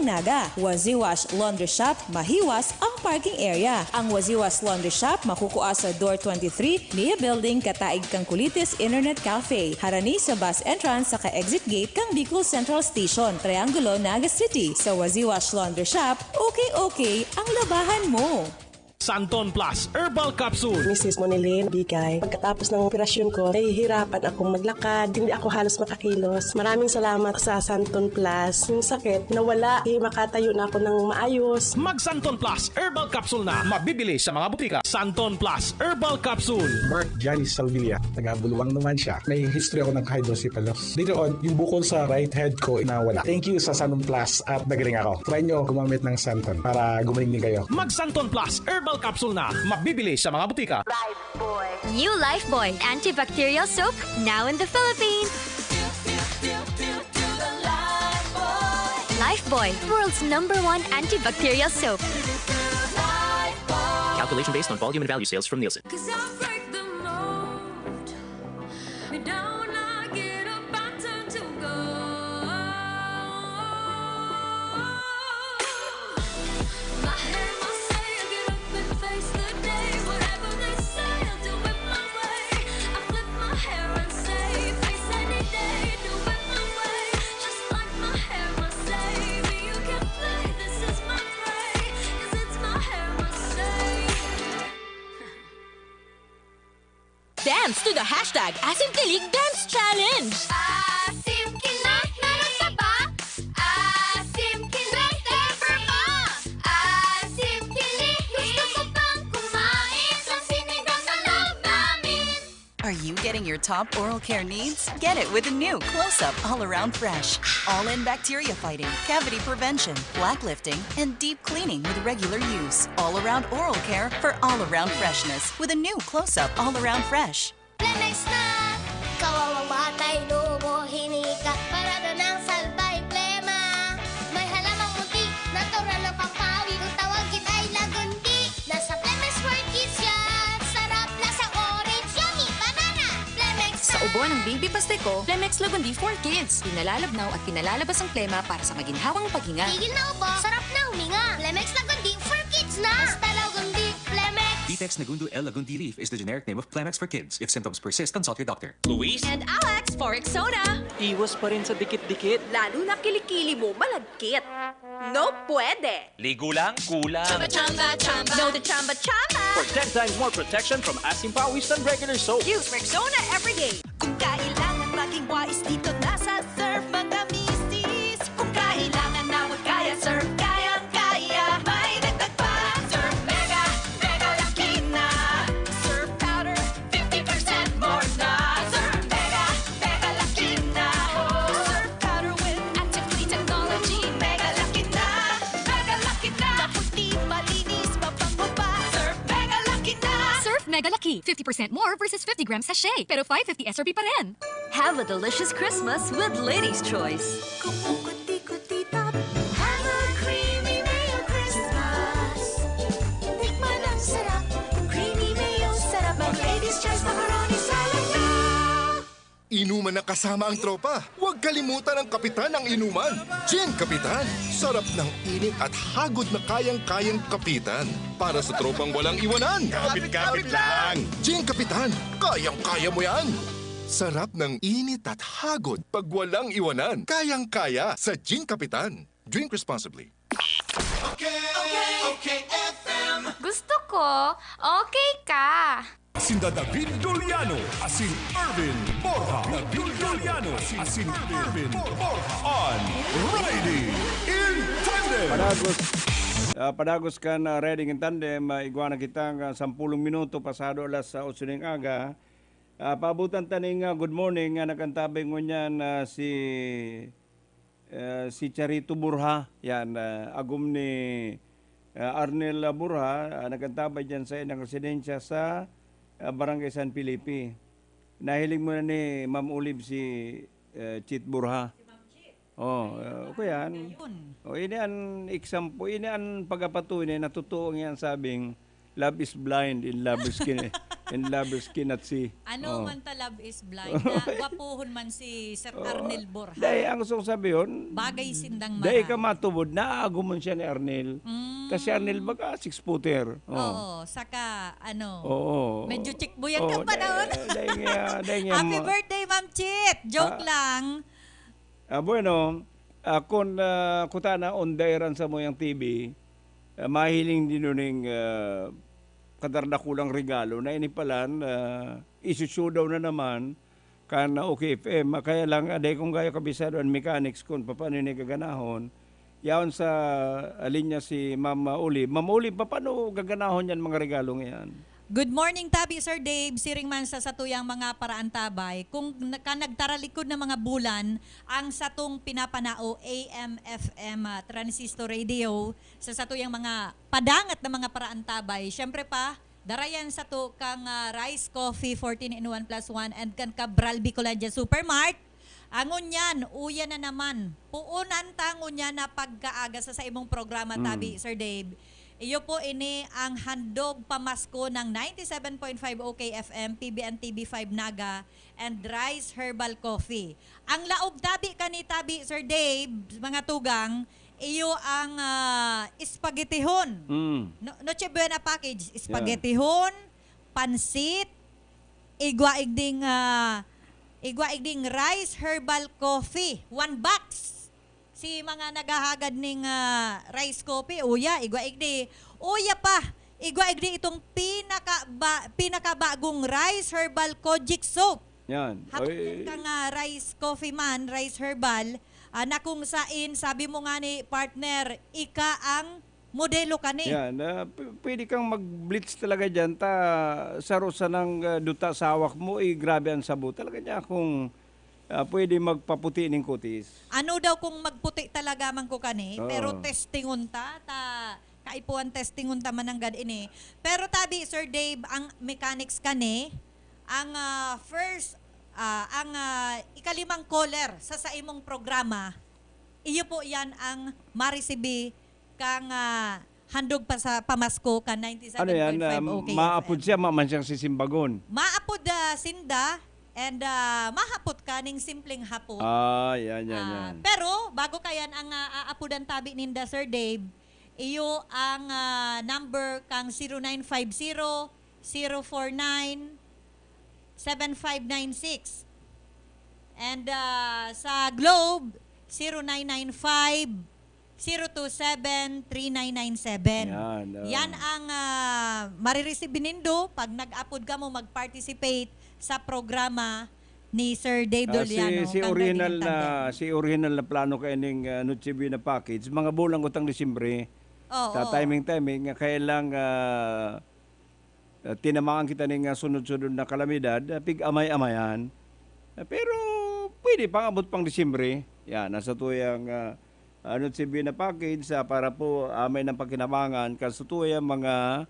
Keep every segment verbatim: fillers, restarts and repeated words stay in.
Naga. Waziwash Laundry Shop, mahiwas ang parking area. Ang Waziwash Laundry Shop makukua sa Door twenty-three, Nia Building, kataig kan Kulitis Internet Cafe. Harani sa bus entrance saka exit gate kan Bicol Central Station, Triangulo, Naga City. Sa Waziwash Laundry Shop, okay-okay ang labahan mo. Santon Plus Herbal Capsule. Misis Monilin Bigay. Pagkatapos ng operasyon ko, nahihirapan akong maglakad. Hindi ako halos makakilos. Maraming salamat sa Santon Plus. Yung sakit, nawala. Eh, makatayo na ako ng maayos. Mag Santon Plus Herbal Capsule na. Mabibili sa mga butika. Santon Plus Herbal Capsule. Mark Janice Salvilla, taga Buluang naman siya. May history ako ng hydrocephalus. Later on, yung bukol sa right head ko nawala. Thank you sa Santon Plus at nagaling ako. Try nyo gumamit ng Santon para gumaling din kayo. Mag Santon Plus Herbal Capsule na. Mabibili sa mga butika. New Lifebuoy antibacterial soap, now in the Philippines. Lifebuoy, world's number one antibacterial soap. Calculation based on volume and value sales from Nielsen. Cause I break the mold. We don't like it about time to go. My hair, my say, I get up and face the day. Whatever they say, I'll do it my way. I flip my hair and say, face any day, do it my way. Just like my hair, my say, you can play, this is my prey. Cause it's my hair, my say. Dance to the hashtag Asim Kilig Dance Challenge! Asim Kilig, meron ka ba? Asim Kilig, ever ba? Asim Kilig, gusto ko pang kumain sa sinigang na loob namin. Are you getting your top oral care needs? Get it with the new Close Up All Around Fresh. All in bacteria fighting, cavity prevention, black lifting, and deep cleaning with regular use. All around oral care for all around freshness with a new Close Up All Around Fresh. Plemex na! Kawawang bata, inuubo, hinihikat, parada ng salbay, plema. May halamang munti, natural na pampawi. Kung tawagin ay lagundi, nasa Plemex for Kids yan. Sarap, lasang orange, yummy, banana. Plemex na! Sa ubo ng baby pastiko, Plemex Lagundi for Kids. Pinalalabnaw at pinalalabas ang plema para sa maginhawang paghinga. Tigil na ubo, sarap na huminga. Plemex Lagundi for Kids na! Basta Lagundi, Plemex! Vitex Nagundo L Lagundi Leaf is the generic name of Plemex for Kids. If symptoms persist, consult your doctor. Luis And Alex for Rexona. Iwas pa rin sa dikit-dikit. Lalo na kilikili mo malagkit. No pwede. Ligo lang, kulang. Chamba, chamba, chamba. No to chamba, chamba. For ten times more protection from asim pawis than regular soap. Use Rexona every day. Kung kailangan maging wais, dito na sa Surf Magamisis. Kung kailangan na huwag kaya, Surf kayang-kaya. May dagdag pa, Surf Mega, Mega Laki na. Surf Powder, fifty percent more na. Surf Mega, Mega Laki na. Surf Powder with active clean technology. Mega Laki na, Mega Laki na. Maputi, malinis, mabango pa. Surf Mega Laki na. Surf Mega Laki, fifty percent more versus fifty gram sachet, pero five fifty S R P pa rin. Have a delicious Christmas with Ladies' Choice. Kung pukuti-kuti top, have a creamy mayo Christmas. Tikman ang sarap, kung creamy mayo sarap, mag Ladies' Choice macaroni salad na. Inuman na kasama ang tropa. Huwag kalimutan ang kapitan ng inuman. Gin Kapitan. Sarap ng init at hagod na kayang-kayang kapitan. Para sa tropang walang iwanan. Kapit-kapit lang. Gin Kapitan. Kayang-kaya mo yan. Sarap ng init at hagod pag walang iwanan. Kayang-kaya sa Gin Kapitan. Drink responsibly. Gusto ko, okay ka. Sinda David Doliano asin Ervin Borja. David Doliano asin Ervin Borja on Riding in Tandem. Padagos, ah, padagos kan, ah, Riding in Tandem, ah, igwa na kita nga sampulong minuto pasado alas otso ning aga. Ah, paabutan ta ning, ah, good morning nga nakantabay ngunyan, ah, si eh, si Charito Borja, yan, ah, agom ni, ah, Arnel Borja, ah, nag-antabay diyan sa iyang residensya sa, ah, Barangay San Felipe. Nahiling mo na ni Ma'am Olive si, eh, Chit Borja. Oh, eh, okay yan. Oh, ini an example, ini an pagkapatunayan na totoo nga an sabing, "Love is blind and love is kin-" And lovers cannot see. Ano Oh. man ta love is blind, na gwapohon man si Sir Oh, Arnel Borja. Dai, ang gusto kong sabihon, Bagay sindang dai ka marahay. matubod, naaagumon siya ni Arnel. Mm. Kasi Arnel, baga, six-footer. Oh. Oo, saka, ano, Oo. medyo chikboyan Oo, ng panahon. dai, dai nga, dai nga Happy ma- birthday, Ma'am Chit! Joke Ah. lang. Ah, bueno, ah, kun, ah, kutana, on the air an samuyang T V, ah, mahiling din nuning, ah, kadardakulang regalo na ini palan, ah, isu-showdown na naman kan OK F M. Ah, kaya lang, ah, dai kong gayo kabisado an mechanics kun papaano ini gaganahon. Yaon sa, ah, linya si Ma'am, ah, Olive. Ma'am Olive, papaano gaganahon yan mga regalong iyan? Good morning, tabi, Sir Dave. Siring man sa satuyang mga paraantabay, kung na-, ka nagtaralikod na mga bulan, ang satong pinapanao A M F M, ah, transistor radio, sa satuyang mga padangat na mga paraantabay, syempre pa, darayan sato kang, ah, Rice Coffee fourteen in one plus one and kan Cabral Bicolandia Supermart. Angon yan, uya na naman. Puunan ta ngunyan na pagkaaga sa saimong programa, Mm. tabi, Sir Dave. Iyo po ini ang handog pamasko ng ninety seven point five OK F M, P B N T V five Naga, and Rice Herbal Coffee. Ang laog tabi kani tabi, Sir Dave, mga tugang, iyo ang, ah, espaguetihon. Mm. No-, Noche Buena package, Yeah. espaguetihon, pansit, igwa igding, ah, igwa igding rice herbal coffee, one box. Si mga naghahagad ning, ah, rice coffee, uya, igwa igdi. Uya pa, igwa igdi itong pinaka-, ba-, pinakabagong rice herbal kojic soap. Yan. Hapit Oy. yan kang, ah, rice coffee man, rice herbal, ah, na kung sain, sabi mo nga ni partner, ika ang modelo kani. Yan, ah, p-, pwede kang mag-bleach talaga dyan. Ta, saro sanang, ah, duta sa hawak mo, eh, grabe ang sabo. Talaga niya kung, ah, pwede magpaputi ning kutis. Ano daw kung magputi talaga man ko kani? Oo. Pero testingon ta, ta, kaipuhan testingon ta man nanggad ini. Pero tabi, Sir Dave, ang mechanics kani, ang, ah, first, ah, ang, ah, ikalimang caller sa saimong programa, iyo po yan ang maresibi kang, ah, handog pa sa pamasko kan ninety seven point five Ano yan? Ah, OK maapod F M. siya, ma-, man siyang sisimbagon. Maapod, ah, sinda, and, ah, mahapot ka ning simpleng hapot. Ah, yan, yan, Ah, yan. pero bago ka yan ang, ah, aapodan tabi ninda, Sir Dave, iyo ang, ah, number kang zero nine five zero, zero four nine, seven five nine six. And, ah, sa Globe, zero nine nine five, zero two seven, three nine nine seven. Yan, oh. Yan ang, ah, marireceive nindo pag nag-apod kamo mag-participate sa programa ni Sir Dave Ah, si, Doliano, si kan original Gagawing na, Tandem. si original na plano kaining, ah, Noche Buena package, mga bulang utang Disyembre. Oo. Sa timing-timing, nga kaya lang, ah, ah, tinamaan kita ning, ah, sunod-sunod na kalamidad, ah, pig-amay-amayan. Ah, pero pwede pang abot pang Disyembre. Yan, nasa tuyang, ah, ano, si Bina Package, ah, para po, ah, may napakinabangan, kasutuya mga,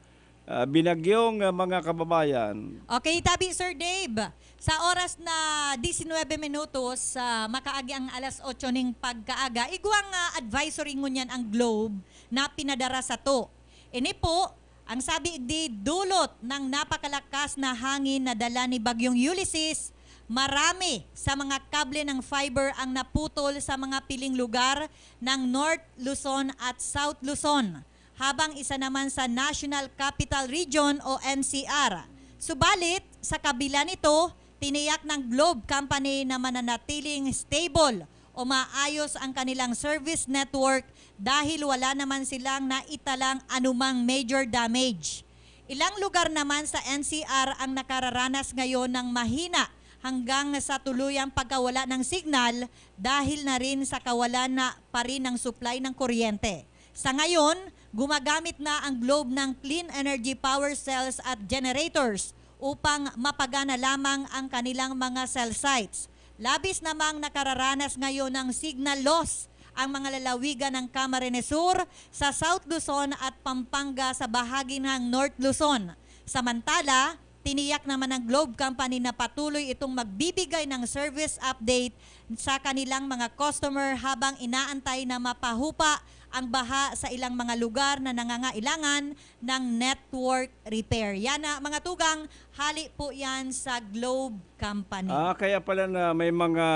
ah, binagyong, ah, mga kababayan. Okay, tabi, Sir Dave. Sa oras na disinwebe minutos, ah, makaagi ang alas otso ning pagkaaga, igwang, ah, advisory ngunyan ang Globe na pinadara sato. Ini po, ang sabi igdi, dulot ng napakalakas na hangin na dala ni Bagyong Ulysses, marami sa mga kable ng fiber ang naputol sa mga piling lugar ng North Luzon at South Luzon, habang isa naman sa National Capital Region o N C R. Subalit, sa kabila nito, tiniyak ng Globe Company na mananatiling stable o maayos ang kanilang service network dahil wala naman silang naitalang anumang major damage. Ilang lugar naman sa N C R ang nakararanas ngayon ng mahina hanggang sa tuluyang pagkawala ng signal dahil na rin sa kawalan na pa rin ng supply ng kuryente. Sa ngayon, gumagamit na ang Globe ng clean energy power cells at generators upang mapagana lamang ang kanilang mga cell sites. Labis namang nakararanas ngayon ng signal loss ang mga lalawigan ng Camarines Sur, sa South Luzon at Pampanga sa bahagi ng North Luzon. Samantala, tiniyak naman ng Globe Company na patuloy itong magbibigay ng service update sa kanilang mga customer habang inaantay na mapahupa ang baha sa ilang mga lugar na nangangailangan ng network repair. Yan na, mga tugang, hali po yan sa Globe Company. Ah, kaya pala na may mga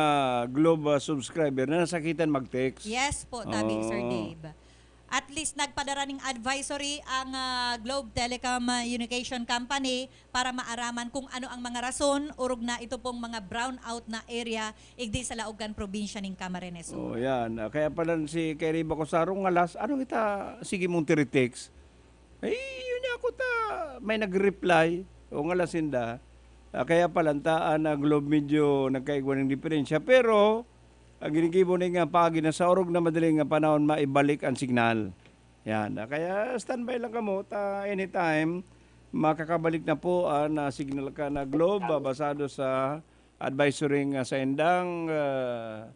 Globe, ah, subscriber na nasakitan mag-text. Yes po, tabi, Sir Oo. Dave. At least nagpadara ning advisory ang, ah, Globe Telecom, ah, Unication Company para maaraman kung ano ang mga rason orog na ito pong mga brownout na area igdi sa laog kan probinsya ning Camarines Sur. Oh, yan. Ah, kaya pala si Kay Riba Cosaro ngalas, "Ano kita, sige mong tiri-text?" Ay, yun niya ako ta, may nag-reply. O ngalas sinda. Ah, kaya pala, ta, ah, na Globe medyo nagkaigwa ng diferensya. Pero, ang ginigibo na nga pagi na sa orog na madaling nga panahon, maibalik ang signal. Yan. Ah, kaya standby lang kamo, ta anytime, makakabalik na po ang, ah, signal ka na Globe, ah, basado sa advisory nga sa indang, ah,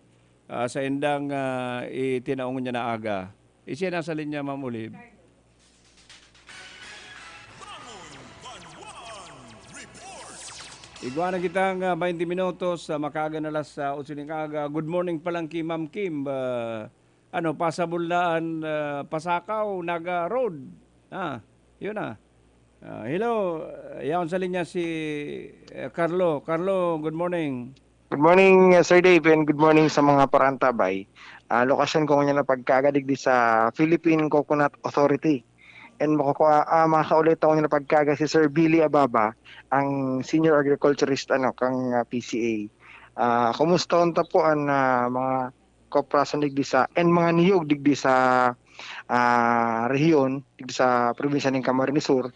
ah, sa indang, ah, itinaong niya na aga. Isiya nasa linya, Ma'am Olive. Igwa na kitang, ah, baynte minutos, ah, makaaga na alas, ah, otso ning aga. Good morning pa lang ki Ma'am Kim. Ah, ano, pasabol na an, ah, Pasakaw, Naga Road. Ah, yun na. Ah, hello, ah, yaon sa linya si, eh, Carlo. Carlo, good morning. Good morning, uh, Sir Dave, and good morning sa mga parantabay. Ah, lokasyon ko ngunyan na pagkaaga digdi sa Philippine Coconut Authority. And makukuha, ah, makakaulay ako ngunyan na pagkaaga si Sir Billy Ababa, ang senior agriculturist, ano, kang, ah, P C A. Ah, kumusta unta po ang, ah, mga kooperasan digdi sa, and mga niyog digdi sa, ah, rehiyon, digdi sa probinsya ning Camarines Sur,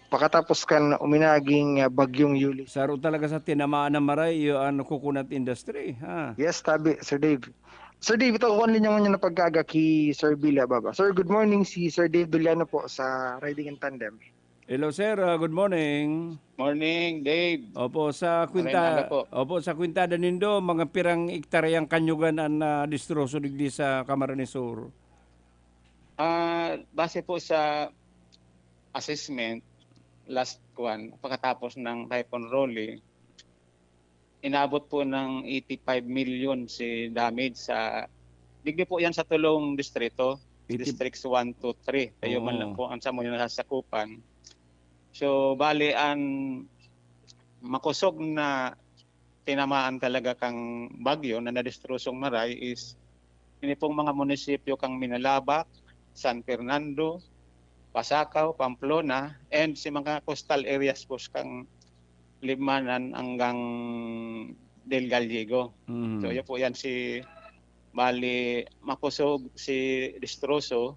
pakatapos kan uminaging, ah, Bagyong Yuli? Saro talaga sa tinamaan na maray, iyo an coconut industry, ha? Yes, tabi, Sir Dave. Sir Dave, ito, kuwan linya ngunyan na pagkaaga ki Sir Billy Ababa. Sir, good morning. Si Sir Dave Doliano po sa Riding in Tandem. Hello, sir. Ah, good morning. Morning, Dave. Opo, sa Magandang kwinta-, aga po. Opo, sa kwintada nindo, mga pirang ektaryang kanyugan an, ah, distroso digdi sa Camarines Sur? Ah, base po sa assessment, last kwan, pagkatapos ng Typhoon Rolly, inabot po ng eighty-five million si damage sa, digdi po yan sa tulong distrito, Eighty Districts one, two, three. Kayo man Oo. lang po ang sa mga nasasakupan. So, bali, ang makusog na tinamaan talaga kang bagyo na nadestrosong maray is ini pong mga munisipyo kang Minalabac, San Fernando, Pasacao, Pamplona, and si mga coastal areas po kang Libmanan hanggang Del Gallego. Mm. So, yun po yan si, bali, makusog si destroso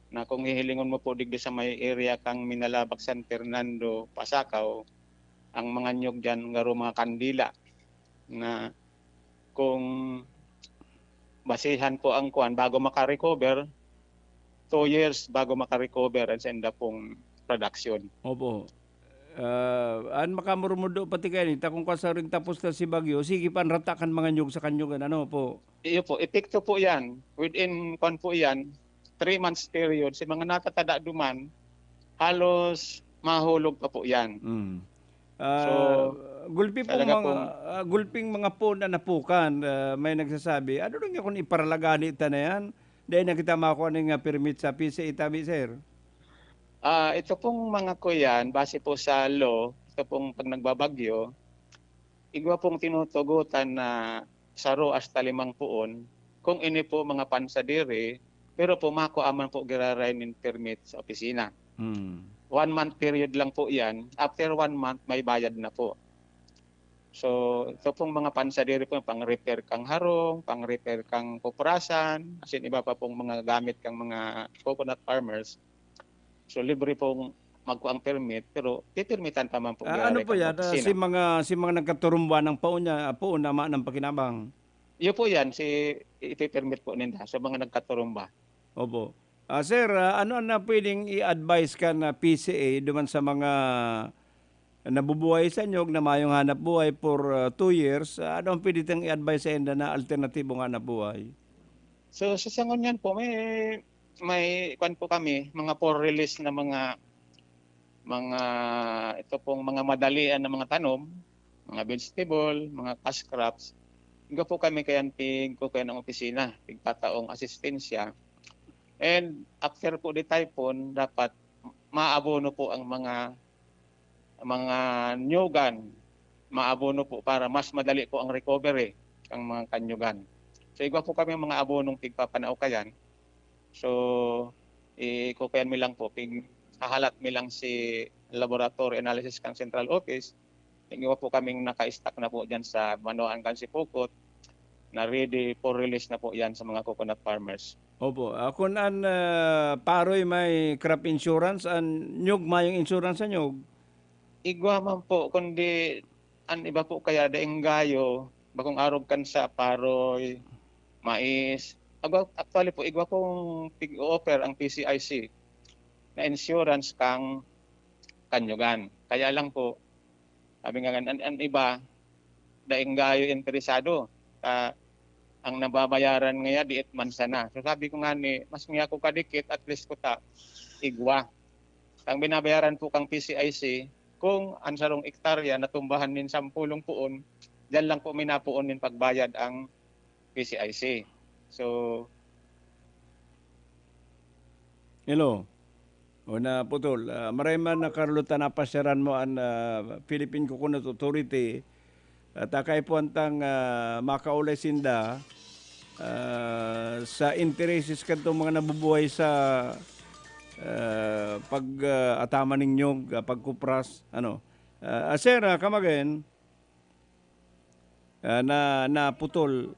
na kung hihilingon mo po digdi sa may area kang Minalabac, San Fernando, Pasacao, ang mga niyog diyan, garo mga kandila na kung basihan po ang kuwan, bago maka-recover, two years bago maka-recover ang senda pong production. Opo. Ah, an makamurmudo pati kaini, ta kung kasaring tapos na si bagyo, sige pa an rata kan mga niyog sa kanyugan, ano po? Iyo po, epekto po yan. Within, kwan po yan, three months period, sa mga natatada duman, halos mahulog pa po yan. Mm. Ah, So, gulpi pong talaga mga, pong ah, gulping mga poon na napukan, ah, may nagsasabi, "Ano lang yan kung iparalagani ta na yan? Dahil na kita makuha na nga permit sa P C A tabi, sir." Ah, ito pong mga kuyan, base po sa law, ito pong pag nagbabagyo, igwa pong tinutugutan na saro hasta limang poon, kung ini po mga pansadiri, pero po makua man po giraray nin permit sa opisina. Hmm. One month period lang po yan. After one month, may bayad na po. So, ito pong mga pansadiri po, pang-repair kang harong, pang-repair kang kuprasan, as in, iba pa pong mga gamit kang mga coconut farmers. So, libre pong magkuang permit, pero pipirmitan pa man po Ah, ano giraray po kan yan? Ah, opisina. Si mga, si mga nagkaturumba ng paon niya, poon na ma-, ng pakinabang? Iyo po yan, si, ipipermit po ninda sa mga nagkaturumba. Opo. Ah, sir, ah, ano ang na pwedeng i-advise kan P C A duman sa mga nabubuhay sa niyog na mayong hanap buhay for, ah, two years? Ah, ano ang pwede tang i-advise sa inda na alternatibong hanap buhay? So, sa sangon yan po, may, may kwan po kami, mga for release na mga, mga, ito pong mga madalian na mga tanom, mga vegetable, mga cash crops. Igwa po kami kayan pig-, kukuha ng opisina, pigtataong asistensya. And after po the typhoon, dapat maabono po ang mga, mga nyugan. Maabono po para mas madali po ang recovery ang mga kanyugan. So, igwa po kami mga abonong tigpapanao kayan. So, ikukuyan mi lang po, pig-, hahalat mi lang si laboratory analysis kan central office. Igwa po kaming naka-stock na po dyan sa Banwaan kan Sipocot na ready for release na po yan sa mga coconut farmers. Opo. Ah, kun an, ah, paroy may crop insurance, an nyug mayong insurance sa nyug? Igwa man po, kundi an iba po kaya daing gayo, bakong arog kan sa paroy, mais. Agwa-, actually po, igwa kong pig-o-offer ang P C I C na insurance kang kanyugan. Kaya lang po, sabi nga, an, an iba, daing gayo interesado. Ah, ang nababayaran ngaya, diit man sana. So sabi ko nga ni, mas nga ako kadikit, at least ko ta, igwa. Ang binabayaran po kang P C I C, kung ang sarong ektarya natumbahan nin sampulong puon, dyan lang po minapuon nin pagbayad ang P C I C. So, Hello. O, naputol. Ah, maray man na, Carlo, ta napasyaran mo an, ah, Philippine Coconut Authority. At, ah, kaipuhan tang, ah, makaulay sinda, ah, sa intereses kadtong mga nabubuhay sa, ah, pag, ah, ataman ning nyug, ah, pagkupras, ano. Ah, ah, sir, ah, come again. Ah, na, naputol.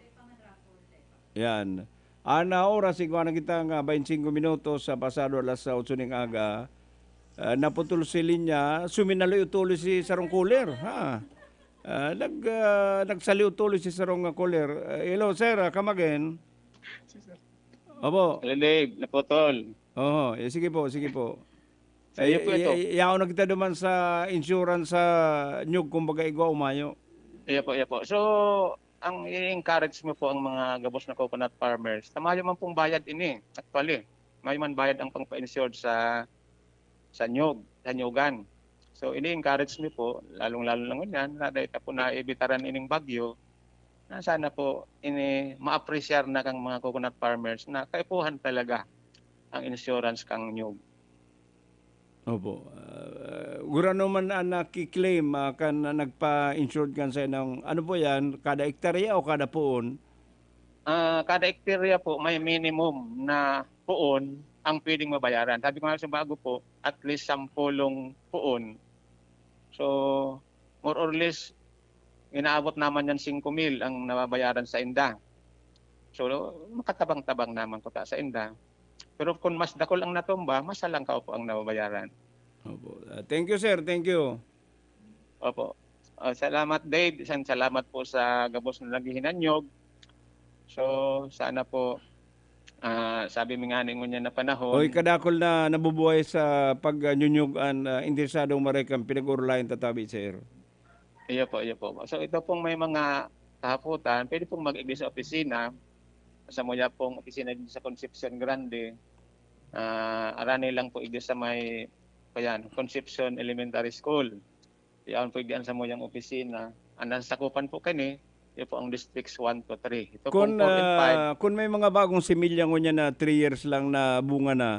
Yan. An, ah, oras, igwa na kita nga baynte singko minutos sa pasado alas otso ning aga. Ah, naputol si linya, suminaliw tuloy si sarong caller, ha? Ah, nag-, ah, nagsaliw tuloy si sarong, ah, caller. Ah, hello, sir, ah, come again. Opo. Hello, Dave. Naputol. Oho, eh, sige po, sige po. Sa iyo po ito. Yaon na kita duman sa insurance sa nyug, kumbaga, igwa o mayo. Iya po, iya po. So, ang i-encourage mo po ang mga gabos na coconut farmers, na mayo man pong bayad ini, actually. Mayo man bayad ang pangpa-insured sa, sa nyug, sa nyugan. So, ini-encourage mi po, lalong-lalo na ngunyan, na dahil ta po naibitaran ining bagyo, na sana po ini maapresyar na kang mga coconut farmers na kaipuhan talaga ang insurance kang nyug. Opo. Ah, gurano man an naki-claim, ah, kan nagpa-insured kan sa inong, ano po yan, kada ektarya o kada puon? Ah, kada ektarya po, may minimum na puon ang pwedeng mabayaran. Sabi ko nga sa bago po, at least sampulong puon. So, more or less, inaabot naman yan singko mil ang nababayaran sa inda. So, makatabang-tabang naman kuta sa inda. Pero kung mas dakul ang natumba, mas halangkaw po ang nababayaran. Opo. Ah, thank you, sir. Thank you. Opo. Ah, salamat, Dave. Isang salamat po sa gabos na naghihinanyog. So, sana po, ah, sabi mi nga ni ngunyan na panahon. Oy, kadakul na nabubuhay sa pagnyunyog an, ah, interesadong maray kan pinag-orolayan tatabi, sir. Iyo po, iyo po. So, ito pong may mga kahapotan, pwede pong mag-igdi sa opisina. Sa muya pong opisina dito sa Concepcion Grande. Ah, arani lang po igdi sa may, ayan, Concepcion Elementary School. Yaon po igdi an samuyang opisina. Ang nasasakupan po kani, iyo po ang districts one to three. Ito Kun, pong four and five. Ah, kun may mga bagong similya ngunyan na three years lang na bunga na,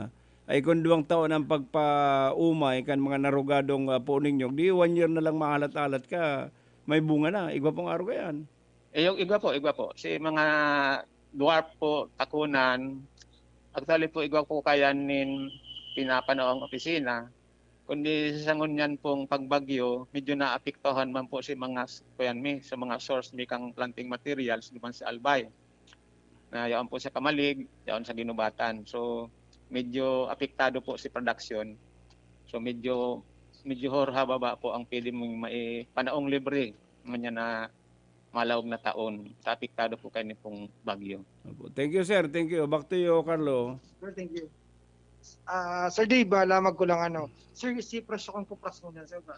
ay kun duwang taon ang pagpaumay kan mga narugadong, ah, puon nin nyog, di one year na lang mahalat-halat ka, may bunga na. Igwa pong arog yan. Eh, yung igwa po, igwa po. Si mga dwarf po, takunan, actually po, igwa po kaya nin pinapanao ang opisina. Kundi sa ngunyan pong pagbagyo, medyo naapektuhan man po si mga s-, kuyan mi, sa mga source mi kang planting materials, duman sa Albay. Na yaon po sa Camalig, yaon sa Guinobatan. So, medyo apektado po si production. So, medyo, medyo horha baba po ang pwede mong maipanaong libre ngunyan na malaog na taon. Sa apektado po kayo ni pong bagyo. Opo. Thank you, sir. Thank you. Back to you, Carlo. Sir, thank you. Ah, Sir Dave, ah, lamag ko lang, ano. Sir, si presyo kang kupras mo na, sir, ba?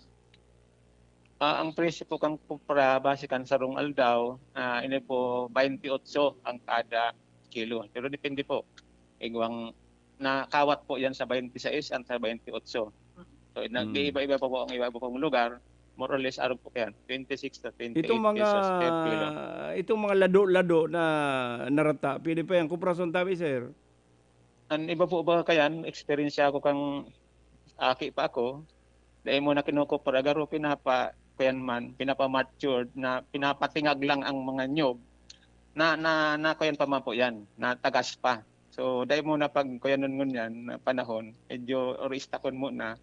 Ah, ang presyo po kang kupra, base kan sarong aldaw, ah, ini po, baynte otso ang kada kilo. Pero depende po. Igwang nakawat po yan sa baynte sais ang sa baynte otso. So, nag-iiba-iba pa po ang iba-iba pong lugar. More or less, arog po yan. Twenty-six to twenty-eight pesos per kilo. Itong mga, itong mga lado-lado na narata, pwede pa yan kuprason tabi, sir? An iba po ba kayan, eksperyensya ko kan aki pa ako, dai mo na kinukupra, garo pinapa-, kuyan man, pinapa-matured na pinapatingag lang ang mga niyog na, na, na kuyan pa man po yan, na tagas pa. So, dai mo na pag kuyanon ngunyan na panahon, medyo ori istakon muna.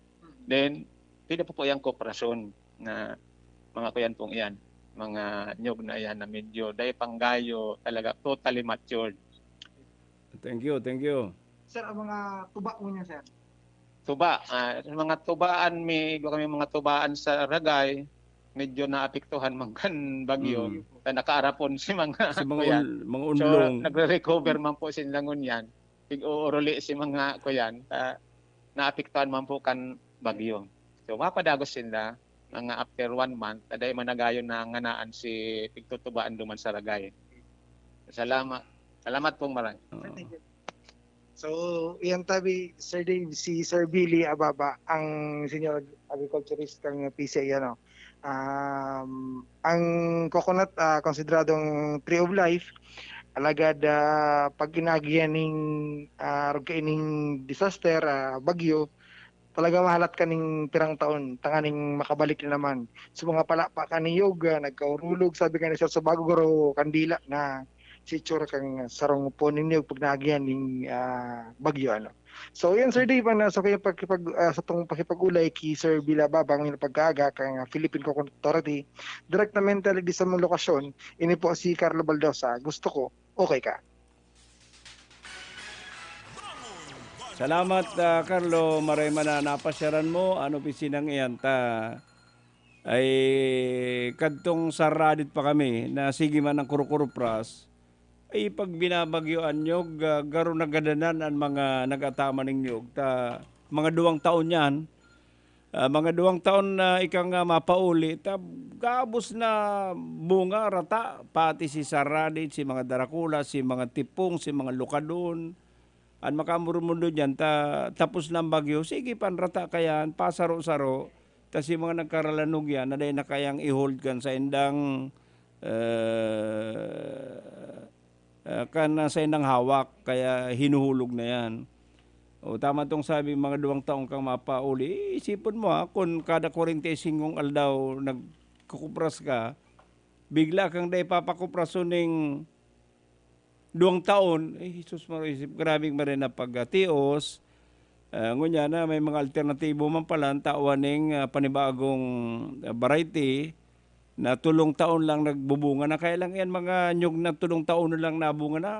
Then, pwede pa po yang koperasyon na mga kuyan pong iyan, mga niyog na iyan na medyo dai pang gayo, talaga totally matured. Thank you, thank you. Sir, ang mga tuba mo niya, sir? Tuba, ah, mga tubaan, may iba kami mga tubaan sa Ragay, medyo naapektuhan man kan bagyo. Mm. Ta nakaarapon si mga Si mga kuyan. Un-, mga So, unlong. nagre-recover man po sinda ngunyan. Tig-uuruli si mga kuyan, ta naapektuhan man po kan bagyo. So, mapadagos sinda, mga after one month, ta dai man nagayon na nganaan si pigtutubaan duman sa Ragay. Salamat. Salamat pong maray. Oo. Thank you. So, iyan tabi, Sir Dave, si Sir Billy Ababa, ang senior agriculturist kan P C A, ano. Um, ang coconut, ah, konsideradong tree of life, alagad, ah, pag inagi yan ning, ah, arog kaining disaster, ah, bagyo, talaga mahalat ka ning pirang taon, tanganing makabalik na naman. So, mga palapa kan niyog, ah, nagkaurulog, sabi ka ni Sir, sa bago garo kandila na si itsura kan sarong puon nin niyog pag naagihan ning, ah, bagyo, ano. So, yan, Sir Dave, ano, sa kaya pakipag-, ah, sa tong pakipag-ulay ki Sir Billy Ababa, ang pagkaaga kan Philippine Coconut Authority, direktamente ali sa mga lokasyon, ini po si Carlo Baldosa. Gusto ko, okay ka. Salamat, ah, Carlo. Maray man na napasyaran mo an opisinang iyan ta ay kadtong saradit pa kami na sige man ang kurukuro pras, ay pag binabagyo an niyog, ah, garo nagadanan an mga nag-ataman ning niyog ta mga duwang taon yan. Ah, mga duwang taon na ika nga mapauli, ta gabos na bunga, rata, pati si saradit, si mga darakula, si mga tipong, si mga lukadon. An makamurmundo diyan, ta tapos na ang bagyo, sige, panrata kayan, pasaro-saro. Ta si mga nagkaralanog yan, na dai na kayang i-hold kan saindang, eh, ah, kan, ah, saindang hawak, kaya hinuhulog na yan. O, tama tong sabi, mga duwang taon kang mapauli. Eh, isipon mo, ha, kun kada kwarenta y singkong aldaw nagkukupras ka, bigla kang dai papakuprason ning duwang taon, eh, Jesus Maria, isip, grabeng maray na pagkatios. Ah, ngunyan na may mga alternatibo man pala ang tawan ning, ah, panibagong, ah, variety na tulong taon lang nagbubunga na. Kaya lang yan, mga niyog na tulong taon na lang nabunga na,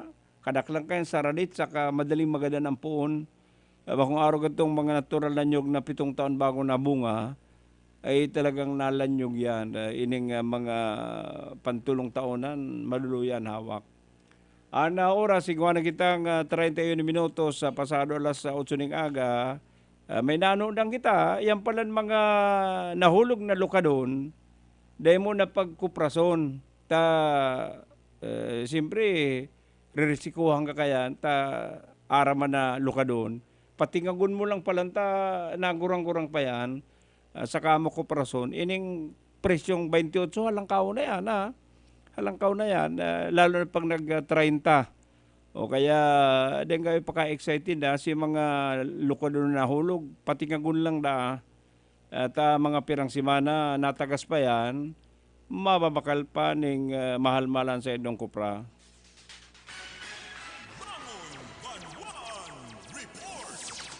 kadaklan kayan saradit, saka madaling magadan ang puon. Ah, bakong araw gatong mga natural na niyog na pitong taon bago nabunga, ay talagang nalanyog yan. Ah, ining, ah, mga pantulong taonan, maluluya an hawak. An, ah, oras, igwa na kitang, ah, treinta y uno minutos sa pasado alas, ah, otso ning aga. Ah, may nanudan kita, yan palan mga nahulog na lukadon, dai mo na pagkuprason. Ta, eh, siyempre, ririsikohan ka kayan, ta aram man na lukadon. Patingagon mo lang palan ta nagurang-gurang pa yan, ah, saka mo kuprason. Ining presyong baynte otso, halangkaw na yan, ha? Halangkaw na yan, ah, lalo na pag nag, ah, treinta. O kaya, dai kayo paka-excited, ha? Si mga lukadon na nahulog, patingagon lang da, at, ah, mga pirang semana, natagas pa yan, mababakal pa ning, ah, mahal-mahalan sa indong kupra.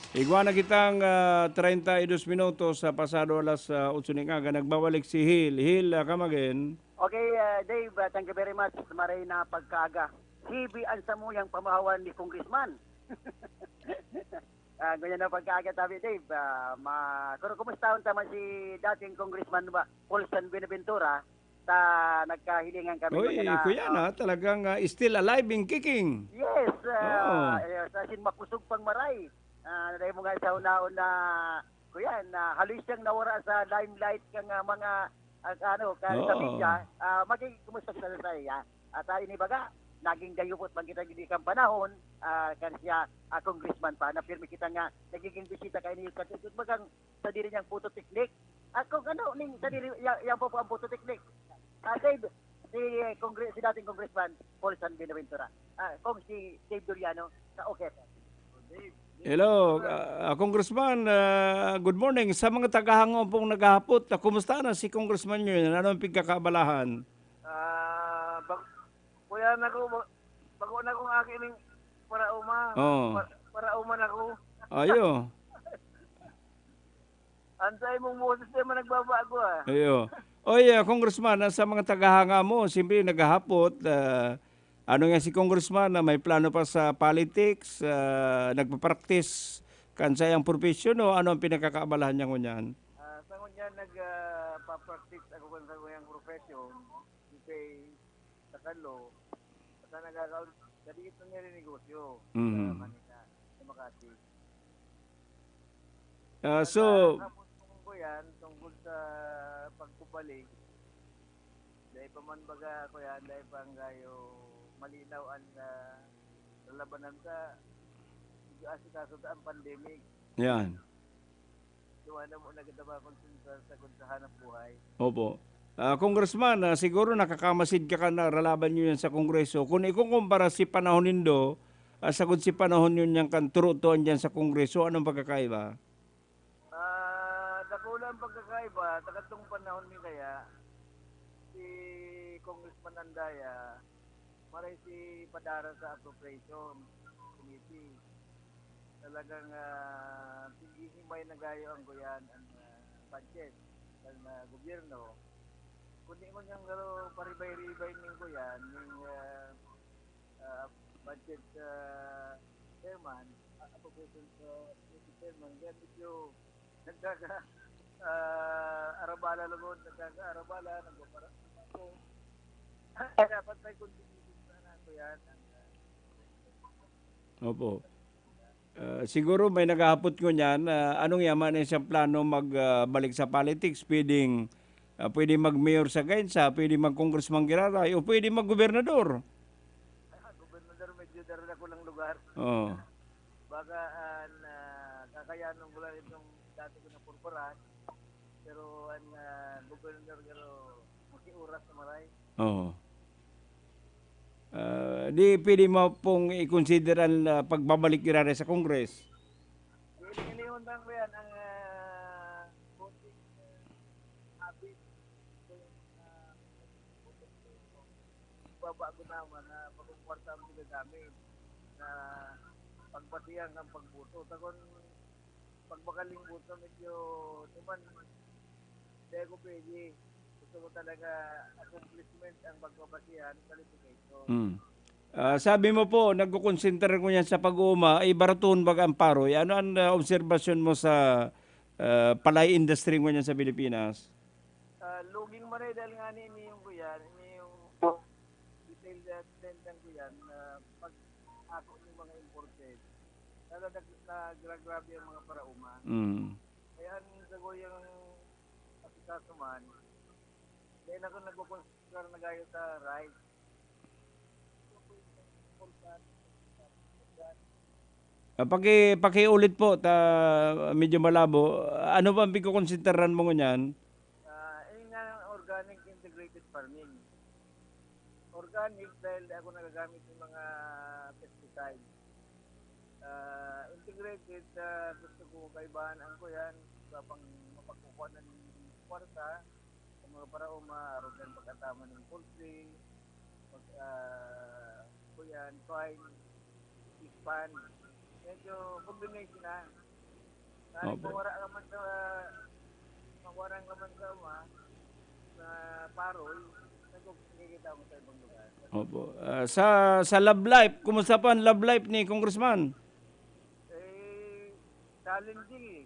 Igwa na kitang, ah, treinta y dos minutos sa pasado alas, ah, otso ning aga. Nagbabalik si Hil. Hil, ah, come again. Okay, ah, Dave, ah, thank you very much. Maray na pagkaaga. Heavy an samuyang pamahawan ni Congressman. Ah, ganyan na pagkaaga, tabi, Dave. Ah, ma-, kung kumustahon ta man si dating Congressman ba, Paul San Buenaventura, ta nagkahilingan kami Uy, ngayon na, kuya, ah, na, talagang, ah, still alive and kicking. Yes, ah, Oo. yes, as in, makusog pang maray. Ah, dahil mo nga sa unaon na, kuya, na halos siyang nawara sa limelight kang, ah, mga, ah, ano, ka, sa Oo. media. Ah, maging kumusta kita sa iya? At, ah, inibaga, naging dayupot man kita gini kang panahon, ah, kan siya, ah, congressman pa, na pirmi kita nga nagiging bisita kay niyo, kasi bagang sa diri niyang photo technique. Ah, kung ano, ning sa diri, ya-, yan po po ang photo technique. Ah, Dave, si, eh, Congre-, si dating Congressman Paul San Buenaventura. Ah, kung si Dave Doriano, sa okay po. Hello, ah, Congressman, ah, good morning. Sa mga tagahanga pong naghahapot, ah, kumusta na si Congressman nyo yan? Ano ang pagkakaabalahan? Ah, bag-, kuya na ko, bag-, bago na kong aki ning parauma. Oo. Pa-, parauma na ko. Ayo. Ang sa imong boses naman nagbabago, ah. Ayo. Oy, ah, Congressman, ah, sa mga tagahanga mo, siyempre naghahapot, ah, ano nga si Congressman na may plano pa sa politics, ah, nagpa-practice kan sa iyang profesyon o ano ang pinagkakaabalahan niya ngunyan? Ah, sa ngunyan, nag, ah, pa-practice ako kan sa iyang profesyon. Kay sa Kalo, sa nagagaw-, sa diit na niya negosyo Mhm. sa Manila, sa Makati. Ah, so Sa, sa, ko yan, tungkol sa pagbabalik, dahil pa man baga ko yan, dahil pa ang gayo malinaw ang, ah, lalabanan sa medyo asikaso sa ang pandemic. Yan. Gawa na mo nagkataba kung sa, sa, sa hanap buhay. Opo. Ah, Congressman, ah, siguro nakakamasid ka kan naralaban nyo yan sa Kongreso. Kung ikukumpara si panahon nindo, ah, sagod si panahon nyo niyan kan turutuan dyan sa Kongreso, anong pagkakaiba? Ah, dakula ang pagkakaiba, sa katong panahon ni kaya, si Congressman Andaya, maray si padara sa appropriation committee. Talagang, ah, tigihimay na gayo ang kuyan, ang, ah, budget ng, ah, gobyerno. Kundi mo niyang garo paribay-ribay ning kuyan, ning, ah, ah, budget, ah, chairman, ah, appropriation sa committee chairman, kaya medyo nagkaka-, ah, arabala lugod, nagkaka-arabala, nagpapara-, dapat may continuity sana, kuyan, ang, ah, Opo. Ah, siguro may naghahapot ngunyan, ah, anong yaman na siyang plano mag, ah, balik sa politics? Pwedeng, ah, pwedeng mag-mayor sa Gainsa, pwedeng mag-congressman giraray, o pwedeng mag-gobernador? Ah, gobernador, medyo dara na ko ng lugar. Oo. Baka, ah, na, kakayanon ko lang itong dati ko na purpuran. Pero ang, ah, gobernador, pero makiuras na maray. Oo. Ah, di pwede mo pong i-consider ang, ah, pagbabalik giraray sa Congress? Hiling-hilingon lang ko yan, ang, ah, konting, ah, habit. Ito yung, ah, babago naman na pagkukwarta ang ginagamit na pagbasihan ang pagboto. Sa kun pagbakaling boto, medyo, di man, di ako pwede. Gusto ko talaga accomplishment ang pagbabasihan, qualification. Mm. Ah, sabi mo po, nagkukonsentrar ko yan sa pag-uuma, ay baraton baga ang paroy. Ano ang, ah, obserbasyon mo sa, ah, palay industry ngunyan sa Pilipinas? Ah, luging maray dahil nga ni, ni yung kuya, ni yung detail na tendang ko yan, na pag ako yung mga imported, talaga nagragrabe ang mga parauma. Mm. Kaya ang sa kuyang asikaso man, dahil ako nagkukonsider na gayo sa rice. Ah, paki-, pakiulit po, ta-, medyo malabo. Ano ba ang pagkokonsiderahan mo ngunyan? Ah, yun nga ang organic integrated farming. Organic dahil di ako nagagamit ng mga pesticide. Ah, integrated, ah, gusto ko kaibahan ang kuyan, sa pang mapagkukuha ng kwarta, sa mga paraoma, aron kan pagkatama ng poultry, pag, ah, kuyan, swine, fish pond. Medyo combination na. Kahit Opo. mawara ka man sa, mawara ka man sa uma, sa paroy, nagkikita mo sa ibang lugar. Opo. Ah, sa, sa love life, kumusta po ang love life ni Congressman? Eh, challenging eh.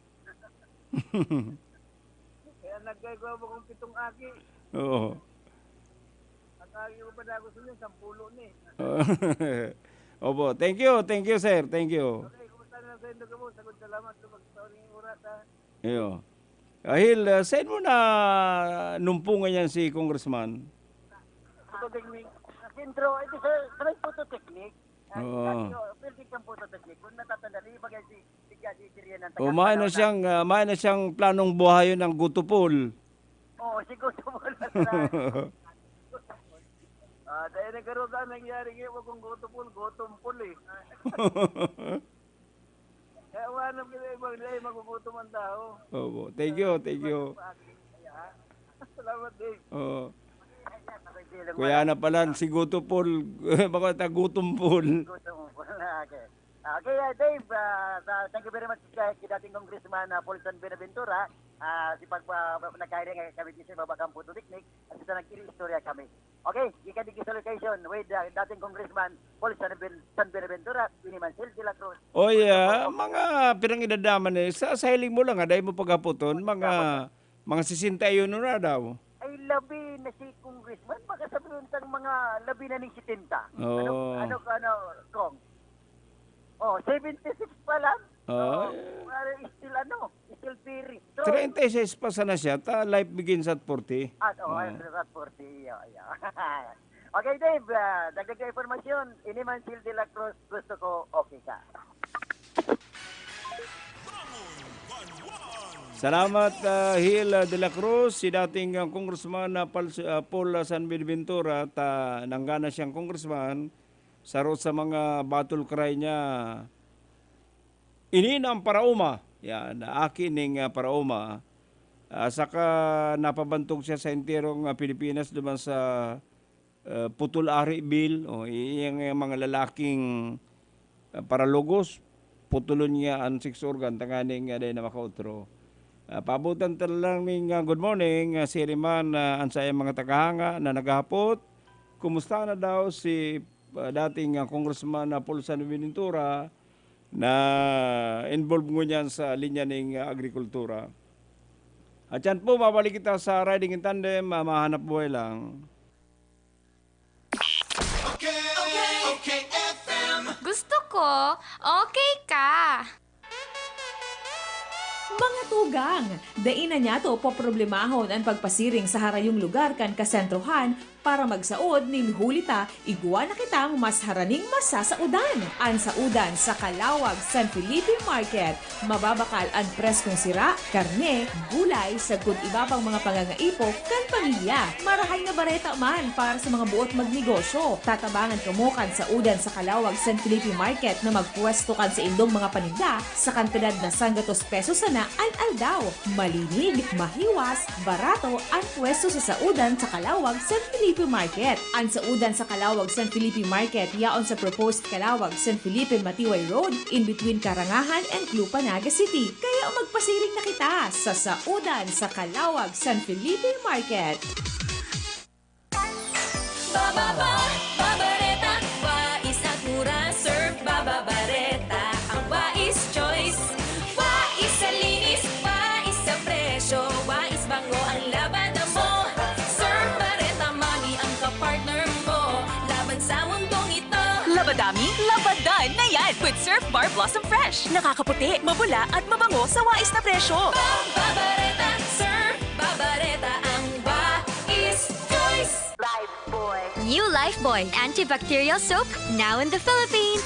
Kaya nagkagawa akong pitong aki. Oo. Ang aki ko pa na gusto niya, sampulo ni. Opo. Thank you. Thank you, sir. Thank you. Okay, kumusta na sa Indo ka mo? Sagod salamat sa pagkataon ng oras, ha? Iyo. Ahil, ah, saan mo na numpungan yan si Congressman? Phototechnic. Sa sentro, ito sa, sa may phototechnic. Ah, Oo. Sa, building ng phototechnic. Kung natatanda, di ba, guys, si, si, si Sirian ang O, taga- mayo na siyang, ah, mayo na siyang planong buhayon ang Gutupol. Oo, si Gutupol. Ah, dahil nagkaroon ka nangyari ngayon, wag kong Gutupol, Gutumpol eh. Alam ko na ibang lahi, magugutom ang tao. Opo. Thank you, thank you. Salamat, Dave. Oo. Kuya na pala, si Guto Paul. Baka ta Gutom Paul. Gutom Paul. Okay. Okay, ah, Dave, ah, sa, thank you very much kay, kay dating Congressman, ah, Paulson Buenaventura. Ah, si pag, ah, nagkahiling kami sa Babagang Photo Technique at sa nag-istorya kami. Okay, gikan digdi sa location with, ah, dating Congressman Paulson Ben-, San Buenaventura, ini man Sil de la Cruz. Oy, ah, mga pirang edad naman eh. Sa, sa hiling mo lang, ah, dahil mo paghapoton, mga, mga sesenta y uno na daw. Ay, labi na si Congressman, baka sabihin tang mga labi na ning setenta. Oo. Ano, ano, ano, Kong? Oh, seventy-six pa lang. Oo. Oh, pare, still ano, still very. So, treinta y seis pa sana siya, ta life begins at forty. At, oh, Oo. At forty, yeah, yeah. Okay, Dave, ah, dagdag na impormasyon, ini man Sil de la Cruz, gusto ko okay ka. Salamat, ah, Hil, ah, de la Cruz, si dating, ah, Congressman, ah, Pal-, ah, Paul, ah, San Buenaventura, at, ah, nanggana siyang congressman, saro sa mga battle cry niya, "Ini na ang paraoma." Yan, aki ning, ah, paraoma. Ah, saka napabantog siya sa enterong, ah, Pilipinas duman sa, ah, Putol Ari Bill. O, i-, iyang, iyang mga lalaking, ah, paralugos, putulon niya an sex organ, tanganing, ah, dai na makaotro. Ah, paabotan ta lang ning, ah, good morning, ah, siring man, ah, an saiyang mga tagahanga na naghahapot, kumusta na daw si, ah, dating, ah, Congressman, ah, Paul San Buenaventura na involved ngunyan sa linya ning, ah, agrikultura. At yan po, mabalik kita sa Riding in Tandem, ah, mahanap buhay lang. Okay, okay, F M. Gusto ko, okay ka. Mga tugang, dai na niyato poproblemahon an pagpasiring sa harayong lugar kan kasentrohan para magsaod nin huli ta igwa na kitang mas haraning masasaodan. An saodan sa Calauag San Felipe Market. Mababakal an preskong sira, karne, gulay, sagkod iba pang mga pangangaipo kan pamilya. Marahay na bareta man para sa mga boot magnegosyo. Tatabangan kamo kan saodan sa Calauag San Felipe Market na magpwesto kan saindong mga paninda sa kantidad na sanggatos pesos sana an aldaw. Malinig, mahiwas, barato an pwesto sa saodan sa Calauag San Felipe Market. An saodan sa Calauag San Felipe Market yaon sa proposed Calauag San Felipe Matiway Road, in between Karangahan and Club Naga City. Kaya magpasiring na kita sa saodan sa Calauag San Felipe Market. Bababa, Babareta, wais at mura, Surf Bababareta, ang wais choice. Wais sa linis, wais sa presyo, wais bango ang labada mo. Surf Bareta Mami ang kapartner mo laban sa mundong ito. Labadami, labadan na yan with Surf Bar Blossom Fresh. Nakakaputi, mabula at mabango sa wais na presyo. Babareta, Surf Babareta ang wais choice. Lifebuoy. New Lifebuoy antibacterial soap, now in the Philippines.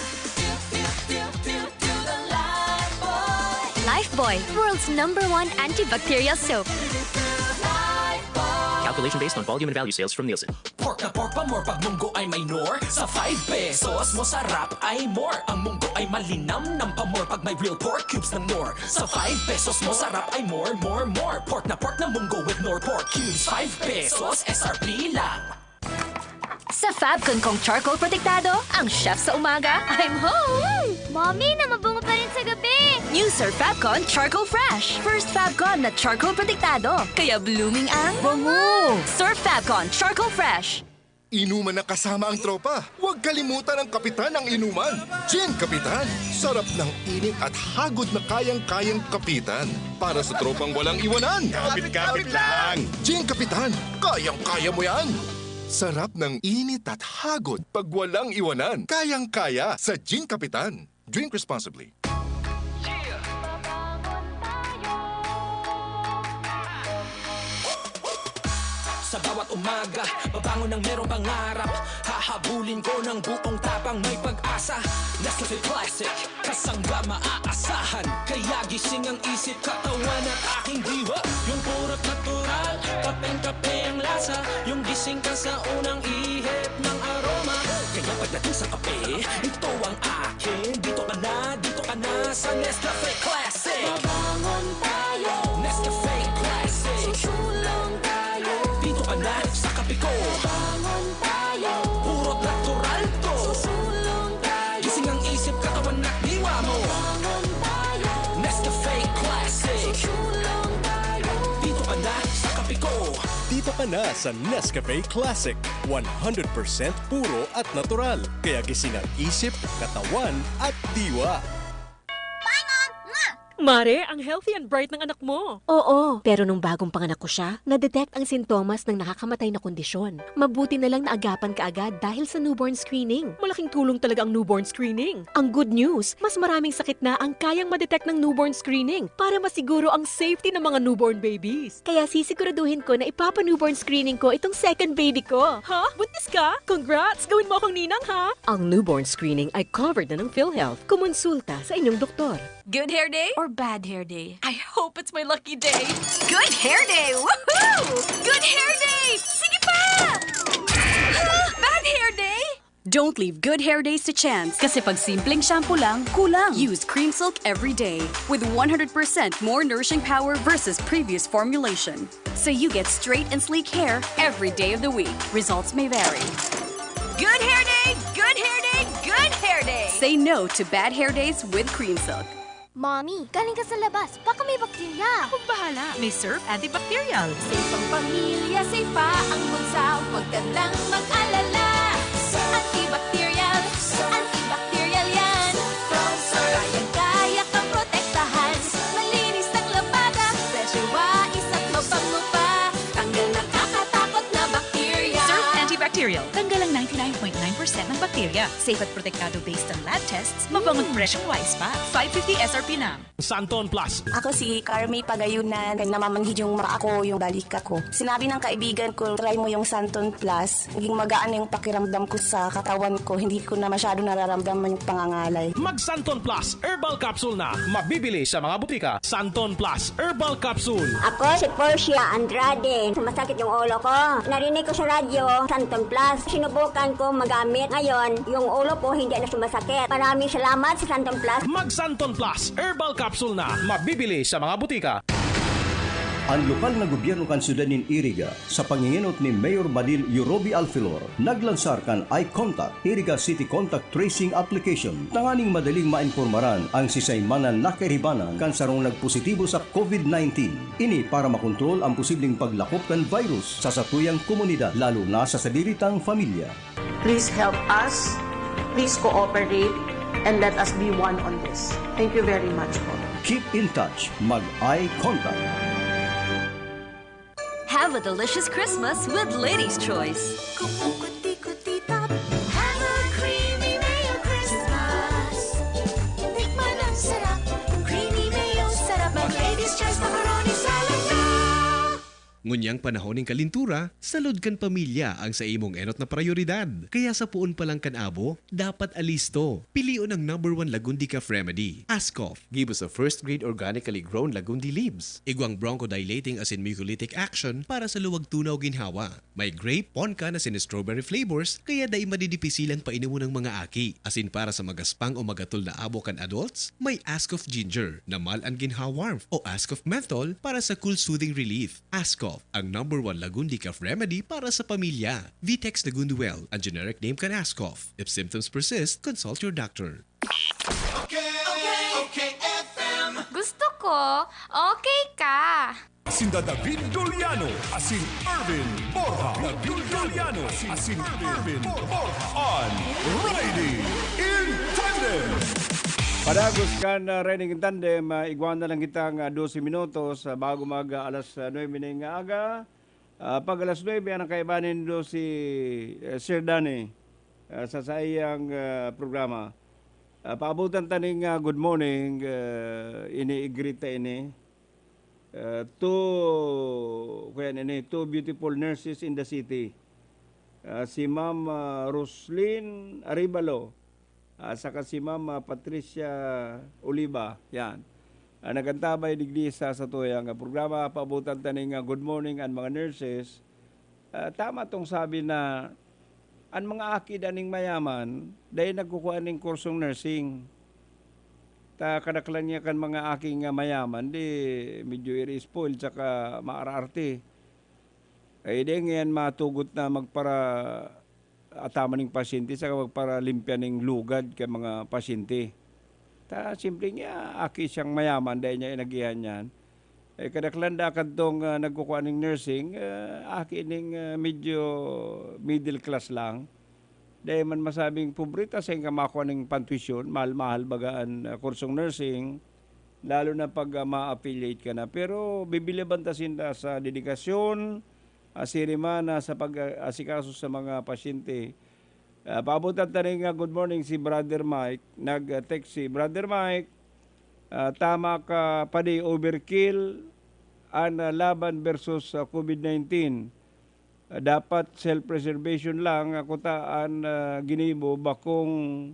Lifebuoy, world's number one antibacterial soap. Calculation based on volume and value sales from Nielsen. Pork na pork pa more pag munggo ay may Knorr. Sa five pesos mo sarap ay more. Ang munggo ay malinamnam pa more pag may real pork cubes ng Knorr. Sa five pesos mo sarap ay more, more, more. Pork na pork na munggo with Knorr pork cubes. Five pesos, S R P lang. Sa Fabcon kong charcoal protektado, ang chef sa umaga, I'm home! Mommy, na mabango pa rin sa gabi! New Surf Fabcon Charcoal Fresh. First Fabcon na charcoal protektado, kaya blooming ang bango! Surf Fabcon Charcoal Fresh. Inuman na kasama ang tropa. Huwag kalimutan ang kapitan ng inuman. Gin Kapitan. Sarap ng init at hagod na kayang-kayang kapitan. Para sa tropang walang iwanan. Kapit-kapit lang. Gin Kapitan. Kayang-kaya mo yan. Sarap ng init at hagod pag walang iwanan. Kayang-kaya sa Gin Kapitan. Drink responsibly. Sa bawat umaga, babangon ng merong pangarap. Hahabulin ko ng buong tapang, may pag-asa. Nescafe Classic, kasangga maaasahan. Kaya gising ang isip, katawan at aking diwa. Yung purot natural, kapeng-kape ang lasa. Yung gising ka sa unang ihip ng aroma. Kaya pagdating sa kape, ito ang akin. Dito ka na, dito ka na sa Nescafe Classic. Pana sa Nescafe Classic, one hundred percent puro at natural. Kaya gising ang isip, katawan, at diwa. Mare, ang healthy and bright ng anak mo. Oo, pero nung bagong panganak ko siya, na-detect ang sintomas ng nakakamatay na kondisyon. Mabuti na lang naagapan kaagad dahil sa newborn screening. Malaking tulong talaga ang newborn screening. Ang good news, mas maraming sakit na ang kayang ma-detect ng newborn screening para masiguro ang safety ng mga newborn babies. Kaya sisiguraduhin ko na ipapa-newborn screening ko itong second baby ko. Ha? Buntis ka? Congrats! Gawin mo akong ninang, ha? Ang newborn screening ay covered na ng PhilHealth. Kumonsulta sa inyong doktor. Good hair day or bad hair day? I hope it's my lucky day. Good hair day! Woohoo! Good hair day! Sige pa! Bad hair day? Don't leave good hair days to chance. Kasi pag simpleng shampoo lang, kulang. Use Cream Silk every day with one hundred percent more nourishing power versus previous formulation. So you get straight and sleek hair every day of the week. Results may vary. Good hair day! Good hair day! Good hair day! Say no to bad hair days with Cream Silk. Mommy, galing ka sa labas. Baka may bakterya. Akong bahala. May Surf Antibacterial. Safe ang pamilya, safe pa ang bunso. Huwag ka nang mag-alala. Surf Antibacterial, Surf Antibacterial yan. Kayang-kaya kang protektahan. Malinis ang labada, fresh, wais at mabango pa. Tanggal nakakatakot na bakterya. Surf Antibacterial. Tanggal ang ninety-nine point nine percent ng bakterya. Safe at protektado based on lab tests. Mabango't fresh ang wais pa. Five fifty S R P na. Santon Plus. Ako si Carmi Pagayunan. Namamanhid yung mata ko, yung balikat ko. Sinabi ng kaibigan ko, "Try mo yung Santon Plus." Naging magaan na yung pakiramdam ko sa katawan ko. Hindi ko na masyado nararamdaman yung pangangalay. Mag Santon Plus Herbal Capsule na. Mabibili sa mga butika. Santon Plus Herbal Capsule. Ako si Portia Andrade. Sumasakit yung ulo ko. Narinig ko sa radyo, Santon Plus. Sinubukan ko magamit. Ngayon, yung ulo ko hindi na sumasakit. Maraming salamat sa Santon Plus. Mag Santon Plus Herbal Capsule na. Mabibili sa mga butika. An lokal na gobyerno kan syudad nin Iriga, sa pangingenot ni Mayor Badil Yurobi Alfilor, naglansar kan Eye Contact, Iriga City Contact Tracing Application, tanganing madaling maimpormaran an sisay man na nakairibanan kan sarong nagpositibo sa COVID nineteen. Ini para makontrol an posibleng paglakop kan virus sa satuyang komunidad, lalo na sa sadiri tang pamilya. Please help us, please cooperate, and let us be one on this. Thank you very much po. Keep in touch, mag-eye contact. Have a delicious Christmas with Ladies' Choice. Kukuti-kuti top. Have a creamy mayo Christmas. Tikman ang sarap. Creamy mayo sarap. Mag Ladies' Choice Macaroni Salad na. Ngunyan panahon nin kalintura, salud kan pamilya ang sa imong enot na prayoridad. Kaya sa poon pa lang kan abo, dapat alisto. Pilion ang number one Lagun Decaf Remedy, Ascof. Give us a first-grade organically grown Lagundi leaves. Igwang bronchodilating asin mucolytic action para sa luwag tunaw ginhawa. May grape, ponca asin strawberry flavors, kaya dai madidipisilang painomon ang mga aki. Asin para sa magaspang o magatol na abo kan adults, may Ascof Ginger na mal an ginhawa warmth o Ascof Menthol para sa cool soothing relief. Ascof, ang number one Lagun Decaf remedy para sa pamilya. Vitex Lagunduel, ang generic name kan Ascof. If symptoms persist, consult your doctor. Okay, okay, F M. Gusto ko, okay ka. Sinda David Doliano asin Ervin Borja. David Doliano asin Ervin Borja. An Riding in Tandem. Padagos kan uh, Riding in Tandem, uh, igwa na lang kitang uh, dose minutos uh, bago mag uh, alas uh, nuebe ning aga. Uh, pag alas nuebe, ang kaiba nindo si uh, Sir Danny uh, sa saiyang uh, programa. Uh, paabutan ta ning uh, good morning, uh, ini-greet ta ini. Uh, two, kuya ini, two beautiful nurses in the city. Uh, si Ma'am uh, Roslyn Arevalo, uh, saka si Ma'am uh, Patricia Oliva. Yan. Uh, nagantabay digdi sa satuyang uh, programa. Paabutan ta ning uh, good morning an mga nurses. Uh, tama tong sabi na an mga aki daning mayaman, dai nagkukua ning kursong nursing. Ta kadaklan niya kan mga aki nga mayaman, di medyo iri-spoil saka maararte. Ay di ngayon matugot na magpara ataman ning pasyente saka magparalimpya ning lugad kan mga pasyente. Ta simple niya, aki siyang mayaman, dai niya inagihan yan. Eh, kadaklan da kadtong, ah, nagkukua ning nursing, ah, aki ning, ah, medyo middle class lang. Dai man masabing pobre ta saen ka makua ning pantuisyon, mahal-mahal baga an, ah, kursong nursing, lalo na pag, ah, ma-affiliate ka na. Pero bibilyaban ta sinda sa dedikasyon, ah, siring man, ah, sa pag-asikaso sa mga pasyente. Ah, paabot ta ning, ah, good morning si Brother Mike. Nag-text si Brother Mike, ah, "Tama ka, padi, overkill an, ah, laban versus, ah, covid nineteen. Ah, dapat self-preservation lang, ah, kuta an, ah, ginibo, bakong,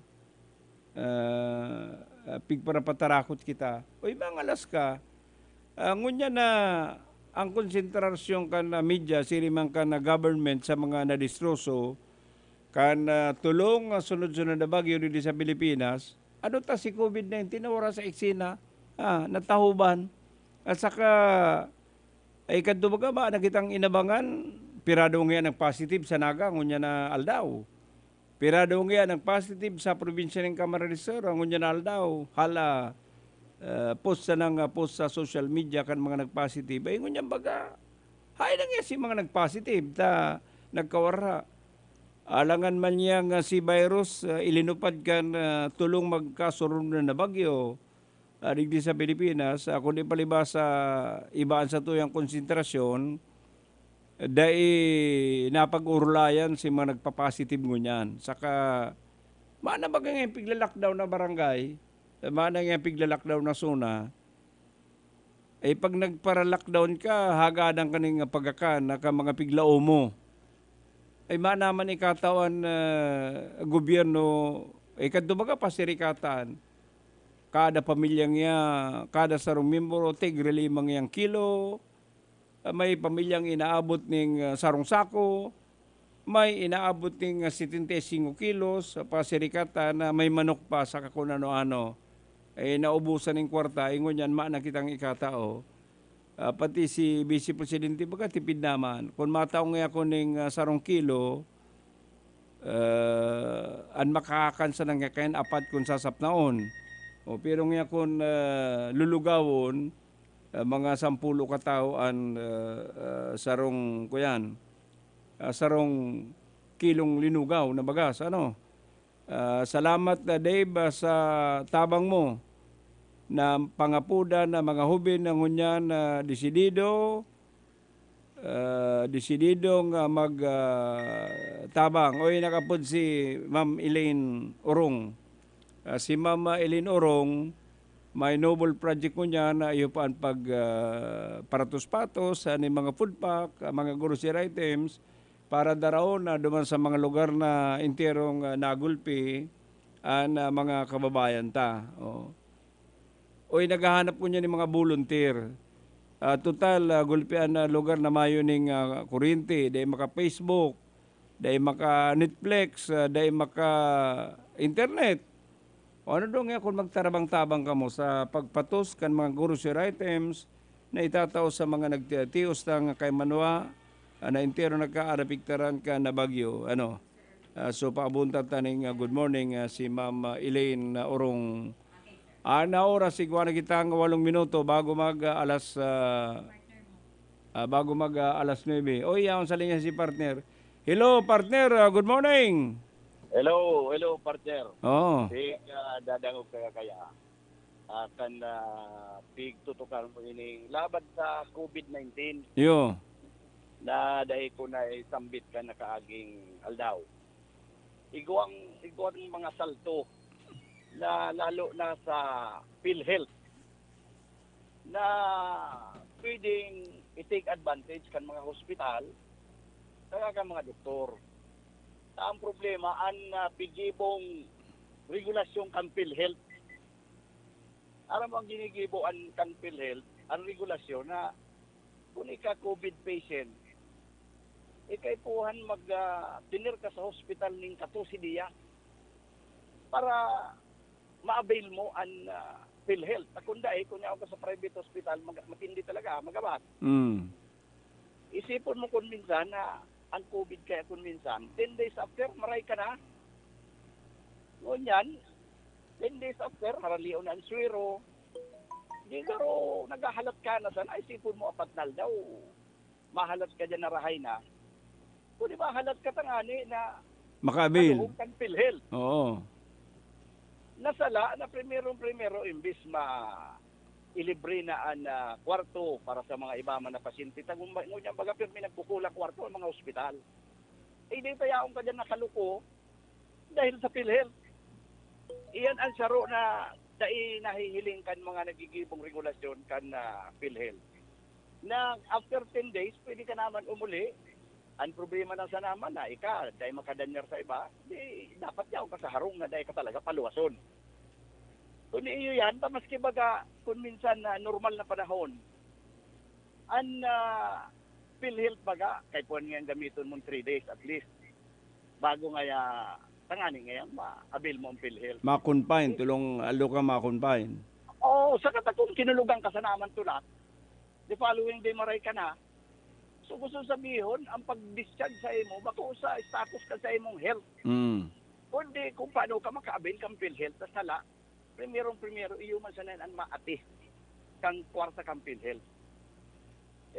ah, ah, pigparapatarakot kita." Oy, mangalas ka. Ah, ngunyan na ang konsentrasyon kan, ah, media, siring man kan, ah, government sa mga nadistroso, kan, ah, tolong, ah, sunod-sunod na bagyo digdi sa Pilipinas, ano ta si covid nineteen na wara sa eksena, ah, natahoban. At saka, ay kadto baga ba na kitang inabangan, pirado nga nag-positive sa Naga, ngunyan na aldaw. Pirado nga nag-positive sa probinsya nin Camarines Sur, ngunyan na aldaw. Hala, ah, post sanang, ah, post sa social media kan mga nag-positive. Ay, ngunyan baga, haen na nga si mga nag-positive ta nagkawara. Alangan man niya nga si virus, ah, ilinupad kan, ah, tolong magkasunod na bagyo, ah, digdi sa Pilipinas, ah, kundi palibasa iba an satuyang konsentrasyon, dai napag-orolayan si mga nagpa-positive ngunyan. Saka, mayo na baga ngayang pigla-lockdown na barangay, mayo na ngayang pigla-lockdown na zona, eh, pag nagpara-lockdown ka, hagadan ka ning pagkakan na kan mga piglaom mo. Ay, mayo na man ikatao an, ah, gobyerno, eh, kadto baga pasirikatan. Kada pamilya niya, kada sarong miyembro, tigre lima ngiyang kilo. Ah, may pamilyang inaabot ning, ah, sarong sako. May inaabot ning, ah, setenta y cinco kilos, ah, pasirikatan na may manok pa saka kun ano-ano. Eh, naubusan ning kwarta, ingon yan, mayo na kitang ikatao. Ah, pati si Vice Presidente baga tipid naman. Kun matao ngaya ako ning, ah, sarong kilo, ah, an makakakan sana ngaya kaiyan apat kun sasapnaon. O, pero ngaya kun, ah, lulugawon, ah, mga sampulo ka tawo an, ah, ah, sarong, kuyan, ah, sarong kilong linugaw na bagas, ano. Ah, salamat, ah, Dave, ah, sa tabang mo na pangapodan na mga hoben na ngunyan na desidido, ah, desididong, ah, mag, ah, tabang. Oy, nakapod si Ma'am Elaine Orong. Ah, si Ma'am, ah, Elaine Orong, may noble project ngunyan na iyo pa an pag, ah, paratos-patos, ah, nin mga food pack, ah, mga grocery items, para daraon na duman sa mga lugar na enterong, ah, nagulpi an, ah, mga kababayan ta. Oo. Oy, naghahanap ngunyan nin mga volunteer. Ah, total, ah, gulpian na lugar na mayo ning, ah, kuryente, dai maka-Facebook, dai maka-Netflix, ah, dai maka-internet. O ano daw nga kun magtarabang-tabang kamo sa pagpatos kan mga grocery items na itatao sa mga nagtitios tang kaimanwa, ah, na entero nagkaarapiktaran kan na bagyo? Ano? Ah, so, paabuntan ta ning, ah, good morning, ah, si Ma'am, ah, Elaine, ah, Orong. Ana oras, igwa na kitang walong minuto bago mag, ah, alas, ah, ah, bago mag, ah, alas nuebe. Oy, yaon sa linya si partner. Hello, partner. Ah, good morning. Hello, hello, partner. Oo. Pig, ah, dadangog ka kaya. Ah, kan, ah, pigtutukan mo ini laban sa covid nineteen. Yo. Na dai ko na isambit kan nakaaging aldaw. Igwang, igwang mga salto na lalo na sa PhilHealth na pwedeng i-take advantage kan mga hospital saka kan mga doktor. Ta ang problema, an, ah, gigibong regulasyon kan PhilHealth. Aram mo, ang ginigibo an, kan PhilHealth, ang regulasyon na kun ika covid patient, ika ipuhan mag, ah, tener ka sa hospital ning katorse dias para ma-avail mo an, ah, PhilHealth. At kung dai, kung yaon ka sa private hospital, mag-, matindi talaga, magabat. Mm. Isipon mo kung minsan na ang covid kaya kung minsan, ten days after, maray ka na. Ngunyan, ten days after, haralion na ang swero. Di garo naghahalat ka na sana, isipon mo apat na aldaw, mahalat ka diyan na rahay na. Kung di mahalat ka tangani na Maka-avail. Maluhog kan PhilHealth. Oo. Nasala na primero-primero, imbis ma ilibre na an, ah, kwarto para sa mga iba man na pasyente, tagumba-, ngunyan baga pirmi nagkukulang kwarto ang mga ospital. Eh, di tayaon ka diyan nakaluko dahil sa PhilHealth. Iyan ang saro na dai nahihiling kan mga nagigibong regulasyon kan, ah, PhilHealth. Na after ten days, pwede ka naman umuli. Ang problema lang sana man na ika, dai makadanyar sa iba, di dapat yaon ka sa harong na dai ka talaga paluwason. Kun iyo yan, ta maski baga, kun minsan na normal na panahon, an, ah, PhilHealth baga, kay puwan ngayon gamiton mong three days at least, bago ngaya, tangani ngayon, ma-avail mo ang PhilHealth. Ma-confine, tulong aldaw ka ma-confine. Oo, saka ta kung kinulogan ka sana man tulat, the following day maray ka na. So, gusto sabihon, ang pag-discharge sa imo, bako sa status ka sa imong health. Mm. Kundi kung paano ka maka-avail kang PhilHealth, ta sala, primerong-primero, iyo man sana an maati kang kwarta kang PhilHealth.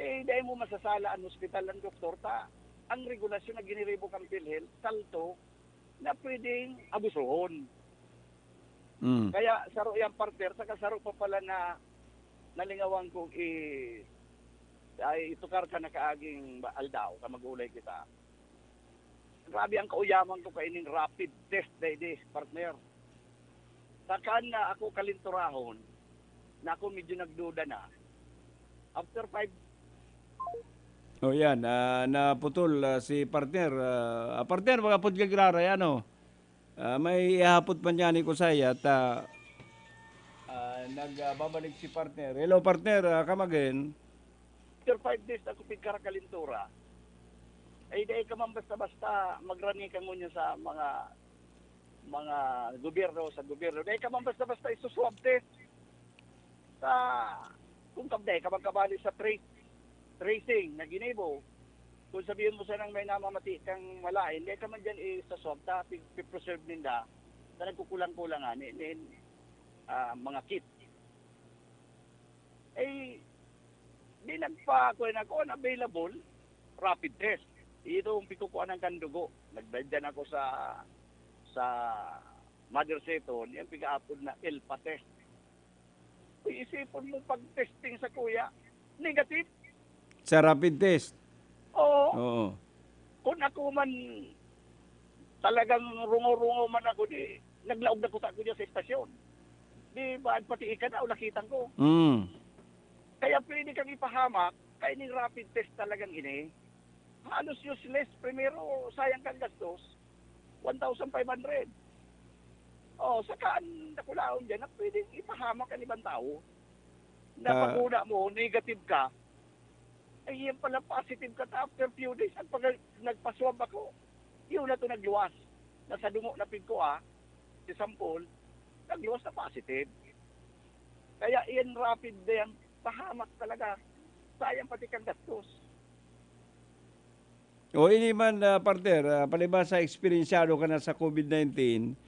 Eh, dai mo masasala an hospital, an doktor, ta ang regulasyon na giniribo kang PhilHealth, salto na pwedeng abusuhon. Mm. Kaya saro yang partner, saka saro pa pala na nalingawan kong i-, ay, itukar ka na kaaging ba-, aldaw, ka mag-ulay kita. Grabe ang kauyaman ko kaining rapid test na ini, partner. Saka na ako kalinturahon, na ako medyo nagduda na. After five Oh, yan. Ah, naputol, ah, si partner. Ah, ah, partner, baka pud ka giraray, ano? Ah, may ihapot pa niya ni Kusay at, ah, ah, nag, ah, babalik si partner. Hello, partner. Ah, come again. After five days, ako pigkarakalintura. Ay, dai ka man basta-basta magrani ka ngunyan sa mga, mga gobyerno, sa gobyerno. Dai ka man basta-basta isuswab test. Sa, kung kabday ka man kabali sa trace, tracing na ginibo, kung sabihin mo sanang may namamati kang malain, dai ka man dyan isuswab ta, pi-, pi-preserve ninda, na nagkukulang-kulang ani, nin, ah, mga kit. Eh, di nagpa-, kuwan ako, ang available, rapid test. Ito ang pikukuhanan kan dugo. Nagdadyan ako sa, sa Mother Seton, yung piga-apod na ELPA test. Uy, isipon mo pag testing sa kuya, negative. Sa rapid test? Oo. Oo. Kung ako man, talagang rungaw-rungaw man ako, di, naglaog na kuta ko diyan sa estasyon. Di ba, pati ika na, nakitan ko. Mm. Kaya pwede kang ipahamak, kaya ning rapid test talagang ini, halos useless. Primero, sayang kang gastos, one thousand five hundred. Oh, saka ang dakulaon diyan na pwedeng ipahamak ang ibang tao. Na Ah. pag una mo, negative ka, ay, yan pala, positive ka, ta after few days, ang pag-, nagpa-swab ako, yun na to nagluwas. Nasa dungo na pig ko, ah, si sample, nagluwas na positive. Kaya yan, rapid na yan, pahamak talaga. Sayang pati kang gastos. O, ini man, ah, partner, ah, palibhasa eksperensyado ka na sa COVID nineteen,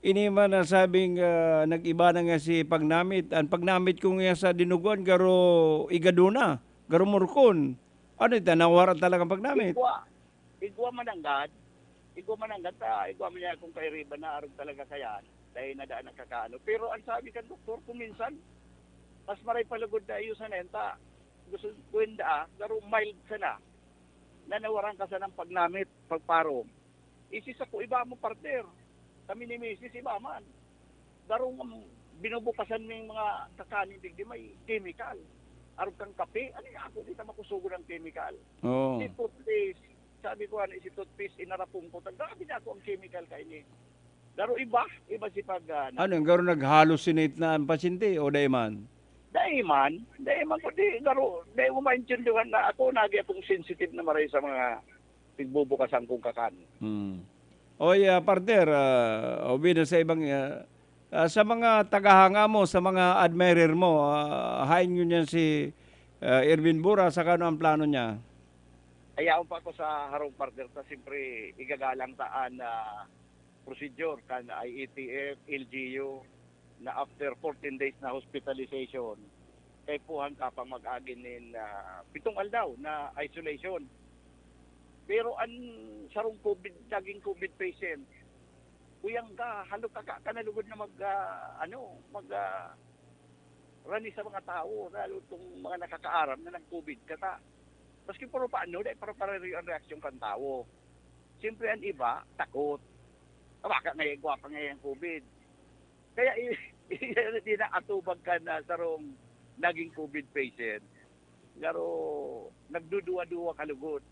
ini man nasabing, ah, nag-iba na nga si pagnamit. Ang pagnamit ko nga sa dinuguan, garo igado na, garo morkon. Ano ito? Nawara talaga ang pagnamit? Igwa. Igwa mananggad. Igwa mananggad ta, igwa man niya kung kairiba na arog talaga kayan. Dahil na daan nakakaano. Pero ang sabi kan doktor, kung minsan, mas maray palugod na iyo sa nenta. Gusto ko yung daa, garo mild sana. Na nawaran ka sanang pagnamit, pagparom. Isi sa ko iba mo, partner. Kami ni misis, iba man. Darong binubukasan ning mga kakanin digdi may chemical. Arog kang kape, ano yung ako, di ta makusugon ang chemical. Oo. Si toothpaste, sabi ko, ano, si toothpaste, inarapon ko, ta grabe na ako ang chemical kaini. Daro iba, iba si pag, ah, Ano, garo nag-hallucinate na ang pasyente o dai man? Dai man, dai man, kundi garo, dai mo maintindihan na ako, nagi akong sensitive na maray sa mga pigbubukasan kong kakan. Hmm. Oy, ah, partner, ah, obi na sa ibang, ah, ah, sa mga tagahanga mo, sa mga admirer mo, ah, hain nyo niyan si, ah, Erwin Bura, saka ano ang plano niya? Ayaw pa ako sa harong, partner, ta siyempre igagalang taan na procedure kan I A T F, L G U. na after fourteen days na hospitalization, kaipuhan ka pang mag-agi nin, ah, pitong aldaw na isolation. Pero an sarong COVID, naging COVID patient, kuyang ka, halok ka, ka, ka na lugod na mag, ah, ano, mag, ah, rani sa mga tawo, lalo tong mga nakakaaram na nag-COVID ka ta. Maski puro paano, dahil para-pareho ang reaksyon kan tawo. Siyempre, ang iba, takot. "Ah, baka ngayon, gwapa ngayon ang COVID." Kaya i-, i-, di na atubag ka na sarong naging COVID patient. Pero nagduduwa-duwa ka lugod.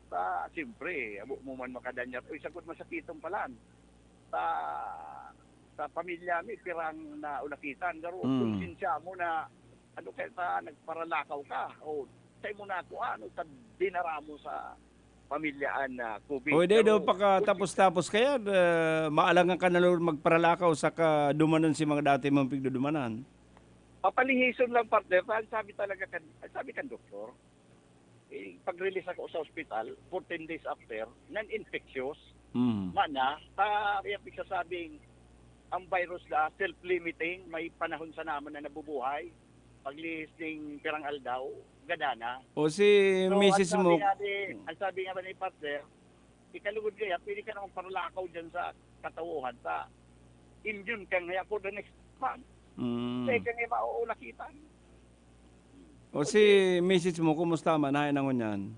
Sa, siyempre, abo mo man makadanyat, "Uy, sagkod masakiton palan." Sa, sa pamilya mi, pirang naulakitan. Pero Mm. konsensya mo na, ano, kaya ta nagparalakaw ka, o sa imo na ako, ano, ta dinara mo sa pamilya an, ah, COVID. O, di, Pero do, pakatapos-tapos kaya, ah, maalangan ka na lang magparalakaw saka dumanan si mga dati mong pigdudumanan. Papalihison lang, partner. Ang sabi talaga kan, ang sabi kan doktor, eh, pag-release ako sa ospital, fourteen days after, non-infectious, Mm. mana, ta, yung pigsasabing, ang virus na self-limiting, may panahon sa naman na nabubuhay, paglihis ning pirang aldaw, gada na. O si So, misis ang sabi mo, nga ni, ang sabi nga ba ni partner, ikalugod kaya, pwede ka namang paralakaw dyan sa katauhan, sa immune ka nga for the next month. Mm. Kaya ka nga mauulakitan. O si misis mo, kumusta man? Hain na ngunyan?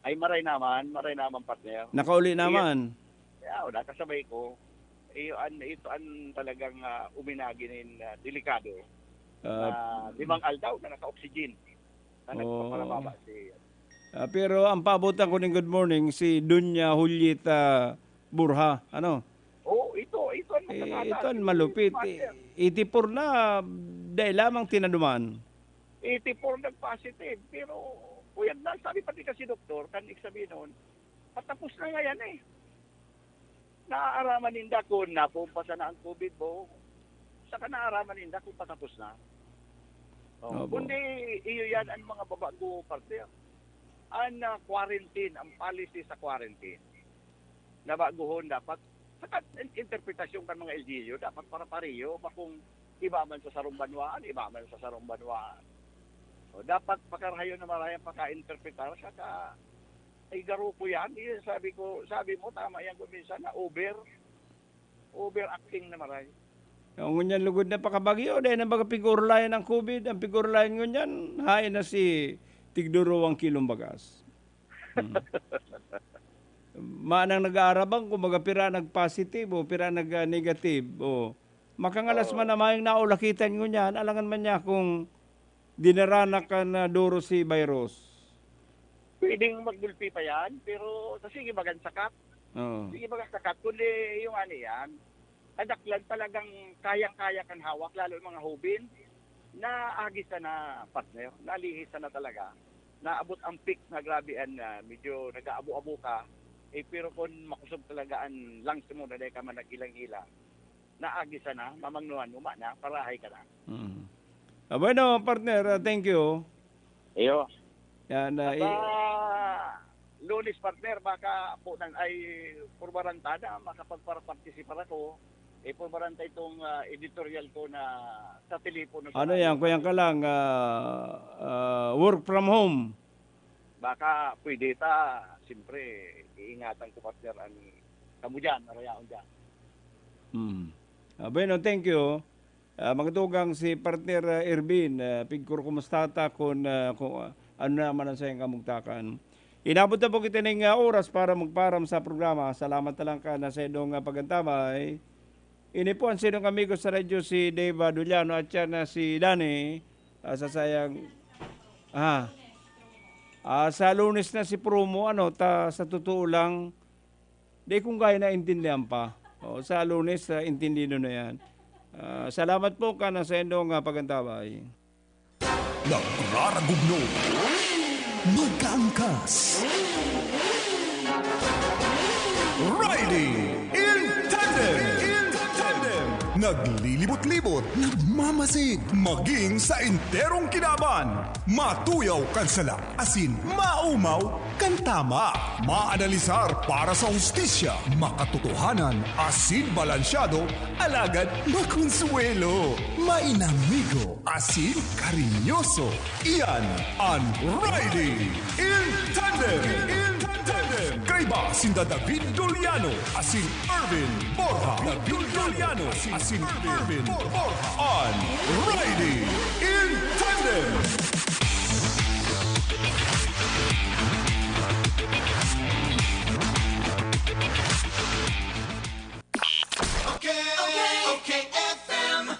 Ay, maray naman, maray naman, partner. Nakauli Iyo, naman? yeah, wala, kasabay ko. Iyo, an, ito an talagang, ah, uminagi nin, ah, delikado. Ah, Na limang aldaw na naka-oxygen, na Oo. nagpaparababa si Ah, pero ang paabotan ko ning good morning, si Doña Julieta Borja, ano? Oo, ito, ito ang Eh, matatanda. ito ang Si malupit. Martin. Eh, eighty-four na, dai lamang tinaduman. Eighty-four nag-positive, pero kuyag na, sabi pati kasi doktor, kan eksaminon, patapos na nga yan eh. Naaaraman ninda kung napumpasa na ang COVID mo, saka naaaraman ninda kung patapos na. Oh, Opo. Kundi iyo yan ang mga babago, partner. Ang, ah, quarantine, ang policy sa quarantine, na baguhon dapat, saka in-, interpretasyon kan mga L G U, dapat para pareho, bakong iba man sa sarong banwaan, iba man sa sarong banwaan. O, dapat pakarahayon na marayang paka-interpretar, saka ay, garo ko yan. Yun, sabi ko, sabi mo, tama yan kung minsan na over, overacting na maray. Ang ngunyan lugod na pakabagyo, dahil na baga pig-orolayan ang COVID. Ang pig-orolayan ngunyan, hain na si tigduruwang kilong bagas. Hmm. Manang nag-aarabang kung baga pira nag-positive o pira nag-negative. O, makangalas Oo. man na mayong naulakitan ngunyan, alangan man niya kung dinaranak ka na duro si virus. Pwedeng maggulpi pa yan, pero sa sige bagan sakat. Oo. Sige bagan sakat, kundi yung ano yan, kadaklan talagang kayang-kaya kan hawak, lalo yung mga hubin, naagi sana, partner, nalihis sana talaga. Naabot ang peak na grabe an, ah, medyo nag-aabo-abo ka, eh, pero kung makusog talaga ang lungs mo na dahil ka man naghilang-hilang, naagi sana, mamangnuhan mo, mana, parahay ka na. Mm. Ah, bueno, partner, ah, thank you. Iyo. Yan, ah, At, i- ah, Lunes, partner, baka po nang, ay, purbaran ta na makapagparapartisipar ako. Eh, purbaran ta itong, ah, editorial ko na sa telepono sa Ano yan? radyo. Kuyan ka lang, ah, ah, work from home. Baka pwede ta, siyempre, iingatan ko, partner, ang kamo dyan, marayaon dyan. Hmm. Ah, bueno, thank you. Ah, mga tugang, si partner, ah, Ervin, ah, pigkuro kumusta ta kun, ah, kung, ah, ano naman ang sayang kamugtakan. Inabot na po kita ning, ah, oras para magparam sa programa. Salamat na lang ka na sa inyong, ah, pagantabay. Ini po ang sinong amigo sa radyo, si Dave Aduliano at siya na si Danny, ah, sa sayang, ah, ah, sa Lunes na si promo, ano, ta, sa totoo lang, di kong kaya naintindihan pa. O, sa Lunes, ah, intindido na yan. Ah, salamat po ka na sa inyong, ah, pagantabay. Nagraragugno. Magkaangkas. Riding in tandem. In tandem. Naglilibot-libot, nagmamasid, maging sa enterong kinaban. Matuyaw kan sala, asin maumaw kan tama. Maanalisar para sa hustisya, makatotohanan, asin balansyado, alagad makonsuwelo, mainamigo, asin karinyoso. Iyan an Riding in Tandem. In Tandem. Kaiba sinda David Doliano asin Erwin Borja. David Doliano asin Erwin Borja. An Riding in Tandem.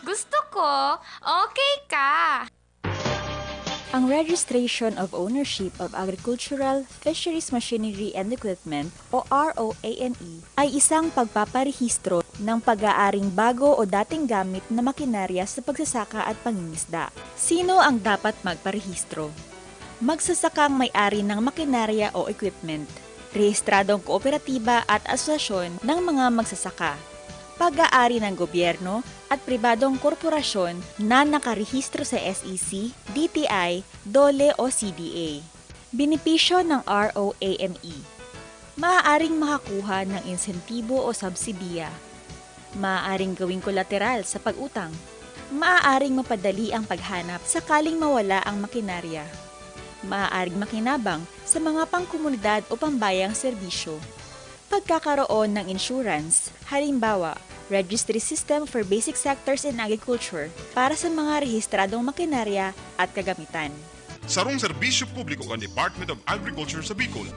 Gusto ko, okay ka. Ang Registration of Ownership of Agricultural, Fisheries Machinery and Equipment o R O A M E ay isang pagpaparehistro ng pag-aaring bago o dating gamit na makinarya sa pagsasaka at pangingisda. Sino ang dapat magparehistro? Magsasakang may-ari ng makinarya o equipment, rehistradong kooperatiba at asosasyon ng mga magsasaka, pag-aari ng gobyerno at pribadong korporasyon na nakarehistro sa S E C, D T I, DOLE o C D A. Benepisyo ng R O A M E. Maaaring makakuha ng insentibo o subsidiya. Maaaring gawing kolateral sa pag-utang. Maaaring mapadali ang paghanap sakaling mawala ang makinarya. Maaaring makinabang sa mga pangkomunidad o pambayang serbisyo. Pagkakaroon ng insurance, halimbawa, Registry System for Basic Sectors in Agriculture para sa mga rehistradong makinarya at kagamitan. Sarong serbisyo publiko kan Department of Agriculture sa Bicol.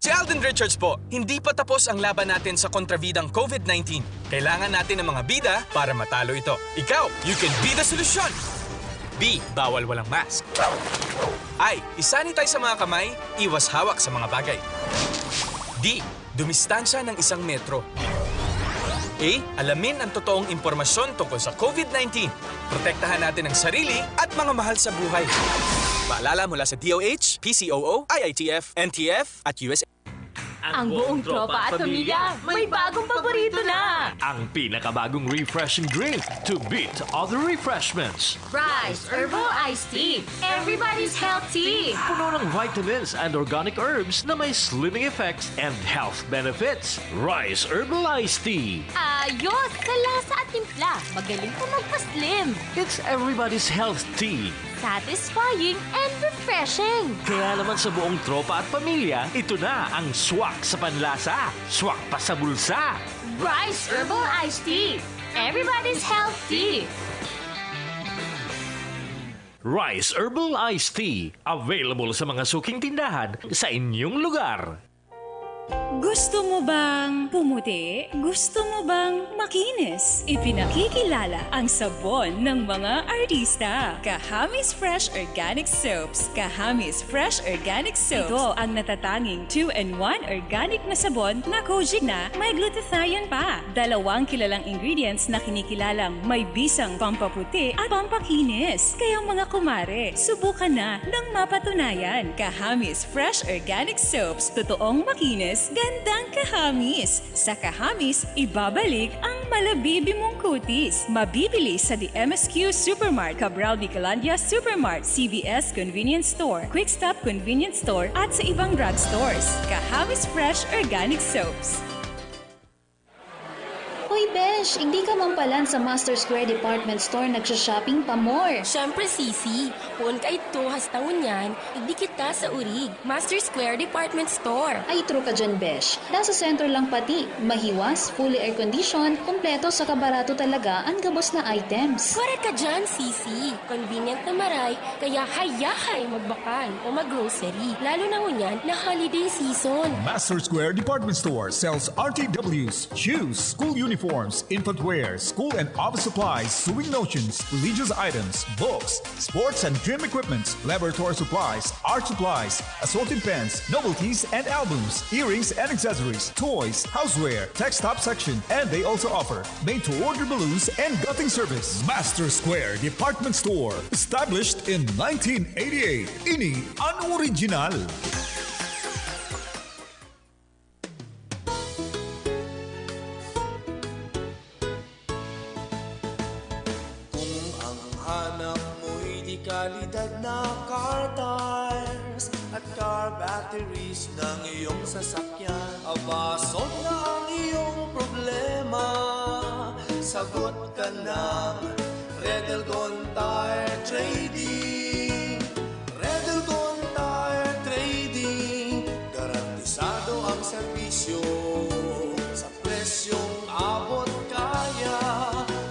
Si Alden Richards po, hindi pa tapos ang laban natin sa kontrabidang COVID nineteen. Kailangan natin ng mga bida para matalo ito. Ikaw, you can be the solution! B. Bawal walang mask. I. I-sanitize sa mga kamay, iwas hawak sa mga bagay. D. Dumistansya ng isang metro. A. Alamin ang totoong impormasyon tungkol sa COVID nineteen. Protektahan natin ang sarili at mga mahal sa buhay. Paalala mula sa D O H, P C O O, I I T F, N T F at U S A. Ang buong tropa at pamilya may bagong paborito na! Ang pinakabagong refreshing drink to beat other refreshments. Rice Herbal Iced Tea, everybody's health tea! Puno ng vitamins and organic herbs na may slimming effects and health benefits. Rice Herbal Iced Tea. Ayos! Sa lasa at timpla, magaling pa magpa-slim! It's everybody's health tea. Satisfying and refreshing! Kaya naman sa buong tropa at pamilya, ito na ang swak sa panlasa, swak pa sa bulsa. Rice Herbal Iced Tea, everybody's health tea! Rice Herbal Iced Tea, available sa mga suking tindahan sa inyong lugar. Gusto mo bang pumuti? Gusto mo bang makinis? Ipinakikilala ang sabon ng mga artista. Kahamis Fresh Organic Soaps. Kahamis Fresh Organic Soaps. Ito ang natatanging two-in-one organic na sabon na kojic na may glutathione pa. Dalawang kilalang ingredients na kinikilalang may bisang pampaputi at pampakinis. Kaya mga kumare, subukan na ng mapatunayan. Kahamis Fresh Organic Soaps. Totoong makinis, gandang kahamis. Sa kahamis, ibabalik ang malabibi mong kutis. Mabibili sa The M S Q Supermart, Cabral Bicolandia Supermart, C V S Convenience Store, Quick Stop Convenience Store at sa ibang drugstores. Kahamis Fresh Organic Soaps. Hoy besh, igdi ka man palan sa Master Square Department Store nagsha-shopping pa more. Syempre, Sisi. Poon kaidto hasta ngunyan, igdi kita sa Urig, Master Square Department Store. Ay, true ka dyan, besh. Nasa sentro lang pati, mahiwas, fully air-conditioned, kompleto saka barato talaga an gabos na items. Correct ka dyan, Sisi. Convenient na maray, kaya hayahay magbakal o mag-grocery, lalo na ngunyan na holiday season. Master Square Department Store sells R T Ws, shoes, school uniforms, infant wear, school and office supplies, sewing notions, religious items, books, sports and gym equipments, laboratory supplies, art supplies, assorted pens, novelties and albums, earrings and accessories, toys, houseware, tech stop section, and they also offer made-to-order balloons and gutting service. Master Square Department Store, established in nineteen eighty-eight. Ini an original. Kalidad na car tires at car batteries ng iyong sasakyan. Abasog na ang iyong problema. Sagot ka ng Red Elgon Tire Trading. Red Elgon Tire Trading. Garantisado ang serbisyo sa presyong abot kaya.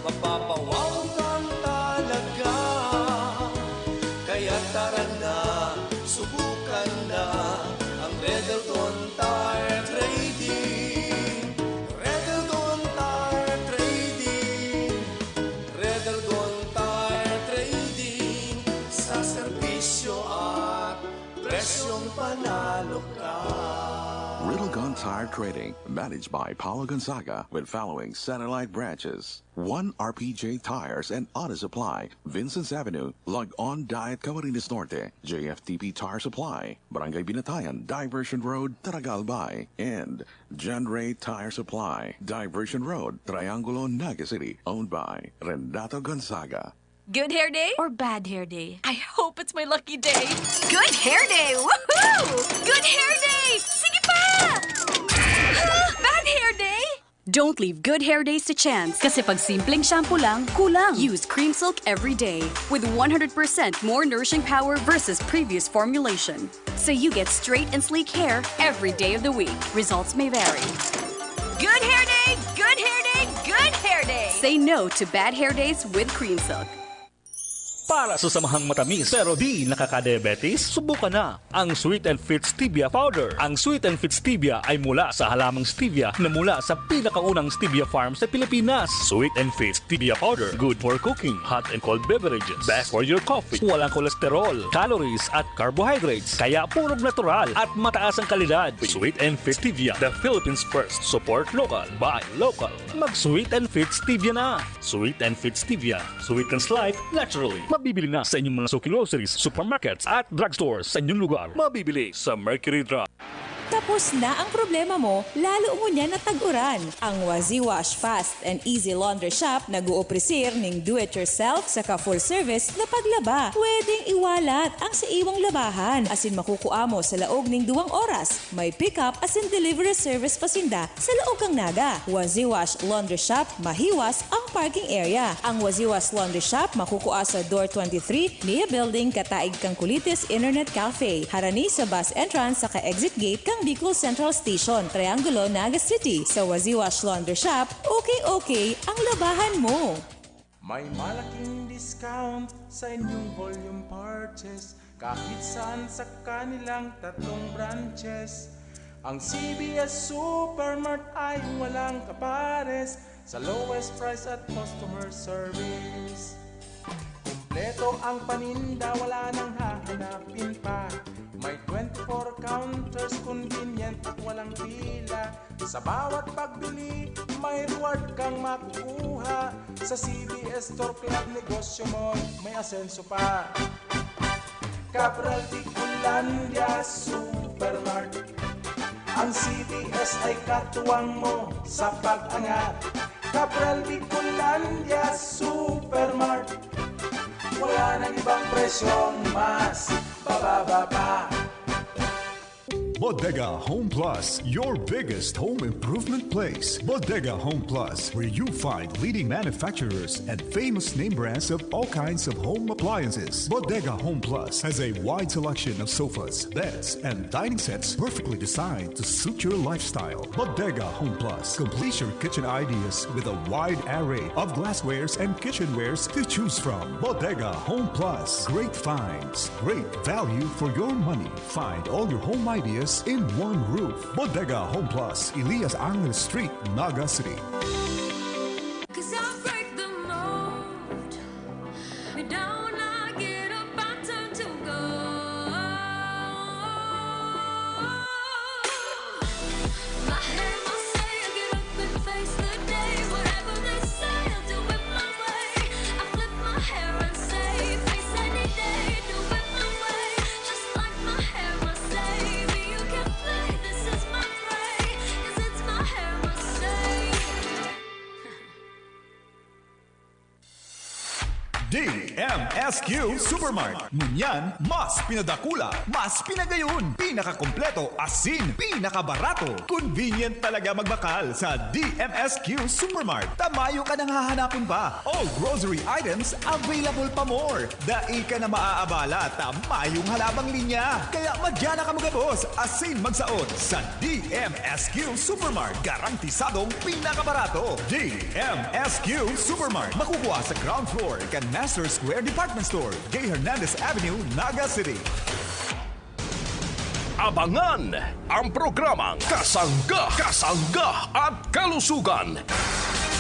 Mapapawaw kang talaga. Kaya tara na, subukan na ang Red Elgon Tire Trading. Red Elgon Tire Trading. Red Elgon Tire Trading. Sa serbisyo at presyong panalo ka. Red Elgon Tire Trading, managed by Paulo Gonzaga, with following satellite branches: one R P J Tires and Auto Supply, Vincent's Avenue, Log-On Diet, Camarines Norte; J F T P Tire Supply, Barangay Binatayan, Diversion Road, Taragal Bay; and John Ray Tire Supply, Diversion Road, Triangulo, Naga City. Owned by Renato Gonzaga. Good hair day or bad hair day? I hope it's my lucky day. Good hair day! Woohoo! Good hair day! Sige pa! Bad hair day? Don't leave good hair days to chance. Kasi pag simpleng shampoo lang, kulang. Use Cream Silk every day with one hundred percent more nourishing power versus previous formulation. So you get straight and sleek hair every day of the week. Results may vary. Good hair day! Good hair day! Good hair day! Say no to bad hair days with Cream Silk. Para sa samahang matamis pero di nakakadiabetes, subukan na ang Sweet and Fit Stevia Powder. Ang Sweet and Fit Stevia ay mula sa halamang stevia na mula sa pinakaunang stevia farm sa Pilipinas. Sweet and Fit Stevia Powder, good for cooking, hot and cold beverages, best for your coffee. Walang kolesterol, calories at carbohydrates, kaya purong natural at mataas ang kalidad. Sweet and Fit Stevia, the Philippines first. Support local, buy local. Mag Sweet and Fit Stevia na! Sweet and Fit Stevia sweetens life naturally. Mabibili na sa inyong mga suki groceries, supermarkets at drugstores sa inyong lugar. Mabibili sa Mercury Drug. Tapos na ang problema mo, lalo ngunyan na tag-uran. Ang Waziwash Fast and Easy Laundry Shop nag-ooprisir ning do-it-yourself saka full-service na paglaba. Pwedeng iwalat ang sa iwang labahan asin makukua mo sa laog ning duwang oras. May pick-up asin delivery service pa sinda sa laog kan Naga. Waziwash Laundry Shop, mahiwas ang parking area. Ang Waziwash Laundry Shop makukua sa Door twenty-three, Nia Building, kataig kan Kulitis Internet Cafe, harani sa bus entrance saka exit gate kan Bicol Central Station, Triangulo, Naga City. Sa Waziwash Laundry Shop, okay-okay ang labahan mo! May malaking discount sa inyong volume purchase kahit saan sa kanilang tatlong branches. Ang C B S Supermart ay walang kapares sa lowest price at customer service. Kumpleto ang paninda, wala nang hahanapin pa. May twenty-four counters, convenient at walang pila. Sa bawat pagbili, may reward kang makukuha. Sa C B S Store Club, negosyo mo may asenso pa. Cabral Bicolandia Supermart. Ang C B S ay katuwang mo sa pag-angat. Cabral Bicolandia Supermart. Wala nang ibang presyong mas bababa pa. Bodega Home Plus, your biggest home improvement place. Bodega Home Plus, where you find leading manufacturers and famous name brands of all kinds of home appliances. Bodega Home Plus has a wide selection of sofas, beds, and dining sets perfectly designed to suit your lifestyle. Bodega Home Plus completes your kitchen ideas with a wide array of glasswares and kitchenwares to choose from. Bodega Home Plus, great finds, great value for your money. Find all your home ideas in one roof. Bodega Home Plus, Elias Angel Street, Naga City. Cause I break the mold. Me down, I get up, I turn to gold. My hair, my say, I get up and face the day. Whatever they say, I'll do it my way. I flip my hair and say, face any day, do it my way. Just like my hair, my say, me you can play. This is my prey, 'cause it's my hair, my say. S Q Supermart. Ngunyan, mas pinadakula, mas pinagayon, pinakakompleto, asin pinakabarato. Convenient talaga magbakal sa D M S Q Supermart. Ta mayo ka nang hahanapon pa. All grocery items available pa more. Dai ka na maaabala ta mayong halabang linya. Kaya madya na kamo gabos, asin magsaot sa D M S Q Supermart. Garantisadong pinakabarato. D M S Q Supermart. Makukuha sa ground floor kan Master Square Department Store, Gay Hernandez Avenue, Naga City. Abangan ang programang Kasangga, Kasangga at Kalusugan.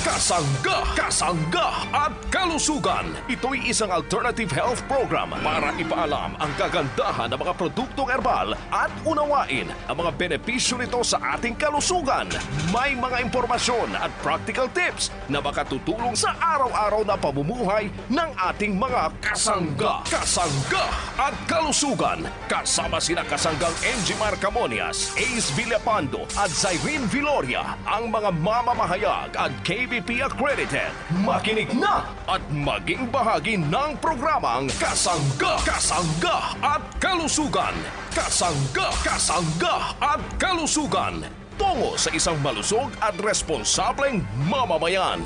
Kasangga, Kasangga at Kalusugan. Ito'y isang alternative health program para ipaalam ang kagandahan ng mga produktong herbal at unawain ang mga benepisyo nito sa ating kalusugan. May mga impormasyon at practical tips na makatutulong sa araw-araw na pamumuhay ng ating mga kasangga, kasangga at kalusugan. Kasama sina kasanggang Enjimar Camonias, Ace Villapando at Zyrene Viloria, ang mga mamamahayag at K B P accredited. Makinig na at maging bahagi ng programang Kasangga, Kasangga at Kalusugan. Kasangga, Kasangga at Kalusugan. Tungo sa isang malusog at responsableng mamamayan.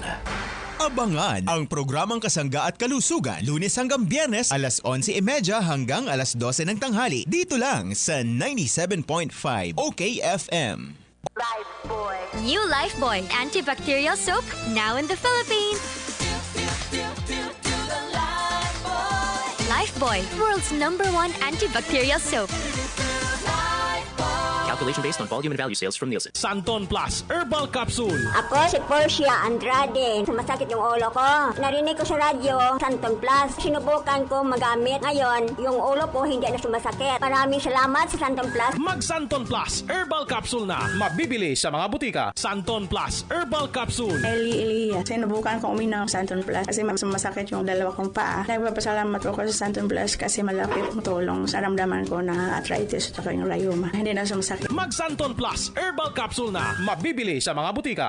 Abangan ang programang Kasangga at Kalusugan, Lunes hanggang Biyernes, alas onse y media hanggang alas dose ng tanghali, dito lang sa ninety-seven point five O K F M. Lifebuoy. New Lifebuoy Antibacterial Soap, now in the Philippines. Lifebuoy, world's number one antibacterial soap. Calculation based on volume and value sales from Nielsen. Santon Plus Herbal Capsule. Ako si Portia Andrade. Sumasakit yung ulo ko. Narinig ko sa radyo, Santon Plus. Sinubukan ko magamit. Ngayon, yung ulo ko hindi na sumasakit. Maraming salamat sa Santon Plus. Mag Santon Plus Herbal Capsule na. Mabibili sa mga butika. Santon Plus Herbal Capsule. Eli Elia. Sinubukan kong uminom ng Santon Plus kasi ma-, sumasakit yung dalawa kong paa. Nagpapasalamat ako sa Santon Plus kasi malaki ang tulong. Naramdaman ko na arthritis at saka yung rayuma. Hindi na sumasakit. Mag Santon Plus Herbal Capsule na. Mabibili sa mga butika.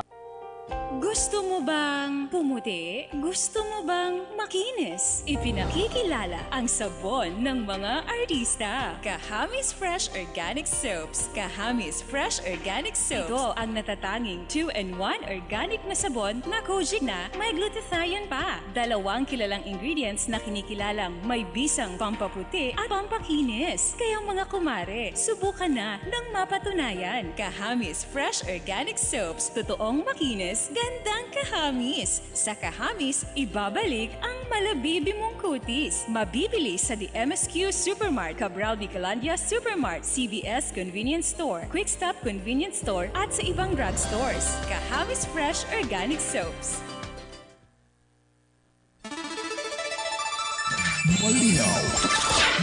Gusto mo bang pumuti? Gusto mo bang makinis? Ipinakikilala ang sabon ng mga artista. Kahamis Fresh Organic Soaps. Kahamis Fresh Organic Soaps. Ito ang natatanging two-in-one organic na sabon na kojic na may glutathione pa. Dalawang kilalang ingredients na kinikilalang may bisang pampaputi at pampakinis. Kaya mga kumare, subukan na ng mapatunayan. Kahamis Fresh Organic Soaps. Totoong makinis, gandang kahamis. Sa Kahamis, ibabalik ang malabibi mong kutis. Mabibili sa The M S Q Supermart, Cabral de Calandia Supermart, C V S Convenience Store, Quick Stop Convenience Store, at sa ibang drugstores. Kahamis Fresh Organic Soaps. Malinaw,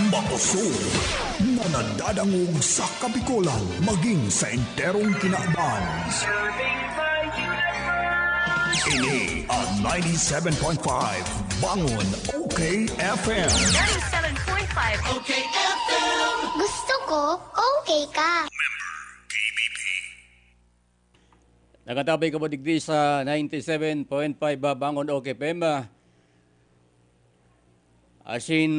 makusog, na nadadangog sa Kabikolan, maging sa enterong kinaban. Ini ang ninety-seven point five Bangon O K F M. Ninety-seven point five O K F M. Gusto ko, okay ka. Nagatabi kamo digdi sa ninety-seven point five Bangon O K F M, ah, asin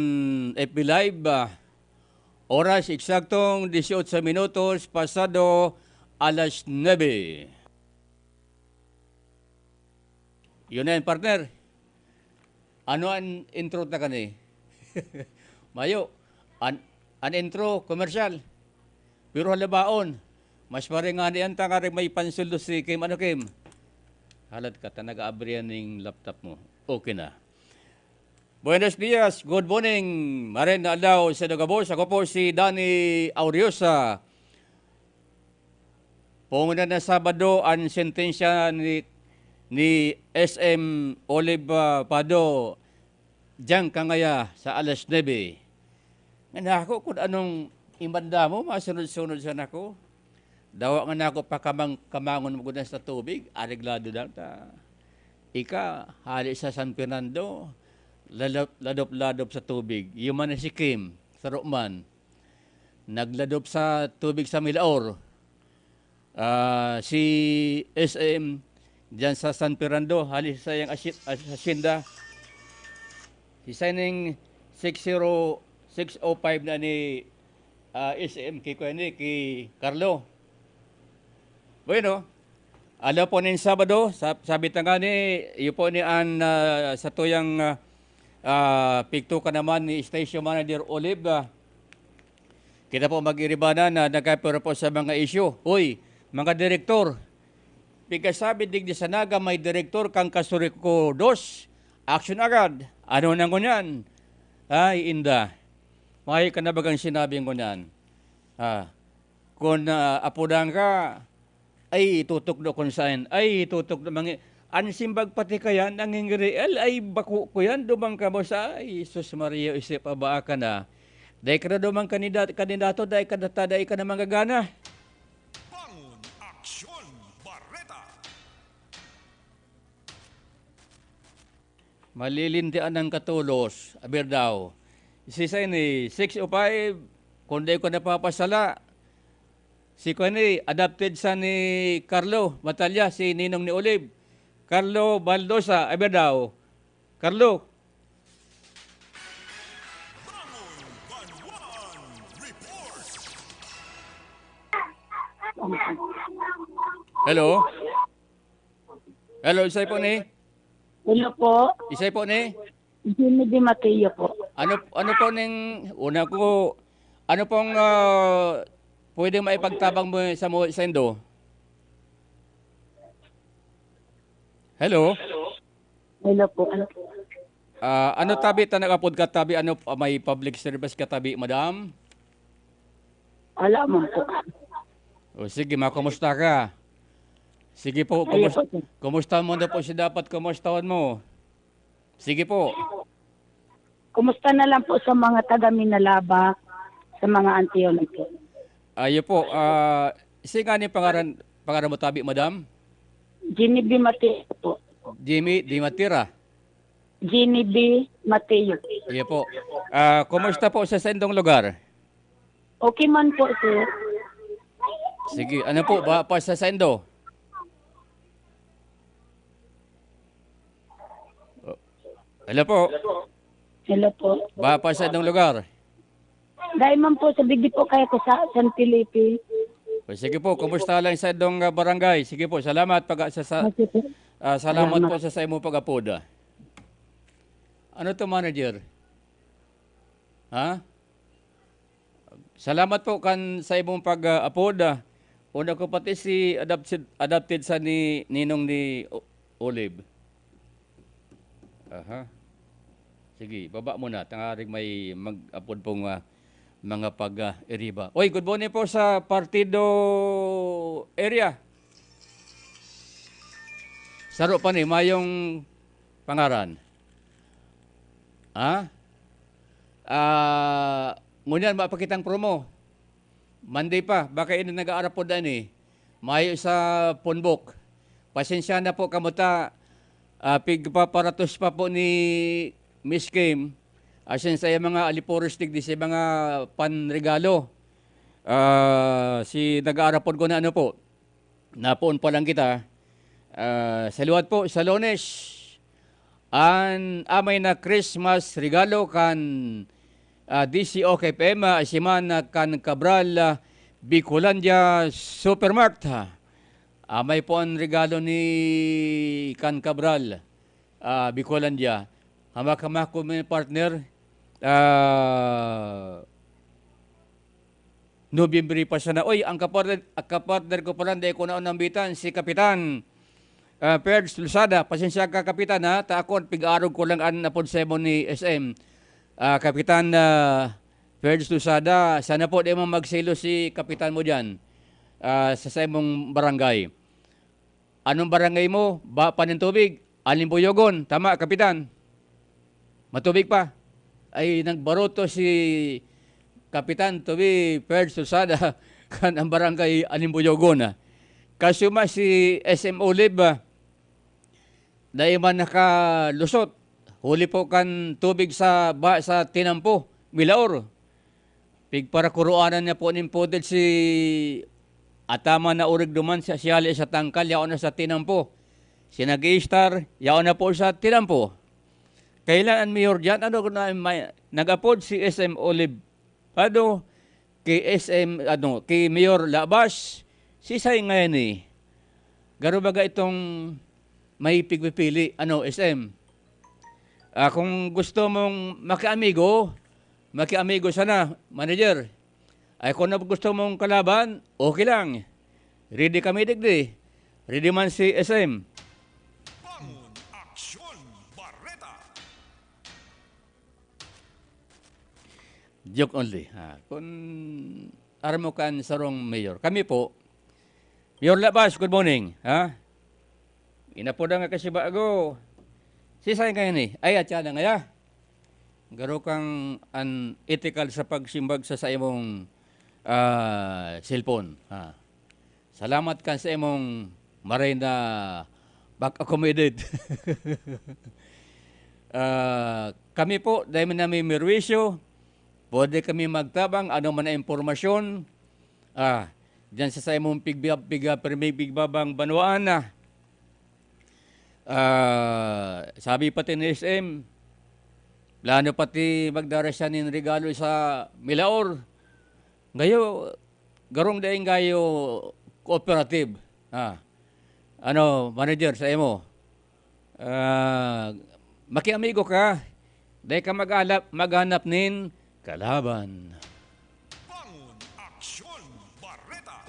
F B Live, ah, oras eksaktong dieciocho minutos pasado alas nuebe. Yun na yan, partner. Ano an intro ta kani? Mayo. An, an intro, komersyal. Pero halabaon, mas pare nga ni anta nga may pansuldo si Kim. Ano, Kim? Halat ka, ta nag-aabri yan ning laptop mo. Okay na. Buenos dias, good morning. Maray na aldaw sa inyo gabos. Ako po si Danny Auriosa. Pungon na Sabado an sentensya ni, ni S M Olive, ah, Pado, diyan kangaya sa alas nuebe. Ngan ako, kun anong imanda mo, masunod-sunod sana ako. Dawa nga na ako pakamang-, kamangon mo gud sa tubig, areglado lang ta. Ika, hali sa San Fernando, ladop-, ladop-ladop sa tubig. Iyo man si Kim, saro man. Nagladop sa tubig sa Milaor. Ah, si S M diyan sa San Fernando, hali sa iyang asy-, as-, hacienda. Si Sining six zero, six oh five na ni, ah, S M ki kuya ni, ki Carlo. Bueno, aldaw po nin Sabado, sa-, sabi ta nga ni, iyo po ni an, ah, sa tuyang, ah, ah, pigtukan naman ni Station Manager Olive, ah, kita po mag-iribanan na nagkapiro po sa mga isyu. Hoy, mga direktor, pigkasabi digdi sa Naga may direktor kan Kasuriko dos, aksyon agad. Ano na ngunyan? Ay, inda. Mayo ka na bagang sinabi ngunyan? Ah, kun, ah, apodan ka, ay, tutukdo kun saen. Ay, tutukdo mangi-, an simbag pati kayan, nanginggiriel, ay, bako ko yan, duman ka mo sa, ay, sus Maria, isip abaa ka na. Dai ka na duman kandidat-, kandidato, dai ka na ta-, dai ka na manggagana. Bangon Aksyon Bareta. Malilintian ng katolos, aber daw. Si sa ini, six oh five, kung di ko napapasala, si kuan ni, adopted sa ni Carlo Batalya, si Ninong ni Olive. Carlo Baldosa, aber daw. Carlo. Hello? Hello, isay po ni? Hello po. Isay po ni? Jimmy Di Mateo po. Ano, ano po ning, una ko, ano pong, ah, pwedeng maipagtabang mo sa mo, sa indo? Hello? Hello po. Ano po? Ah, ano tabi ta nag-apod ka tabi? Ano, ah, may public service ka tabi, madam? Wala man po. O sige, makumusta ka? Sige po, Ayun kumus-, po, sir. Kumusta mo na po si dapat kumustahon mo? Sige po. Kumusta na lang po sa mga taga Minalaba, sa mga Antiyon po? Ayo po, ah, si nga ni pangaran, pangaran mo tabi, madam? Genevieve Mateo po. Jimmy Di Matira. Genevieve Mateo. Iyo po. Ah, kumusta po sa sendong lugar? Okay man po, sir. Sige, ano po ba pa sa sendo? Oh. Hello po. Hello po. Ba pa sa inyong lugar? Dai man po, sa bigdi po kaya ko sa San Felipe. O, sige po, kumusta lang sa inyong, ah, barangay? Sige po, salamat pag sa, sa, Okay po. Ah, salamat Salamat. po sa, sa imong pag-apod, ah. Ano to, manager? Ha? Salamat po kan sa imong pag-apod, ah. Una ko pati si adopted, adopted sa ni Ninong ni O-, Olive. Aha. Sige, baba mo na. Tangaring may mag-apod pong, ah, mga pag, ah, iriba. Oy, good morning po sa Partido area. Saro pa ni, mayong pangaran. Ha? Ah, ngunyan, mapakitang promo. Monday pa, baka ini nag-aarapod na ini. Mayo sa punbok. Pasensya na po, kamuta, ah, pigpaparatos pa po ni Miss Kim. Asin sa mga aliporos digdi sa mga panregalo. Ah, si nag-aarapod ko na ano po. Napoon pa lang kita. Ah, sa liwat po, sa Lunes, an amay na Christmas regalo kan, ah, D C O K P M, ah, si man, ah, kan Cabral, ah, Bicolandia Supermart, ah. Amay po ang regalo ni kan Cabral, ah, Bicolandia. Hamak-hamak ko, mga partner. Ah, Nobyembre pa sana. Oy, ang kapartner, ang kapartner ko pala, dai ko na nambitan, si Kapitan, ah, Ferds Losada. Pasensya ka, Kapitan, ha? Ta ako, pig-arog ko lang an apod sa imo ni S M. Ah, Kapitan, ah, Ferds Losada, sana po di mo magselos si Kapitan mo diyan, ah, sa, sa imong barangay. Anong barangay mo? Ba pa nin tubig? Alimbuyogon. Tama, Kapitan? Matubig pa? Ay, nagbaroto si Kapitan Toby Ferds Losada kan ang barangay Alimbuyogon, ah. Kasuma si S M Olive, ah, dai man nakalusot. Huli po kan tubig sa ba, sa tinampo, Milaor. Pigparakuroanan niya po nin poder si Atama na urig duman siya, siya hali sa tangkal, yaon na sa tinampo. Si nag-iistar, yaon na po sa tinampo. Kailan an mayor diyan? Ano na may nag-apod si S M Olive? Ano? Kay S M, ano, kay Mayor Labas? Sisay ngayon eh? Garo baga itong may pigpipili? Ano, S M? Ah, kung gusto mong makiamigo, makiamigo sana, manager. Ay, kung gusto mong kalaban, okay lang. Ready kami digdi. Ready man si S M. Bangon Aksyon Bareta. Joke only. Ah, kun aram mo kan sarong mayor. Kami po, Mayor Labas, good morning. Ha? Inapodan nga kasi bago. Sisay ngayon eh. Ay, atya na ngaya. Garo kang unethical sa pagsimbag sa saimong, ah, cellphone. Ha? Salamat kan saimong maray na pag-accommodate. Ah, kami po, dahil na may merwisyo, pwede kami magtabang ano man na impormasyon, ah, diyan sa saimong pigbiya-, piga-, pirmi pigbabang banwaan na. Ah, sabi pati ni S M, plano pati magdara siya nin regalo sa Milaor. Ngayo, garong daing gayo cooperative. Ah, ano, manager, sa imo? Ah, makiamigo ka, dai ka maghanap, maghanap nin kalaban. Bangon Aksyon Bareta.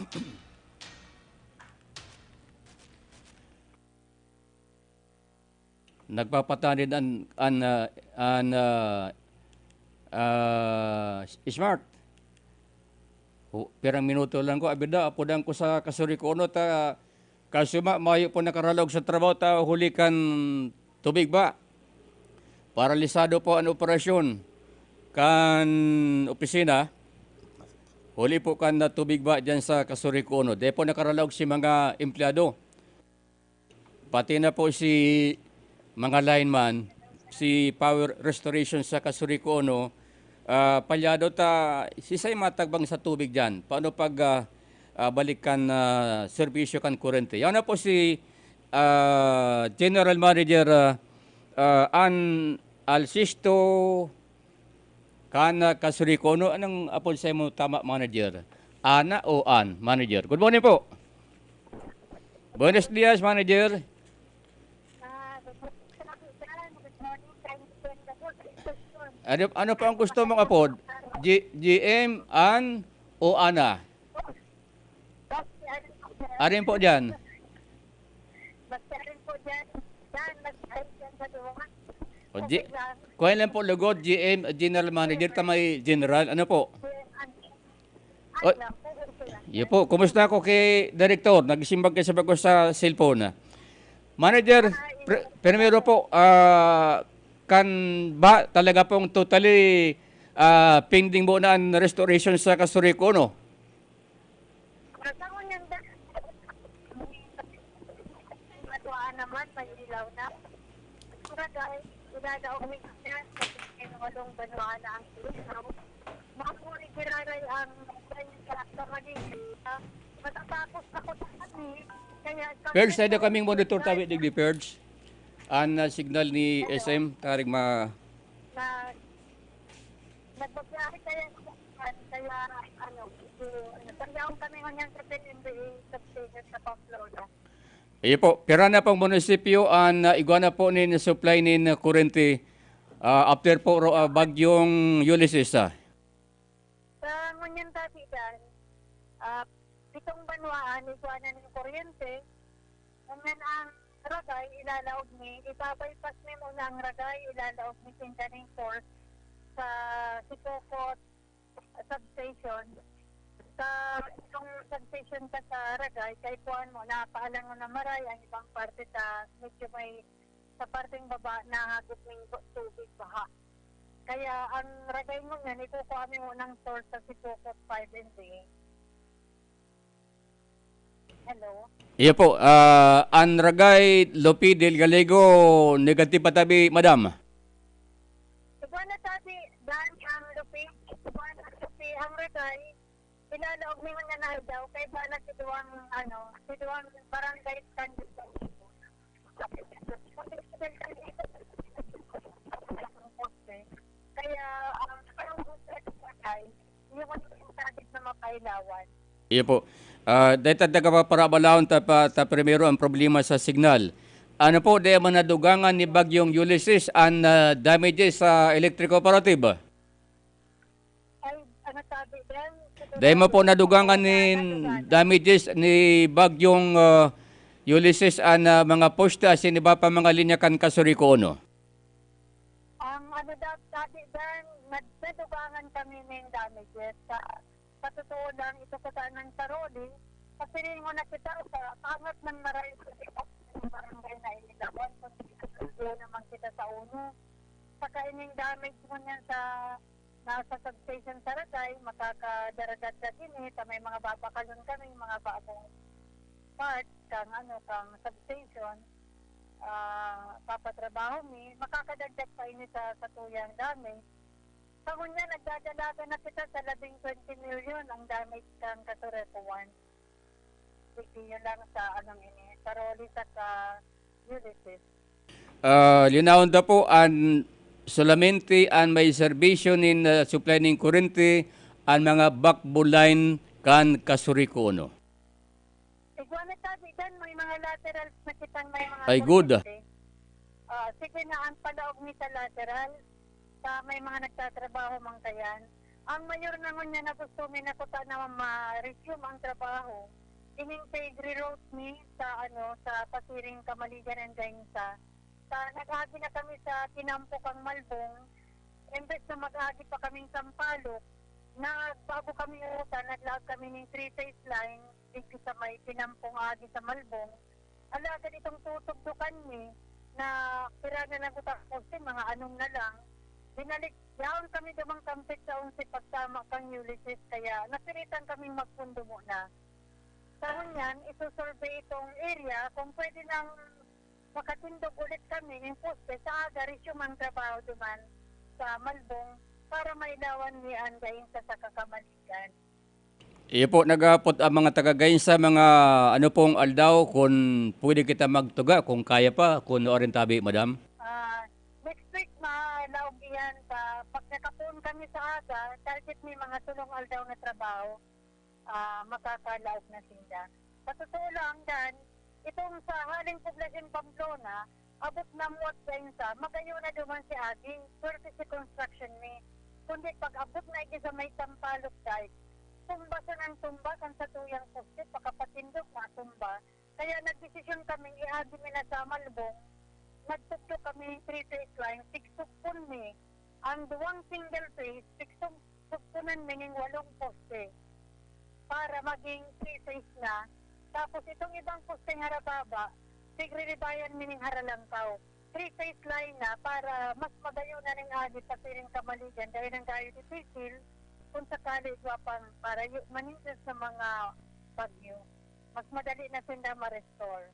Nagpapatanid an, an, ah, an, ah, ah, Smart. Hu-, pirang minuto lang ko, abida, apodan ko sa kasuri ko, ano, ta, kasuma, mayo po nakaralaog sa trabaho, ta, huli kan tubig ba? Paralisado po ang operasyon kan opisina. Huli po kan na tubig ba dyan sa kasuri ko, ano? Di po nakaralaog si mga empleyado. Pati na po si mga lineman, si power restoration sa Kasuri ko, no, ah, palyado ta, sisay matagbang sa tubig diyan. Paano pag, ah, ah, balik kan, ah, serbisyo kan kurente? Yan na po si, ah, General Manager, ah, ah, Ann Alsisto, Kana Kasuri ko, ano, anong apod sa imo tama, manager? Ana o An, manager? Good morning po. Buenos dias, manager. Ano, ano po ang gusto mong apod? G-, G M, An o Ana? Arin po diyan. Magsarin po dyan. Yan, magsarin dyan sa duwa. O, G-, Okay lang. Kuha lang po lugod, G M, General Manager, ta may General. Ano po? Ang, O, ang lang po, okay lang. Iyo po, kumusta ako kay Director? Nagsimbag ka sa bago sa cellphone. Manager, Ah, iyo. Pr-, primero po, ah, kan ba talaga pong totally, ah, pending muna ang restoration sa Kasuri ko, no? Sa ngunyan ba? Matuwaan naman, may ilaw na. Barangay, ilalaog ni Kaya, sa walong banwaan na ang ilaw. Mga puri giraray ang sa, sa Manila. Matatapos na ko sa kami. Kaya kami Purge, tayo kaming monitor tabi, digdi Purge. An, ah, signal ni S M, tarig ma- Na, nagbabiyahe kaya, kaya, ano, so, nagpangyaon kami ngunyan sa P N B A substation sa Pamplona. Iyo po, pira na pong munisipyo an, ah, igwa na po nin supply nin kurente, ah, after po ro-, ah, bagyong Ulysses, ah? Sa ngunyan dati dan, ah, pitong banwaan, igwa na nin kuryente. Ngunyan ang Ragay, ilalaog mi, ibabypass mi muna ang Ragay, ilalaog mi sinda nin force sa Sipocot substation. Sa itong substation ka sa Ragay, kay kuan mo, napaalangon na maray ang ibang parte sa medyo may, sa parteng baba, nahagop ning bu-, tubig, baha. Kaya ang Ragay ngunyan, ikukuha mi muna ang source sa Sipocot five and D. Hello? Iyo po, ah, an Ragay, Lopi del Gallego, negative pa tabi, madam? Igwa na tabi, dan ang Lopi, igwa na Lopi, ang Ragay, ilalaog mi ngunyan na daw, kay ba na si duwang, ano, si duwang barangay kan Kaya, um, parang gusto ko sa guys, yung mga sabit na mapailawan. Iyo po. Ah, dahil ta nagpaparabalaon ta pa, ta primero ang problema sa signal. Ano po, di man nadugangan ni Bagyong Ulysses ang, ah, damages sa electric cooperative? Ay, ano sabi din? Dahil mo po nadugangan ni damages ni Bagyong, ah, Ulysses ang, ah, mga poste asin iba pa mga linya kan Kasuriko uno? Ang ano daw, sabi din, nag-, nadugangan kami ning damages. Sa, sa totoo lang, ito po sanang saroli. Kasi rin mo nakita sa angat ng maray sa barangay na inilawan, kung di ko naman kita sa uno. Saka ining damage mo niyan sa, nasa substation sa Ragay, makakadaragat na din eh, sa may mga babakalon kami, mga bagong part, kang ano, kang substation, ah, papatrabaho mi, makakadagdag pa ini sa, sa tuyang damage. Sa ngunyan, nagdadalagan na kita sa labing twenty million ang damage kan Kasurepuan. Sige, yun lang sa anong ini, sa Rolly sa ka Ulysses. Ah, linawon ta po, an, solamente an may serbisyo nin, ah, supply nin kurente, an mga backbone line kan Kasuriko uno. Igwa na sabi dyan, may mga laterals na kitang may mga Ay, good. Kuryente. Ah, sige na ang palaog ni sa lateral, sa may mga nagtatrabaho man kayan. Ang mayor na ngunyan na gusto mi na kuta na ma-resume ang trabaho. Ining pag-reroute mi sa, ano, sa Pasiring Kamaligan and Gainsa. Sa, nag-agi na kami sa tinampo kang Malbong, imbes na mag-agi pa kaming Sampaloc, nagbago kami utan, naglaag kami ning three-phase line, digdi sa may tinampong agi sa Malbong. Alagad itong tutugdukan mi, na pira na lang utang poste, mga anom na lang. Binalik, yaon kami dumang kampit sa onse pagtama kang Ulysses, kaya napilitan kaming magpundo muna. Sa ngunyan, isusurvey itong area kung pwede nang makatindog ulit kami nin poste sa aga, resume ang trabaho duman sa Malbong para mailawan mi an Gainsa saka Kamaligan. Iyo po, nag-aapot ang mga taga Gainsa, mga ano pong aldaw, kung pwede kita magtuga, kung kaya pa, kung nuarin tabi, madam? Ah, next week, malaog iyan sa pag nakapoon kami sa aga, target mi mga sulong aldaw na trabaho, ah, makakalaog na sinda. Sa totoo lang, Dan, itong sa haling poblasyon Pamplona, abot na muwat Gainsa, magayo na duman si agi, swerte si construction mi. Kundi pag-abot na igi sa may Sampaloc side, tumba sa nang tumba, kan sa tuyang poste, pakapatindog na tumba. Kaya nagdesisyon kaming iagi mi na sa Malbong. Nagtugdok kami three-phase line, sigsugpon mi. Ang duwang single phase, sigsug-, sugpunan mi ning walong poste para maging three-phase na. Tapos itong ibang poste nga harababa, sigriribayan mi ning haralangkaw. Three-phase line na para mas magayo na ning agi Pasiring Kamaligan, dahil ang gayo dipisil kung sakali igwa pang parayo manindas sa mga bagyo. Mas madali na sinda ma-restore.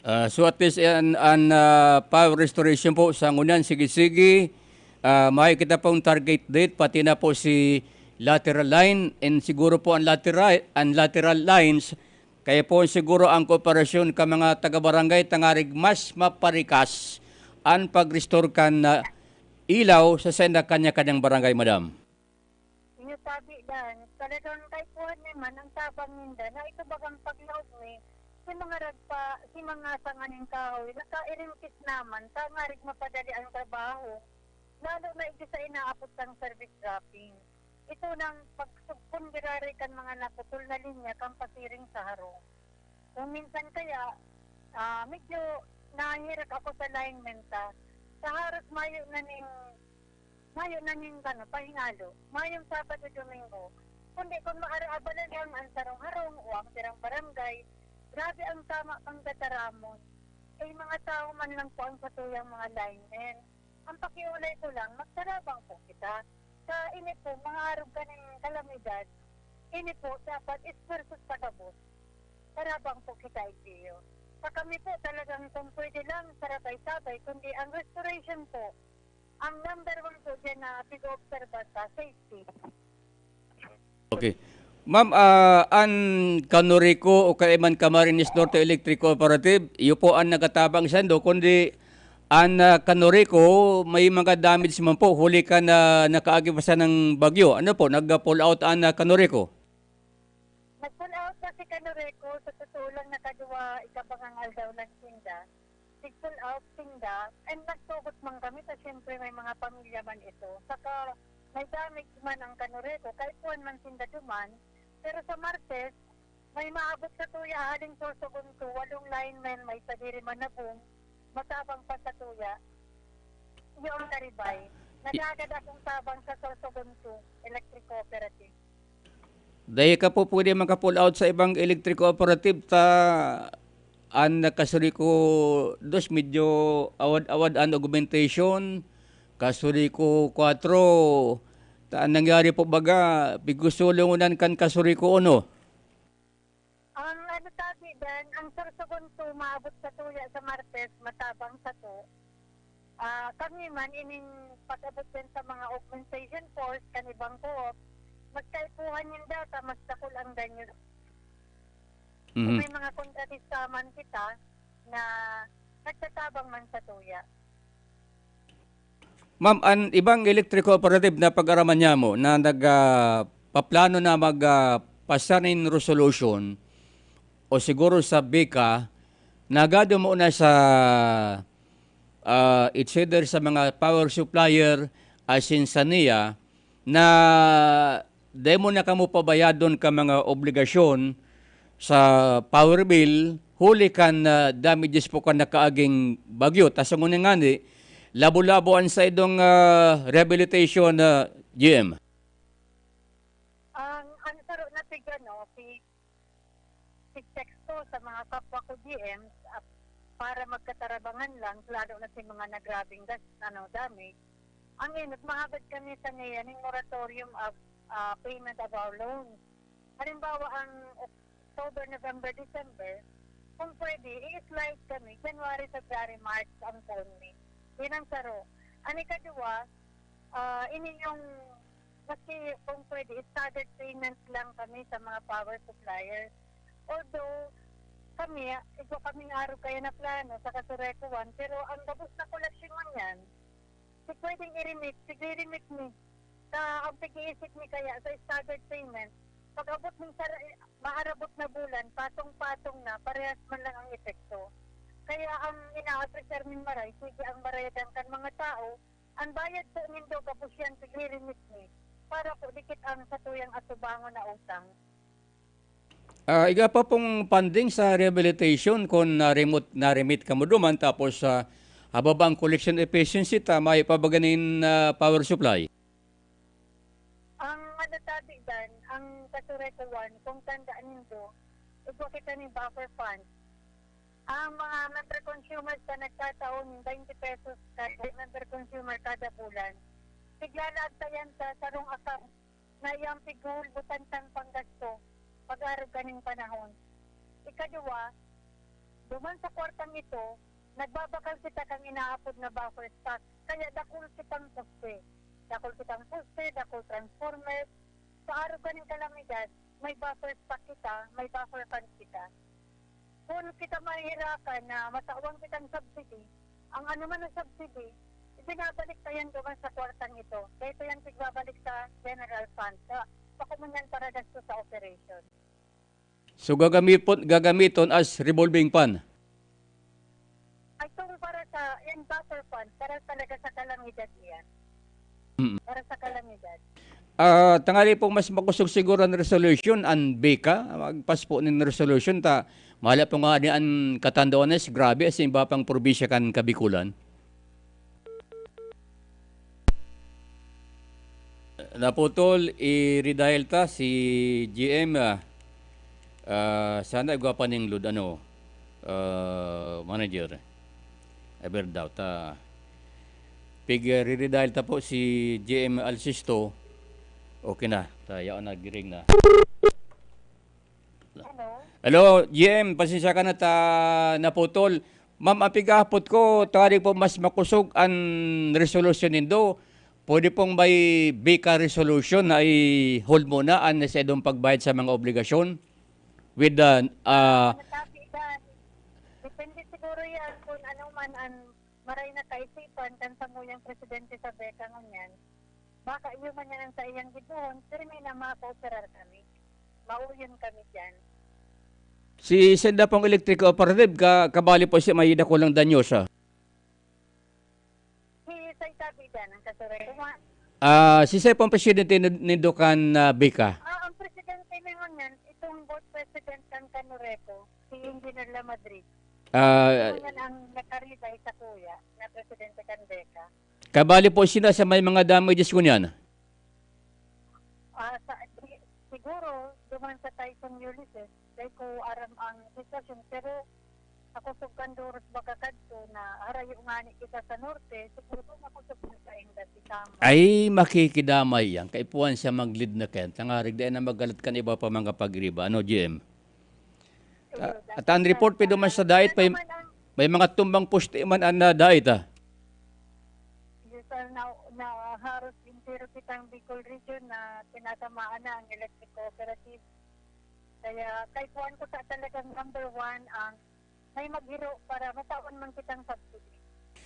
Ah, so at least, an, an, ah, power restoration po sa ngunyan, sige-sige. Ah, may kita pong target date, pati na po si lateral line, and siguro po ang lateral, ang lateral lines, kaya po siguro ang kooperasyon ka mga taga-barangay tangarig mas maparikas ang pag-restore kan, ah, ilaw sa senda kanya-kanyang barangay, madam. Inyo sabi dan, talagang kay kuwan naman ang tabang ninda na ito bagang paglaog mi, si mga ragpa, si mga sanga nin kahoy, nakairimpis naman, tangarig mapadali ang trabaho. Lalo na ito sa inaapod sang service dropping. Ito nang pagsugpon giraray kan mga naputol na linya kan Pasiring sa Harong. Kung minsan kaya, ah, medyo nahihirak ako sa lineman ta. Sa haros mayo na ning, mayo na ning, ano, pahingalo. Mayong Sabado, Domingo. Kundi kung maara, abala lang ang sarong harong o ang pirang barangay, grabe ang tama pang gataramon. Kay mga tao man lang po ang satuyang mga linemen. Ang pakiulay ko lang, magtarabang po kita. Sa ini po, mga arog kaning kalamidad, ini po, dapat esfuerso sa gabos. Tarabang po kita, Igdeo. Sa kami po, talagang kung pwede lang, sarabay-sabay, kundi ang restoration po, ang number one po dyan na pig-oobserba sa safety. Okay. Ma'am, ah, an Kanurico o kaya man Camarines Norte Electric Cooperative, iyo po ang nagatabang saindo, kundi An, ah, Canoreco, may mga damage man po huli kan nakaagi pa siya ng bagyo. Ano po, nag-pull out an, ah, Canoreco? Nag-pull out na si Canoreco, sa totoo lang, nakadwa, ikabangang aldaw lang sinda. Nag-pull out sinda, and nagtugot man kami, ta siyempre may mga pamilya man ito. Saka may damage man ang Canoreco, kaipuhan man sinda duman. Pero sa Martes, may maabot sa tuya, haling Sorsogon to, walong linemen, may sadiri manabong, matabang pa sa tuya. Yung Karibay. Nagagad akong tabang sa Sorsogon to, Electric Cooperative. Dai ka po pwede maka-pull out sa ibang electric cooperative ta an Casureco dos medyo awad-awad an augmentation, Casureco kwatro, ta an nangyari po baga, pigkusulungunan kan Casureco uno. Ang ano sabi din, ang Sorsogon to maabot sa tuya sa Martes, matabang sa to. Ah, kami man, ining pag-abot din sa mga augmentation force, kan ibang co-op, mas kaipuhan ninda ta mas dakul ang danyo. Kung Mhm. may mga kontratista man kita na nagtatabang man sa tuya. Ma'am, an ibang electric cooperative na pag-araman niya mo na nag, ah, paplano na mag, ah, pasa nin resolution o siguro sa BECA, nagado mo na sa, ah, it's either sa mga power supplier, as in sa niya, na dai mo na kamo pabayadon ka mga obligasyon sa power bill huli kan, ah, damages po kan nakaaging bagyo. Ta sa ngunyan ngani, labo-labo an saindong, ah, rehabilitation, ah, G M. Ang, ang saro na tig, ano, tig-, tig-text ko sa mga kapwa ko G Ms, ah, para magkatarabangan lang, lalo na sa mga nagrabing gas-, ano, damage. Ang inot, mahagad kami sa niya ning moratorium of, ah, payment of our loans. Halimbawa, ang October, November, December, kung pwede, i-slide kami, January, February, March ang phone ni. Yan ang saro. Ang ikaduwa, ah, ini yung, maski kung pwede, staggered payments lang kami sa mga power suppliers. Although, kami, igwa kaming arog kaya na plano sa Casureco one, pero ang gabos na koleksyon man yan, si pwedeng i-remit, sige, i-remit mi. Sa, ang pag-iisip mi kaya sa staggered payment, pag-abot ng sa, maarabot na bulan, patong-patong na, parehas man lang ang epekto. Kaya ang ina-addressar nin maray, sige ang marayadan kan mga tao, ang bayad po nindo, gabos yan, sige, i-remit mi. Para po dikit ang satuyang atubangon na utang. Ah, iga pa pong funding sa rehabilitation kun na-remit, na-remit kamo duman tapos, ah, hababa ang collection efficiency ta mayo pa ba ganin, ah, power supply? Ang ano tabi dan, ang Casureco one, kung tanda nindo, igwa kita ning buffer fund. Ang mga member consumers na nagtatao nin twenty pesos kada member consumer kada bulan, tiglalaag ta yan sa sarong account na iyang pighuhulbutan tang panggasto pag-arog kaning panahon. Ikaduwa, duman sa kwartang ito, nagbabakal kita kan inaapod na buffer stock, kaya dakul kitang poste. Dakul kitang poste, dakul transformers. Sa arog kaning kalamidad, may buffer stock kita, may buffer fund kita. Kun kita mahihirapan na matawan kitang subsidy, ang anuman na subsidy, ibinabalik ta yan duman sa kwartang ito. Kaya ito yan tigbabalik sa general fund. Sa, sa kumunyan para gasto sa operation. So, gagamiton, gagamiton as revolving fund? Ay, itong para sa, yan, buffer fund, para talaga sa kalamidad yan. Mm. Para sa kalamidad. Ah, tangali pong mas makusog siguro ang resolution, ang BECA, magpas po nin resolution, ta, mahala po nga ni ang katandawanes, grabe, as in, iba pang probinsya kan Kabikulan. Naputol, i-redial ta si G M, ah, ah, sana igwa pa ning load, ano, ah, manager. Ever doubt, ah. Pig, ah, re-redial ta po si G M Alsisto. Okay na, ta, yaon na, giring na. Hello? Hello, G M, pasensya ka na ta naputol. Ma'am, ang pig-aapot ko, tanganing po mas makusog an resolusyon nindo. Pwede pong may BECA resolution na i-hold muna an sa idong pagbayad sa mga obligasyon with the, ah, Masabi ka, depende siguro yan kung ano man ang Maray na kaisipan kan samuyang presidente sa BECA ngunyan. Baka iyo man yan ang saiyang gibohon, pirmi na makooperar kami. Mauyon kami diyan. Si Senda pong Electric Cooperative, ka-, kabali po siya may dakulang danyosa. Si Isay Tabi diyan, ang kasurekuhan. Ah, si Isay pong presidente ni, ni Dukan, ah, Bika. Ah, ang presidente ni ngunyan, itong board president kan Kanureco, si Engineer La Madrid. Ah, Ngunyan ang nakaribay sa kuya na presidente kan BECA. Kabali po sila sa may mga damages ngunyan? Ah, sa, di, siguro, duman sa Typhoon Ulysses, dai ko aram ang sitwasyon, pero ako sub kan duros baga kadto na harayo ngani kita sa norte, siguro makosog na sa inda si Tama. Ay, makikidamay yan. Kaipuhan siya mag-lead na kayan. Tangarig dai na magalat kan iba pa mga pagriba. Ano, G M? Iyo, Ah, dati at ang report yan. Pido man sa diet, may, Ano man ang may mga tumbang poste man ang na diet, ah. Yes, sir, na, na haros entero kitang Bicol region na tinatamaan na ang electric cooperative. Kaya, kay kuwan ko sa talagang number one ang may maghiro para matawan man kitang subsidy.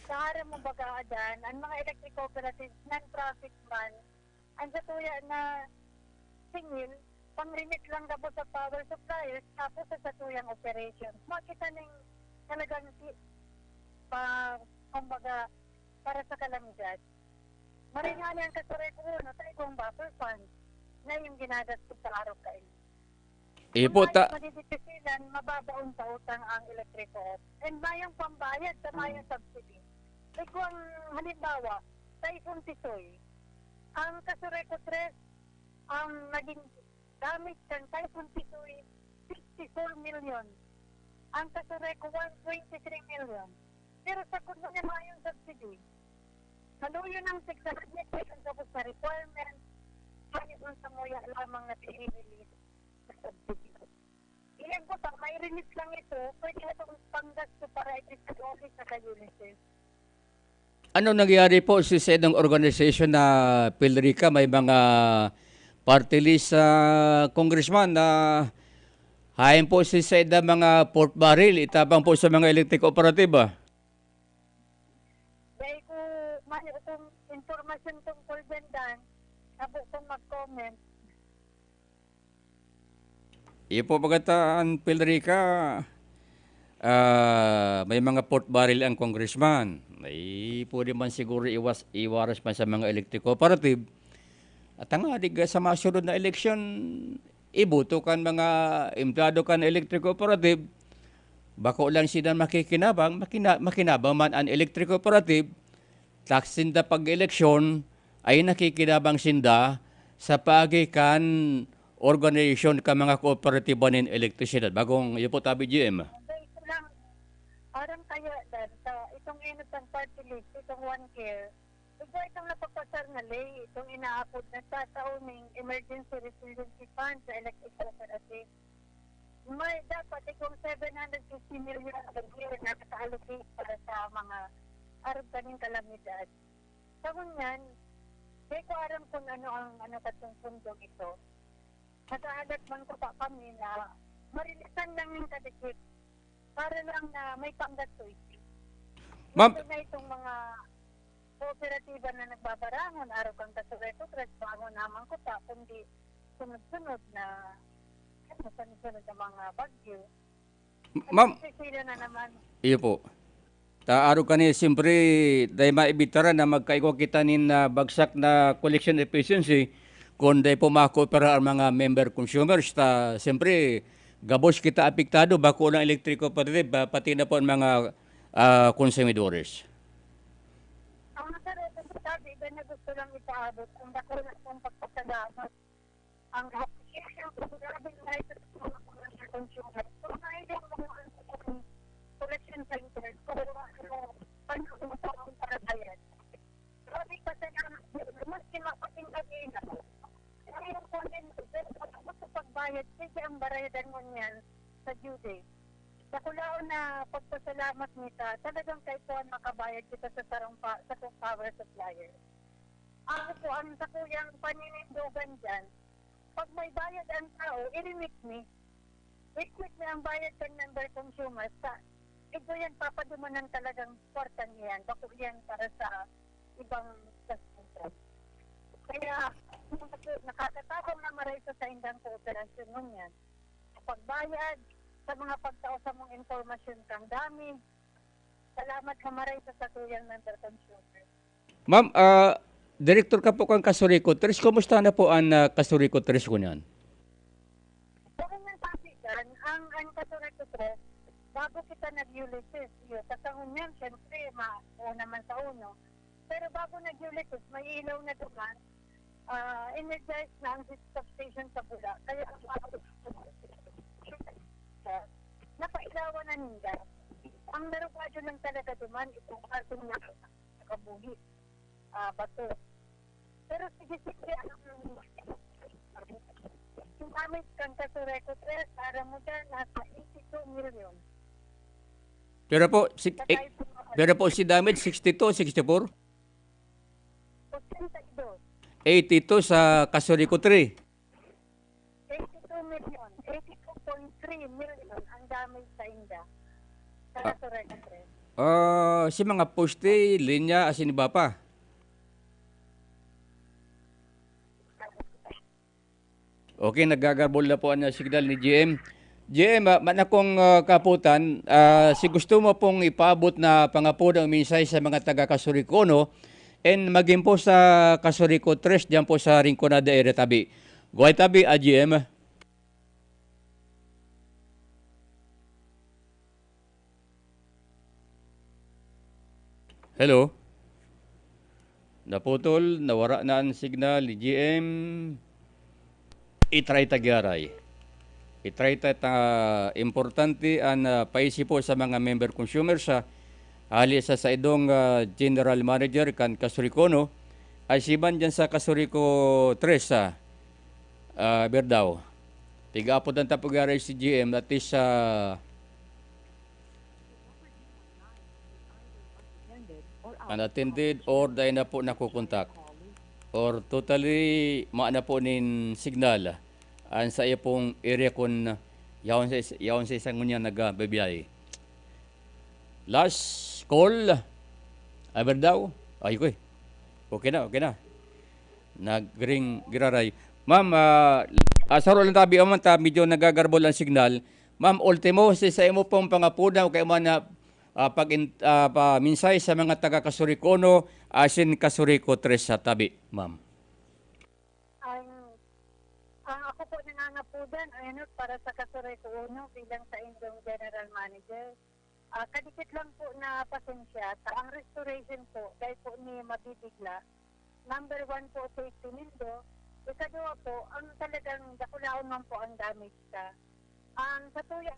Sa harap mo baga, Adan, ang mga electric cooperatives, non-profit man, ang satuya na singil, pang-remit lang gabos sa power suppliers, tapos sa satuyang operation. Makita ning talagang si, pa, kumbaga, para sa kalamidad. Maray nga niyan, kasuray ko, no, sa igwang buffer fund na yung ginagastos sa araw kain. Ipo Ang ta- mga madidipisilan, mababaon sa utang ang elektriko. And mayang pambayad sa mayang subsidy. Igwang halimbawa, sa Isong Tisoy, ang Kasureco tres, ang naging damage kan Typhoon Tisoy, sixty-four million. Ang Kasureco one, twenty-three million. Pero sa kuno niya mayong subsidy, haluyo ng six hundred million tapos sa requirement, kaya ang samuya lamang na pinili sa subsidy. Iyan ko pa, may release lang ito, pwede na itong panggasto para ito sa office sa Kayulises. Ano nangyari po si sa inyong organisasyon na Pilrica? May mga party list sa congressman na hain po si sa mga pork barrel, itabang po sa mga electric cooperative, ah. Dahil ko, may itong impormasyon tungkol dyan, Dan, abo kong mag-comment. Iyo po, pagkata an Pilrica, ah, may mga pork barrel ang congressman. May pwede man siguro iwas, iwaras man sa mga electric cooperative. At ang adig sa masunod na eleksyon, iboto kan mga empleyado kan electric cooperative, bako lang sila makikinabang, makina-, makinabang man an electric cooperative, tax sinda pag-eleksyon, ay nakikinabang sinda sa paagi kan organisasyon kan mga kooperatiba nin elektrisidad. Bagong, iyo po, tabi, G M. Okay, ito lang. Parang kaya, Dan, sa itong inutang party list, itong one care, ito itong napapasar na ley, itong inaapod na sa taon ng Emergency Resiliency Fund sa electric cooperative. May dapat itong seven hundred fifty million a year na naka-allocate para sa mga arog kaning kalamidad. Sa ngunyan, di ko aram kung ano ang ano katong pundong ito. Naghahalat man ko pa kami na marilisan lang ng kadikit para lang na may panggastoy. Ma'am, Ito na itong mga kooperatiba na nagbabarangon, araw kang kasureto, tres bangon naman ko pa, kundi sunod-sunod na, ano, sunod-sunod na mga bagyo. Ma'am, Sisira na naman. Iyo po. Ta arog kani, siyempre, dai maibitaran na magkaigwa kita nin, ah, bagsak na collection efficiency kung dai po makooperar ang mga member consumers. Ta, siyempre, gabos kita apektado, bako lang electric cooperative, pa-, pati na po ang mga, ah, konsumidores. Ang masarap ang sabi, iba na gusto lang ipaabot ang dakula kong pagpasalamat. Ang application, grabe na ito sa mga commercial consumers. Kung may yung mga collection centers, kung ano, ano, ano, ano, para bayad. Grabe, pasalamat din. Mas kimapating kanina. Ngayon po din, gusto pagbayad, sige ang barayadan mo niyan sa due date. Sa kulaon na pagpasalamat nita, talagang kaipuhan makabayad kita sa sarong pa, sa kong power supplier. Ako po, ang sakuyang paninindogan dyan, pag may bayad ang tao, i-remit mi. I-remit mi ang bayad kan member consumers sa Ito yan, papadumanan talagang kwarta niyan. Bako yan para sa ibang gastusan. Kaya, nakakatabang na maray sa saindang kooperasyon ngunyan. Sa pagbayad, sa mga pagtao sa mong impormasyon kang dami, salamat na maray sa satuyang member consumer. Ma'am, ah, Direktor ka po kan Kasureco Tres. Kumusta na po an, ah, Kasureco Tres ngunyan? Bako nga sabi kan, ang, ang Kasureco Tres, bago kita nag-Ulysses, iyo, sa ngunyan, siyempre, ma-, oo naman sa uno. Pero bago nag-Ulysses, may ilaw na duman, ah, energized na ang substation sa Bula. Kaya ang mga napailawan na ninda. Ang narugadyo lang talaga duman, itong ating na nakabuhi, ah, bato. Pero sige, sige, ang, ang damage kan Kasureco Tres, para mo dyan, nasa eighty-two million. Pero po, si, eh, Patay po mga pero po si damage sixty-two, sixty-four? Ochenta y dos. Eighty-two sa Kasureco Tres. Eighty-two million, eighty-two point three million ang damage sa inda. Sa Ah. Kasureco Tres. Ah, si mga poste, linya, asin iba pa? Okay, nagagarbol na po ang, ah, signal ni G M. G M, ah, man akong, ah, kaputan, ah, si gusto mo pong ipaabot na pangapod ang mensahe sa mga taga Kasureco Uno, and magin po sa Kasureco Tres, diyan po sa Rinconada area tabi. Go ahead tabi, ah, G M. Hello? Naputol, nawara na an signal ni G M. I-try ta gyaray. I-try ta, ta importante an, ah, paisi po sa mga member consumers, ah, hali sa saidong, ah, general manager kan Kasureco Uno, ay siman diyan sa Kasureco Tres, ah, ah, Berdao. Piga-apodan ta po gyaray si G M, at least, ah, unattended or dai na po nakokontak or totally mayo na po nin signal an saiya pong area kun yaon sa is-, yaon sa isang ngunyan nagbibiyahe. Last call. Ay, Berdao? Ay, ko eh. Okay na, okay na. Nag-ring giraray. Ma'am, ah, ah, saro lang tabi, ma'am, ta medyo nagagarbol ang signal. Ma'am, ultimo, si, sa imo pong pangapudan o kaya man na, ah, pag-in-, ah, pa-, mensahe sa mga taga Kasureco Uno, asin Kasureco Tres sa tabi, ma'am. Ang, ang ako po nangangapudan, ano, para sa Kasureco Uno bilang sa inyong general manager. Ah, kadikit lang po na pasensya, ta ang restoration po, dai po ni mabibigla. Number one po, safety nindo. Ikaduwa po, ang talagang dakulaon man po ang damage ka. Ang sa tuya,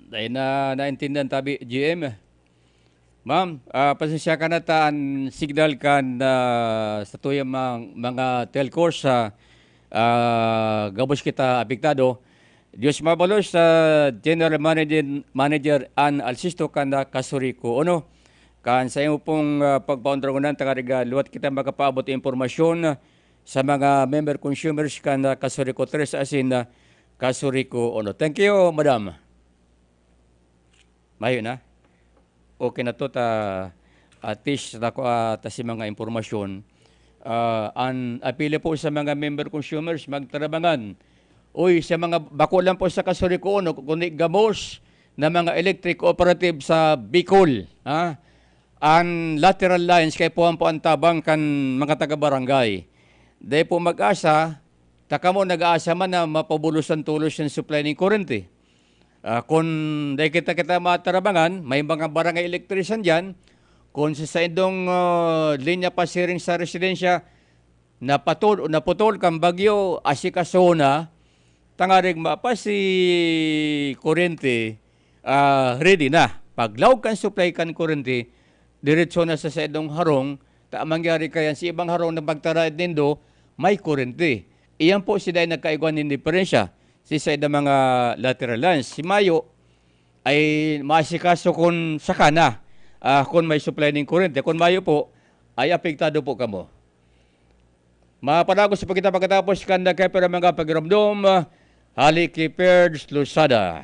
Dai na naintindihan tabi, G M. Ma'am, ah, pasensya ka na ta an signal kan, ah, sa tuyang mga, mga telcos sa, ah, gabos kita apektado. Diyos mabalos sa General Manager, Manager Ann Alsisto kan, ah, Kasureco Uno. Kan sa imo pong, ah, pagpaundragonan, ta kariga liwat kita makapaabot impormasyon sa mga member consumers kan, ah, Kasureco Tres asin, ah, Kasureco Uno. Thank you, madam. Mayo na. Okay na to ta, at least, ta, ah, ta si mga impormasyon. Ah, an apila po sa mga member consumers, magtarabangan. Uy, sa mga bako lang po sa Kasureco Uno, kundi gabos na mga electric cooperative sa Bicol, ha? An lateral lines kay puhan po ang tabang kan mga taga-barangay. Dai po mag-asa, ta kamo nag-aasa man na mapabulosan tolos an supply nin kurente. Ah, kun dai kita, kita matarabangan, may mga barangay electrician diyan. Kun sa saindong, ah, linya pasiring sa residensya, napatol o naputol kan bagyo, asikaso na, tangarig mapasi kurente, ah, ready na. Paglaog kan supply kan kurente, diretso na sa saindong harong, ta mangyari kaya si ibang harong na pagtaraed nindo, may kurente. Iyan po si dai nagkaigwa nin diferensya si saindang mga lateral lines. Si mayo ay maasikaso kun saka na, ah, kun may supply nin kurente. Kun mayo po, ay apektado po kamo. Mapadagos pa kita pagkatapos kan dagkay pero mga pagiromdom, ah, hali ki Ferds Losada.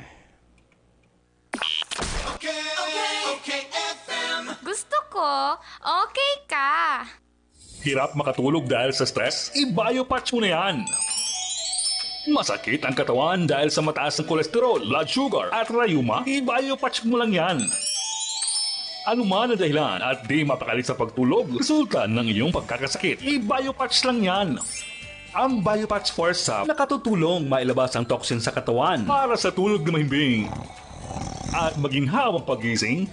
Gusto ko, okay ka. Hirap makatulog dahil sa stress? I-Biopatch mo na yan! Masakit ang katawan dahil sa mataas na kolesterol, blood sugar, at rayuma? I-Biopatch mo lang yan! Ano man ang dahilan at di mapakali sa pagtulog, resulta ng iyong pagkakasakit, i-Biopatch lang yan! Ang Biopatch Force Sap nakatutulong mailabas ang toxin sa katawan para sa tulog na mahimbing at maginhawang pagising.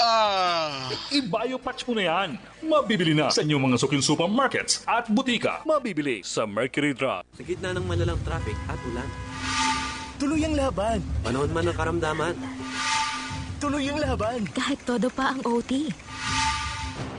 Ah! I-Biopatch mo na yan! Mabibili na sa inyong mga suking supermarkets at butika. Mabibili sa Mercury Drug. Sa gitna ng malalang traffic at ulan. Tuloy ang laban! Panahon man ng karamdaman. Tuloy ang laban! Kahit todo pa ang O T.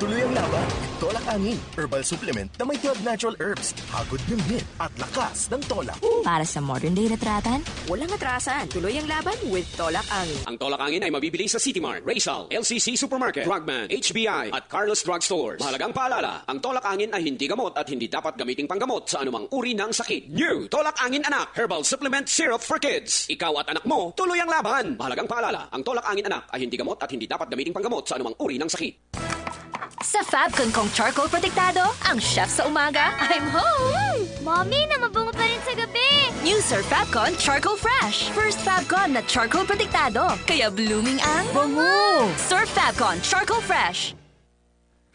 Tuloy ang laban! Tolak Angin, herbal supplement na may twelve natural herbs, hagod ng hit at lakas ng tolak. Para sa modern day retratan, Walang atrasan. Tuloy ang laban with Tolak Angin. Ang Tolak Angin ay mabibili sa City Mart, Rizal, L C C Supermarket, Drugman, H B I, at Carlos Drug Stores. Mahalagang paalala, ang Tolak Angin ay hindi gamot at hindi dapat gamiting panggamot sa anumang uri ng sakit. New Tolak Angin Anak Herbal Supplement Syrup for Kids. Ikaw at anak mo, tuloy ang laban. Mahalagang paalala, ang Tolak Angin Anak ay hindi gamot at hindi dapat gamiting panggamot sa anumang uri ng sakit. Sa Fabcon kong charcoal protektado, ang chef sa umaga, I'm home! Mommy, na mabango pa rin sa gabi! New Surf Fabcon Charcoal Fresh. First Fabcon na charcoal protektado. Kaya blooming ang bango. Surf Fabcon Charcoal Fresh.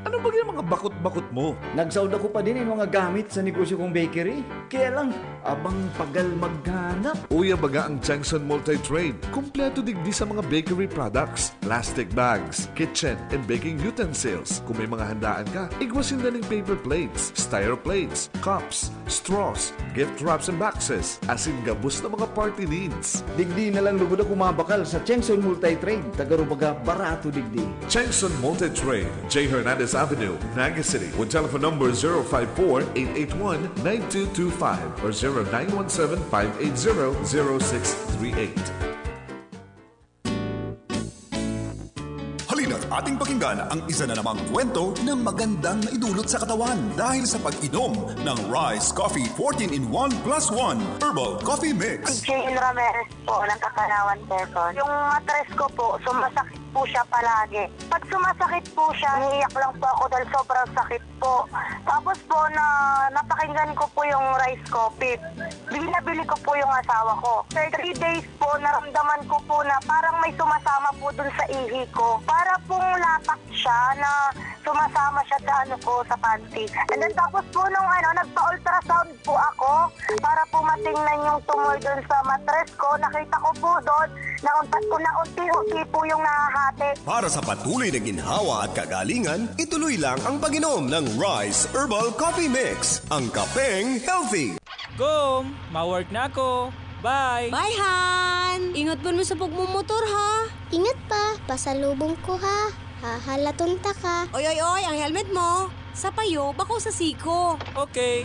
Ano ba yung mga bakot-bakot mo? Nagsaod ako pa din yung mga gamit sa negosyo kong bakery. Kaya lang, abang pagal maghanap. Uya baga ang Chengson Multi-Trade. Kompleto digdi sa mga bakery products, plastic bags, kitchen and baking utensils. Kung may mga handaan ka, igwa sinda ning paper plates, styro plates, cups, straws, gift wraps and boxes, asin gabos na mga party needs. Digdi na lang lugod ako mabakal sa Chengson Multi-Trade. Tagarubaga, barato digdi. Chengson Multi-Trade, J Hernandez Avenue, Naga City, with telephone number zero five four, eight eight one, nine two two five or zero nine one seven, five eight zero, zero six three eight. Halina't ating pakinggan ang isa na namang kwento na magandang naidulot sa katawan dahil sa pag-inom ng Rice Coffee fourteen in one plus one Herbal Coffee Mix. Jane Ramirez po, ng Kapanawan, Quezon. Yung matres ko po, sumasakit po siya palagi. Pag sumasakit po siya, umiiyak lang po ako dahil sobrang sakit po. Tapos po, na, napakinggan ko po yung rice coffee. Binabili ko po yung asawa ko. After three days po, naramdaman ko po na parang may sumasama po dun sa ihi ko. Para pong lapak siya na sumasama siya sa ano ko, sa panty. And then tapos po nung ano, nagpa-ultrasound po ako para po matingnan yung tumor dun sa matres ko. Nakita ko po doon na unta- na unti-unti po yung nahahati. Para sa patuloy na ginhawa at kagalingan, ituloy lang ang pag-inom ng Rice Herbal Coffee Mix, ang kapeng healthy. Gom, ma-work na ako. Bye! Bye, Han! Ingat po mo sa pagmumotor, ha? Ingat pa, pasalubong ko ha. Hahalaton ta ka. Oy, oy, oy, ang helmet mo. Sa payo, bako sa siko. Okay.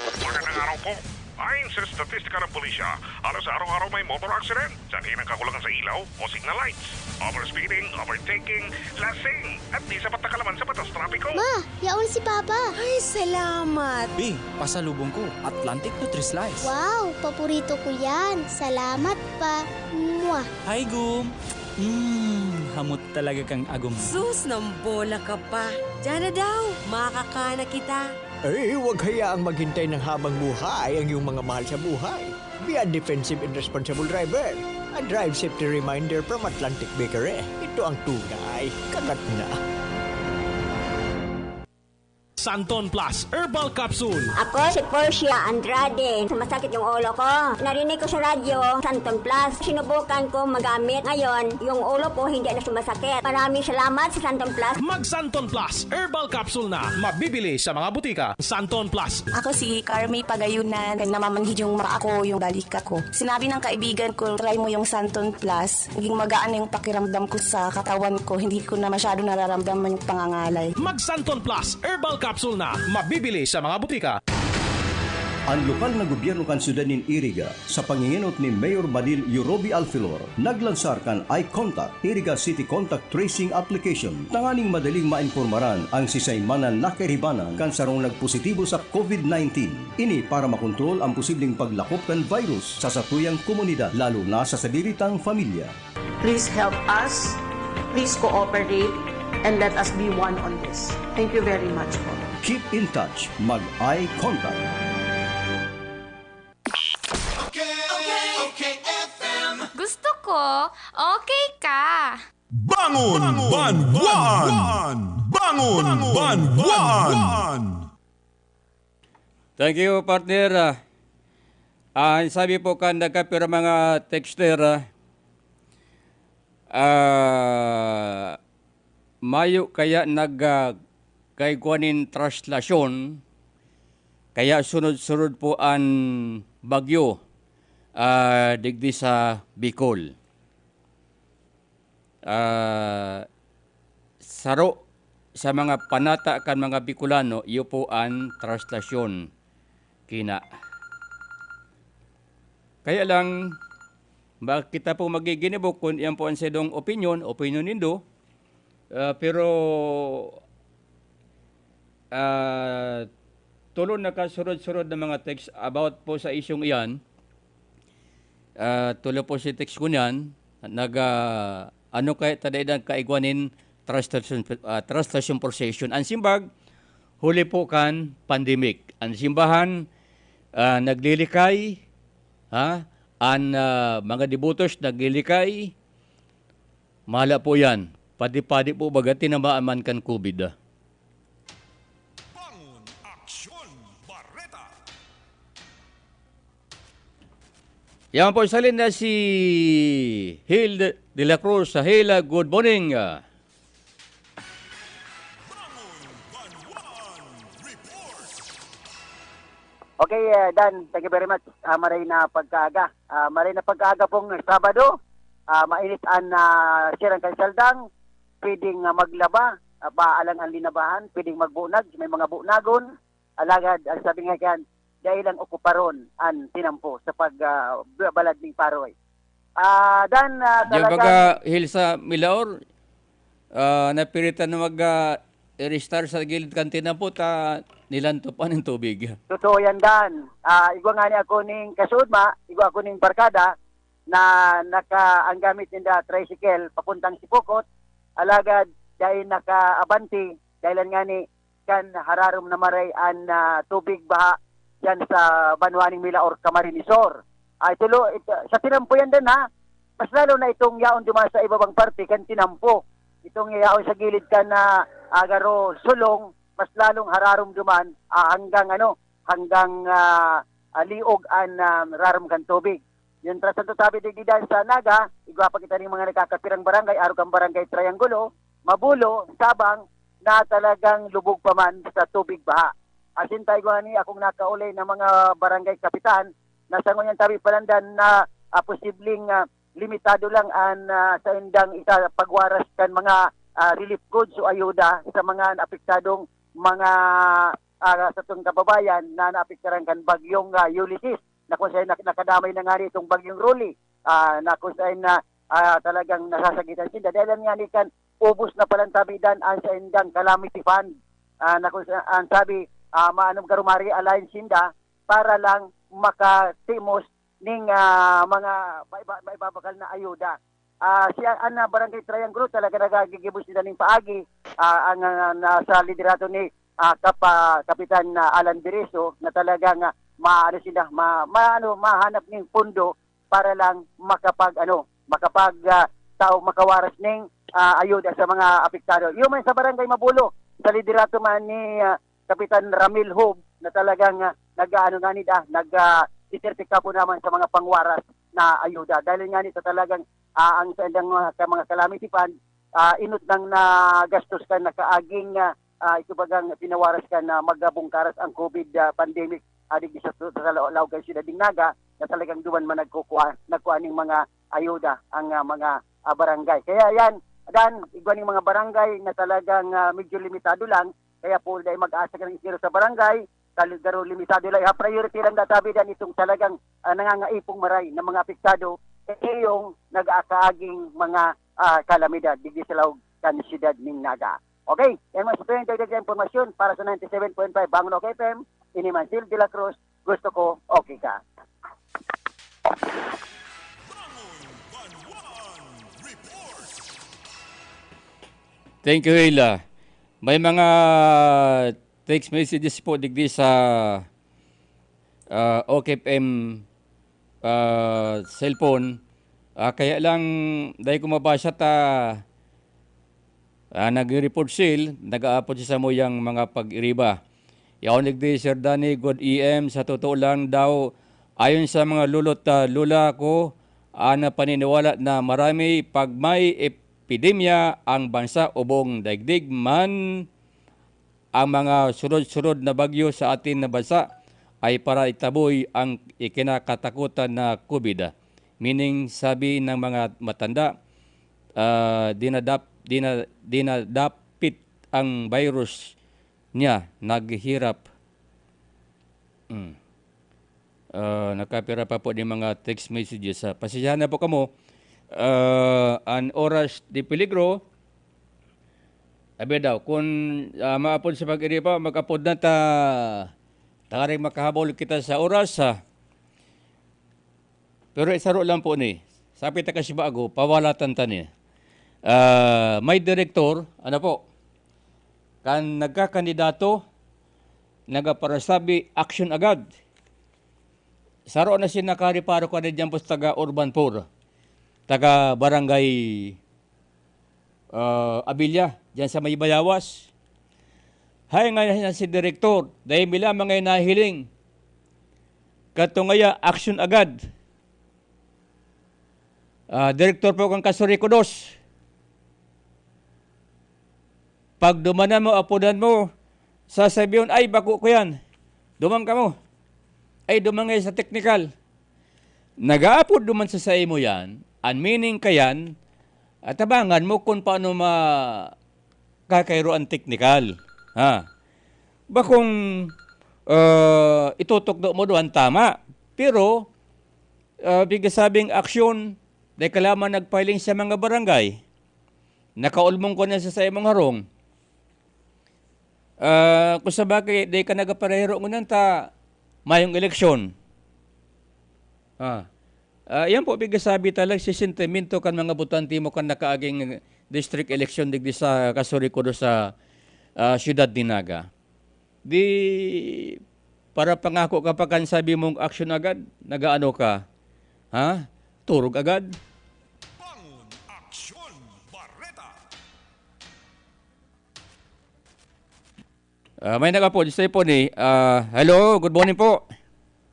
Magandang araw po. Ayon sa estatistika ng pulisya, halos araw-araw may motor accident. Sanhi ng kakulangan sa ilaw o signal lights. Overspeeding, overtaking, lasing, at di sapat na kalaman sa batas trapiko. Ma, yaon si Papa. Ay, salamat. Bi, pasalubong ko, Atlantic Nutri-Slice. Wow, paborito ko yan. Salamat pa. Mwah. Hi, Gum. Mmm, hamot talaga kang agom. Sus, nambola ka pa. Diyan na daw, makakana kita. Eh, huwag hayaang maghintay ng habang buhay ang iyong mga mahal sa buhay. Be a defensive and responsible driver. A drive safety reminder from Atlantic Bakery. Ito ang tunay. Kagat na. Santon Plus Herbal Capsule. Ako si Portia Andrade. Sumasakit yung ulo ko. Narinig ko sa radyo, Santon Plus. Sinubukan ko magamit. Ngayon, yung ulo ko hindi na sumasakit. Maraming salamat sa Santon Plus. Mag Santon Plus Herbal Capsule na. Mabibili sa mga butika. Santon Plus. Ako si Carmi Pagayunan. Namamanhid yung mata ko, yung balikat ko. Sinabi ng kaibigan ko, "Try mo yung Santon Plus." Naging magaan na yung pakiramdam ko sa katawan ko. Hindi ko na masyado nararamdaman yung pangangalay. Mag Santon Plus Herbal Capsule na. Mabibili sa mga butika. An lokal na gobyerno kan syudad nin Iriga, sa pangingenot ni Mayor Balil Yurobi Alfilor, naglansar kan Eye Contact, Iriga City Contact Tracing Application, tanganing madaling maimpormaran an sisay man na nakairibanan kan sarong nagpositibo sa COVID nineteen. Ini para makontrol an posibleng paglakop kan virus sa satuyang komunidad, lalo na sa sadiri tang pamilya. Please help us, please cooperate, and let us be one on this. Thank you very much po. Keep in touch, mag-eye contact. Okay, okay, okay, F M. Gusto ko, okay ka. Bangon, Bangon, Banwan! Bangon, Bangon, Banwan! Thank you, partner. Ah, ah, ang sabi po kan nagkapira mga texter, ah, ah, mayo kaya nag, ah, kaigwa nin traslasyon, kaya sunod-sunod po an bagyo, ah, digdi sa Bicol. Ah, saro sa mga panata kan mga Bicolano, iyo po an traslasyon. Kina. Kaya lang, ba, kita po magiginibo kun iyan po an saindong opinyon, opinyon nindo. Ah, pero, ah, tulo na kasurod-surod na mga text about po sa isyong iyan. Ah, tulo po si text ko niyan. Nag, ah, ano kaya ta dai nagkaigwa nin translation, ah, translation procession? Ang simbag, huli po kan pandemic. Ang simbahan, ah, naglilikay, ha? Ang, ah, mga debotos naglilikay. Mahala po yan. Padi-padi po baga tinamaan man kan COVID, ah. Bangon Aksyon Bareta. Yan po, salin na si Hil de, de la Cruz. Hil, good morning. Bangon Banwan Report. Okay, ah, Dan, thank you very much. Ah, maray na pagkaaga. Ah, maray na pagkaaga pong Sabado. Ah, mainit an, ah, sirang kan saldang. Pwedeng, ah, maglaba. Ah, paalang an linabahan. Pwedeng magbunag. May mga bunagon. Alagad, ang sabi nga kan, dai lang okuparon an tinampo sa pag, ah, balad ning paroy. Ah, Dan, ah, Diyan talagang baga, Hil, sa Milaor, ah, napiritan na mag, ah, i-restart sa gilid kan tinampo ta nilantopan ng tubig. Totoo yan, Dan. Ah, igwa nga ni ako ning kasudma, igwa ako ning barkada na naka, ang gamit ninda tricycle papuntang Sipokot, alagad dai naka-abante, dahilan nga ni kan hararom na maray an, ah, tubig baha diyan sa banwa ning Milaor, Camarines Sur. Ay, tulo, it-, sa tinampo yan din, ha? Mas lalo na itong yaon duman sa ibabang parte kan tinampo. Itong yaon sa gilid kan, ah, Agaro Sulong, mas lalong hararom duman, ah, hanggang, ano, hanggang, ah, ah, liog an, ah, rarom kan tubig. Yung trasanto tabi digdi dan sa Naga, igwa pa kita ning mga nagkakapirang barangay, arog kan Barangay Triangulo, Mabulo, Sabang, na talagang lubog pa man sa tubig baha. Asin tayo ni akong nakauli ng mga barangay kapitan na sa ngunyan tabi palandan na, ah, posibleng, ah, limitado lang an, ah, saindang isa pagwaras kan mga, ah, relief goods o ayuda sa mga naapektadong mga, ah, satong kababayan na naapektaran kan bagyong, ah, Ulysses, na kung saen nak-, nakadamay na ngani itong bagyong Rolly, ah, na kung saen na, ah, talagang nasasakitan sinda. Dahil yan ngani kan ubos na palan tabi dan an saindang calamity fund, ah, na kung sa-, an sabi, ah, maanom karumari align sinda para lang makatimos ning, ah, mga maiba-, maibabakal na ayuda. Ah, si an, ah, Barangay Triangulo talaga nagagigibos sila ning paagi, ah, ang, ah, nasa liderato ni, ah, Kapa-, Kapitan, ah, Alan Beriso na talagang, ah, maano sila, ma-, maano, mahanap ning pondo para lang makapag, ano, makapag, ah, tao, makawaras ning, ah, ayuda sa mga apektado. Yung man sa Barangay Mabulo, sa liderato man ni, ah, Kapitan Ramil Hob na talagang, ah, nag-aano nga ni, ah, nag, ah, sisertika po naman sa mga pangwaras na ayuda. Dahil nga nito talagang, ah, ang sa ilang mga, sa mga calamity fund, ah, inot nang nagastos kan nakaaging, ah, ah, ito bagang pinawaras kan na magabungkaras ang COVID, ah, pandemic, ah, digdi sa, sa, sa laog kan Siyudad nin Naga, na talagang duman man nagkukuha, nagkuha ning mga ayuda ang, ah, mga, ah, barangay. Kaya yan, Dan, igwa ning mga barangay na talagang, ah, medyo limitado lang, kaya po dahil mag-asa ka ng insyero sa barangay, kal-, garo limitado lang, ha, priority lang databi dan itong talagang, ah, nangangaipong maray ng mga apektado, kaya yung nag-aakaaging mga, ah, kalamidad digdi sa laog kan siyudad nin Naga. Okay, yan mga sa tuwing dagdag na impormasyon para sa ninety-seven point five Bangon OK F M, ini man Sil de la Cruz, gusto ko okay ka. Thank you, Hila. May mga text messages po digdi sa ah, OK F M ah, cellphone. Ah, kaya lang, dahil ko mabasa ta, ah, nag-report sila, nag-aapod sa samuyang mga pag-iriba. Yaon digdi, Sir Danny, good E M. Sa totoo lang daw, ayon sa mga lolo't ah, lola ko, ah, na paniniwala na marami pag may epidemya ang bansa, ubong daigdig man, ang mga sunod-sunod na bagyo sa atin na bansa ay para itaboy ang ikinakatakutan na COVID. Meaning, sabi ng mga matanda, ah, dinadap, dina, dinadapit ang virus niya, naghihirap. Mm. Ah, nakapira pa po ni mga text messages. Ah, pasensyahan na po kamo. Ah, an oras de peligro, abi daw, kun ah, maapod sa pag-iriba, mag-apod na ta, tanganing makahabol kita sa oras. Ah. Pero isaro lang po ni, sabi ta kasi bago, pawalatan ta ni. Ah, may direktor, ano po, kan nagkakandidato, nagaparasabi, action agad. Saro na siya nakareparo ka na dyan po sa taga Urban Poor, taga Barangay ah, Abilia, dyan sa may Bayawas. Hay nga na si Direktor, dahil mila mga nahiling. Katungaya, action agad. Ah, Direktor po kang Kasuri Kudos. Pag dumanan mo, apunan mo, sasabihin, "Ay, bako ko yan." Duman ka mo. Ay, dumangay sa teknikal. Nag-aapod duman sa saimo yan, an meaning kayan, atabangan mo kung paano ma-, kakairo ang teknikal. Ha? Bakong ah, itutukdo mo duman tama. Pero, ah, pigasabing aksyon, dahil ka lamang nagpiling sa mga barangay, nakaulmong ko na sa saimong harong, ah, kung sa bagay, di ka nagaparehero ngunyan ta mayong eleksyon. Ah, ah, yan po, pigasabi talaga si sentimento kan mga botante mo kan nakaaging district election digdi sa Kasuri Kudos sa ah, siyudad ni Naga. Di para pangako ka pa kan sabi mong aksyon agad, nagaano ka? Ha? Turog agad? Bangon Aksyon Bareta. Ah, may nagapod sa po ni. Ah, hello, good morning po.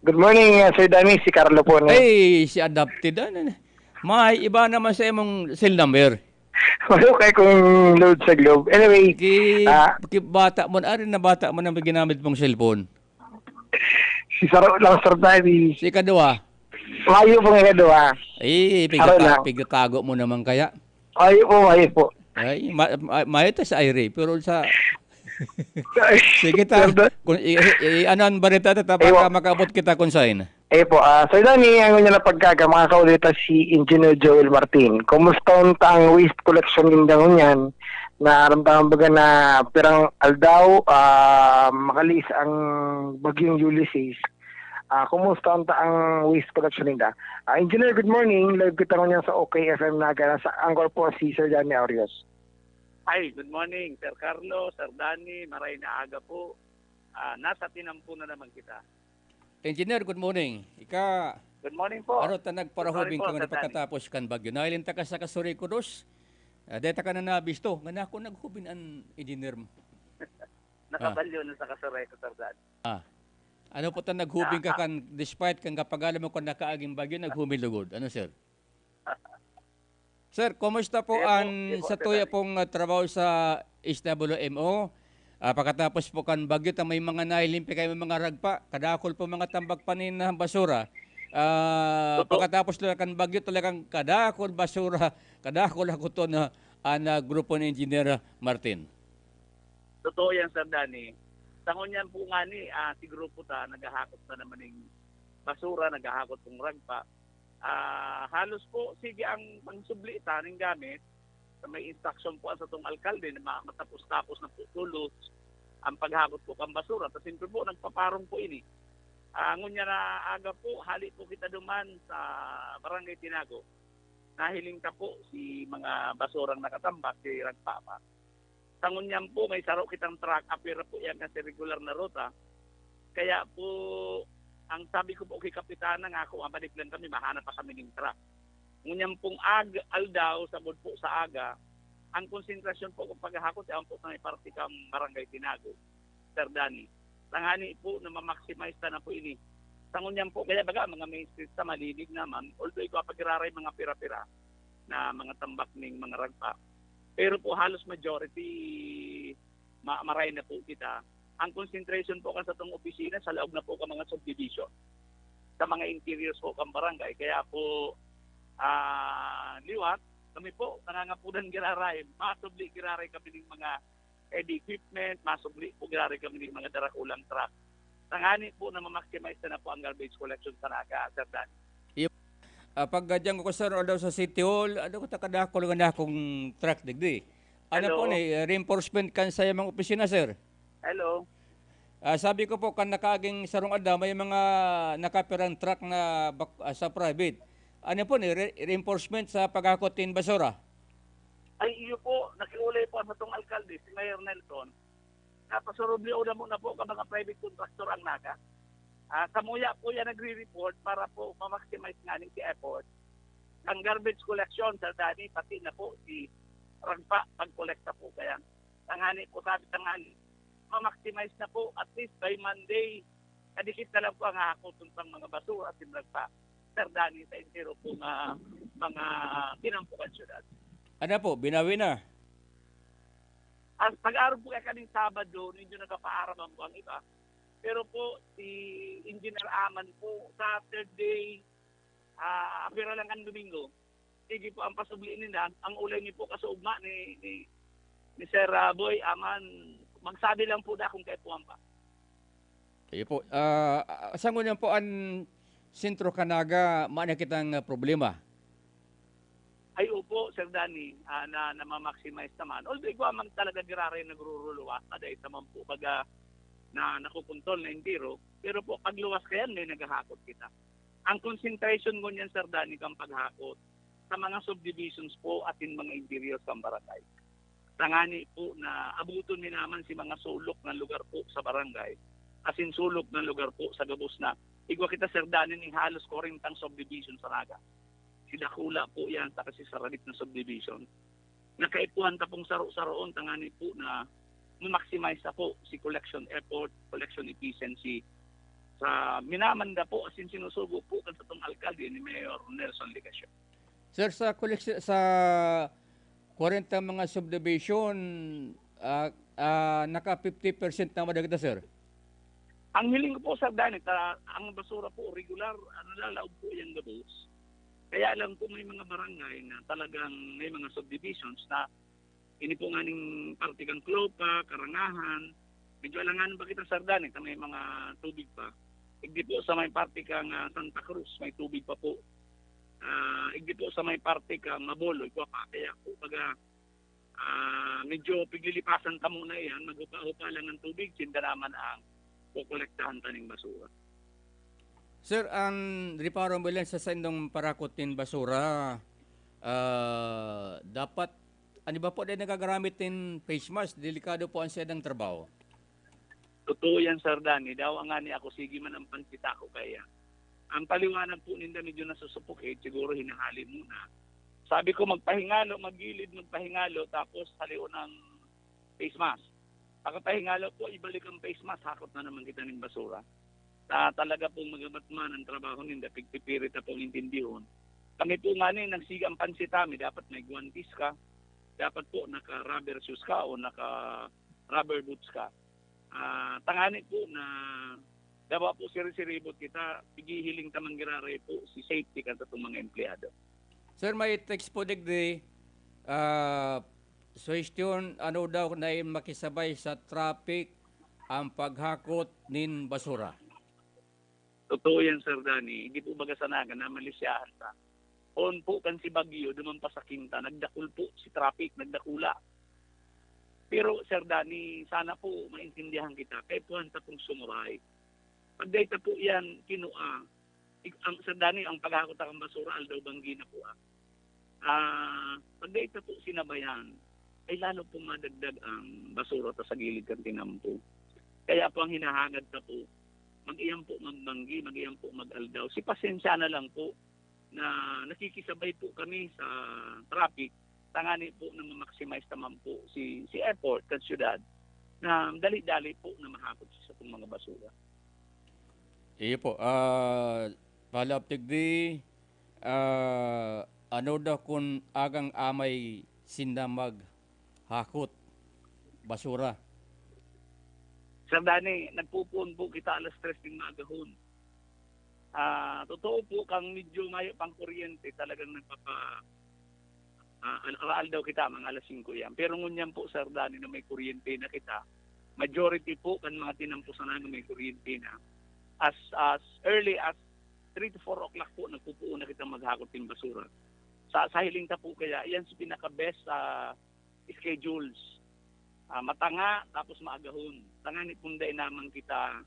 Good morning, uh, Sir Danny. Si Carlo po. Ni. Ay, si adopted. Ano, may iba naman sa imong cell number. Walo kay kung load sa Globe. Anyway, Ki, ah, ki bata mo na, ari na bata mo na may ginamit mong cellphone. Si Saro lang, Sir Danny. Si Kadua. Mayo po nga Kadua. Eh, Saro pigtata- lang. Pigtatago mo naman kaya. Ayo po, ayo po. Ay, ma- ma- mayo ta sa Iri, pero sa Sige ta. Sir Dan- Kung i- i- i- ano ang barita ta, ta Aywa. Baka makabot kita kung saan. Eh po, ah, Sir Danny, ang ngunyan na pagkaga, makakauli ta si Engineer Joel Martin. Kumusta unta ang waste collection ninda ngunyan? Naramdaman baga na pirang aldaw, ah, makalis ang bagyong Ulysses. Ah, kumusta unta ang waste collection ninda? Ah, Engineer, good morning. Live kita ngunyan sa OK F M Naga. Sa angkor po si Sir Danny Aureos. Ay, good morning, Sir Carlo, Sir Danny. Maray na aga po. Ah, nasa tinampo na naman kita. Engineer, good morning. Ika, Good morning po. Aro ta nagparahubing ka nga pagkatapos kan bagyo. Nahiling ta ka sa Kasuri Kudos. Uh, deta ka na nabisto. Nga na ako naghubin an engineer mo. Nakabalyo na sa kasureko, Sir Dan. Ah. Ano po ta naghubing ka Ah, ah. kan, despite kan kapag alam mo kung nakaaging bagyo, naghubing lugod? Ano, sir? Sir, kumusta po Sige po, an sige po, sa Sir tuya Danny. pong, ah, trabaho sa S W M O? Ah, pagkatapos po kan bagyo, ta may mga nahiling pa kayo, may mga ragpa, kadakol po mga tambak pa nin, ah, basura. Ah, Totoo. pagkatapos lang kan bagyo, talagang kadakol basura, kadakol ako to na, ah, na grupo ni Engineer Martin. Totoo yan, Sir Danny. Sa ngunyan po nga ni, ah, si grupo ta, naghahakot na naman ng basura, naghahakot ng ragpa. Ah, halos po, sige ang pangsubli ta ning gamit, sa may instruction po sa tong alkalde na ma-, matapos-tapos na po tulos ang paghakot po kan basura. Ta siyempre po, nagpaparong po ini. Ah, ngunyan na aga po, hali po kita duman sa Barangay Tinago. Nahiling ta po si mga basurang nakatambak, si ragpa pa. Sa ngunyan po, may saro kitang truck, apwera po yan kasi regular na ruta. Kaya po, ang sabi ko po kay Kapitana nga, kung mabalik lang kami, mahanap pa kami ng truck. Ngunyan pong ag-, aldaw, sabod po sa aga, ang konsentrasyon po kung paghahakot, yan po sa may parte kang Barangay Tinago, Sir Danny. Tangani po na ma-maximize ta na po ini. Sa ngunyan po, kaya baga, mga main street sa malilig naman, although ikaw pag-iraray mga pira-pira na mga tambak ning mga ragpa. Pero po, halos majority, ma-, maray na po kita. Ang concentration po kan sa tong opisina, sa laog na po ka mga subdivision, sa mga interiors po kang barangay. Kaya po, ah, liwat, kami po, nangangapudan giraray, masubli giraray kami ng mga heavy equipment, masubli po giraray kami ng mga darakulang truck. Tangani po na ma-maximize na, na po ang garbage collection sa Naga, Sir Dan. Yep. Ah, pag, ah, diyan ko, sir, daw sa City Hall, ano ko, takadakol nga na akong truck digdi. Ano Hello? po ni, eh, reinforcement kan sa mga opisina, sir? Hello? Ah, sabi ko po, kan nakaaging sarong aldaw, may mga nakapirang truck na bak-, ah, sa private. Ano po ni, re-, reinforcement sa paghakot nin basura? Ay, iyo po, nakiulay po sa tong alkalde, si Mayor Nelson. Napasurubli una muna po ka mga private contractor ang Naga. Ah, samuya po yan nagre-report para po ma-maximize nga ning si effort. Ang garbage collection, Sir Danny, pati na po si Ragpa, pag-kolekta po kaya. Tangani po, sabi tangani, ma-maximize na po, at least by Monday, kadikit na lang po ang hahakoton pang mga basura at si Ragpa, Sir Danny, sa entero po nga mga kinampukan syudad. Ano po, binawi na? Ang pag-arog po kaya kaning Sabado, medyo nagkapaaram ang buwang iba. Pero po, si Engineer Aman po, Saturday, ah, apira lang ang Domingo. Sige po ang pasubli ninda. Ang ulay niyo po kaso ugma ni, ni, ni Sir, ah, Boy Aman, magsabi lang po na kung kaipuhan pa. Iyo po. Ah, ah, sa ngunyan po an Sentro Canaga, mayo na kitang, ah, problema? Ay, opo, Sir Danny, ah, na, na ma-maximize naman. Although, igwa man talaga giraray nagruruluwas, na dahil naman po, baga, na nakukontrol na entero. Pero po, pag luwas kayan, may naghahakot kita. Ang concentration ngunyan, Sir Danny, kang paghakot sa mga subdivisions po at in mga interior kang barangay. Tangani po na abuton mi naman si mga sulok ng lugar po sa barangay, asin sulok ng lugar po sa gabos na. Igwa kita, Sir Danny, ning halos kwarentang subdivision sa Naga. Si Dakula po yan, saka si Saradit na subdivision. Nakaipuhan ta pong saro-saroon, tangani po na ma-maximize ta po si collection effort, collection efficiency sa minamanda po, asin sinusugo po kan satong alkalde ni Mayor Nelson Legacion. Sir, sa koleksyon, sa kwarenta mga subdivision, ah, ah, naka fifty percent na madagita, sir? Ang hiling ko po, Sir Danny, ta-, ang basura po, regular, ano, lalaog po yung gabos. Kaya lang po, may mga barangay na talagang may mga subdivisions na ini po nga ning parte kang Clopa, Karangahan, medyo alangan pa kita, Sir Danny, ta may mga tubig pa. Igdi po sa may parte kang, ah, Santa Cruz, may tubig pa po. Ah, igdi po sa may parte kang Mabolo, igwa pa. Kaya po, baga, ah, medyo piglilipasan ta muna yan. Maghupa-hupa lang ang tubig, sinda naman ang kokolektahan ta ning basura. Sir, ang reparo mo ilan sa saindong parakot nin basura, ah, dapat, ano ba po, dahil nagagaramit nin face mask, delikado po ang saindang trabaho. Totoo yan, Sir Danny. Daw ang ani ako, sige man ang pansita ko kaya. Ang paliwanag po ninda medyo nasusupukit, siguro hinahali muna. Sabi ko, magpahingalo, maggilid, magpahingalo, tapos halion ng face mask. Pakapahingalo po, ibalik ang face mask, hakot na naman kita nin basura. Ta-, talaga pong magabat man ang trabaho ninda, pigpipirit na pong intindihon. Kami po ngani, nagsiga ang pansit, ah, may dapat may guwantes ka, dapat po naka-rubber shoes ka o naka-rubber boots ka. Ah, tangani po na dawa po sirisiribot kita, pighihiling ta man giraray po si safety kan satong mga empleyado. Sir, may text po digdi, ah, suhestyon, ano daw na in makisabay sa traffic ang paghakot nin basura? Totoo yan, Sir Danny. Hindi po baga sanagan na malisyahan ta. Poon po kan si Bagyo, duman pa sa Quinta, nagdakul po si traffic, nagdakula. Pero, Sir Danny, sana po maintindihan kita. Kaipuhan ta pong sumabay. Pag dahil ta po yan, kinua, ik-, ang, Sir Danny, ang paghakot kan basura, aldaw banggi na po, ah. Ah, pag dahil ta po sinabayan, ay lalo pong madagdag ang basura ta sa gilid kan tinampo. Kaya po ang hinahangad ta po, mag-iyan po magbanggi, mag-iyan po mag-aldaw. Si pasensya na lang po na nakikisabay po kami sa traffic, tangani po na ma-maximize naman po si, si effort kan syudad na dali-dali po na mahakot sa satong mga basura. Iyo po, ah, follow-up digdi, ah, ano daw kun agang amay sinda maghakot basura? Sir Danny, nagpupuon po kita alas tres ning maagahon. Ah, totoo po, kang medyo mayo pang kuryente, talagang nagpapa-, ah, al-, aal daw kita, mga alas singko yan. Pero ngunyan po, Sir Danny, na may kuryente na kita, majority po kan mga tinampo sana na may kuryente na, as, as early as three to four o'clock po, nagpupuon na kitang maghakot nin basura. Sa, sa hiling ta po kaya, yan si pinaka-best, ah, schedules. Ah, matanga, tapos maagahon. Tangani pong dai naman kita,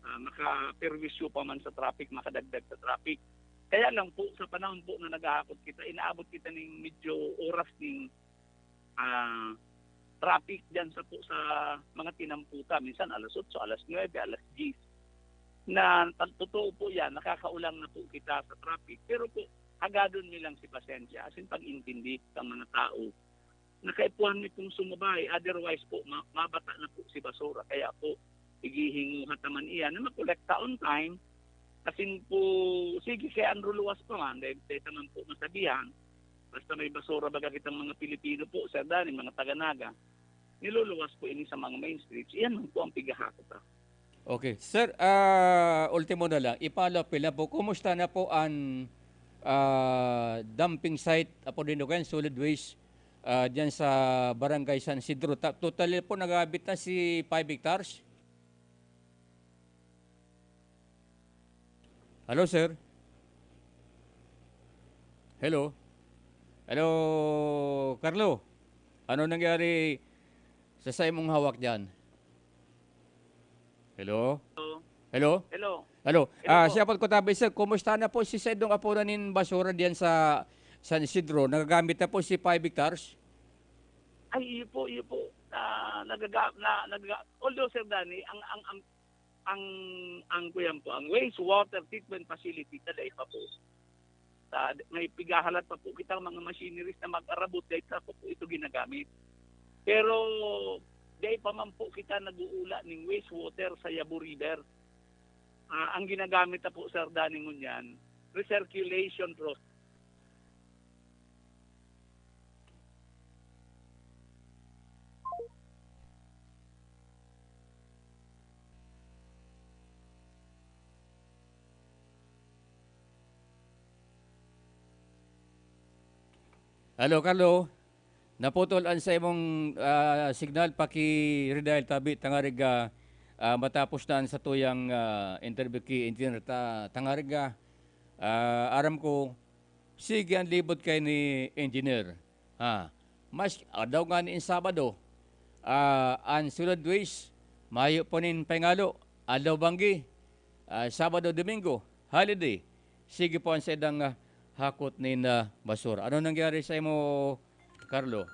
ah, makaperwisyo pa man sa traffic, makadagdag sa traffic. Kaya lang po, sa panahon po na naghahakot kita, inaabot kita ning medyo oras ning, ah, traffic diyan sa po, sa mga tinampo ta. Minsan alas otso, alas nuebe, alas diyes. Na ta-, totoo po yan, nakakaulang na po kita sa traffic. Pero po, hagadon mi lang si pasensya, as in pag-intindi sa mga tao na kaipuhan mi pong sumabay. Otherwise po, ma-, mabata na po si basura. Kaya po, ighihinguha ta man iyan na makolekta on time. Asin po, sige, kaya ang luluwas pa man, dahil tayo naman po masabihan, basta may basura baga kitang mga Pilipino po, Sir Danny, mga taga-Naga, niluluwas po ini sa mga main streets. Iyan man po ang pighahakot, ah. Okay. Sir, ah, ultimo na lang, i-follow up ko lang po, kumusta na po ang, ah, dumping site, apo din o kaya solid waste, ah, diyan sa Barangay San Isidro? Ta-, totally po nagabit na si five hectares? Hello, sir? Hello? Hello, Carlo? Ano nangyari sa, sa imong hawak diyan? Hello? Hello? Hello? Hello? Hello? Hello Ah, po. Siya po ko tabi, sir, kumusta na po si Sedong Apuran nin basura diyan sa San Isidro? Nagagamit na po si five hectares? Ay, iyo po, iyo po. Na, nagaga-, na, nagaga-, although, Sir Danny, ang, ang, ang, ang, ang kuyan po, ang wastewater treatment facility, dai pa po. Sa, may pigahalat pa po kitang mga machineries na mag-arabot, dai pa po ito ginagamit. Pero, dai pa man po kita nag-uula ning wastewater sa Yabo River. Ah, ang ginagamit na po, Sir Danny, ngunyan, recirculation process. Hello, Carlo. Naputol an sa imong, ah, signal, paki-redial tabi, tangarig, ah, ah, matapos na an satuyang, ah, interview ki Engineer ta, tangarig, ah, ah, aram ko, sige an libot kay ni Engineer. Ah, mas, aldaw ngani in Sabado, ah, an solid waste, mayo pa nin pahingalo, aldaw banggi, ah, Sabado, Domingo, holiday. Sige po an saindang, ah, hakot nin, ah, basura. Ano nangyari sa imo, Carlo?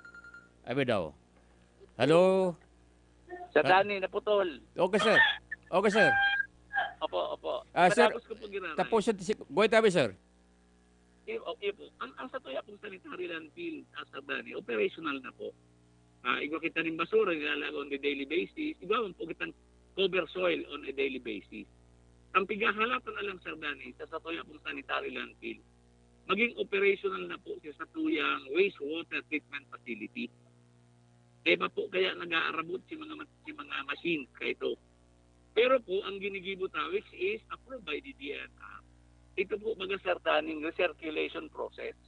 Abi daw. Hello? Sa Ah. Dani, naputol. Okay, sir. Okay, sir. Opo, opo. Ah, sir, Matapos ko po giraray. Tapos si, go ahead, abi, sir. I-, o, i-, ang, ang sa tuya pong sanitary landfill, ah, sa Dani, operational na po. Ah, igwa kita nin basura, nilalagaw on a daily basis. Igwa man po kitang cover soil on a daily basis. Ang pighahalatan na lang, Sir Danny, sa satuya pong sanitary landfill, maging operational na po si satuyang wastewater treatment facility. Kaya pa po kaya nag-aarabot si mga ma-, si mga machines kaito. Pero po, ang ginigibo ta, which is approved by the D N R. Ito po, baga, Sir Danny, recirculation process.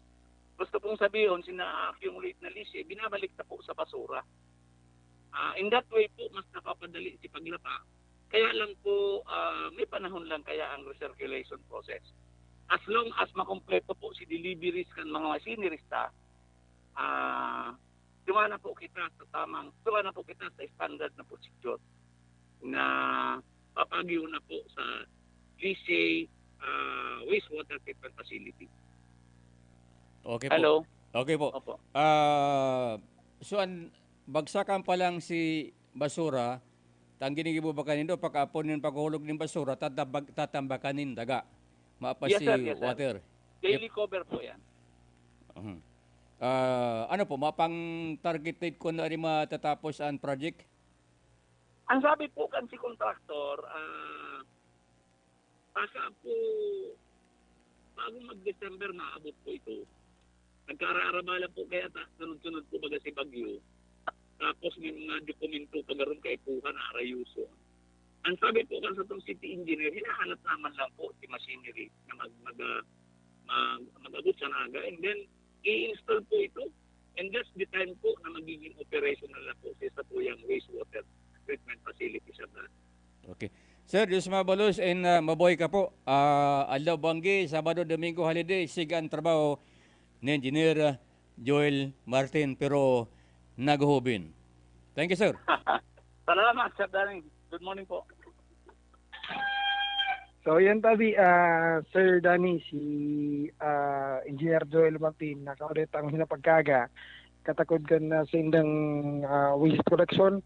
Gusto pong sabihin, sina-accumulate na leachate, binabalik na po sa basura. Ah, in that way po, mas napapadali si paglaba. Kaya lang po, ah, may panahon lang kaya ang recirculation process. As long as makumpleto po si deliveries kan mga machineries ta, ah, duman na po kita sa tamang, duman na po kita sa standard na procedure na papagyo na po sa leachate, ah, wastewater treatment facility. Okay po. Hello? Okay po. Opo. Ah, so, an, bagsakan pa lang si basura, ta ang ginigibo ba kanindo, pagkaapon nin paghuhulog nin basura, tatambag, tatambakan nin daga. Maapa Yes, si sir. Yes, sir. water. Daily cover po yan. Mhm. Ah, ano po, mapang targeted ko na rin matatapos ang project? Ang sabi po kan si contractor, ah, baka po bago mag-December maabot po ito. Nagkaarabala po kaya ta, sunod-sunod po baga si Bagyo. Tapos may mga dokumento pag aron kaipuhan na arayuso. Ang sabi po kan sa tong city engineer, hinahanap naman lang po si machinery na mag, mag, ah, mag, mag-abot sa Naga. And then, i-install po ito. And that's the time po na magiging operational na po si satuyang wastewater treatment facility sa Naga. Okay. Sir, Diyos mabalos and ah, mabuhay ka po. Ah, adlaw banggi, Sabado, Domingo, holiday, siga ang trabaho ni Engineer ah, Joel Martin, pero naguhubin. Thank you, sir. Salamat, Sir Danny. Good morning po. So, yan tabi, ah, Sir Danny, si ah, Engineer Joel Martin, nakaulit ang hinapagkaga, katakod kan na sa indang ah, waste collection,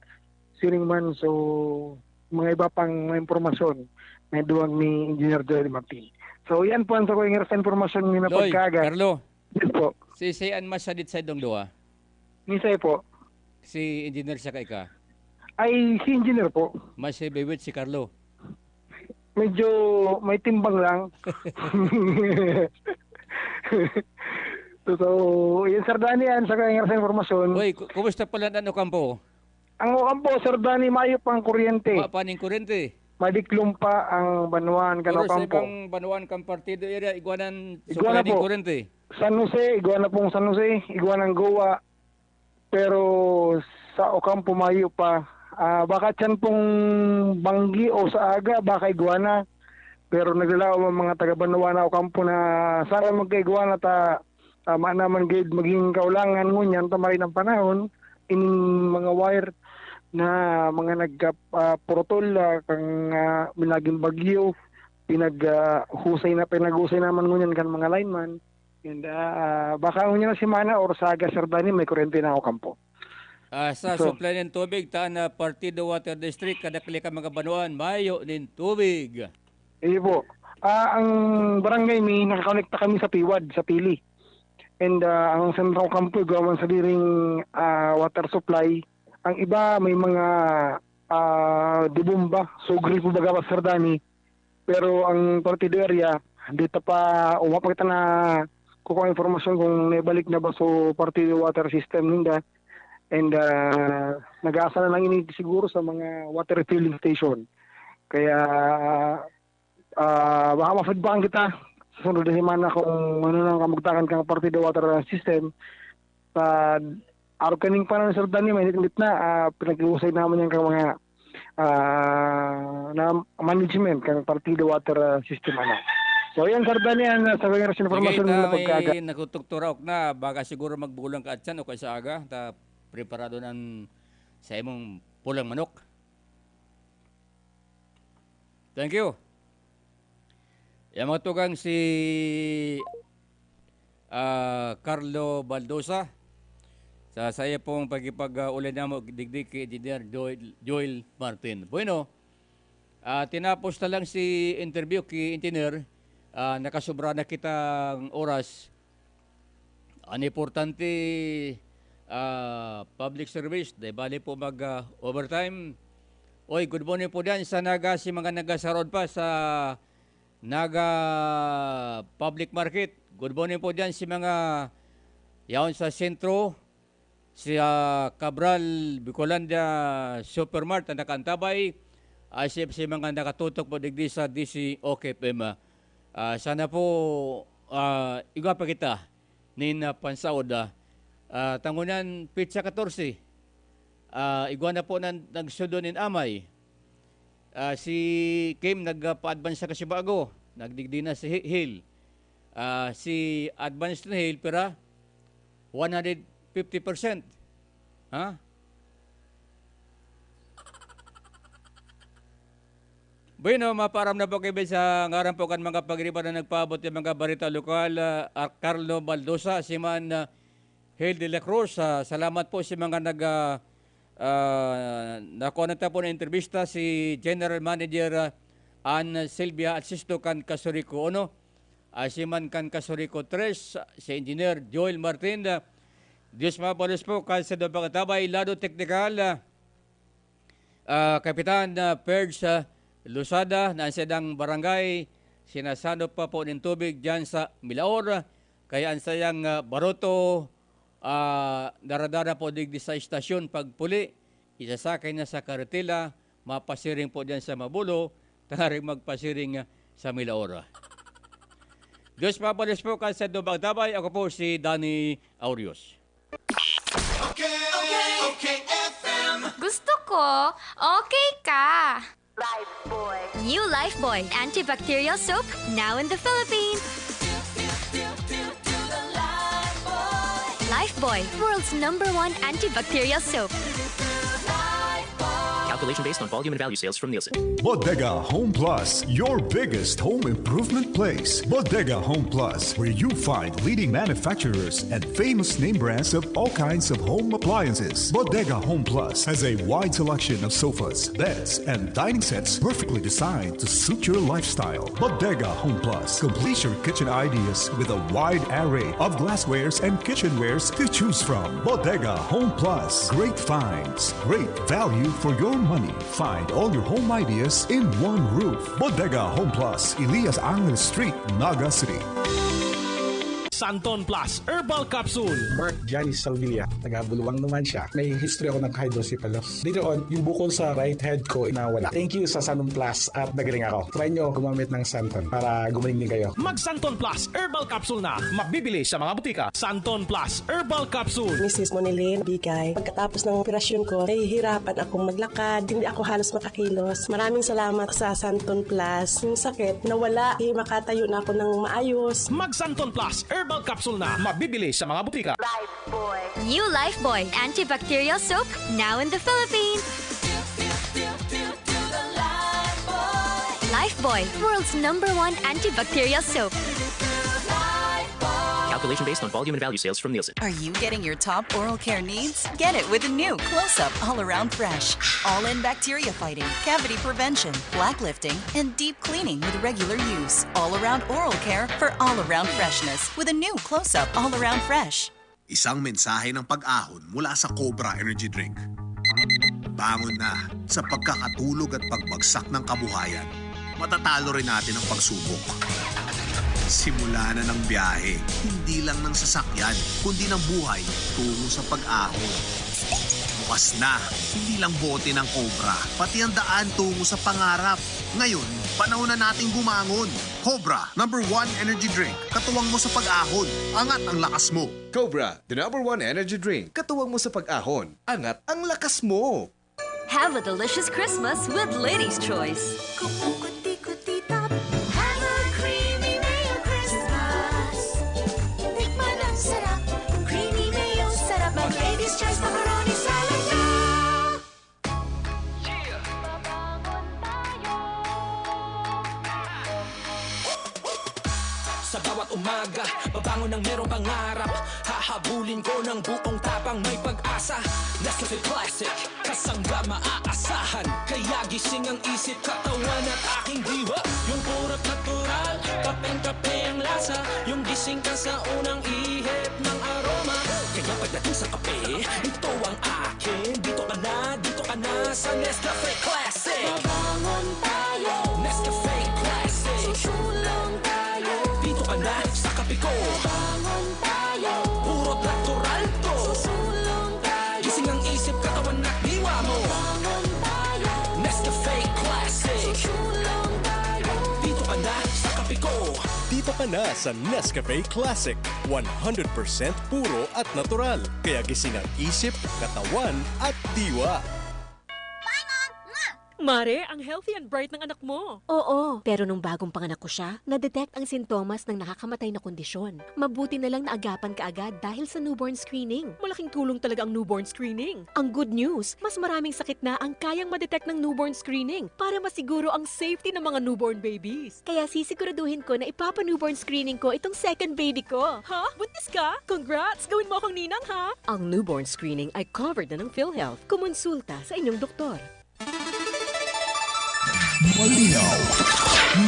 siring man, so, mga iba pang mga impormasyon na duwang ni Engineer Joel Martin. So, yan po ang sa kuya nga sa impormasyon ni Loy, napagkaga. Carlo, Yes po. si Sayan mas sadit sa idong duwa. Misay po. Si engineer siya kay ka. Ay, si engineer po. Mas heavyweight si Carlo. Medyo may timbang lang. So, so, yun, Sir Danny, yan sa kanyang sa impormasyon. Uy, ku- kumusta pala na Ocampo? Ang Ocampo, Sir Danny, mayo pang kuryente. Pa, paning kurente? Madiklom pa ang banwaan kan Pero sa Ocampo. Ibang banwaan kang partido area, igwanan Igwanan supply ning po. kurente. San Jose, igwanan pong San Jose, igwanan Goa. Pero sa Ocampo, mayo pa. Ah, baka tiyan pong banggi o sa aga, baka igwana. Pero naglalaom ang mga taga-Banwa na Ocampo na sana magkaigwana ta, ah, maanaman gid maging kaulangan ngunyan ta maray ng panahon, ining mga wire na mga nagka-, ah, purutol, ah, kang, ah, minaging bagyo, pinag, ah, husay na, pinaghusay naman ngunyan kan mga lineman. And, ah, baka ngunyan na semana or sa aga, Sir Danny, may kuryente na Ocampo. Ah, sa So, supply ng tubig, taan na Partido Water District, kadakli ka mga banwaan, mayo nin tubig. Iyo po. Ah, ang barangay mi, nakakonekta kami sa Piwad, sa Pili. And ah, ang Central Ocampo, igwa man sadiring ah, water supply. Ang iba, may mga ah, dibomba, sugri po baga, Sir Danny. Pero ang Partido area, di ta pa, uma pa kita na kukuha impormasyon kung naibalik na ba so Partido water system ninda. And ah, nag-aasa na lang ini siguro sa mga water refilling station. Kaya ah, baka ma-feedbackan kita sa sunod na semana kung ano nang kamugtakan kang Partido water system. Sa araw kaning panahon, Sir Danny, mainit-init na, ah, pinag-uusay naman yan kang mga ah, na management kang Partido water ah, system. Ano. So yan, Sir Danny, ang sa kanyang Sige, informasyon ta na pagkaga. may nakutugturaok na, baka siguro magbulang ka atyan o kay sa aga, ta preparado nan sa imong pulang manok. Thank you. Yang mga tugang si ah, Carlo Baldosa sa saya pong pagkipag-ulay namo digdi ki Engineer Joel, Joel Martin. Bueno, ah, tinapos na lang si interview ki Engineer. Ah, nakasubra na kitang oras. Ang importante, ah, public service, di bali po mag, ah, overtime. Oy, good morning po diyan sa Naga, si mga Naga sa road pa sa Naga Public Market. Good morning po diyan si mga yaon sa sentro, si, ah, Cabral Bicolandia Supermart na nakaantabay. Ah, si, si mga nakatutok po digdi sa D C O K F M. Ah, sana po, ah, igwa pa kita nin, ah, pansaod, ah. Ah, tangonan, petsa katorse. Ah, igwa na po na nagsudo nin amay. Ah, si Kim nagpa-advance sa Kasibago, nagdigdi na si Hi-, Hil. Ah, si advance ni Hil, pira? One hundred fifty percent. Ha? Bueno, mapaaram na po kami sa ngaran po kan mga pagiriba na nagpaabot ng mga barita lokal, ah, Ar-, Carlo Baldosa, si man, ah, Hil de la Cruz. Ah, salamat po si mga nag, ah, ah, nakuha na po ng entrevista, si General Manager, ah, Ann Sylvia Alsisto kan Kasuriko Uno, ah, si man kan Kasuriko Tres, si Engineer Joel Martin. Ah, Diyos mabalos po kan sa Dupang Tabay, lado teknikal, ah, ah, Kapitan, ah, Perge, ah, Losada, na ang saindang barangay, sinasanop pa po nin tubig diyan sa Milaor. Kaya ang sayang, ah, baroto, ah, daradara po digdi sa istasyon pagpuli, isasakay na sa karetela, mapasiring po diyan sa Mabulo, tangaring magpasiring, ah, sa Milaor. Diyos mabalos po kan sa Dupang Tabay. Ako po si Danny Aurios. Okay, okay, okay, F M. Gusto ko, okay ka. Lifebuoy. New Lifebuoy antibacterial soap, now in the Philippines. Lifebuoy, world's number one antibacterial soap. Calculation based on volume and value sales from Nielsen. Bodega Home Plus, your biggest home improvement place. Bodega Home Plus, where you find leading manufacturers and famous name brands of all kinds of home appliances. Bodega Home Plus has a wide selection of sofas, beds, and dining sets perfectly designed to suit your lifestyle. Bodega Home Plus completes your kitchen ideas with a wide array of glasswares and kitchenwares to choose from. Bodega Home Plus, great finds, great value for your money. Find all your home ideas in one roof. Bodega Home Plus, Elias Angeles Street, Naga City. Santon Plus Herbal Capsule. Mark Johnny Salvilla, taga Buluang naman siya. May history ako ng hydrocephalus. Later on, yung bukol sa right head ko nawala. Thank you sa Santon Plus at nagaling ako. Try nyo gumamit ng Santon para gumaling din kayo. Mag Santon Plus Herbal Capsule na, mabibili sa mga butika. Santon Plus Herbal Capsule. Missus Monilin Bigay, pagkatapos ng operasyon ko, nahihirapan akong maglakad. Hindi ako halos makakilos. Maraming salamat sa Santon Plus. Yung sakit, nawala. Eh, makatayo na ako ng maayos. Mag Santon Plus Herbal Capsule na, mabibili sa mga butika. Lifebuoy. New Lifebuoy antibacterial soap, now in the Philippines. Lifebuoy, world's number one antibacterial soap. Calculation based on volume and value sales from Nielsen. Are you getting your top oral care needs? Get it with the new Close-Up All Around Fresh. All-in bacteria fighting, cavity prevention, plaque lifting, and deep cleaning with regular use. All-around oral care for all-around freshness with a new Close-Up All Around Fresh. Isang mensahe ng pag-ahon mula sa Cobra Energy Drink. Bangon na sa pagkakatulog at pagbagsak ng kabuhayan. Matatalo rin natin ang pagsubok. Simula na ng biyahe, hindi lang ng sasakyan, kundi ng buhay tungo sa pag-ahon. Bukas na, hindi lang bote ng Cobra, pati ang daan tungo sa pangarap. Ngayon, panahon na nating bumangon. Cobra, number one energy drink. Katuwang mo sa pag-ahon, angat ang lakas mo. Cobra, the number one energy drink. Katuwang mo sa pag-ahon, angat ang lakas mo. Have a delicious Christmas with Ladies' Choice. Kukuti-kuti tap. Have a creamy mayo Christmas. Tikman ang sarap. Creamy mayo, sarap mag Ladies' Choice macaroni salad na. Sa bawat umaga, babangon ng merong pangarap. Hahabulin ko ng buong tapang, may pag-asa. Nescafe Classic, kasangga maaasahan. Kaya gising ang isip, katawan at aking diwa. Yung purot natural, kapeng-kape ang lasa. Yung gising ka sa unang ihip ng aroma. Kaya Dating sa kape, ito ang akin. Dito ka na, dito ka na sa Nescafe Classic. Babangon tayo. Nescafe Classic. Susulong tayo. Dito ka na sa kape ko. Babangon tayo. Puro natural to. Susulong tayo. Gising ang isip, katawan at diwa mo. Babangon tayo. Nescafe Classic. Susulong tayo. Dito ka na sa kape ko. Dito ka na sa Nescafe Classic. One hundred percent puro at natural. Kaya gising ang isip, katawan at diwa. Mare, ang healthy and bright ng anak mo. Oo, pero nung bagong panganak ko siya, na-detect ang sintomas ng nakakamatay na kondisyon. Mabuti na lang naagapan kaagad dahil sa newborn screening. Malaking tulong talaga ang newborn screening. Ang good news, mas maraming sakit na ang kayang ma-detect ng newborn screening para masiguro ang safety ng mga newborn babies. Kaya sisiguraduhin ko na ipapa-newborn screening ko itong second baby ko. Ha? Buntis ka? Congrats! Gawin mo akong ninang, ha? Ang newborn screening ay covered na ng PhilHealth. Kumonsulta sa inyong doktor. Malinaw,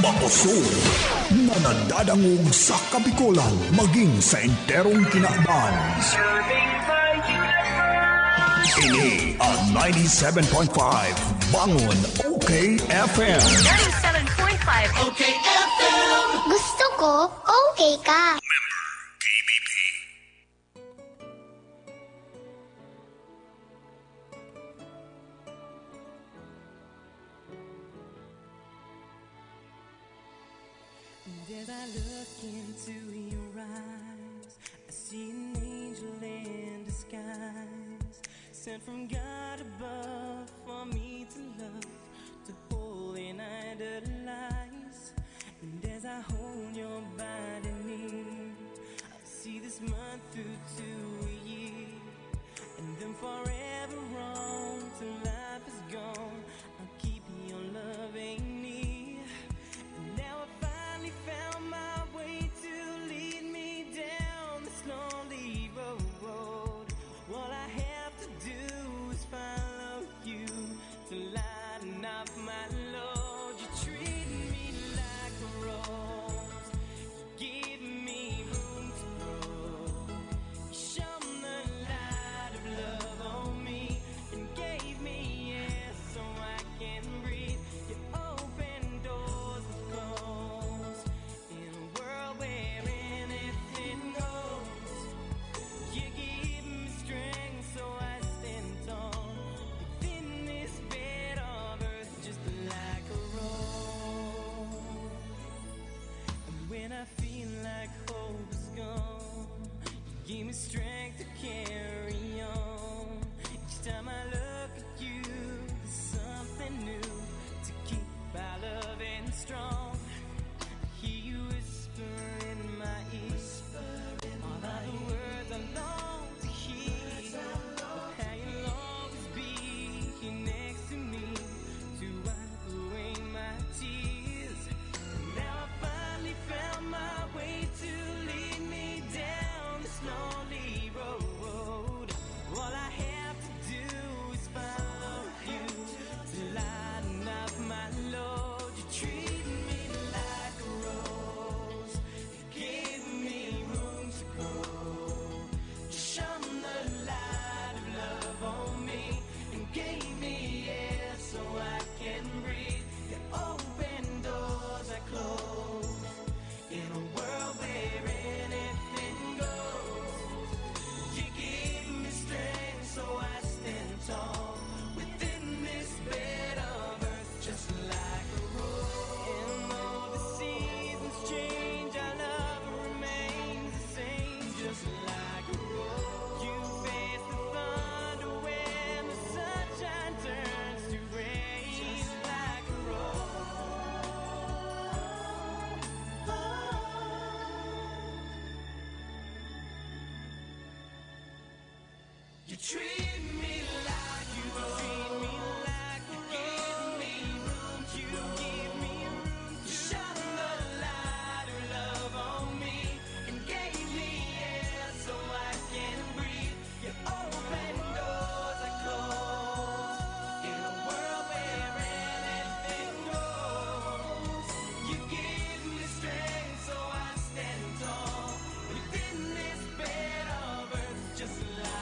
makusog, na nadadangog sa Kabikolan, maging sa enterong kinaban. Ini ang ninety-seven point five Bangon O K F M. ninety-seven point five O K F M. Gusto ko, okay ka. And as I look into your eyes, I see an angel in disguise, sent from God above for me to love, to hold and idolize. And as I hold your body near, I'll see this month through to a year, and then forever on till life is gone. I'll keep your loving near. And now I finally found my way to lead me down this lonely road. All I have to do is follow you to lighten up my load. You treat me like a rose. You give me room to grow. You shone the light of love on me and gave me air so I can breathe. You open doors with close. In a world where anything goes, you give me strength so I stand tall. Within this bed of earth, just like a rose. And when I feel like hope is gone, you give me strength to carry on. Each time I look at you, there's something new to keep our loving strong. I hear you whisper in my ear all of the words I long to hear. How you'll always be here next to me to wipe away my tears. And now I finally found my way to lead me down this lonely road. All I have to do is follow you to lighten up my load. You treat me like a rose. You give me room to grow. You shone the light of love on me and gave me air so I can breathe. You open doors I close. In a world where anything goes, you give me strength so I stand tall within this bed of earth, just like a rose. And though the seasons change, our love remains the same, just like a rose. You face the thunder when the sunshine turns to rain, just like a rose. You treat me like you own. You give me room to, you give me room to shine the light of love on me and gave me air so I can breathe. You open doors I close. In a world where anything goes, you give me strength so I stand tall within this bed of earth, just like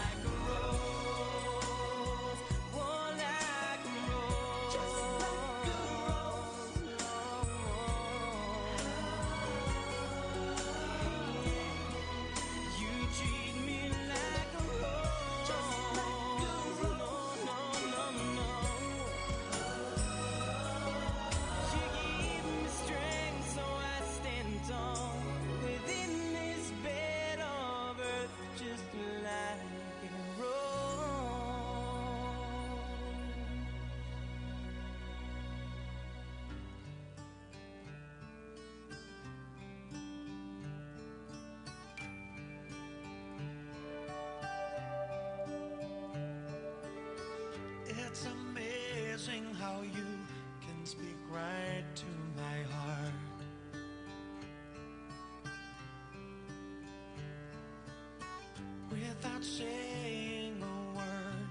Saying a word,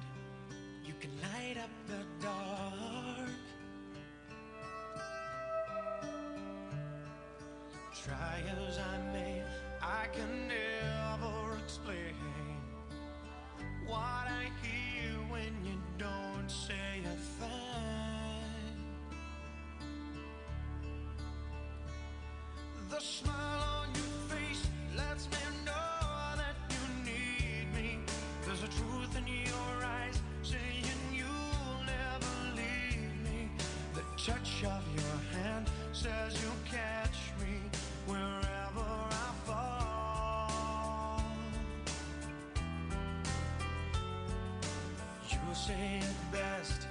you can light up the dark. Try as I may, I can never explain what I hear when you don't say a thing. The smile on your face lets me know that you need me. There's a truth in your eyes saying you'll never leave me. The touch of your hand says you'll catch me wherever I fall. You say it best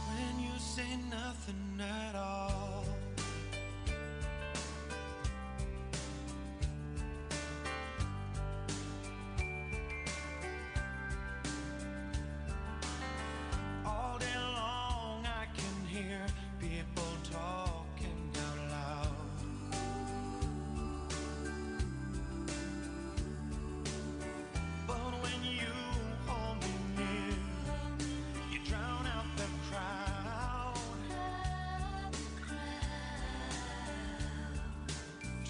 when you say nothing at all. All day long I can hear people talking out loud. But when you hold me near, you drown out the crowd.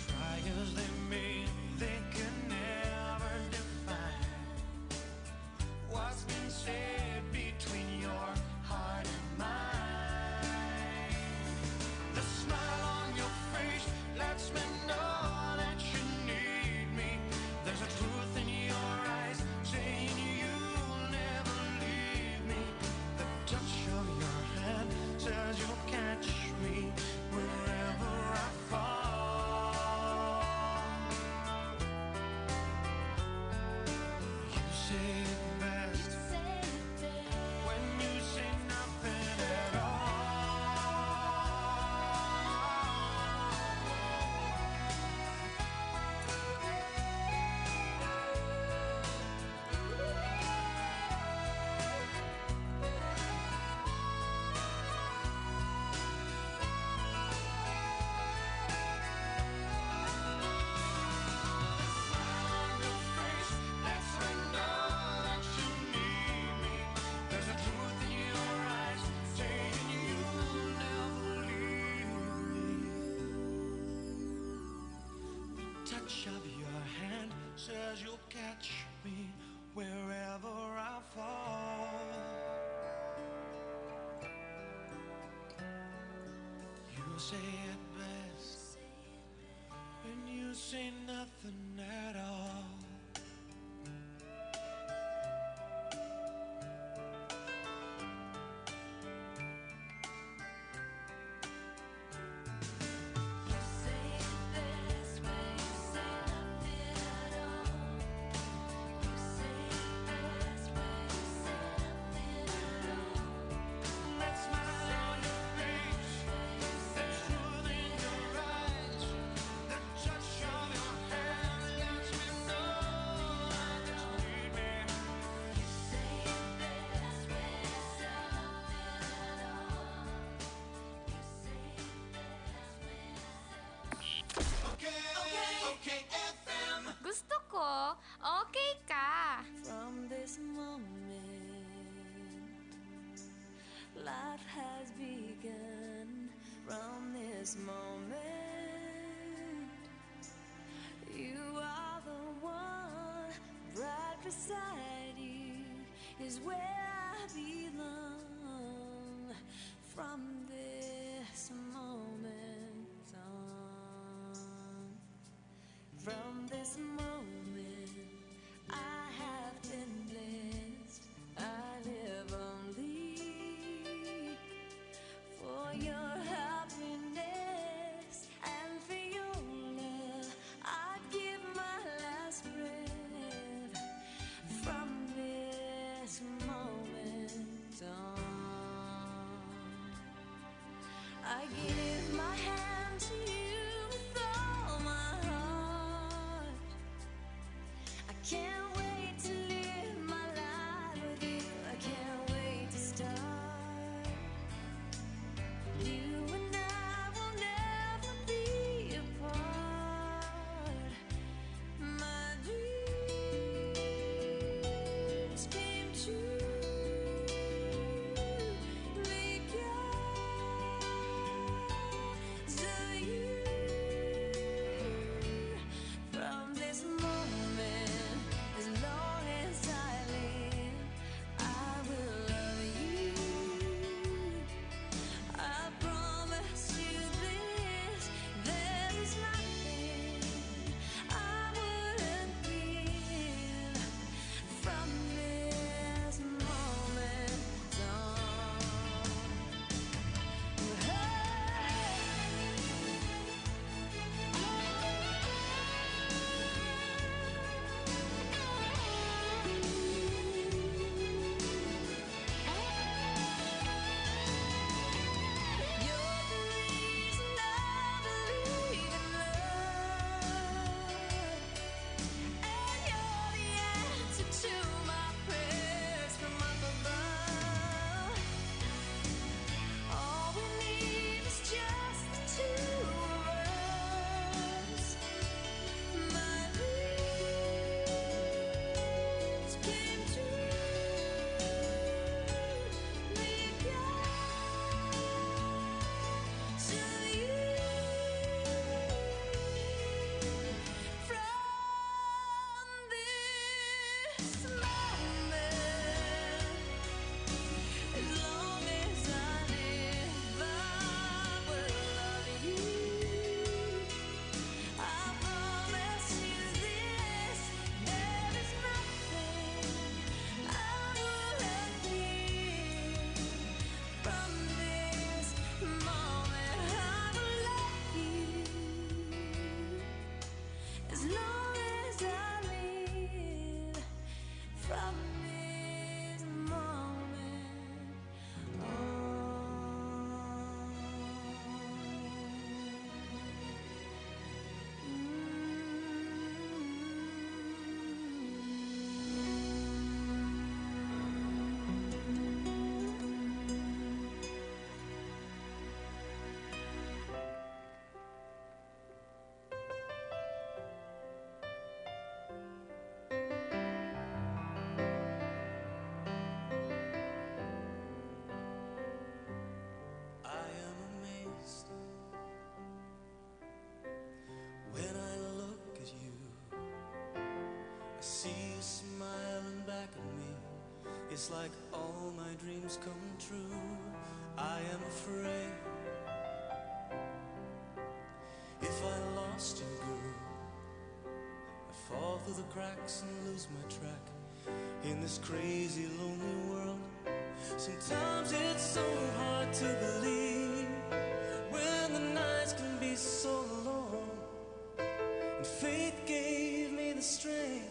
Try as they may, they can never define what's been said between your heart and mine. The smile on your face lets me know that you need me. There's a truth in your eyes saying you'll never leave me. The touch of your hand says you'll catch me wherever I fall. You say it best when you say nothing at all. Touch of your hand says you'll catch me wherever I fall. You say it best when you say nothing at all. Gusto ko, okay ka. From this moment, life has begun. From this moment, you are the one. Right beside you is where I belong. From this moment on, from this moment, I have been blessed. I live only for your happiness and for your love. I'd give my last breath from this moment on. I give my hand to you with all my heart. Smiling back at me. It's like all my dreams come true. I am afraid if I lost you, girl, I fall through the cracks and lose my track in this crazy, lonely world. Sometimes it's so hard to believe when the nights can be so long. And faith gave me the strength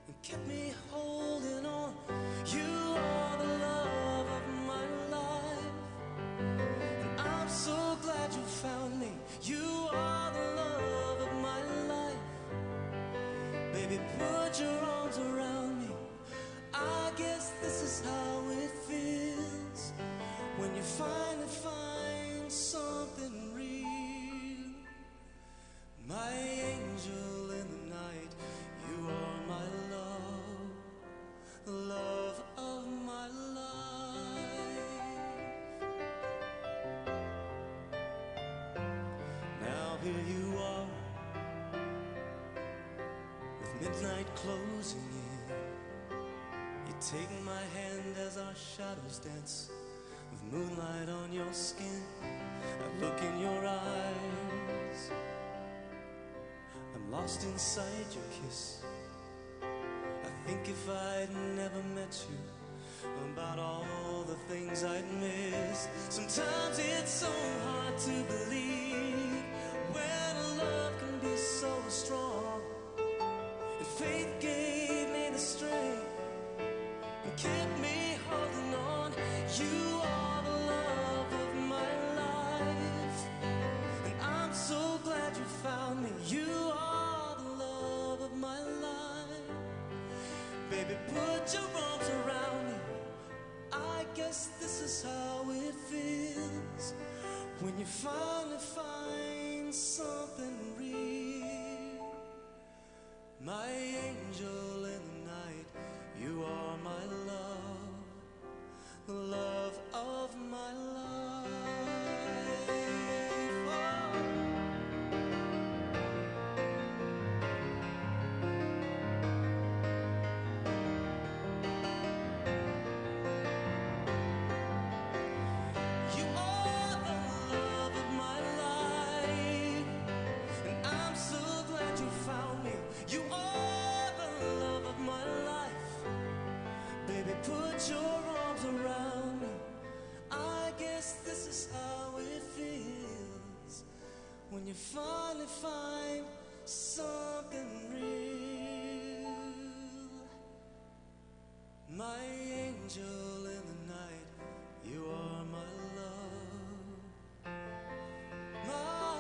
and kept me holding on. You are the love of my life. And I'm so glad you found me. You are the love of my life. Baby, put your arms around me. I guess this is how it feels when you finally find something real. My angel in the night, you are my love, the love of my life. Now here you are, with midnight closing in. You take my hand as our shadows dance, with moonlight on your skin. I look in your eyes, I'm lost inside your kiss. I think if I'd never met you, about all the things I'd miss. Sometimes it's so hard to believe when a love can be so strong. And faith gave me the strength and kept me holding on. You are the love of my life, and I'm so glad you found me. You are the love of my life. Baby, put your arms around me. I guess this is how it feels when you finally find something real. My angel in the night, you are my love, the love of my life. Oh. You are the love of my life, and I'm so glad you found me. You are the love of my life. Baby, put your arms around me. I guess this is how it feels when you finally find something real. My angel in the night, you are my love. My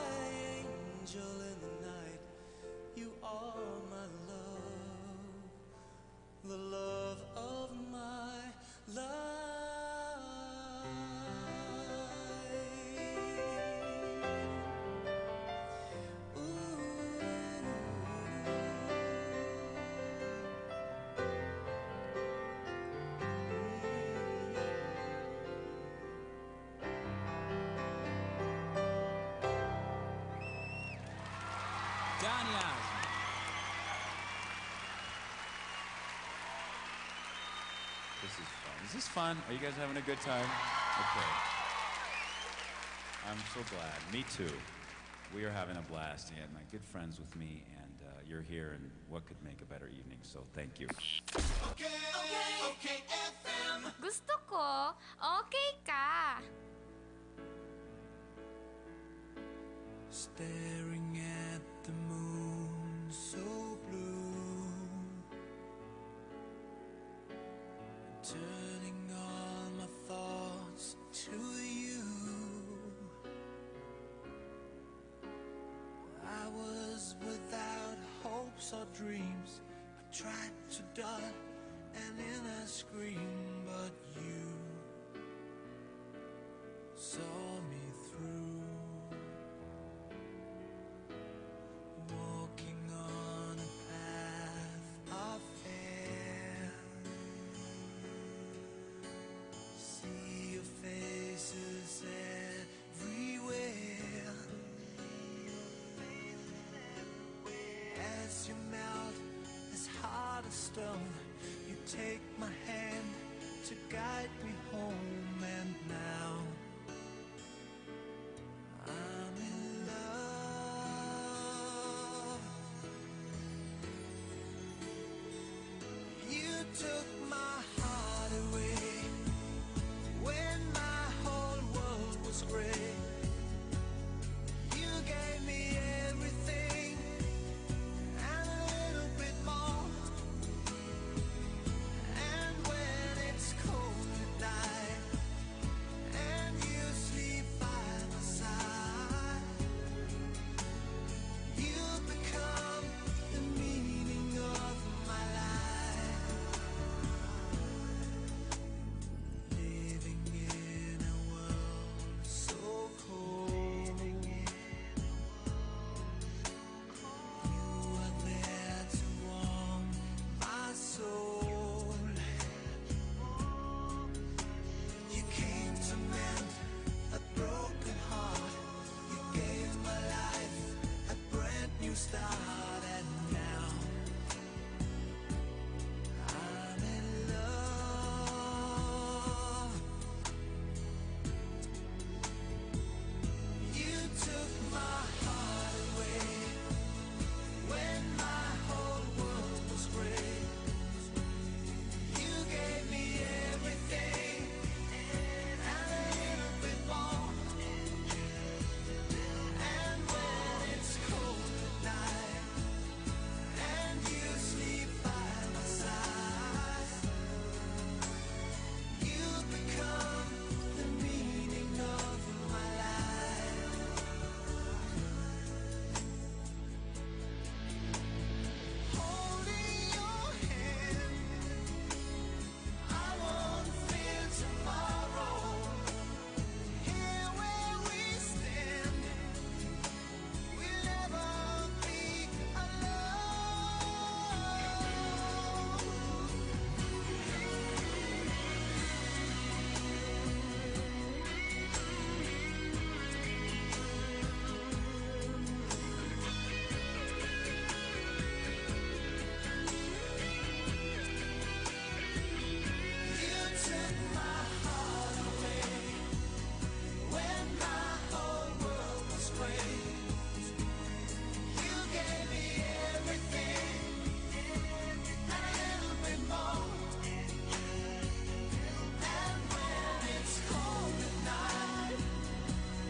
angel in the night, you are my love. The love of my life. Ooh. Donny Osmond. This is fun. Is this fun? Are you guys having a good time? Okay. I'm so glad. Me too. We are having a blast, and my good friends with me, and uh, you're here, and what could make a better evening? So thank you. Okay, okay, okay, F M. Gusto ko, okay ka. Staring at the moon so blue, turning all my thoughts to you. I was without hopes or dreams. I tried to dart an inner scream, but you saw me through. Walking on a path of fear, see your faces everywhere. As you melt, as hard as You take my hand to guide me home, and now I'm in love. You took my heart away when my whole world was gray. You gave me everything and a little bit more. And when it's cold at night and you sleep by my side, you become the meaning of my life. Living in a world so cold, you are there to warm my soul. You came to mend a broken heart. You gave my life a brand new start, and now I'm in love. You took my heart away when my whole world was gray. You gave me everything and a little bit more. And when it's cold at night and you sleep by my side, you become the meaning of my life. Holding your hand, I won't fear tomorrow. Here where we stand, we'll never be alone. You took my heart away when my whole world was gray. You gave me everything and a little bit more. And when it's cold at night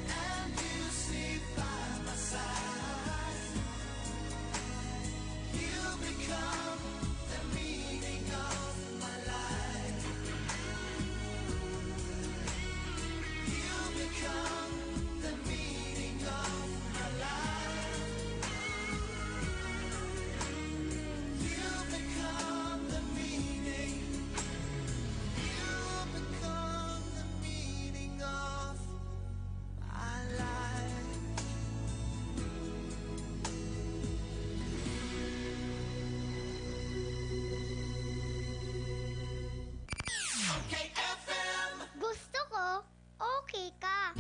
and you sleep by my side, you become the meaning of my life. You become the meaning of my life. You become the meaning. You become the meaning of my life. Okay, F M. Gusto ko, okay ka.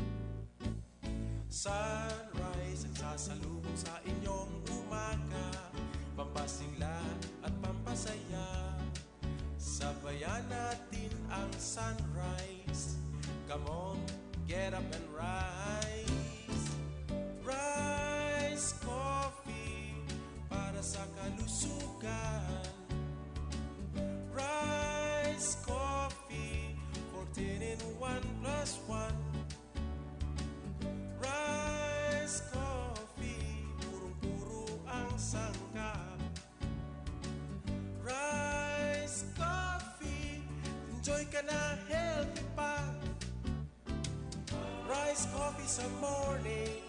Sunrise ang sasalubong sa inyong umaga, pampasigla at pampasaya. Sabayan natin ang sunrise. Come on, get up and rise. Rise Coffee para sa kalusugan. Rise Coffee, fourteen in one plus one. Rise Coffee, purong-puro ang sangkap. Rise Coffee, enjoy ka na, healthy pa. Rise Coffee sa morning,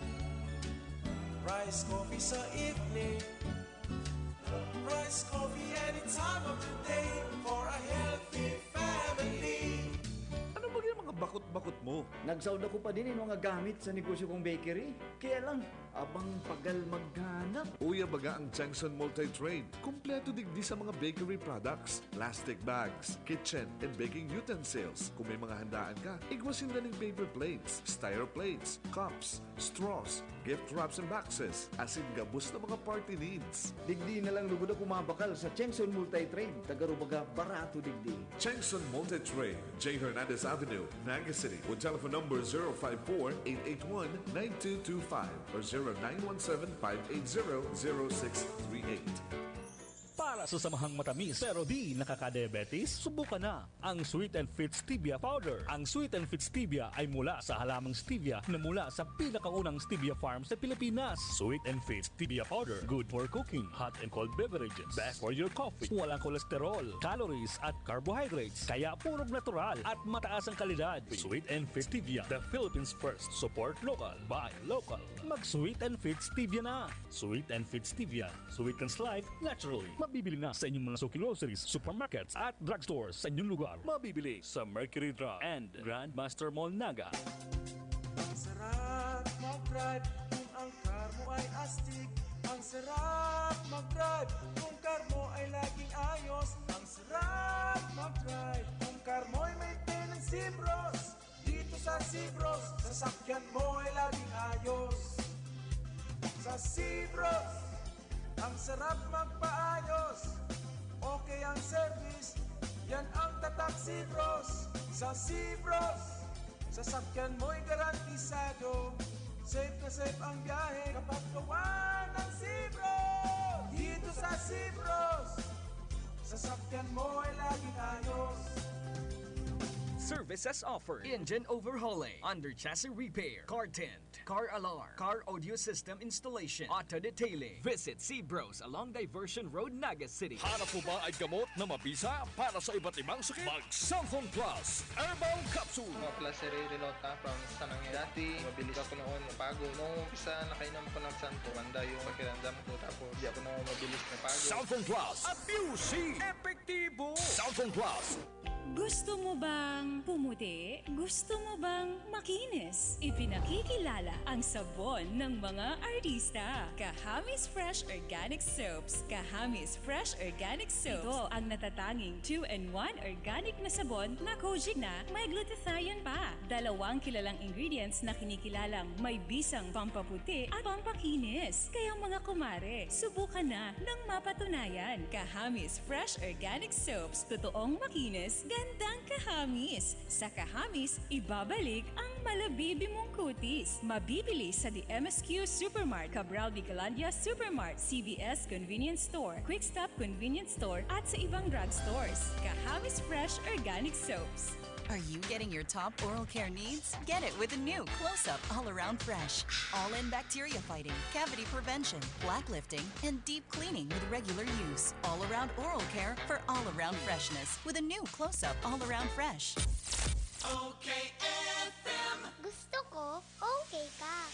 Rise Coffee sa evening, Rise Coffee any time of the day for a healthy family. Ano ba yung mga bakot-bakot mo? Nagsaod ako pa din yung mga gamit sa negosyo kong bakery. Kaya lang, abang pagal maghanap. Uya baga ang Changson Multi-Trade. Kompleto digdi sa mga bakery products, plastic bags, kitchen and baking utensils. Kung may mga handaan ka, igwa sinda ning paper plates, styro plates, cups, straws, gift wraps and boxes, asin gabos na mga party needs. Digdi na lang lugod ako mabakal sa Chengson Multi-Trade, taga Rubaga, barato digdi. Chengson Multi-Trade, J Hernandez Avenue, Naga City, with telephone number zero five four, eight eight one, nine two two five or zero nine one seven, five eight zero, zero six three eight. Para sa samahang matamis pero di nakakadiabetes, subukan na ang Sweet and Fit Stevia Powder. Ang Sweet and Fit Stevia ay mula sa halamang stevia na mula sa pinakaunang stevia farm sa Pilipinas. Sweet and Fit Stevia Powder, good for cooking, hot and cold beverages, best for your coffee. Walang kolesterol, calories at carbohydrates, kaya purong natural at mataas ang kalidad. Sweet and Fit Stevia, the Philippines first. Support local, buy local. Mag Sweet and Fit Stevia na. Sweet and Fit Stevia, sweetens life naturally. Mabibili na sa inyong mga suki groceries, supermarkets at drugstores sa inyong lugar. Mabibili sa Mercury Drug and Grandmaster Mall Naga. Ang sarap mag-drive kung ang car mo ay astig. Ang sarap mag-drive kung car mo ay laging ayos. Ang sarap mag-drive kung car mo ay may tenang Sibros. Dito sa Sibros, sasakyan mo ay laging ayos. Sa Sibros, ang sarap magpaayos. Okay ang service, yan ang tatak Sibros. Sa Sibros, sasakyan mo'y garantisado. Safe na safe ang biyahe kapag gawa ng Sibros. Dito sa Sibros, sasakyan mo ay laging ayos. Services offered: engine overhauling, under chassis repair, car tint, car alarm, car audio system installation, auto detailing. Visit Seabros along Diversion Road, Naga City. Hanap mo ba ay gamot na mabisa para sa iba't ibang sakit? Mag Samphon Plus Herbal Capsule. Ako pala si Ray Rilota from Sanangin. Dati, mabilis ako noon mapago. Nung umpisa, nakainom ako ng Samphon. Gumanda yung pakiramdam ko, tapos di ako na mabilis mapago. Samphon Plus, Abusi, Epektibo. Samphon Plus. Gusto mo bang pumuti? Gusto mo bang makinis? Ipinakikilala ang sabon ng mga artista. Kahamis Fresh Organic Soaps. Kahamis Fresh Organic Soaps. Ito ang natatanging two-in-one organic na sabon na kojic na may glutathione pa. Dalawang kilalang ingredients na kinikilalang may bisang pampaputi at pampakinis. Kaya mga kumare, subukan na ng mapatunayan. Kahamis Fresh Organic Soaps. Totoong makinis, gandang kahamis. Sa Kahamis, ibabalik ang malabibi mong kutis. Mabibili sa The M S Q Supermart, Cabral de Galandia Supermart, C V S Convenience Store, Quick Stop Convenience Store, at sa ibang drugstores. Kahamis Fresh Organic Soaps. Are you getting your top oral care needs? Get it with the new Close Up All Around Fresh. All in bacteria fighting, cavity prevention, plaque lifting, and deep cleaning with regular use. All around oral care for all around freshness with a new Close Up All Around Fresh. O K F M. Gusto ko, okay ka.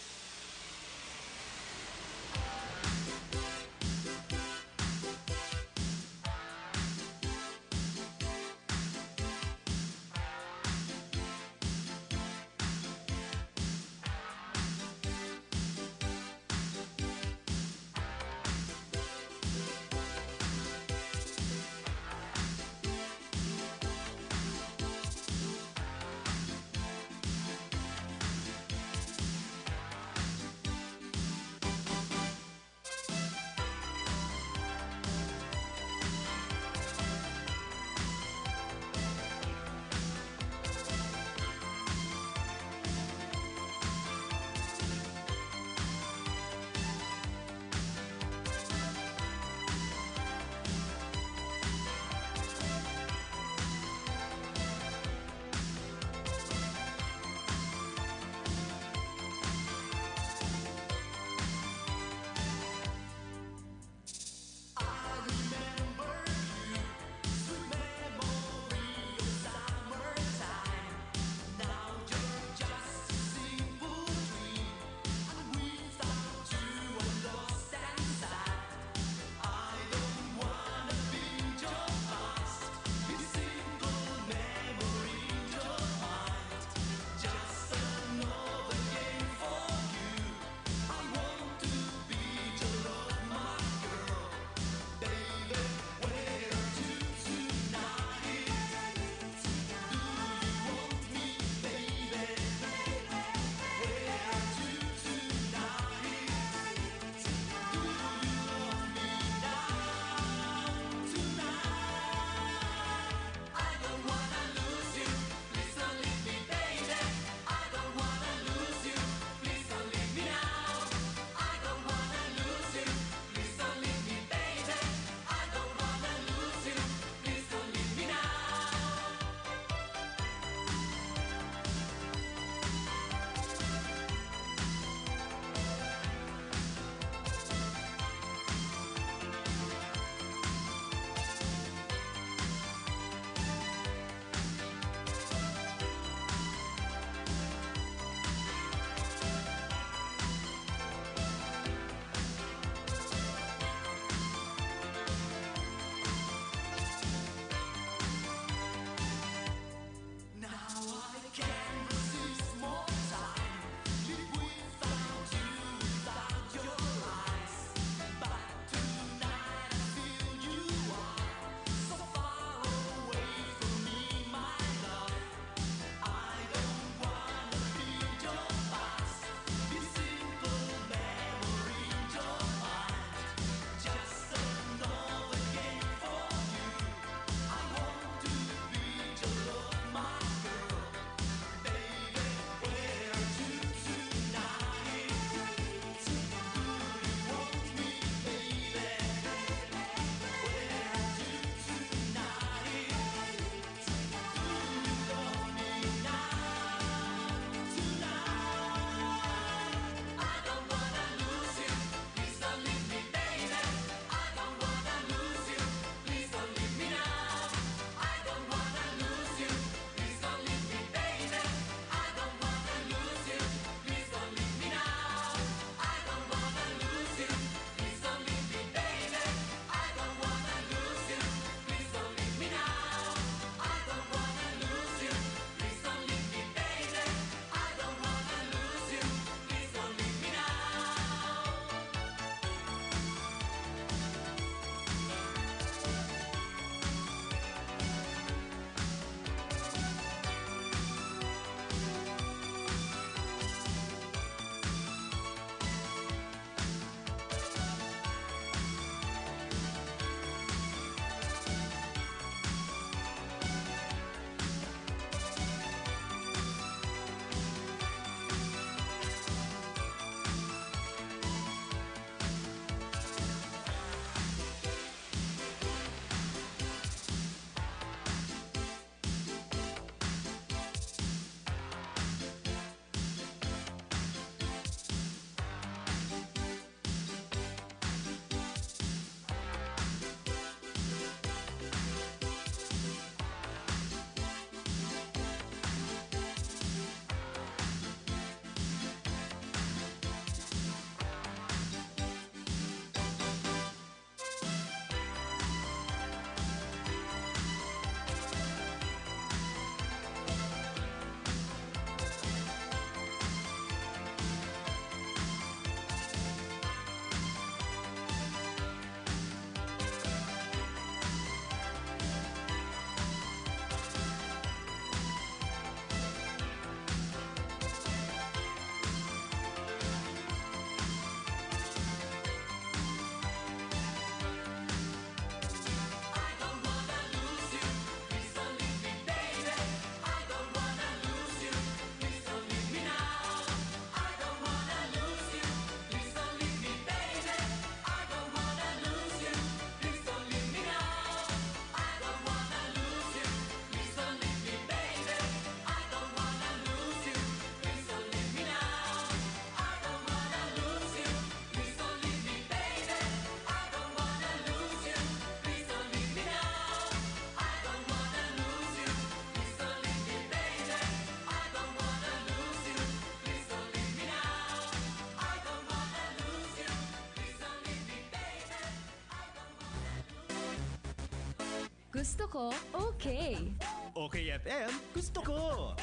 Gusto ko, okay. Okay F M, gusto ko.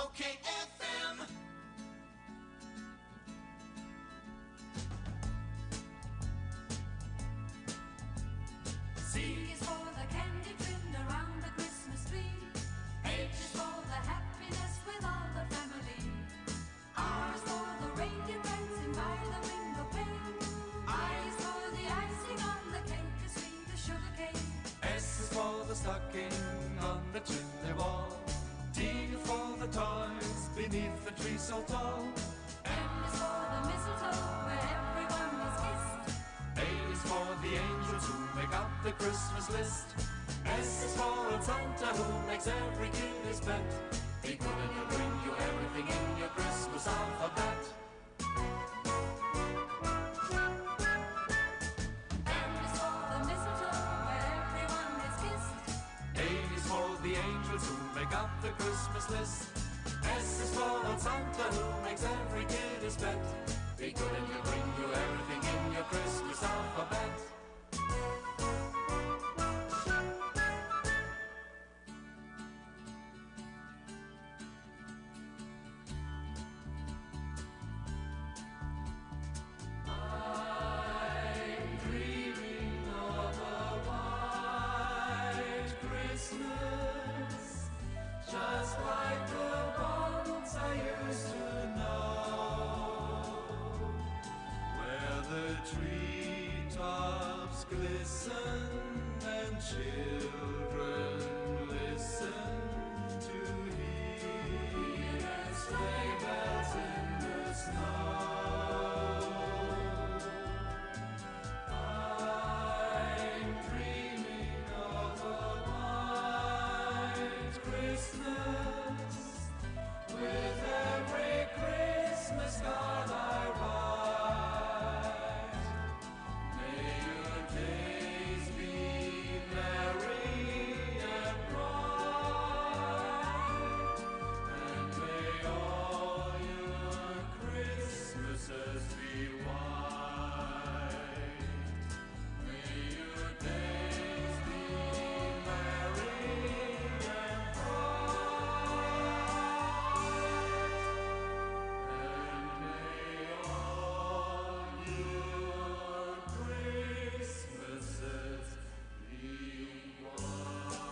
Okay F M. C is for the candy trimmed around the Christmas tree. H is for the happiness with all the family. R is for the reindeer prancing by the window pane. I is for the icing on the cake, the sweet, the sugar cane. S is for the stocking on the chimney wall. T is for the toys beneath the tree so tall. M is for the mistletoe where everyone was kissed. A is for the angels who make up the Christmas list. S is for old Santa who makes every kid his pet. Be good and he'll bring you everything in your Christmas alphabet. M is for the mistletoe where everyone is kissed. A is for the angels who make up the Christmas list. S is for old Santa who makes every kid his pet. Be good and he'll bring you everything in your Christmas alphabet. I'm dreaming of a white Christmas, just like the ones I used to know, where the treetops glisten and children listen to hear sleigh bells in the snow. I'm dreaming of a white Christmas with every Christmas card I write. May your days be merry and bright, and may all your Christmases be white. May your days be merry and bright, and may all your Christmases be white.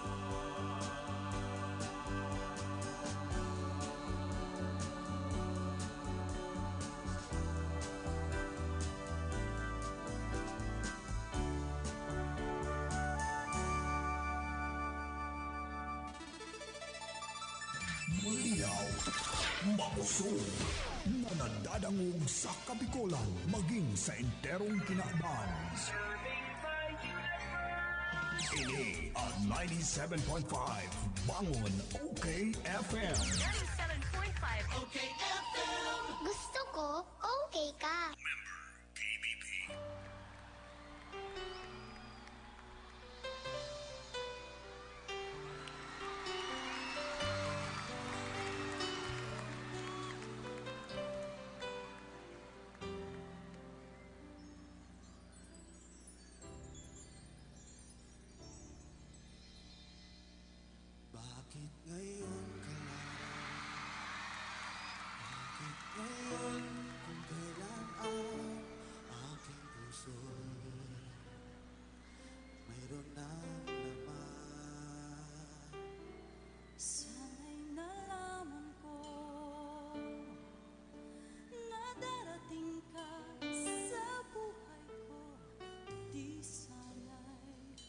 Malinaw, makusog, na nadadangog sa Kabikolan, maging sa enterong kinaban. Ini ang ninety-seven point five Bangon O K F M. Ninety-seven point five O K F M. Gusto ko, okay ka. Member K B P. Bakit ngayon ka lang? Bakit ngayon kung kailan ang aking puso mayroon nang laman? Sana'y nalaman ko na darating ka sa buhay ko, di sana'y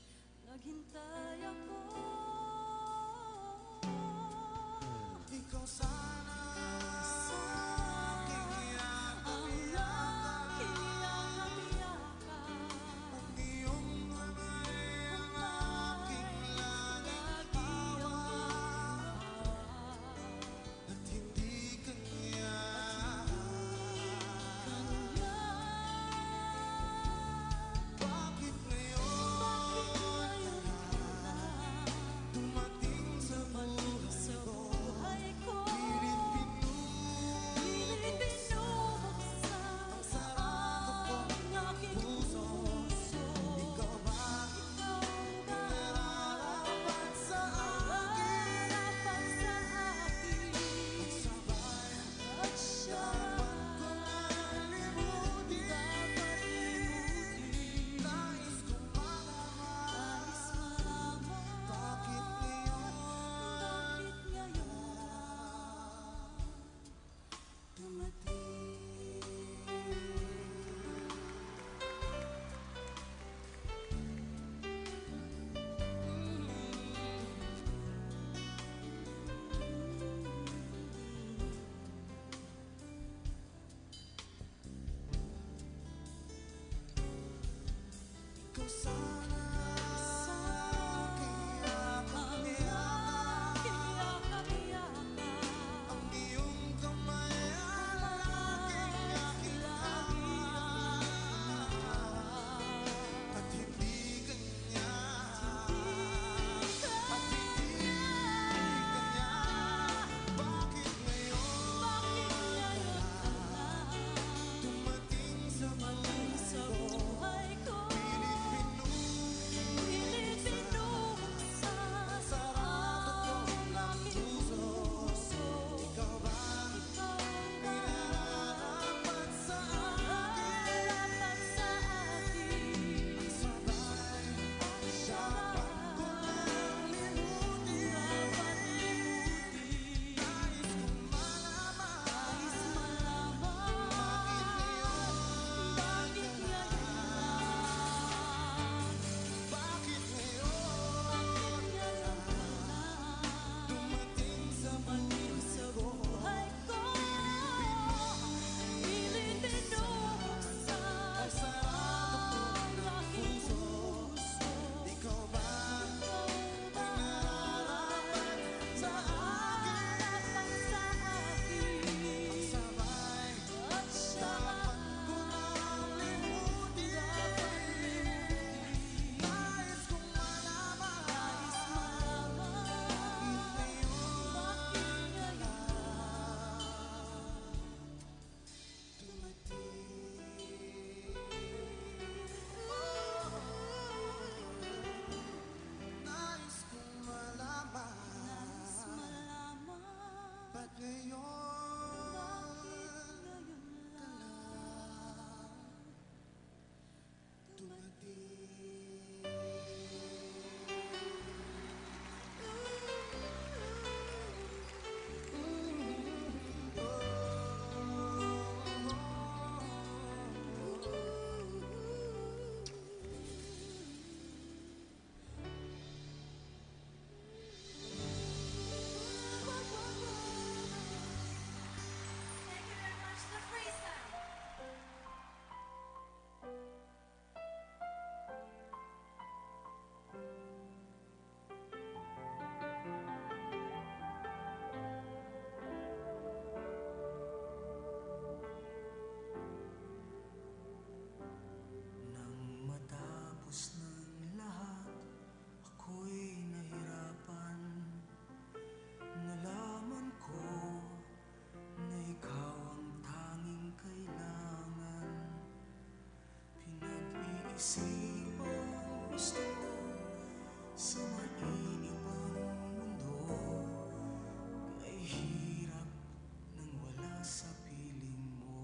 naghintay ako. Ikaw sana ang aking yakap-yakap. Ang iyong kamay ang aking laging hawak. At hindi kanya. Bakit ngayon dumating sa buhay ko? Pilit Sipong gusto ko sa maiibang mundo, kay hirap nang wala sa piling mo.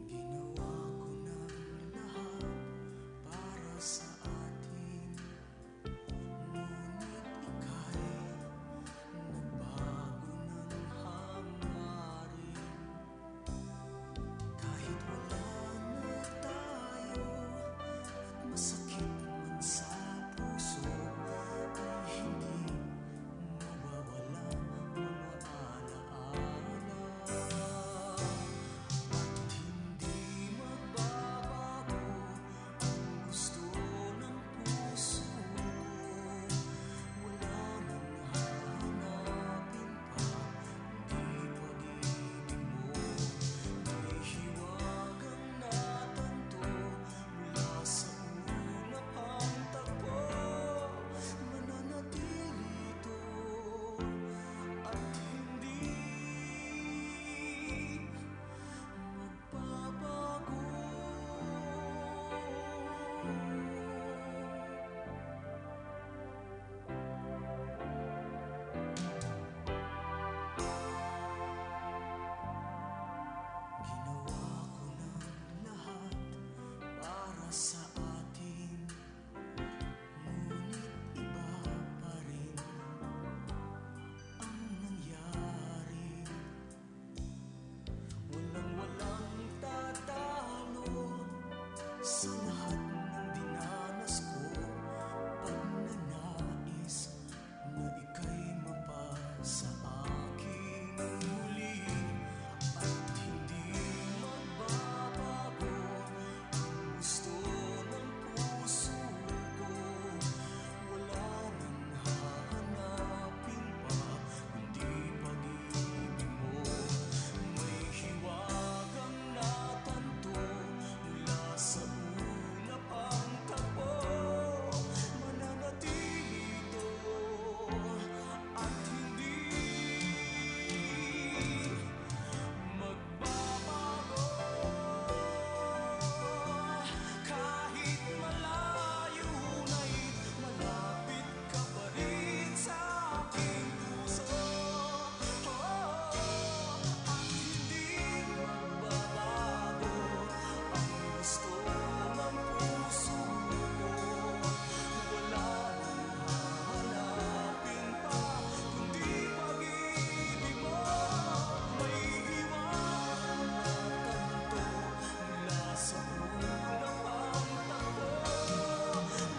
Ginawa ko ng lahat para sa atin, ngunit ika'y nagbago ng hangarin. Kahit wala na tayo at masakit man sa puso, ay hindi mawawala mga alaala. At hindi magbabago ang gusto ng puso ko. Wala nang hahanapin pa, kundi pag-ibig mo. May hiwagang natanto mula sa una pang tagpo. Mananatili ito at hindi magbabago. Ginawa ko ng lahat para sa atin, ngunit iba pa rin ang nangyari. Walang-walang tatalo sa lahat ng dinanas ko. Pagnanais na ika'y mapasa aking muli, at hindi magbabago ang gusto ng puso ko. Wala nang hahanapin pa, kundi pag-ibig mo. May hiwagang natanto mula sa una pang tagpo. Mananatili ito at hindi magbabago. Kahit malayo na, malapit ka pa rin sa aking puso. Oh, at hindi magbabago ang gusto ng puso ko. Wala nang hahanapin pa, kundi pag-ibig mo. May hiwagang natanto mula sa una pang tagpo.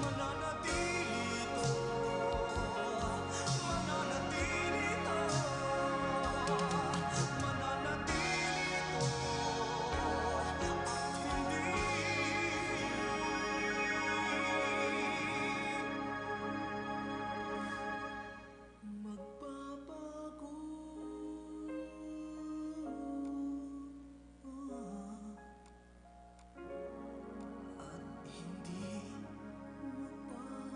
Mananatili ito, mananatili ito, mananatili ito, at hindi magbabago. At hindi magbabago.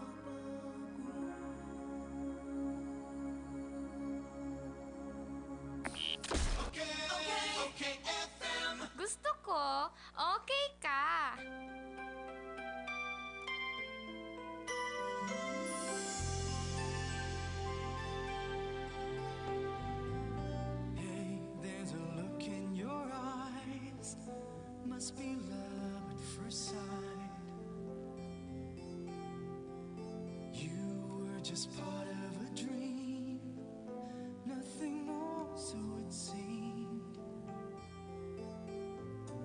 Okay, okay, okay, F M. Gusto ko, okay ka. Hey, there's a look in your eyes. Must be love at first sight. You were just part of a dream, nothing more, so it seemed.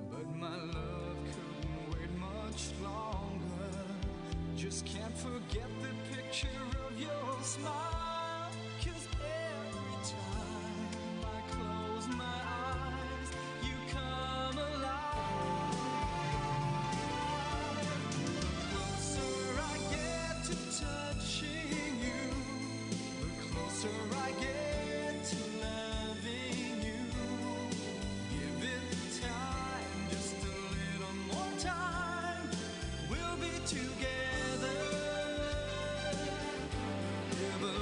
But my love couldn't wait much longer. Just can't forget the picture of your smile. 'Cause every time I close my eyes, you come alive. The closer I get to touching you, the closer I get to loving you. Give it time, just a little more time. We'll be together. Never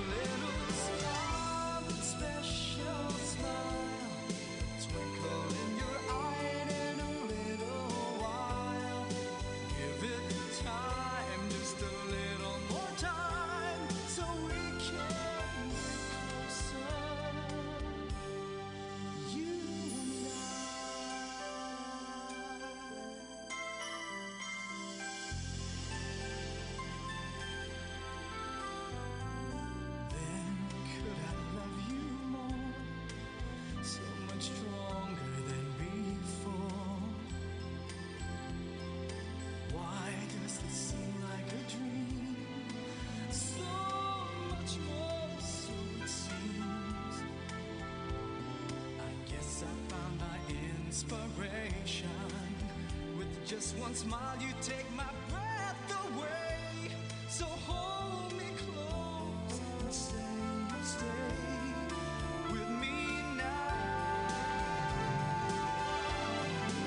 Smile, you take my breath away. So hold me close and say, stay with me now.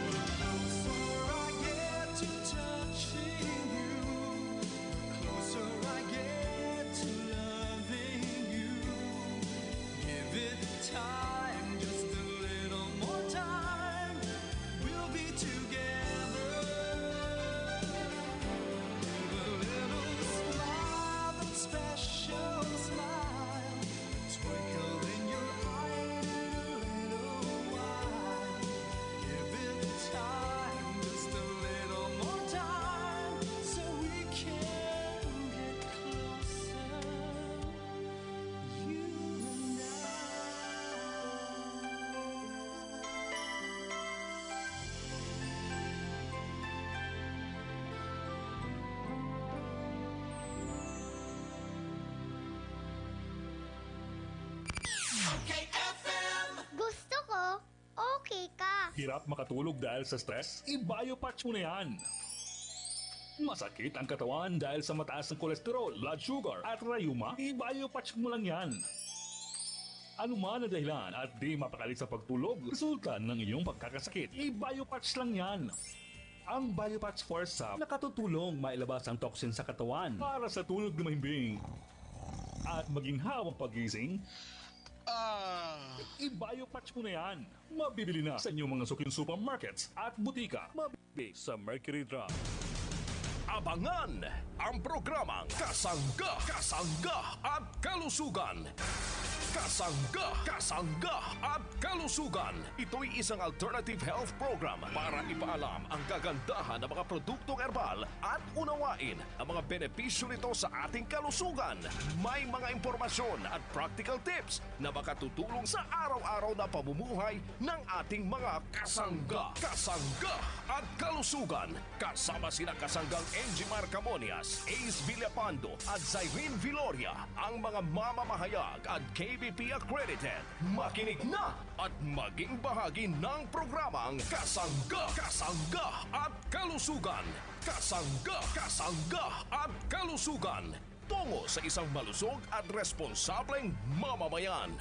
The closer I get to touching you, the closer I get to loving you. Give it time, just a little more time. We'll be together. With a little smile, that special smile, a twinkle in your eye in a little while. Give it time, just a little more time, so we can get closer. You and I. Okay, F M. Gusto ko, okay ka. Hirap makatulog dahil sa stress? I-Biopatch mo na yan. Masakit ang katawan dahil sa mataas ang kolesterol, blood sugar, at rayuma? I-Biopatch mo lang yan. Ano man ang dahilan at di mapakali sa pagtulog, resulta ng iyong pagkakasakit, i-Biopatch lang yan. Ang Biopatch Force Sap nakatutulong mailabas ang toxin sa katawan para sa tulog na mahimbing at maginhawang pagising. Ah, i-Biopatch mo na yan. Mabibili na sa inyong mga suking supermarkets at butika. Mabibili sa Mercury Drug. Abangan ang programang Kasangga, Kasangga at Kalusugan. Kasangga, Kasangga at Kalusugan. Ito'y isang alternative health program para ipaalam ang kagandahan ng mga produktong herbal at unawain ang mga benepisyo nito sa ating kalusugan. May mga impormasyon at practical tips na makatutulong sa araw-araw na pamumuhay ng ating mga kasangga, kasangga at kalusugan. Kasama sina kasanggang Enjimar Camonias, Ace Villapando at Zyrene Viloria, ang mga mamamahayag at K B P accredited. Makinig na at maging bahagi ng programang Kasangga, Kasangga at Kalusugan. Kasangga, Kasangga at Kalusugan. Tungo sa isang malusog at responsableng mamamayan.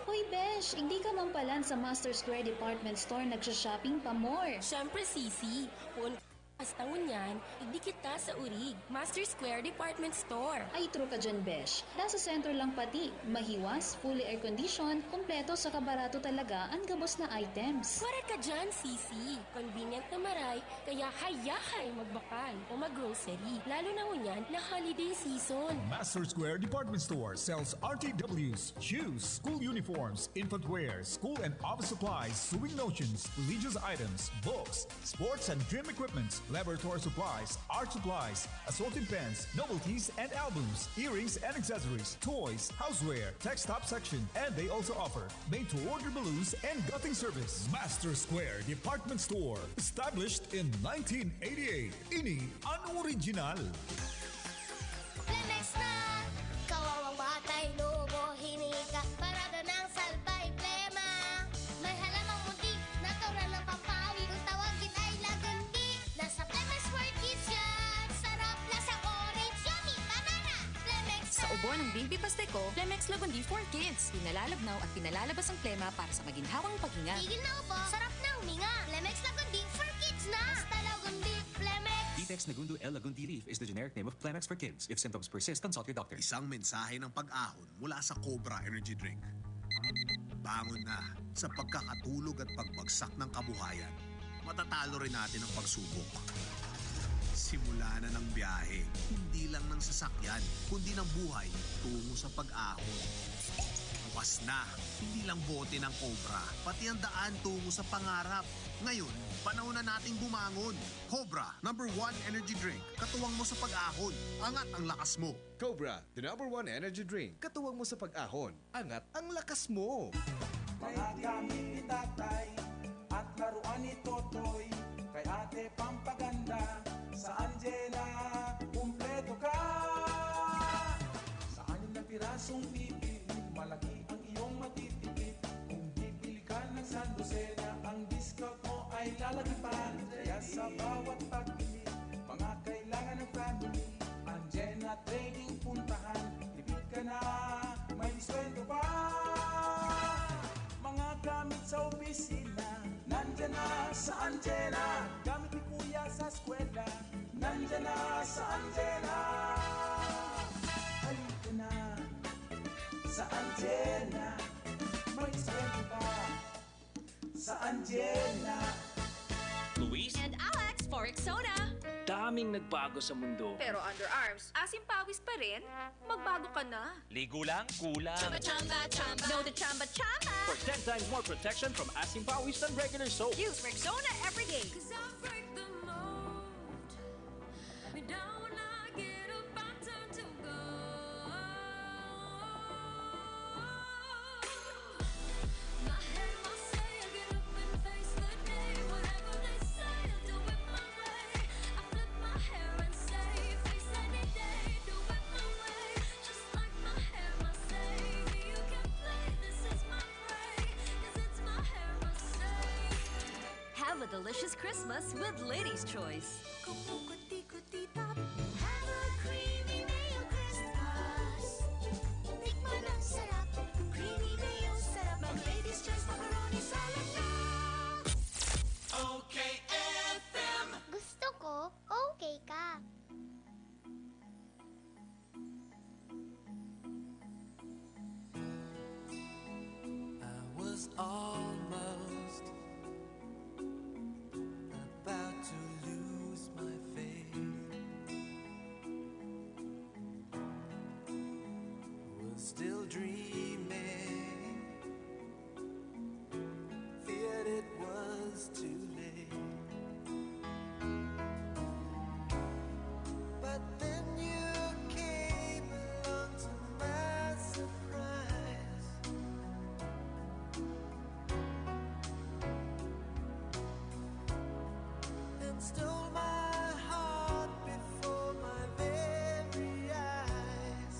Hoy, besh! Igdi ka man palan sa Master Square Department Store nagsha-shopping pa more. Siyempre, Sisi. Poon ka hasta ngunyan, igdi kita sa Urig, Master Square Department Store. Ay, true ka dyan, besh. Nasa sentro lang pati, mahiwas, fully air-conditioned, kompleto saka barato talaga an gabos na items. Correct ka dyan, Sisi. Convenient na maray, kaya hayahay magbakal o mag-grocery, lalo na ngunyan na holiday season. Master Square Department Store sells R T Ws, shoes, school uniforms, infant wear, school and office supplies, sewing notions, religious items, books, sports and gym equipments, laboratory supplies, art supplies, assorted pens, novelties and albums, earrings and accessories, toys, houseware, tech stop section, and they also offer made-to-order balloons and gutting service. Master Square Department Store, established in nineteen eighty-eight. Ini an original. Flemex na! Kawawang batay, lubo, hinika, parada ng salbay, plema. May halamang munti, natural ng pampawi, kung tawagin ay lagundi. Nasa Flemex World Kids yan! Sarap, lasang orange, yummy, banana! Flemex Sa na! Ubo ng Baby Pasteco, Flemex Lagundi for Kids. Pinalalabnaw at pinalalabas ang plema para sa maginhawang paghinga. Tigil na ubo, sarap na huminga. Flemex Lagundi for Kids na! Basta Lagundi, Flemex! Ditex Nagundo L Lagundi Leaf is the generic name of Flemex for Kids. If symptoms persist, consult your doctor. Isang mensahe ng pag-ahon mula sa Cobra Energy Drink. Bangon na sa pagkakatulog at pagbagsak ng kabuhayan. Matatalo rin natin ang pagsubok. Simula na ng biyahe, hindi lang ng sasakyan, kundi ng buhay tungo sa pag-ahon. Bukas na, hindi lang bote ng Cobra, pati ang daan tungo sa pangarap. Ngayon, panahon na nating bumangon. Cobra, number one energy drink. Katuwang mo sa pag-ahon. Angat ang lakas mo. Cobra, the number one energy drink. Katuwang mo sa pag-ahon. Angat ang lakas mo. Mga gamit ni tatay at laruan ni Totoy. Kay ate pampaganda, sa Angela, kumpleto ka. Sa anim na pirasong bibilhin, malaki ang iyong matitipid. Kung bibili ka ng sandosena, ang discount mo ay lalagipan. Kaya sa bawat Sa antena, gamit ni Kuya sa eskwela. Nandiyan na sa antena. Halika na sa antena. May swerte pa sa antena. Luis, And Alex for Rexona. Daming nagbago sa mundo. Pero underarms, asim pawis pa rin? Magbago ka na. Ligo lang, kulang. Chamba, chamba, chamba. No to chamba, chamba. For ten times more protection from asim pawis than regular soap. Use Rexona every day. Cause I break the mold. Me down when I get up, I turn to gold. My hair, my say, I get up and face the day. Whatever they say, I'll do it my way. I flip my hair and say, face any day, do it my way. Just like my hair, my say, you can play. This is my prey, 'cause it's my hair, my say. Have a delicious Christmas with Ladies' Choice. Kumukuti-kuti tap. Have a creamy mayo Christmas. Tikman ang sarap. Creamy mayo sarap. Mag Ladies Choice macaroni salad na. O K F M. Gusto ko, okay ka. I was almost about to lose my faith. Was still dreaming, feared it was too late. But then you came along to my surprise and stole my heart before my very eyes.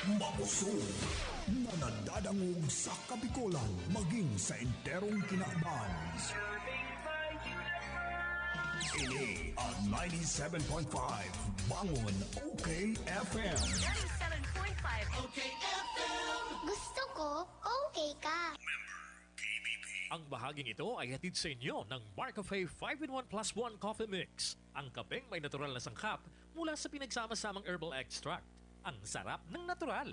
Makusog na nadadangog sa Kabikolan maging sa enterong kinaban. Ini ang ninety-seven point five Bangon O K F M. Ninety-seven point five O K F M. Gusto ko, okay ka. Ang bahaging ito ay hatid sa inyo ng Marcafe five-in-one plus one Coffee Mix. Ang kapeng may natural na sangkap mula sa pinagsama-samang herbal extract. Ang sarap ng natural.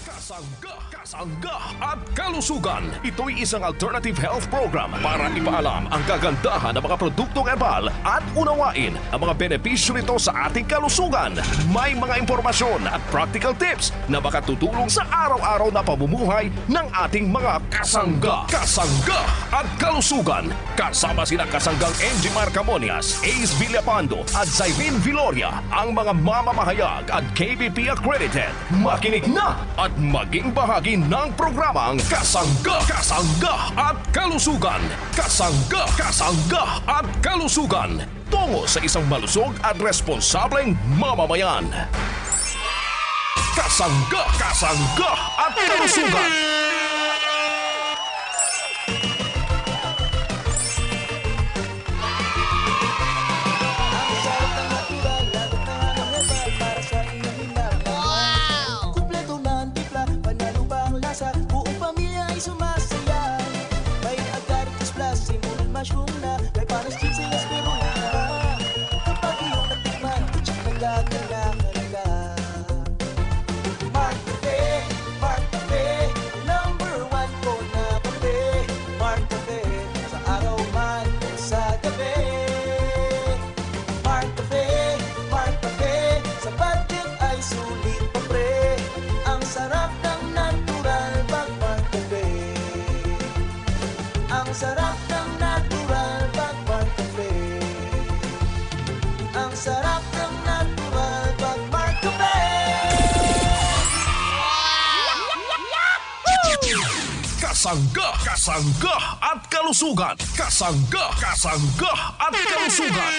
Kasangga, kasangga at kalusugan. Ito'y isang alternative health program para ipaalam ang kagandahan ng mga produktong herbal at unawain ang mga benepisyo nito sa ating kalusugan. May mga impormasyon at practical tips na makatutulong sa araw-araw na pamumuhay ng ating mga kasangga. Kasangga at kalusugan. Kasama sina kasanggang N G Marcamonias, Ace Villapando at Zyrene Viloria, ang mga mamamahayag at K B P accredited. Makinig na at maging bahagi ng programang Kasangga, Kasangga at Kalusugan. Kasangga, Kasangga at Kalusugan. Tungo sa isang malusog at responsableng mamamayan. Kasangga, Kasangga at Kalusugan. Ang sarap ng natural, lalo't nangangamutan para sa iyong hinaman. Kumpleto na ang timpla, panalo pa ang lasa, buong pamilya ay sumasaya. May agaricus plus, simul mushroom na, may pares, chinchin, spirulina. Kapag iyong natikman, check na gaganahan ka. Mark Cafe, Mark Cafe, number one ko na kape. Mark Cafe, sa araw man o sa gabi. Mark Cafe, Mark Cafe, sa budget ay sulit pa, pre. Ang sarap ng natural pag Mark Cafe. Ang sarap ng natural pag Mark Cafe. Ang sarap ng natural pag Mark Cafe. Kasangga, kasangga at kalusugan. Kasangga, kasangga at kalusugan.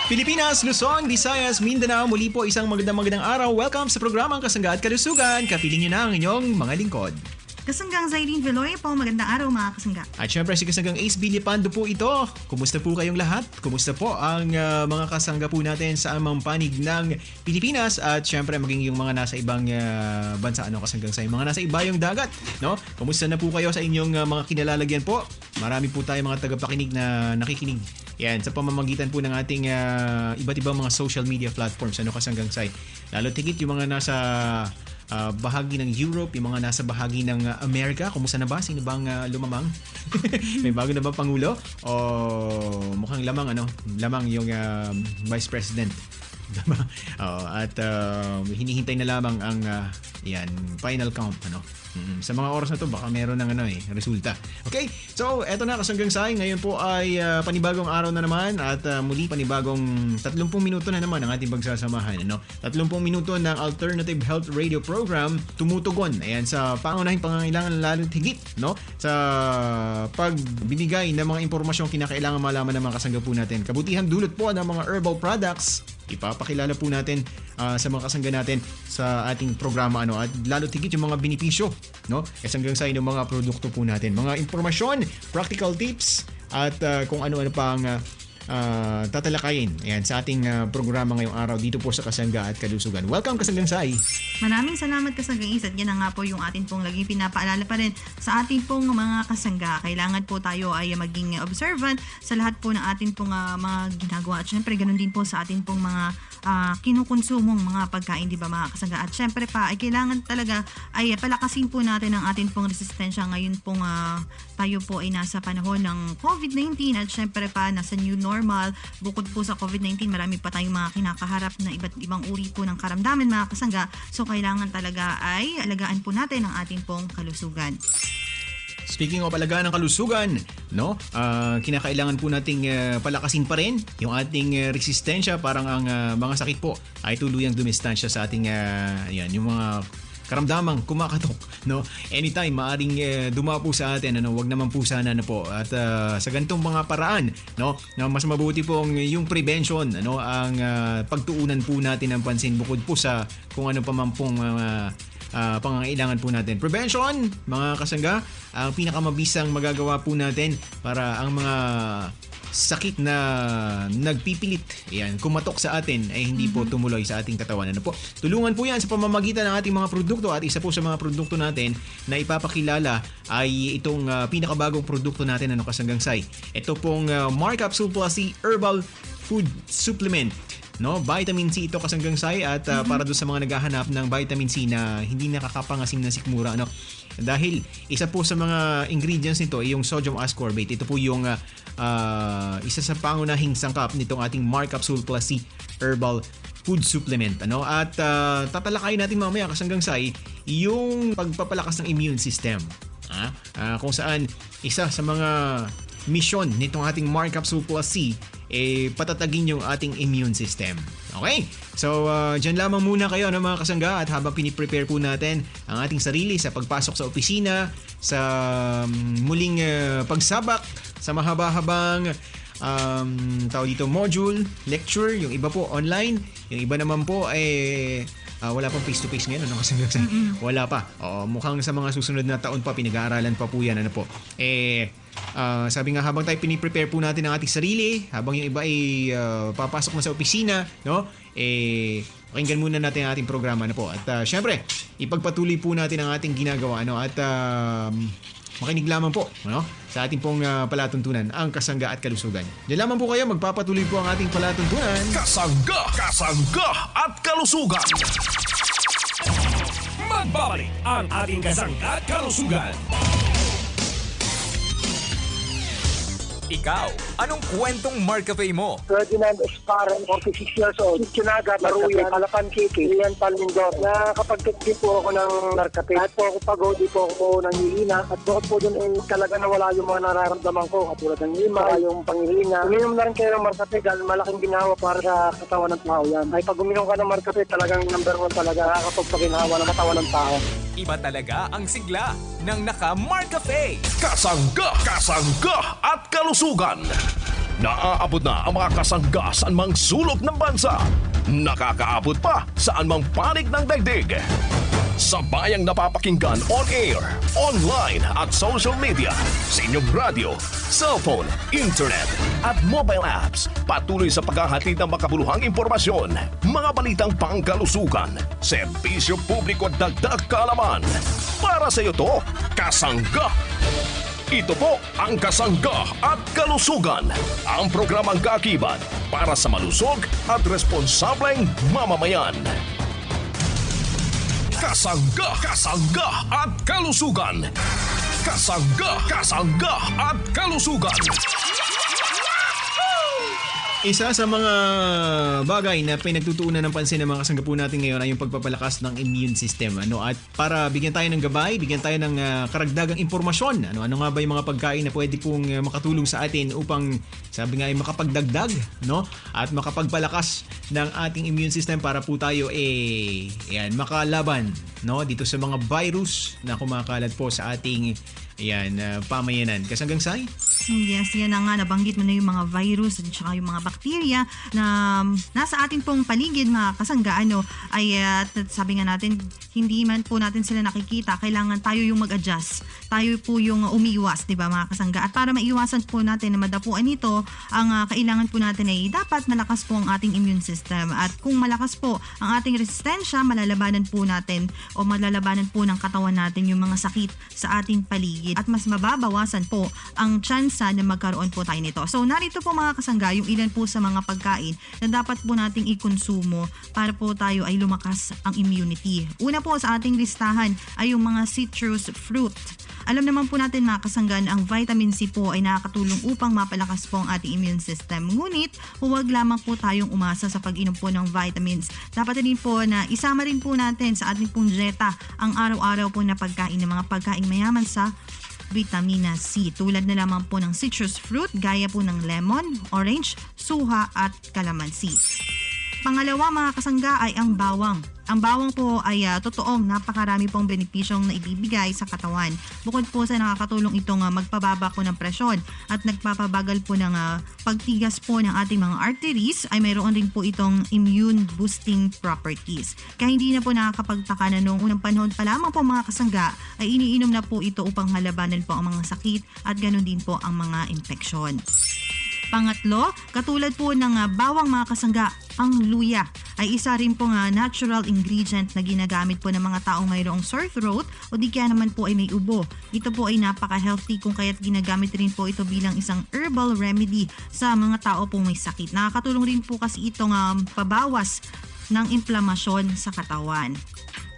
Pilipinas, Luzon, Visayas, Mindanao, muli po isang magandang, magandang araw. Welcome sa programang Kasangga at Kalusugan. Kapiling niyo na ang inyong mga lingkod. Kasanggang Zairine Veloy po, magandang araw, mga kasangga. At syempre, si Kasanggang Ace Villapando po ito. Kumusta po kayong lahat? Kumusta po ang, ah, mga kasangga po natin sa amang panig ng Pilipinas? At syempre, maging yung mga nasa ibang, ah, bansa, ano, Kasanggang Sai, mga nasa ibayong dagat, no? Kumusta na po kayo sa inyong, ah, mga kinalalagyan po? Marami po tayo mga tagapakinig na nakikinig. Yan, sa pamamagitan po ng ating, ah, iba't ibang mga social media platforms, ano, Kasanggang Sai. Lalo't higit yung mga nasa, ah, bahagi ng Europe, yung mga nasa bahagi ng, ah, Amerika. Kumusta na ba? Sino bang, ah, lumamang? May bago na bang pangulo? O mukhang lamang, ano, lamang yung, ah, Vice President. Oo, at, ah, hinihintay na lamang ang, ah, yan, final count, ano. Mm, sa mga oras na to, baka meron ng, ano, eh, resulta. Okay, so eto na, Kasanggang Sai, ngayon po ay, ah, panibagong araw na naman at, ah, muli panibagong tatlumpung minuto na naman ang ating pagsasamahan, ano? Tatlumpung minuto ng Alternative Health Radio Program tumutugon, ayan, sa pangunahing pangangailangan, lalo't higit, no, sa pagbibigay ng mga impormasyong kinakailangan malaman ng mga kasangga po natin. Kabutihang dulot po ng mga herbal products, ipapakilala po natin, ah, sa mga kasangga natin sa ating programa, ano, at lalo't higit yung mga benepisyo, no? Kasanggang Sai, ng mga produkto po natin. Mga impormasyon, practical tips, at, ah, kung ano-ano pa ang, ah, ah, tatalakayin, ayan, sa ating, ah, programa ngayong araw dito po sa Kasangga at Kalusugan. Welcome, Kasanggang Sai. Maraming salamat, Kasanggang Ace. At yan na nga po yung atin pong laging pinapaalala pa rin sa atin pong mga kasangga. Kailangan po tayo ay maging observant sa lahat po ng atin pong, ah, mga ginagawa. At syempre, ganun din po sa atin pong mga, ah, kinukonsumong mga pagkain, di ba, mga kasangga? At syempre pa, ay kailangan talaga ay palakasin po natin ang atin pong resistensya ngayon pong, ah, tayo po ay nasa panahon ng covid nineteen at syempre pa, nasa new normal. Bukod po sa covid nineteen, marami pa tayong mga kinakaharap na iba't ibang uri po ng karamdaman, mga kasangga. So, kailangan talaga ay alagaan po natin ang atin pong kalusugan. Speaking of alagaan ng kalusugan, no? Ah, kinakailangan po nating, ah, palakasin pa rin yung ating, ah, resistensya para ang, ah, mga sakit po ay tuluyang dumistansya sa ating, ah, ayan, yung mga karamdamang kumakatok, no? Anytime, maaring, eh, dumapo sa atin, ano, wag naman po sana, ano po. At, ah, sa ganitong mga paraan, no, na mas mabuti pong yung prevention, ano, ang, ah, pagtuunan po natin ng pansin bukod po sa kung ano pa man pong mga, ah, pangangailangan po natin. Prevention, mga kasangga, ang pinakamabisang magagawa po natin para ang mga sakit na nagpipilit, ayan, kumatok sa atin ay hindi po Mhm. tumuloy sa ating katawan. Ano po? Tulungan po yan sa pamamagitan ng ating mga produkto at isa po sa mga produkto natin na ipapakilala ay itong, ah, pinakabagong produkto natin, ano, kasanggang Sai. Ito pong, ah, Mar Capsule Plus C Herbal Food Supplement. No, vitamin C ito, kasanggang Sai, at, ah, Mhm. para doon sa mga naghahanap ng vitamin C na hindi nakakapangasim na sikmura, ano. Dahil isa po sa mga ingredients nito ay yung sodium ascorbate. Ito po yung, ah, ah, isa sa pangunahing sangkap nitong ating Mar Capsule Plus C Herbal Food Supplement, ano. At, ah, tatalakayin natin mamaya, kasanggang Sai, yung pagpapalakas ng immune system. Ah, ah, kung saan isa sa mga misyon nitong ating Mar Capsule Plus C, eh, patatagin yung ating immune system. Okay? So, ah, dyan lamang muna kayo, no, mga kasangga, at habang piniprepare po natin ang ating sarili sa pagpasok sa opisina, sa, mm, muling, ah, pagsabak sa mahaba-habang, um, tawag dito, module, lecture, yung iba po online, yung iba naman po, eh, ah, wala pang face-to-face ngayon, ano, kasangga? Mm-mm. Wala pa. Oo, mukhang sa mga susunod na taon pa, pinag-aaralan pa po yan, ano po. Eh, ah, sabi nga, habang tayo piniprepare po natin ang ating sarili, habang yung iba ay, ah, papasok na sa opisina, no? Eh, pakinggan muna natin ang ating programa na po. At, ah, syempre, ipagpatuloy po natin ang ating ginagawa, ano? At, ah, makinig lamang po, ano? Sa ating pong, ah, palatuntunan, ang kasangga at kalusugan. Diyan lamang po kayo, magpapatuloy po ang ating palatuntunan. Kasangga, kasangga at kalusugan. Magbabalik ang ating kasangga at kalusugan. Ikaw, anong kwentong Marcafe mo? Ferdinand Esparra, forty-six years old, Kitchenaga, Maruyan, Alapan City, Oriental Mindoro. Nakakapag-take din po ako ng Marcafe. Kahit po ako pagod, di po ako nangihina. At bukod po dun, eh, talaga nawala yung mga nararamdaman ko, katulad ng himay, yung pangihina. Uminom na rin kayo ng Marcafe dahil malaking ginhawa para sa katawan ng tao yan. Ay, pag uminom ka ng Marcafe, talagang number one talaga, nakakapagpaginhawa ng katawan ng tao. Iba talaga ang sigla ng naka-Marcafe. Kasangga, kasangga at kalusugan. Naaabot na ang mga kasangga sa anumang sulok ng bansa. Nakakaabot pa sa anumang panig ng daigdig. Sabayang napapakinggan on air, online at social media, sa inyong radyo, cellphone, internet, at mobile apps. Patuloy sa paghahatid ng makabuluhang impormasyon, mga balitang pangkalusugan, serbisyo publiko at dagdag kaalaman. Para sa iyo to, Kasangga. Ito po ang Kasangga at Kalusugan, ang programang kaakibat para sa malusog at responsableng mamamayan. Kasangga, kasangga at kalusugan. Kasangga, kasangga at kalusugan. Isa sa mga bagay na pinagtutuunan ng pansin ng mga kasangga po natin ngayon ay yung pagpapalakas ng immune system, ano? At para bigyan tayo ng gabay, bigyan tayo ng, ah, karagdagang impormasyon, ano, ano nga ba yung mga pagkain na pwede pong, ah, makatulong sa atin upang, sabi nga, ay makapagdagdag, no? At makapagpalakas ng ating immune system para po tayo, eh, yan, makalaban, no, dito sa mga virus na kumakalat po sa ating, yan, ah, pamayanan. Kasanggang Sai? Yes, yan na nga, nabanggit mo na yung mga virus at saka yung mga bakterya na, um, nasa ating pong paligid, mga kasangga, ano, ay, ah, t-, sabi nga natin, hindi man po natin sila nakikita, kailangan tayo yung mag-adjust. Tayo po yung umiwas, di ba, mga kasangga? At para maiwasan po natin na madapuan ito, ang, ah, kailangan po natin ay dapat malakas po ang ating immune system. At kung malakas po ang ating resistensya, malalabanan po natin o malalabanan po ng katawan natin yung mga sakit sa ating paligid. At mas mababawasan po ang tsansa na magkaroon po tayo nito. So, narito po, mga kasangga, yung ilan po sa mga pagkain na dapat po nating ikonsumo para po tayo ay lumakas ang immunity. Una po sa ating listahan ay yung mga citrus fruit. Alam naman po natin, mga kasangga, na ang vitamin C po ay nakakatulong upang mapalakas po ang ating immune system. Ngunit, huwag lamang po tayong umasa sa pag-inom po ng vitamins. Dapat din po na isama rin po natin sa ating pong dieta ang araw-araw po na pagkain ng mga pagkaing mayaman sa vitamina C. Tulad na lamang po ng citrus fruit, gaya po ng lemon, orange, suha at kalamansi. Pangalawa, mga kasangga, ay ang bawang. Ang bawang po ay, ah, totoong napakarami pong benepisyong naibibigay sa katawan. Bukod po sa nakakatulong itong, ah, magpababa po ng presyon at nagpapabagal po ng, ah, pagtigas po ng ating mga arteries, ay mayroon rin po itong immune boosting properties. Kaya hindi na po nakakapagtaka na noong unang panahon pa lamang po, mga kasangga, ay iniinom na po ito upang malabanan po ang mga sakit at ganun din po ang mga impeksyon. Pangatlo, katulad po ng, ah, bawang, mga kasangga, ang luya ay isa rin pong, ah, natural ingredient na ginagamit po ng mga taong mayroong sore throat o di kaya naman po ay may ubo. Ito po ay napaka-healthy, kung kaya't ginagamit rin po ito bilang isang herbal remedy sa mga tao pong may sakit. Nakakatulong rin po kasi itong, um, pabawas ng inflamasyon sa katawan.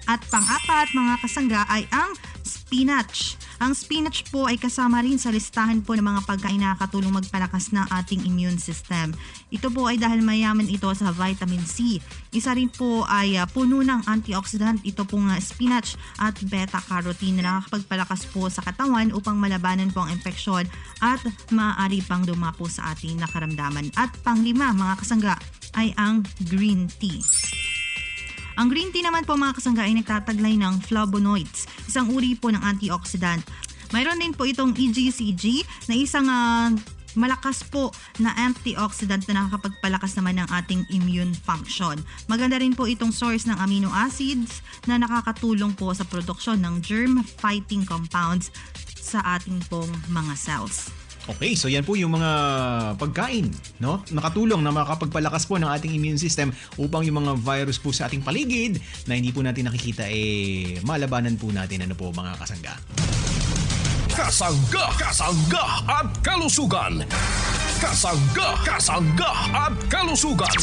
At pang-apat, mga kasangga, ay ang spinach. Ang spinach po ay kasama rin sa listahan po ng mga pagkain na nakakatulong magpalakas ng ating immune system. Ito po ay dahil mayaman ito sa vitamin C. Isa rin po ay, ah, puno ng antioxidant ito pong, ah, spinach at beta carotene na nakakapagpalakas po sa katawan upang malabanan po ang impeksyon at maaari pang dumapo sa ating nakaramdaman. At panglima, mga kasangga, ay ang green tea. Ang green tea naman po, mga kasangga, ay nagtataglay ng flavonoids, isang uri po ng antioxidant. Mayroon din po itong E G C G na isang, ah, malakas po na antioxidant na nakakapagpalakas naman ng ating immune function. Maganda rin po itong source ng amino acids na nakakatulong po sa produksyon ng germ-fighting compounds sa ating pong mga cells. Okay, so yan po yung mga pagkain, no? Nakatulong na makakapagpalakas po ng ating immune system upang yung mga virus po sa ating paligid na hindi po natin nakikita, eh, malabanan po natin, ano po, mga kasangga. Kasangga, kasangga at kalusugan. Kasangga, kasangga at kalusugan.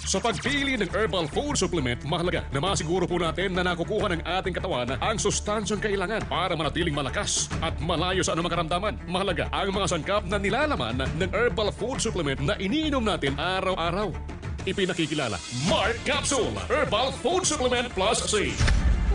Sa pagpili ng herbal food supplement, mahalaga na masiguro po natin na nakukuha ng ating katawan ang sustansyang kailangan para manatiling malakas at malayo sa anumang karamdaman. Mahalaga ang mga sangkap na nilalaman ng herbal food supplement na iniinom natin araw-araw. Ipinakikilala, Mark Capsule Herbal Food Supplement Plus C.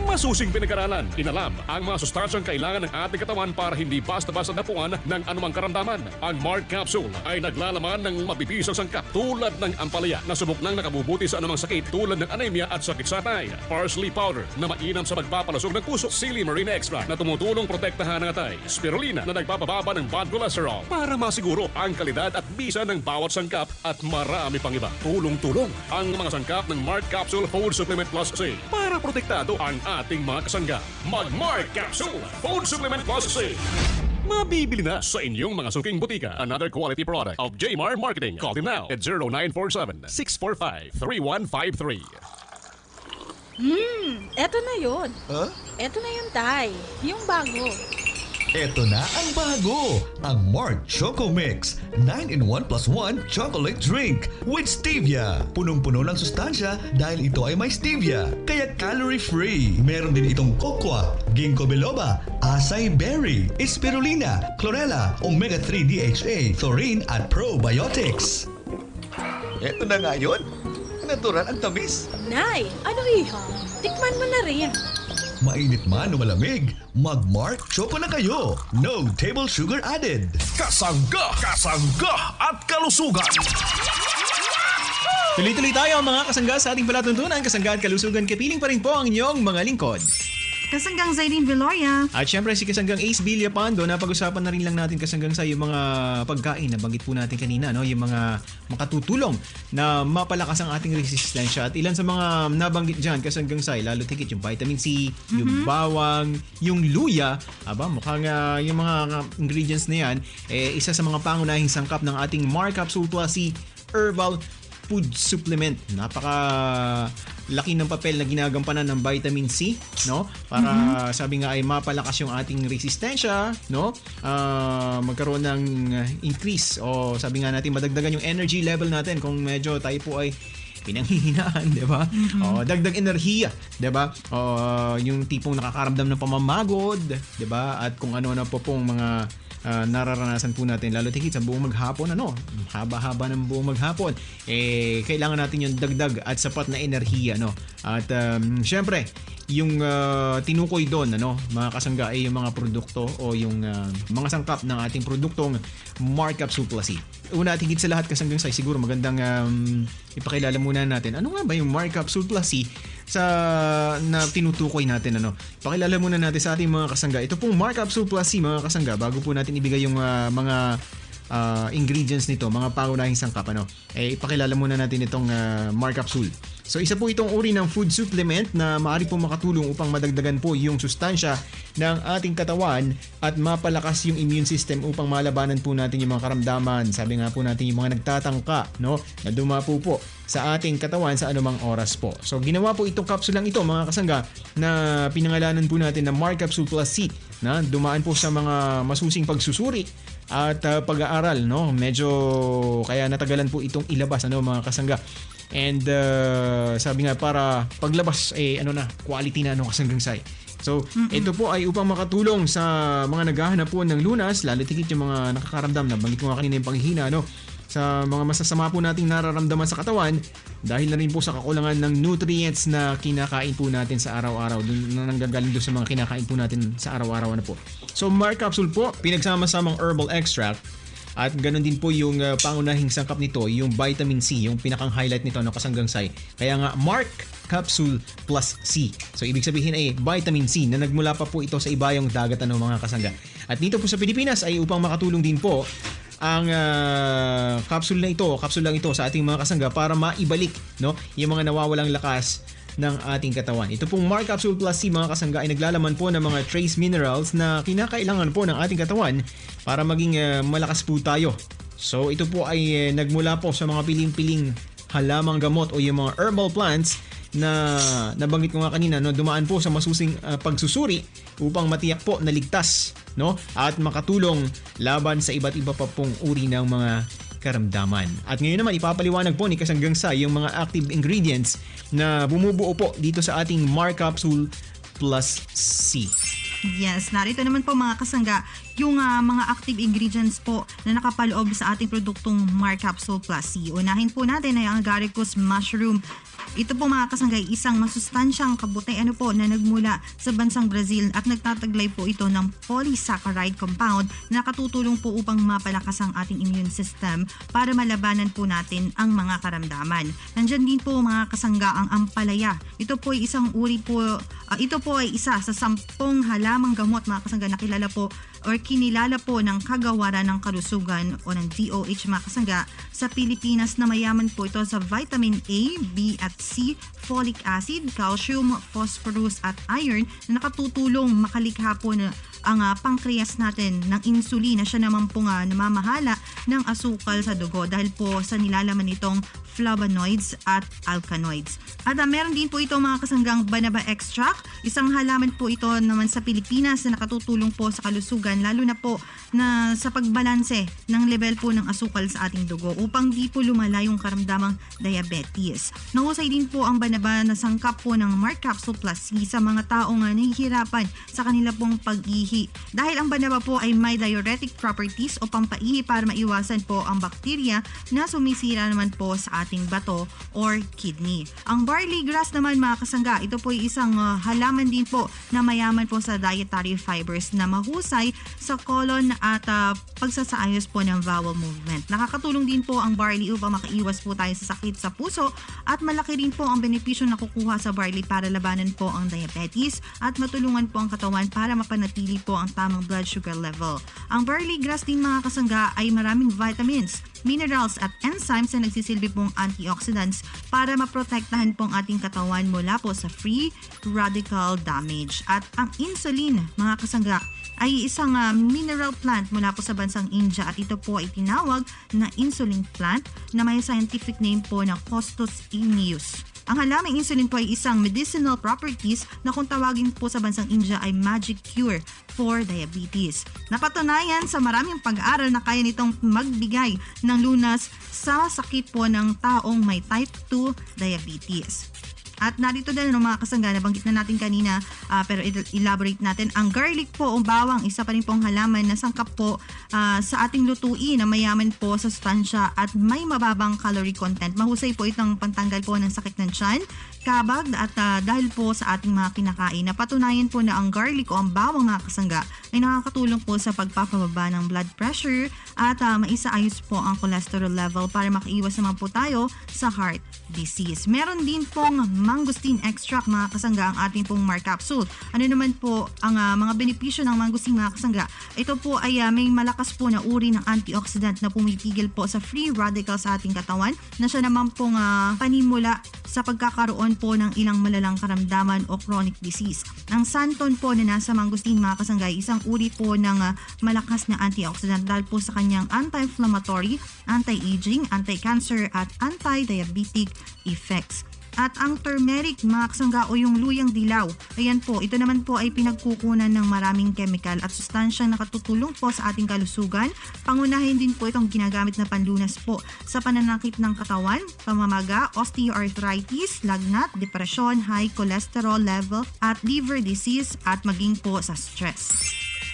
Masusing pinag-aralan, inalam ang mga sustansyang kailangan ng ating katawan para hindi basta-basta napuan ng anumang karamdaman. Ang Mark Capsule ay naglalaman ng mabibisang sangkap tulad ng ampalaya na subok nang nakabubuti sa anumang sakit tulad ng anemia at sakit sa atay, parsley powder na mainam sa pagpapalusog ng puso, silymarin extract na tumutulong protektahan ang atay, spirulina na nagpapababa ng bad cholesterol para masiguro ang kalidad at bisa ng bawat sangkap at marami pang iba. Tulong-tulong ang mga sangkap ng Mark Capsule Food Supplement Plus C para protektado ang ating mga kasangga. Mag Mark Capsule Food Supplement Plus C. Mabibili na sa inyong mga suking butika. Another quality product of J M R Marketing. Call them now at zero nine four seven, six four five, three one five three. Hmm, eto na yun. Huh? Eto na yun, Tay. Yung bago. Eto na ang bago, ang Mark Choco Mix, nine in one plus one chocolate drink with stevia. Punong-puno ng sustansya dahil ito ay may stevia, kaya calorie-free. Meron din itong cocoa, ginkgo biloba, acai berry, spirulina, chlorella, omega three D H A, taurine at probiotics. Eto na nga yun. Natural ang tamis. Nay, ano iha? Tikman mo na rin. Mainit man o malamig, mag-Mark Choco na kayo. No table sugar added. Kasangga, kasangga at kalusugan. Tuloy-tuloy tayo, mga kasangga, sa ating palatuntunan, kasangga at kalusugan. Kapiling pa rin po ang inyong mga lingkod. Kasanggang Zairine Veloria. At syempre, si Kasanggang Ace Villapando. Napag-usapan na rin lang natin, Kasanggang Sai, yung mga pagkain na banggit po natin kanina, no? Yung mga makatutulong na mapalakas ang ating resistensya. At ilan sa mga nabanggit dyan, Kasanggang Sai, lalo tigit yung vitamin C, yung Mhm. bawang, yung luya. Aba, mukhang, ah, yung mga ingredients na yan, eh, isa sa mga pangunahing sangkap ng ating Mark Capsule Plus C Herbal Food Supplement. Napaka laki ng papel na ginagampanan ng vitamin C, no? Para, Mhm. sabi nga, ay mapalakas yung ating resistensya, no? Ah, magkaroon ng, ah, increase o, sabi nga natin, madagdagan yung energy level natin kung medyo tayo po ay pinanghihinaan, di ba? Mhm. O, dagdag enerhiya, di ba? O, yung tipong nakakaramdam ng pamamagod, di ba? At kung ano-ano po pong mga ah, nararanasan po natin, lalo tigit sa buong maghapon, ano, haba-haba ng buong maghapon, eh, kailangan natin yung dagdag at sapat na enerhiya, no? At, um, syempre, yung, ah, tinukoy doon, ano, mga kasangga, ay yung mga produkto o yung, ah, mga sangkap ng ating produktong Mark Capsule Plus C. Una at higit sa lahat, kasanggang Sai, siguro magandang, um, ipakilala muna natin. Ano nga ba yung Mark Capsule Plus C sa, na tinutukoy natin, ano? Pakilala muna natin sa ating mga kasangga. Ito pong Mark Capsule Plus C, mga kasangga, bago po natin ibigay yung, ah, mga, ah, ingredients nito, mga pangunahing sangkap, ano? Eh, ipakilala muna natin itong, ah, Mark Capsule. So, isa po itong uri ng food supplement na maaari pong makatulong upang madagdagan po yung sustansya ng ating katawan at mapalakas yung immune system upang malabanan po natin yung mga karamdaman. Sabi nga po natin, yung mga nagtatangka, no, na dumapo po sa ating katawan sa anumang oras po. So, ginawa po itong kapsulang ito, mga kasangga, na pinangalanan po natin na Mark Capsule Plus C, na dumaan po sa mga masusing pagsusuri at, ah, pag-aaral, no? Medyo kaya natagalan po itong ilabas, ano, mga kasangga. And, ah, sabi nga, para paglabas, eh, ano na, quality na, ano, kasanggang Sai. So, Mm-mm. ito po ay upang makatulong sa mga naghahanap po ng lunas, lalo tigit yung mga nakakaramdam, nabanggit ko nga kanina yung panghihina, no? Sa mga masasama po nating nararamdaman sa katawan, dahil na rin po sa kakulangan ng nutrients na kinakain po natin sa araw-araw, dun, na nanggagaling doon sa mga kinakain po natin sa araw-araw, ano po. So, Mark Capsule po, pinagsama-samang herbal extract, at ganun din po yung, ah, pangunahing sangkap nito, yung vitamin C, yung pinakang highlight nito, no, kasanggang Sai. Kaya nga, Mark Capsule Plus C. So, ibig sabihin ay vitamin C na nagmula pa po ito sa ibayong dagat, ano, mga kasangga. At dito po sa Pilipinas ay upang makatulong din po ang, ah, capsule na ito, capsule lang ito sa ating mga kasangga para maibalik, no, yung mga nawawalang lakas ng ating katawan. Ito pong Mark Capsule Plus C, mga kasangga, ay naglalaman po ng mga trace minerals na kinakailangan po ng ating katawan para maging, ah, malakas po tayo. So, ito po ay, eh, nagmula po sa mga piling-piling halamang gamot o yung mga herbal plants na nabanggit ko nga kanina, no, dumaan po sa masusing, ah, pagsusuri upang matiyak po na ligtas, no, at makatulong laban sa iba't iba pa pong uri ng mga karamdaman. At ngayon naman, ipapaliwanag po ni Kasanggang Sai yung mga active ingredients na bumubuo po dito sa ating Mark Capsule Plus C. Yes, narito naman po, mga kasangga, yung, ah, mga active ingredients po na nakapaloob sa ating produktong Mark Capsule Plus C. Unahin po natin ay ang agaricus mushroom. Ito po, mga kasangga, ay isang masustansyang kabuti, ano po, na nagmula sa bansang Brazil at nagtataglay po ito ng polysaccharide compound na katutulong po upang mapalakas ang ating immune system para malabanan po natin ang mga karamdaman. Nandyan din po, mga kasangga, ang ampalaya. Ito po ay isang uri po, ah, ito po ay isa sa sampung halamang gamot, mga kasangga, na kilala po or kinilala po ng Kagawaran ng Kalusugan o ng D O H, mga kasangga, sa Pilipinas, na mayaman po ito sa vitamin A, B at C, folic acid, calcium, phosphorus at iron na nakatutulong makalikha po na ang, ah, pancreas natin ng insulin na siya naman pong, ah, namamahala ng asukal sa dugo dahil po sa nilalaman nitong flavonoids at alkaloids. At, ah, meron din po ito, mga kasanggang, banaba extract. Isang halaman po ito naman sa Pilipinas na nakatutulong po sa kalusugan, lalo na po na sa pagbalanse ng level po ng asukal sa ating dugo upang di po lumala yung karamdamang diabetes. Mahusay din po ang banaba na sangkap po ng Mark Capsule Plus C sa mga taong, ah, nahihirapan sa kanila pong pag-ihi. Dahil ang banaba po ay may diuretic properties o pampaihi para maiwasan po ang bakterya na sumisira naman po sa ating bato or kidney. Ang barley grass naman, mga kasangga, ito po ay isang, ah, halaman din po na mayaman po sa dietary fibers na mahusay sa colon at, ah, pagsasaayos po ng bowel movement. Nakakatulong din po ang barley upang makaiwas po tayo sa sakit sa puso at malaki rin po ang benepisyo na kukuha sa barley para labanan po ang diabetes at matulungan po ang katawan para mapanatili po ang tamang blood sugar level. Ang barley grass din, mga kasangga, ay maraming vitamins, minerals at enzymes na nagsisilbi pong antioxidants para maprotektahan po ang ating katawan mula po sa free radical damage. At ang insulin, mga kasangga, ay isang, ah, mineral plant mula po sa bansang India at ito po ay tinawag na insulin plant na may scientific name po na Costus igneus. Ang halamang insulin po ay isang medicinal properties na kung tawagin po sa bansang India ay magic cure for diabetes. Napatunayan sa maraming pag-aaral na kaya nitong magbigay ng lunas sa sakit po ng taong may type two diabetes. At narito din, ano, mga kasangga, nabanggit na natin kanina, ah, pero i-, elaborate natin. Ang garlic po o bawang, isa pa rin pong halaman na sangkap po, ah, sa ating lutuin na mayaman po sa sustansya at may mababang calorie content. Mahusay po itong pantanggal po ng sakit ng tiyan, kabag, at, ah, dahil po sa ating mga kinakain. Napatunayan po na ang garlic o ang bawang, mga kasangga, ay nakakatulong po sa pagpapababa ng blood pressure at, ah, maisaayos po ang cholesterol level para makaiwas naman po tayo sa heart disease. Meron din pong mangosteen extract, mga kasangga, ang ating pong Mar Capsule. Ano naman po ang, ah, mga benepisyo ng mangosteen, mga kasangga? Ito po ay, ah, may malakas po na uri ng antioxidant na pumipigil po sa free radical sa ating katawan, na siya naman pong, ah, panimula sa pagkakaroon po ng ilang malalang karamdaman o chronic disease. Ang xanthone po na nasa mangosteen, mga kasangga, ay isang uri po ng, ah, malakas na antioxidant dahil po sa kanyang anti-inflammatory, anti-aging, anti-cancer, at anti-diabetic effects. At ang turmeric, mga kasangga, o yung luyang dilaw, ayan po, ito naman po ay pinagkukunan ng maraming kemikal at sustansyang nakatutulong po sa ating kalusugan. Pangunahin din po itong ginagamit na panlunas po sa pananakit ng katawan, pamamaga, osteoarthritis, lagnat, depresyon, high cholesterol level, at liver disease, at maging po sa stress.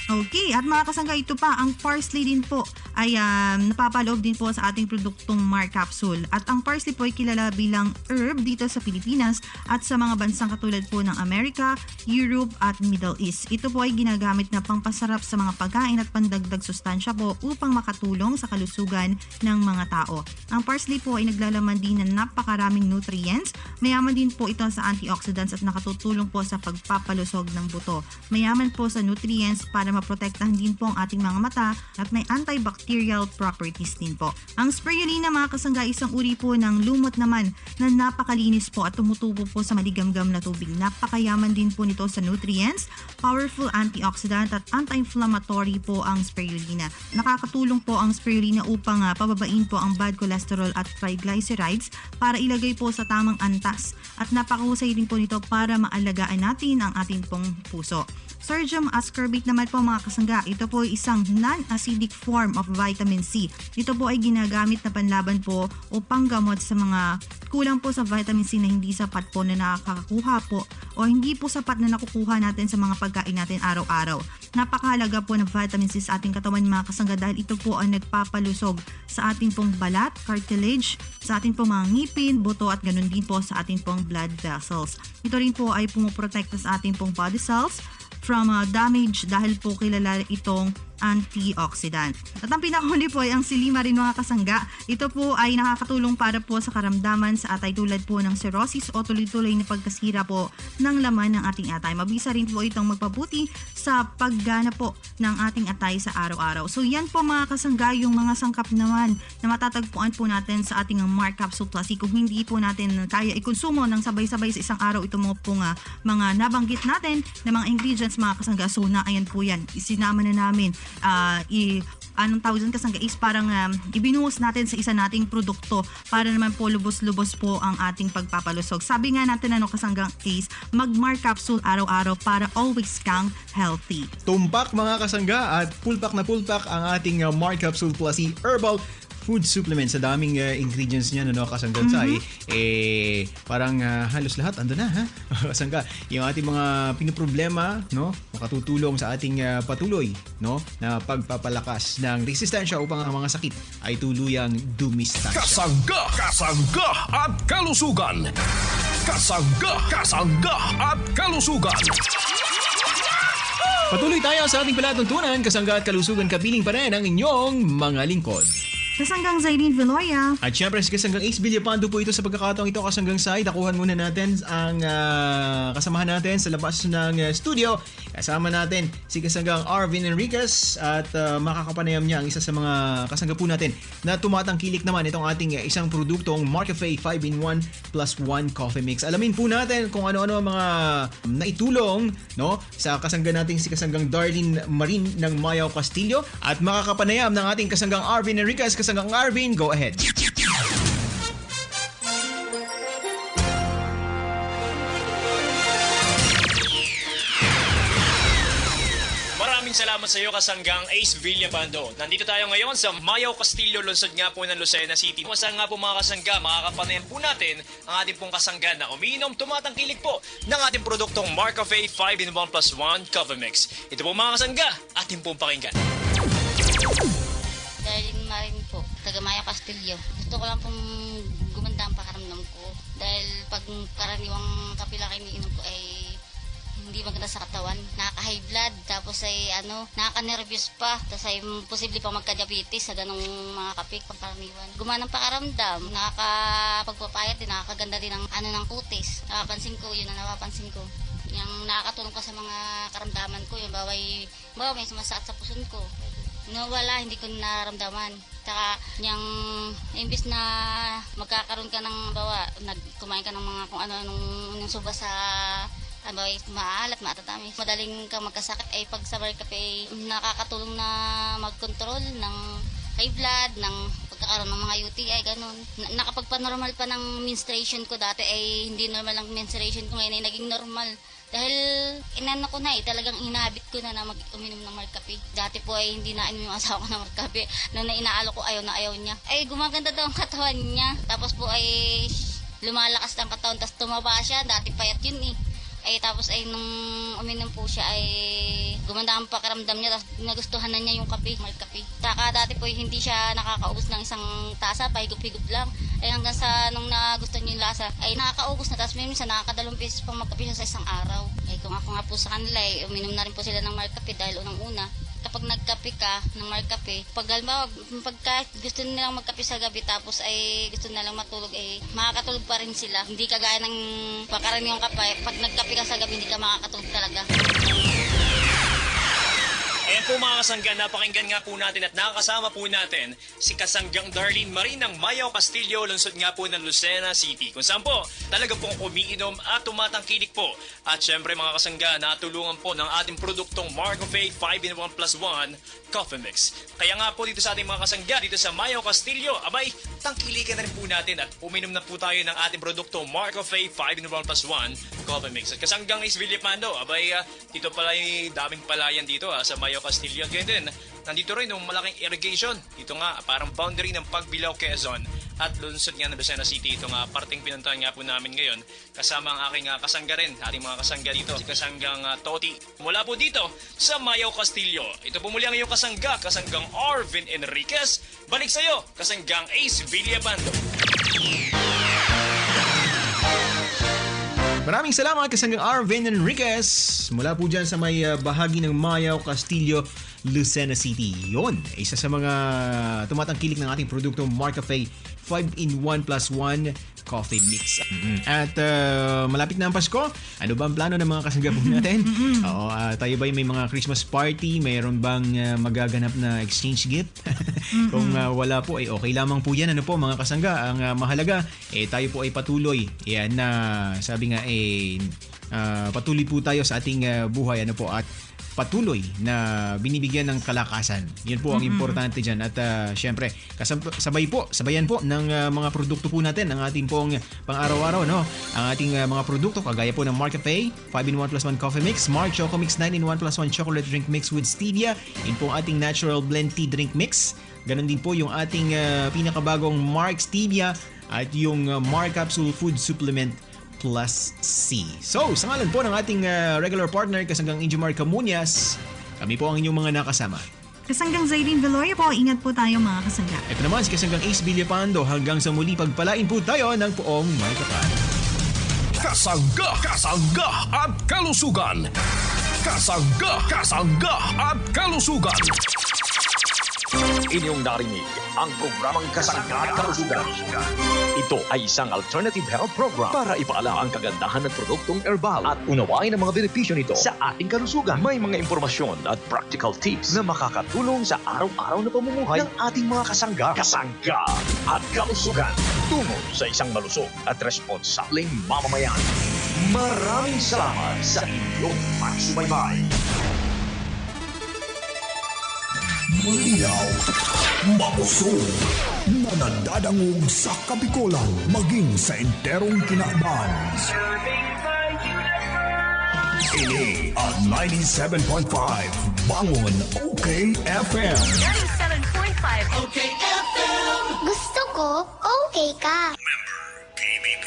Okay, at mga kasangga, ito pa, ang parsley din po ay, ah, napapaloob din po sa ating produktong Mar Capsule. At ang parsley po ay kilala bilang herb dito sa Pilipinas at sa mga bansang katulad po ng Amerika, Europe at Middle East. Ito po ay ginagamit na pampasarap sa mga pagkain at pandagdag sustansya po upang makatulong sa kalusugan ng mga tao. Ang parsley po ay naglalaman din ng napakaraming nutrients. Mayaman din po ito sa antioxidants at nakatutulong po sa pagpapalusog ng buto. Mayaman po sa nutrients para maprotektahan din po ang ating mga mata at may antibacterial properties din po. Ang spirulina, mga kasangga, isang uri po ng lumot naman na napakalinis po at tumutubo po sa maligamgam na tubig. Napakayaman din po nito sa nutrients, powerful antioxidant at anti-inflammatory po ang spirulina. Nakakatulong po ang spirulina upang, ah, pababain po ang bad cholesterol at triglycerides para ilagay po sa tamang antas. At napakahusay din po nito para maalagaan natin ang ating pong puso. Sodium ascorbate naman po, mga kasangga, ito po ay isang non-acidic form of vitamin C. Ito po ay ginagamit na panlaban po o panggamot sa mga kulang po sa vitamin C na hindi sapat po na nakakakuha po o hindi po sapat na nakukuha natin sa mga pagkain natin araw-araw. Napakahalaga po ng vitamin C sa ating katawan, mga kasangga, dahil ito po ang nagpapalusog sa ating pong balat, cartilage, sa ating pong mga ngipin, buto, at ganun din po sa ating pong blood vessels. Ito rin po ay pumoprotekta sa ating pong body cells from, ah, damage dahil po kilala itong antioxidant. At ang pinakahuli po ay ang silymarin, mga kasangga. Ito po ay nakakatulong para po sa karamdaman sa atay tulad po ng cirrhosis o tuloy-tuloy na pagkasira po ng laman ng ating atay. Mabisa rin po itong magpabuti sa paggana po ng ating atay sa araw-araw. So, yan po, mga kasangga, yung mga sangkap naman na matatagpuan po natin sa ating Mar Capsule Plus. Kung hindi po natin kaya ikonsumo ng sabay-sabay sa isang araw itong mga pong, ah, mga nabanggit natin na mga ingredients, mga kasangga, so na, ayan po yan, isinama na namin, ah, i-, anong tawag dyan, kasangga, is parang, um, ibinuhos natin sa isa nating produkto para naman po lubos-lubos po ang ating pagpapalusog. Sabi nga natin, ano, kasanggang Ace, mag-Mar Capsule araw-araw para always kang healthy. Tumpak, mga kasangga, at pulpak na pulpak ang ating, uh, Mar Capsule Plus Herbal Food Supplement. Sa daming, uh, ingredients niya, ano, kasanggang Mhm. Sai, eh, parang, uh, halos lahat ando na, ha? Kasangga, yung ating mga pinoproblema, no, makatutulong sa ating, uh, patuloy, no, na pagpapalakas ng resistensya upang ang mga sakit ay tuluyang dumistansya. Kasangga, kasangga at kalusugan. Kasangga, kasangga at kalusugan. Patuloy tayo sa ating palatuntunan, kasangga at kalusugan, kapiling pa rin ang inyong mga lingkod. Kasanggang Zairine Veloria. At syempre, si Kasanggang Ace Villapando po ito sa pagkakataong ito. Kasanggang Sai, dakuhan muna natin ang, ah, kasamahan natin sa labas ng, ah, studio. Kasama natin si Kasanggang Arvin Enriquez at, ah, makakapanayam niya ang isa sa mga kasangga po natin na tumatangkilik naman itong ating, ah, isang produktong Marcafe five-in-one plus one Coffee Mix. Alamin po natin kung ano-ano ang mga naitulong, no, sa kasangga nating si Kasanggang Darlene Marin ng Mayaw Castillo at makakapanayam ng ating Kasanggang Arvin Enriquez. Kasanggang Arvin, go ahead. Marami Salamat sa iyo, kasanggang Ace Villapando. Nandito tayo ngayon sa Mayaw Castillo, lungsod nga po ng Lucena City. Kung saan nga po, mga kasangga, makakapanayan po natin ang ating pong kasangga na umiinom, tumatangkilik po ng ating produktong Marcafe five in one plus one Coffee Mix. Ito po, mga kasangga, ating pong pakinggan. Darlene Marin po, taga Mayaw Castillo. Gusto ko lang pong gumanda ang pakiramdam ko. Dahil pag karaniwang kape lang iniinom ko ay hindi maganda sa katawan. Nakaka-high blood, tapos ay ano, nakaka-nervous pa. Tapos ay mm, posible pa magka-diabetes sa ganong mga kape pangkaraniwan. Gumana ang pakiramdam, nakakapagpapayat din, nakakaganda din ang ano ng kutis. Napapansin ko, yun ang napapansin ko. Yung nakakatulong pa sa mga karamdaman ko, yung baway, bawa may sumasakit sa puson ko. Nawala, hindi ko naramdaman. Tsaka niyang imbis na magkakaroon ka ng bawa, nag, kumain ka ng mga kung ano-anong yung suba sa ano, ay maalat, matatamis. Madaling kang magkasakit ay pag sa Marcafe ay nakakatulong na mag-control ng high blood, ng pagkakaroon ng mga U T I, ganun. Na, nakapagpanormal pa ng menstruation ko dati ay hindi normal ang menstruation ko, ngayon ay naging normal. Dahil inano ko na eh, talagang inabit ko na na mag-uminom ng Marcafe. Dati po ay hindi na inom yung asawa ko ng Marcafe. Nung na inaalo ko, ayaw na ayaw niya. Ay, gumaganda daw ang katawan niya. Tapos po ay lumalakas ang katawan, tapos tumaba siya. Dati payat yun eh. Ay, tapos ay nung uminom po siya ay gumanda ang pakiramdam niya, tapos nagustuhan na niya yung kape, Marcafe. Saka dati po ay hindi siya nakakaubos ng isang tasa, pahigop-higop lang. Ay hanggang sa nung nagustuhan niya yung lasa, ay nakakaubos na, tapos may minsan nakakadalawang beses pang magkape siya sa isang araw. Ay kung ako nga po sa kanila, ay uminom na rin po sila ng Marcafe dahil unang-una, kapag nagkape ka ng Marcafe, pag halimbawa, pagka gusto nilang magkape sa gabi tapos ay gusto nilang matulog, eh, makakatulog pa rin sila. Hindi kagaya ng pangkaraniwang kape, pag nagkape ka sa gabi, hindi ka makakatulog talaga. Ayan po, mga kasangga, napakinggan nga po natin at nakakasama po natin si kasanggang Darlene Marin ng Mayaw Castillo, lungsod nga po ng Lucena City, kung saan po talaga pong umiinom at tumatangkilik po. At syempre, mga kasangga, natulungan po ng ating produktong Marcafe five in one plus one Coffee Mix. Kaya nga po, dito sa ating mga kasangga, dito sa Mayaw Castillo, abay, tangkilikan na rin po natin at uminom na po tayo ng ating produkto, Marcafe five in one plus one Coffee Mix. At kasanggang Ace Villapando, abay, ah, ito pala ay daming palayan dito, ah, sa Mayaw Castillo. At ganyan din, nandito rin yung malaking irrigation. Ito nga, parang boundary ng Pagbilao, Quezon at lungsod nga ng Lucena City. Ito nga, parteng pinuntahan nga po namin ngayon kasama ang aking, ah, kasangga rin, ating mga kasangga dito, si kasanggang, ah, Toti. Mula po dito sa Mayaw Castillo, ito po muli ang iyong kasangga, kasanggang Arvin Enriquez. Balik sa'yo, kasanggang Ace Villapando. Maraming salamat, kasanggang Arvin Enriquez. Mula po dyan sa may ah, bahagi ng Mayaw, Castillo, Lucena City. Yun, isa sa mga tumatangkilik ng ating produkto, Marcafe five in one plus one Coffee Mix. Mm. At ah, malapit na ang Pasko. Ano ba ang plano ng mga kasangga po natin? Oo, ah, tayo ba may mga Christmas party? Mayroon bang ah, magaganap na exchange gift? Kung ah, wala po, ay okay lamang po yan. Ano po, mga kasangga? Ang ah, mahalaga, eh, tayo po ay patuloy. Yan na, sabi nga, eh, ah, patuloy po tayo sa ating ah, buhay. Ano po, at patuloy na binibigyan ng kalakasan. Yun po ang importante dyan. At ah, syempre, kasab- sabay po, sabayan po ng ah, mga produkto po natin, ang ating pong pang-araw-araw, no? Ang ating ah, mga produkto, kagaya po ng Marcafe five in one plus one Coffee Mix, Mar Choco Mix nine in one plus one Chocolate Drink Mix with Stevia, yun po ang ating Natural Blend Tea Drink Mix. Ganun din po yung ating ah, pinakabagong Mark Stevia at yung ah, Mark Capsule Food Supplement Plus C. So, sa ngalan po ng ating ah, regular partner, kasanggang Injumar Camuñas, kami po ang inyong mga nakasama. Kasanggang Zaylene Veloria po, ingat po tayo, mga kasangga. Ito naman si kasanggang Ace Villapando. Hanggang sa muli, pagpalain po tayo ng poong may kapal. Kasangga, kasangga at kalusugan. Kasangga, kasangga at kalusugan. Inyong narinig ang programang Kasangga at Kalusugan. Ito ay isang alternative health program para ipaalam ang kagandahan ng produktong herbal at unawain ang mga benepisyo nito sa ating kalusugan. May mga impormasyon at practical tips na makakatulong sa araw-araw na pamumuhay ng ating mga kasangga. Kasangga at Kalusugan. Tungo sa isang malusog at responsableng mamamayan. Maraming salamat sa inyong pagsubaybay. Malinaw, makusog, na nadadangog sa Kabikolan maging sa enterong kinaban. Ini ang ninety-seven point five Bangon O K F M. ninety-seven point five O K F M. Gusto ko, okay ka. K B P.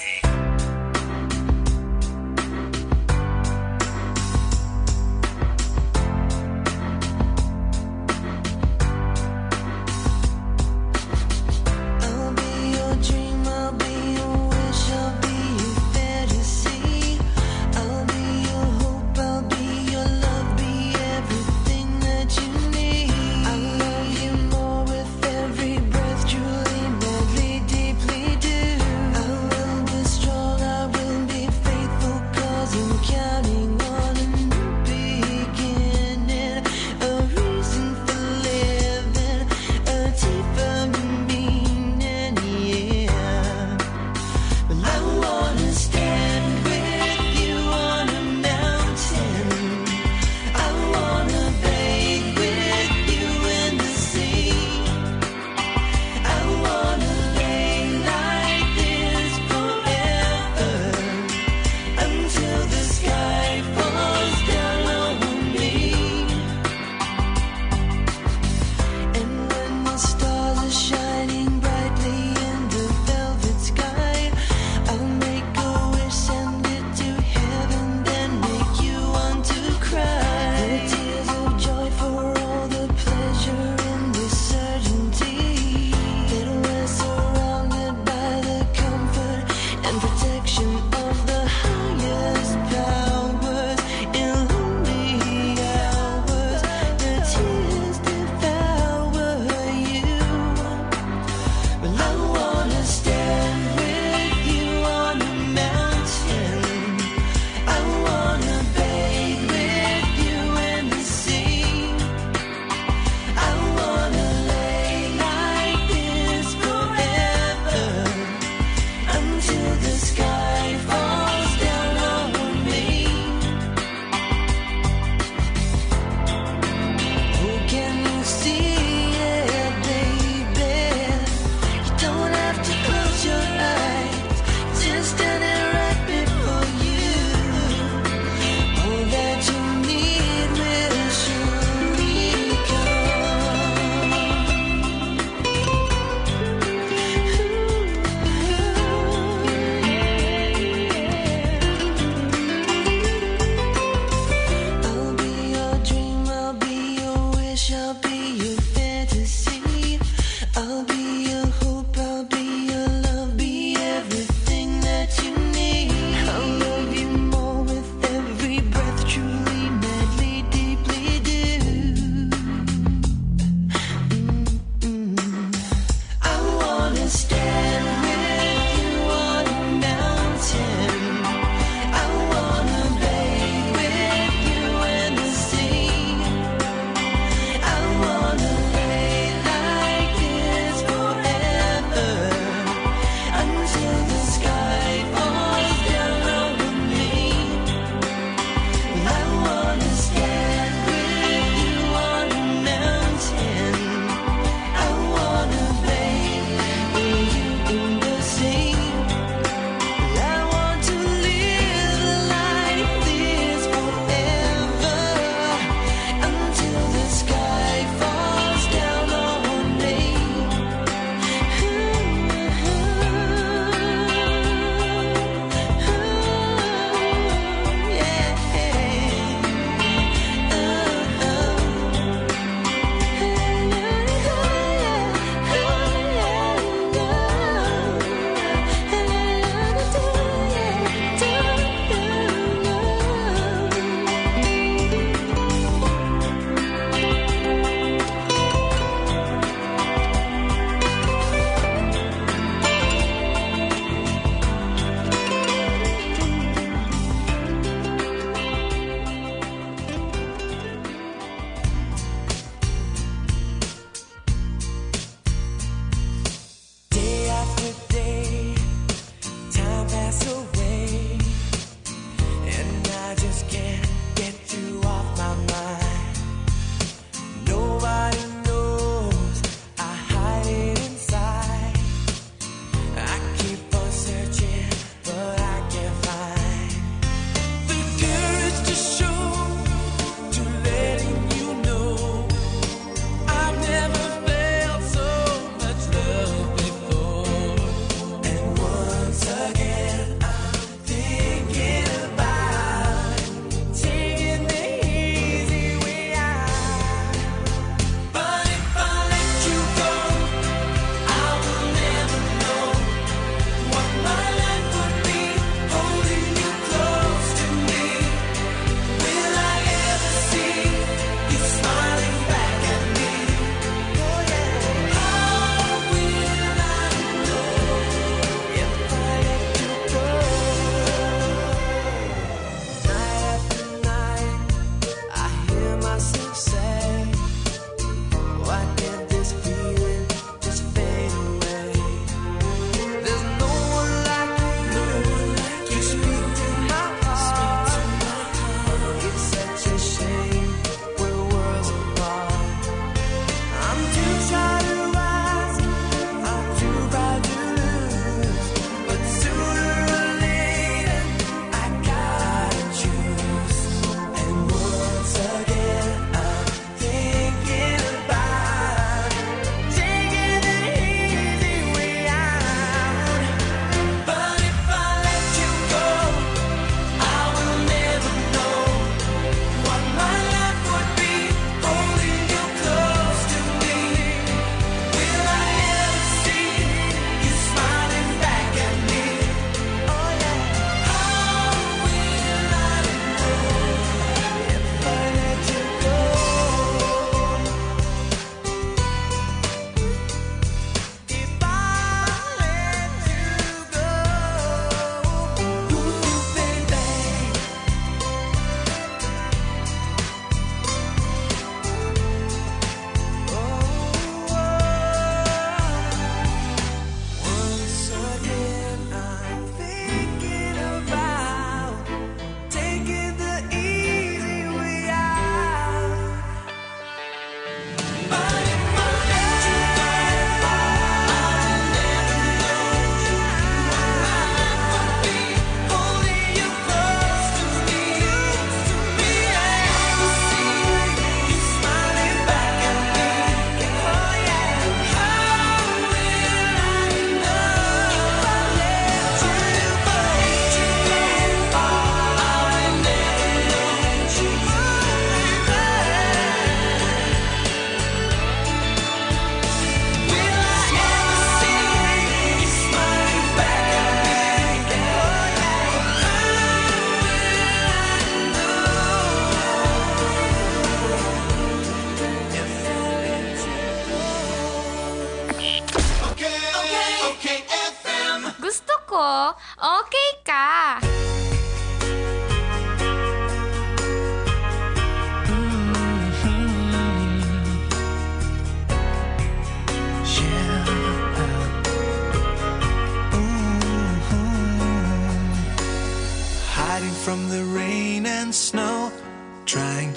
I'll be your dream, I'll be your wish, I'll be your fantasy. I'll be your hope, I'll be your love, be everything that you need. I love you more with every breath, truly, madly, deeply do.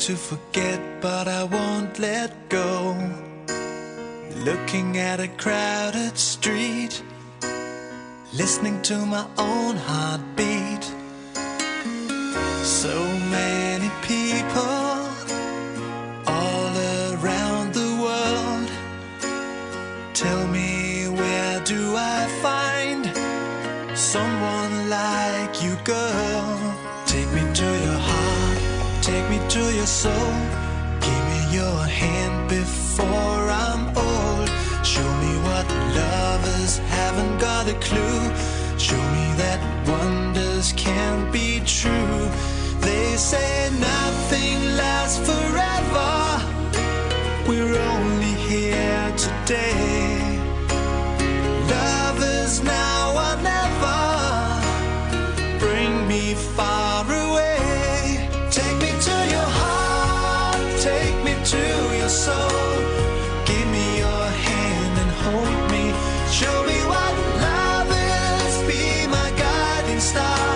to forget, but I won't let go. Looking at a crowded street, listening to my own heartbeat. So many people all around the world. Tell me, where do I find someone like you, girl? Take me to your heart, take me to your soul. Give me your hand before I'm old. Show me what lovers haven't got a clue. Show me that wonders can be true. They say nothing lasts forever. We're only here today. Lovers now or never. Bring me far away. Take me to your heart. Take me to your soul. Give me your hand and hold me. Show me what love is. Be my guiding star.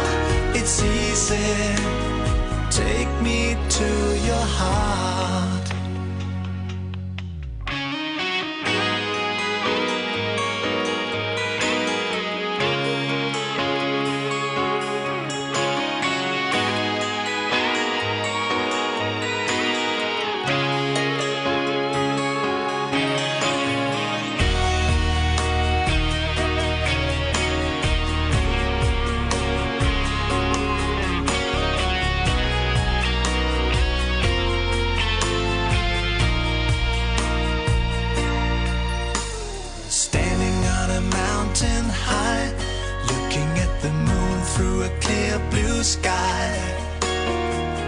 It's easy. Take me to your heart. Standing on a mountain high, looking at the moon through a clear blue sky.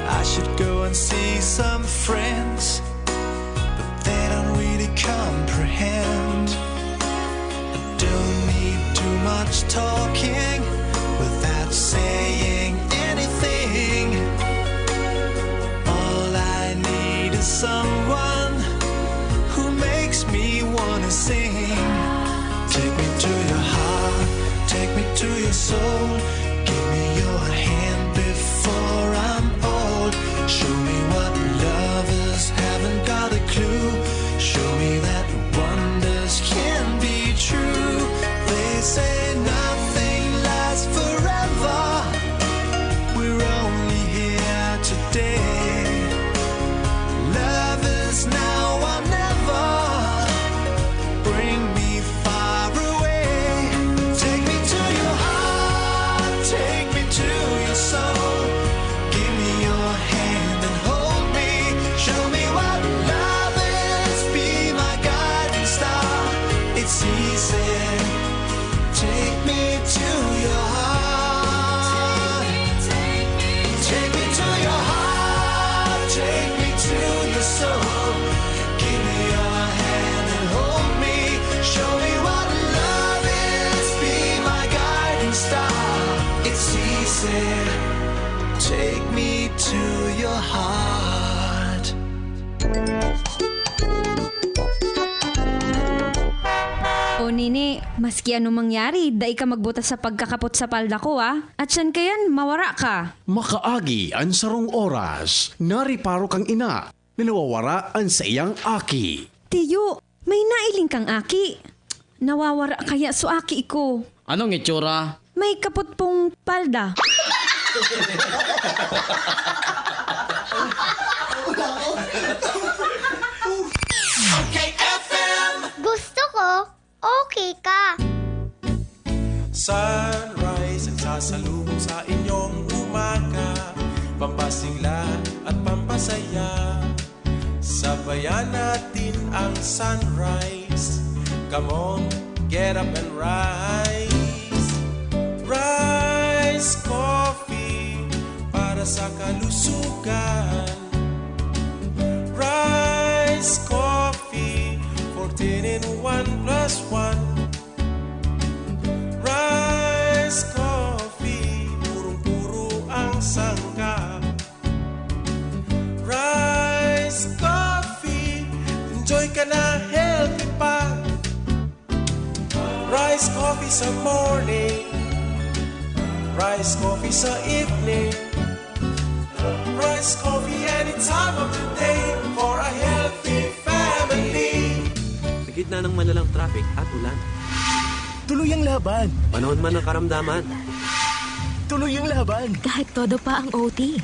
I should go and see some friends, but they don't really comprehend. I don't need too much talking without saying anything. All I need is someone who makes me wanna sing. Take me to your heart, take me to your soul. Give me your hand before I'm old. Show me what lovers haven't got a clue. Show me that wonders can be true. They say nothing lasts forever. We're only here today. Lovers now or never. Bring me far away. Take me to your heart, take me to your soul. Give me your hand and hold me. Show me what love is. Be my guiding star. It's easy. Take me to your heart. Take me to your heart. Take me to your soul. Give me your hand and hold me. Show me what love is. Be my guiding star. It's easy. Take me to your heart. O Nini, maski ano mangyari, dai ka magbuta sa pagkakapot sa palda ko, ah. At siyan kayan, mawara ka. Makaagi an sarong oras, nariparo kang ina na nawawara an saiyang aki. Tiyo, may nailing kang aki. Nawawara kaya so aki ko. Anong itsura? May kapot pong palda. Gusto ko, okay ka. Sunrise ang sasalubong sa inyong umaga, pampasigla at pampasaya. Sabayan natin ang sunrise. Come on, get up and rise. Rise Coffee para sa kalusugan. Rise Coffee, fourteen in one plus one. Rise Coffee, purong-puro ang sangkap. Rise Coffee, enjoy ka na, healthy pa. Rise Coffee sa morning, Rise Coffee sa evening, Rice coffee any time of the day for a healthy family. Sa gitna ng malalang traffic at ulan. Tuloy ang laban. Panahon man ng karamdaman. Tuloy ang laban. Kahit todo pa ang O T.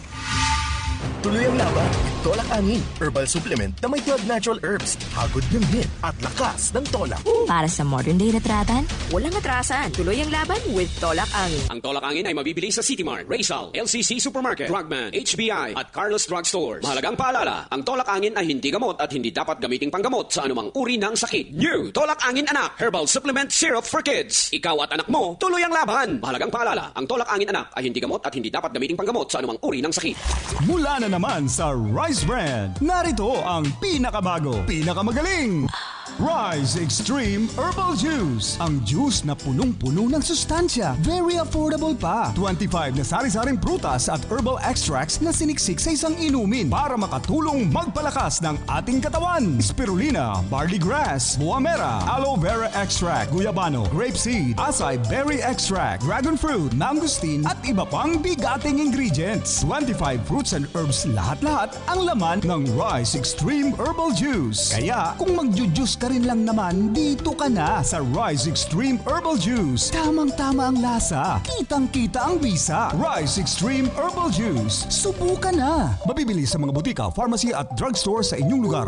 Tuloy ang laban. Tolak angin. Herbal supplement na may twelve natural herbs. Hagod ng hit at lakas ng tolak. Para sa modern day na tratan, Walang atrasan. Tuloy ang laban with Tolak Angin. Ang Tolak Angin ay mabibili sa City Mart, Rizal, L C C Supermarket, Frogman, H B I, at Carlos Drug Stores. Mahalagang paalala, ang Tolak Angin ay hindi gamot at hindi dapat gamiting panggamot sa anumang uri ng sakit. New Tolak Angin Anak Herbal Supplement Syrup for Kids. Ikaw at anak mo, tuloy ang laban. Mahalagang paalala, ang Tolak Angin Anak ay hindi gamot at hindi dapat gamiting panggamot sa anumang uri ng sakit. Mula na naman sa Rise Brand, narito ang pinakabago, pinakamagaling. Rise Extreme Herbal Juice. Ang juice na punong-puno ng sustansya. Very affordable pa. Twenty-five na sari-saring prutas at herbal extracts na siniksik sa isang inumin para makatulong magpalakas ng ating katawan. Spirulina, barley grass, buamera, aloe vera extract, guyabano, grape seed, acai berry extract, dragon fruit, mangosteen, at iba pang bigating ingredients. Twenty-five fruits and herbs lahat-lahat ang laman ng Rise Extreme Herbal Juice. Kaya kung magju-juice ka rin lang naman, dito ka na sa Rise Extreme Herbal Juice. Tamang-tama ang lasa, kitang-kita ang bisa. Rise Extreme Herbal Juice. Subukan na! Mabibili sa mga butika, pharmacy at drugstore sa inyong lugar.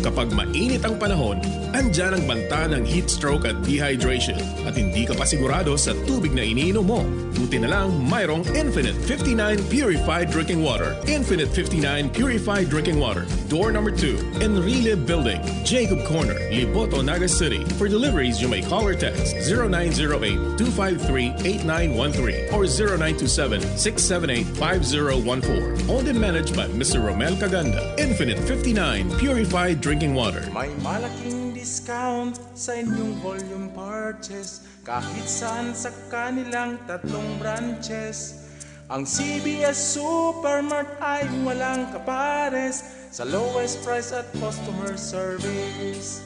Kapag mainit ang panahon, andyan ang banta ng heat stroke at dehydration at hindi ka pa sigurado sa tubig na iniinom mo. Buti na lang mayroong Infinite fifty-nine Purified Drinking Water. Infinite fifty-nine Purified Drinking Water. Door number two, Enrile Building, Jacob Corner, Liboto, Naga City. For deliveries, you may call or text zero nine zero eight two five three eight nine one three or zero nine two seven six seven eight five zero one four. Owned and managed by Mister Romel Caganda. Infinite fifty-nine Purified Drinking Water. May malaking discount sa inyong volume purchase kahit saan sa kanilang tatlong branches. Ang C B S Supermart ay walang kapares sa lowest price at customer service.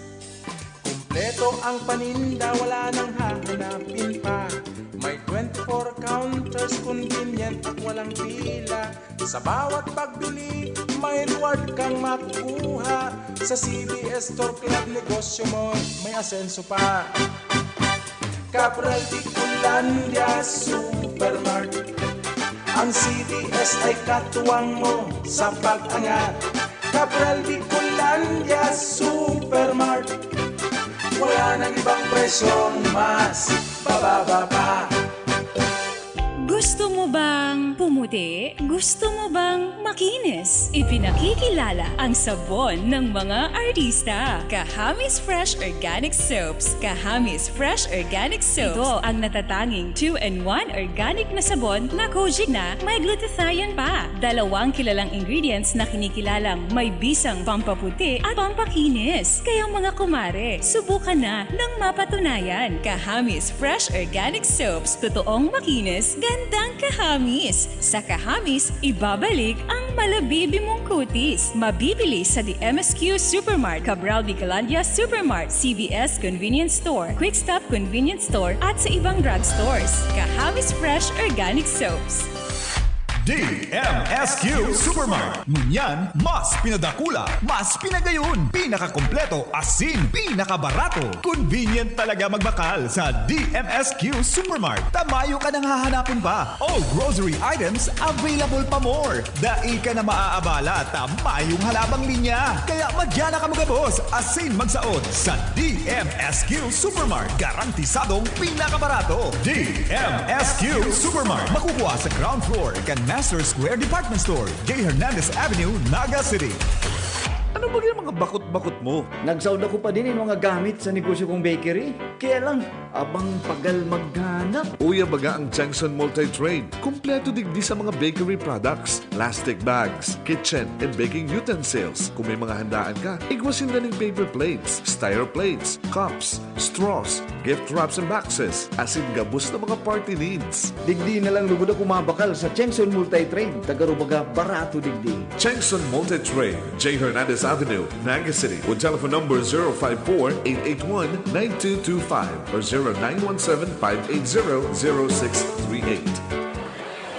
Kumpleto ang paninda, wala nang hahanapin pa. May twenty-four counters, convenient at walang pila. Sa bawat pagbili, may reward kang makukuha. Sa C B S Store Club, negosyo mo may asenso pa. Cabral Bicolandia Supermart. Ang C B S ay katuwang mo sa pag-angat. Cabral Bicolandia Supermart. Wala nang ibang presyong mas bababa pa. Gusto mo bang pumuti? Gusto mo bang makinis? Ipinakikilala ang sabon ng mga artista. Kahamis Fresh Organic Soaps. Kahamis Fresh Organic Soaps. Ito ang natatanging two-in-one organic na sabon na kojic na may glutathione pa. Dalawang kilalang ingredients na kinikilalang may bisang pampaputi at pampakinis. Kaya mga kumare, subukan na ng mapatunayan. Kahamis Fresh Organic Soaps. Totoong makinis, gandang kahamis. Sa Kahamis, ibabalik ang malabibi mong kutis. Mabibili sa D M S Q Supermart, Cabral Bicolandia Supermart, C B S Convenience Store, Quick Stop Convenience Store at sa ibang drugstores. Kahamis Fresh Organic Soaps. D M S Q Supermart. Ngunyan, mas pinadakula, mas pinagayon, pinakakompleto, asin pinakabarato. Convenient talaga magbakal sa D M S Q Supermart. Tamayo ka nang hahanapon pa. All grocery items available pa more. Dai ka na maaabala, tamayong halabang linya. Kaya madya na ka magabos, asin magsaot sa D M S Q Supermart. Garantisadong pinakabarato. D M S Q Supermart. Makukuha sa ground floor kan Master Square Department Store, J Hernandez Avenue, Naga City. Ano ba yung mga bakot-bakot mo? Nagsaod ako pa din yung mga gamit sa negosyo kong bakery. Kaya lang, abang pagal maghanap. Uya baga ang Chengson Multi-Trade. Kompleto digdi sa mga bakery products, plastic bags, kitchen and baking utensils. Kung may mga handaan ka, igwa sinda ning paper plates, styro plates, cups, straws, gift wraps and boxes, asin gabos na mga party needs. Digdi na lang lugod ako mabakal sa Chengson Multi-Trade. Tagarubaga, barato digdi. Chengson Multi-Trade, J Hernandez Avenue, Naga City, with telephone number zero five four, eight eight one, nine two two five or zero nine one seven, five eight zero, zero six three eight.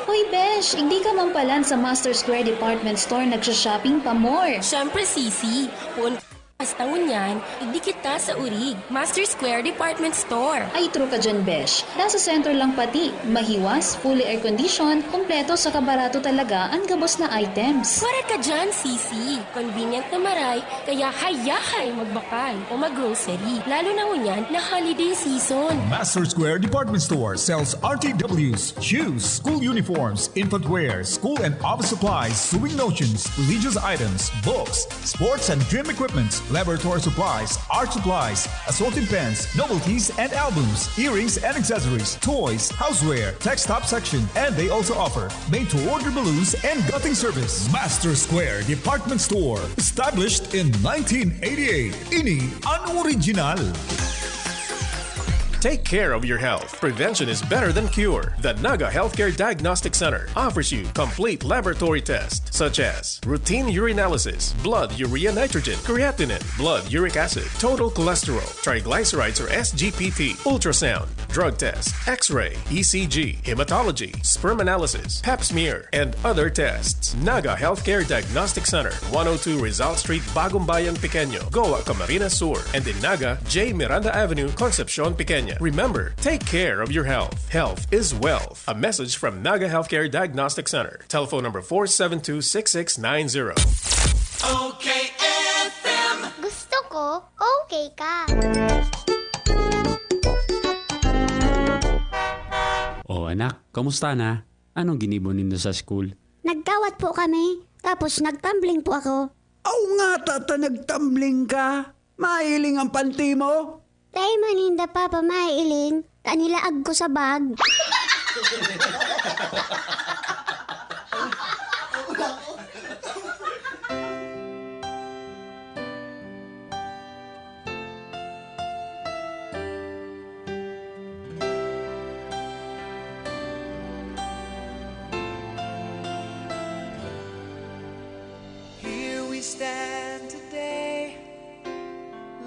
Hoy, Besh, igdi ka man palan sa Master Square Department Store nagsha-shopping pa more. Siyempre, Sisi, poon hasta ngunyan, igdi kita sa Urig, Master Square Department Store. Ay, true ka dyan, Besh. Nasa sentro lang pati, mahiwas, fully air-conditioned, kompleto saka barato talaga ang gabos na items. Wara ka dyan, Sisi. Convenient na maray, kaya hayahay magbakal o mag-grocery, lalo na ngunyan na holiday season. Master Square Department Store sells R T Ws, shoes, school uniforms, infant wear, school and office supplies, sewing notions, religious items, books, sports and gym equipments, laboratory supplies, art supplies, assorted pens, novelties and albums, earrings and accessories, toys, houseware, tech stop section, and they also offer made-to-order balloons and gutting service. Master Square Department Store, established in nineteen eighty-eight. Ini an original. Take care of your health. Prevention is better than cure. The Naga Healthcare Diagnostic Center offers you complete laboratory tests such as routine urinalysis, blood urea nitrogen, creatinine, blood uric acid, total cholesterol, triglycerides or S G P T, ultrasound, drug test, x-ray, E C G, hematology, sperm analysis, pap smear, and other tests. Naga Healthcare Diagnostic Center, one oh two Rizal Street, Bagumbayan, Pequeño, Goa, Camarines Sur, and in Naga, J Miranda Avenue, Concepcion, Pequeña. Remember, take care of your health. Health is wealth. A message from Naga Healthcare Diagnostic Center. Telephone number four seven two six six nine zero. O K F M. Gusto ko, okay ka. Oh, anak, kamusta na? Anong ginibo nindo sa school? Nagkawat po kami, tapos nagtumbling po ako. Aw nga, tata, nagtumbling ka. Mailing ang panty mo. Dai man ninda, Papa, mailing, ta nilaag ko sa bag. Here we stand today,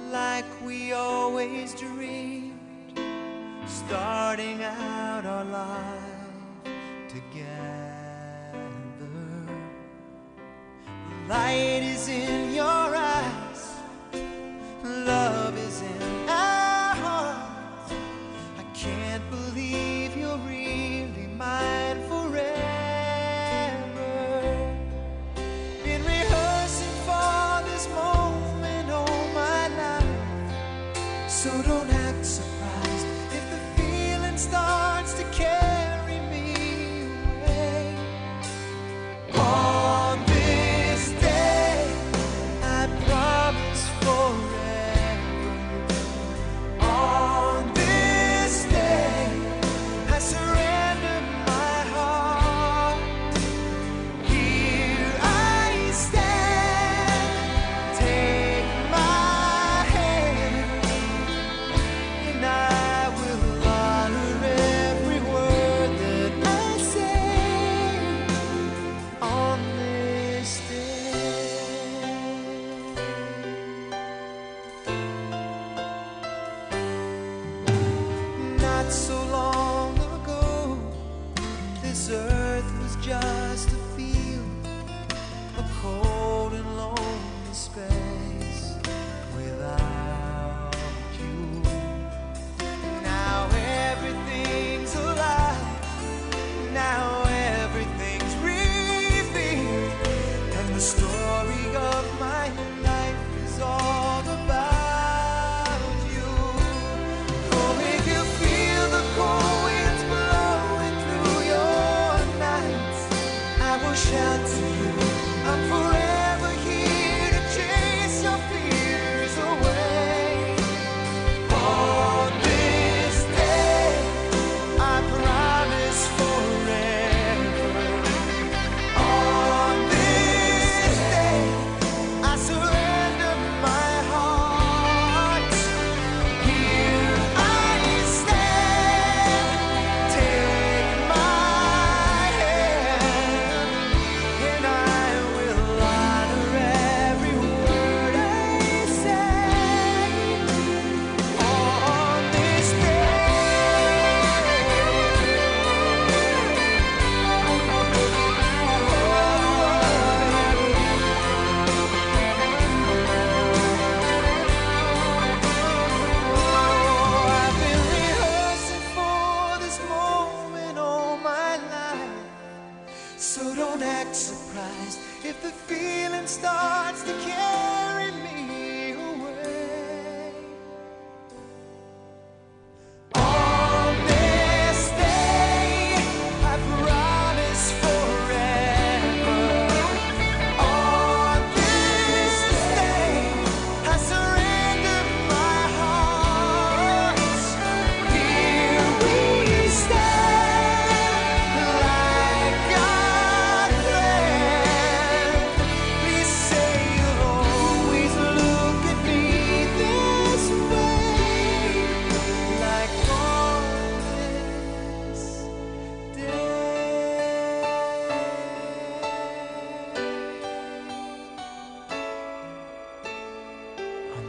like we always dreamed, starting out our life together. Light is in your eyes, love is in our hearts. I can't believe you're really mine forever. Been rehearsing for this moment all my life, so don't act surprised if the feeling starts to carry me away. On this day,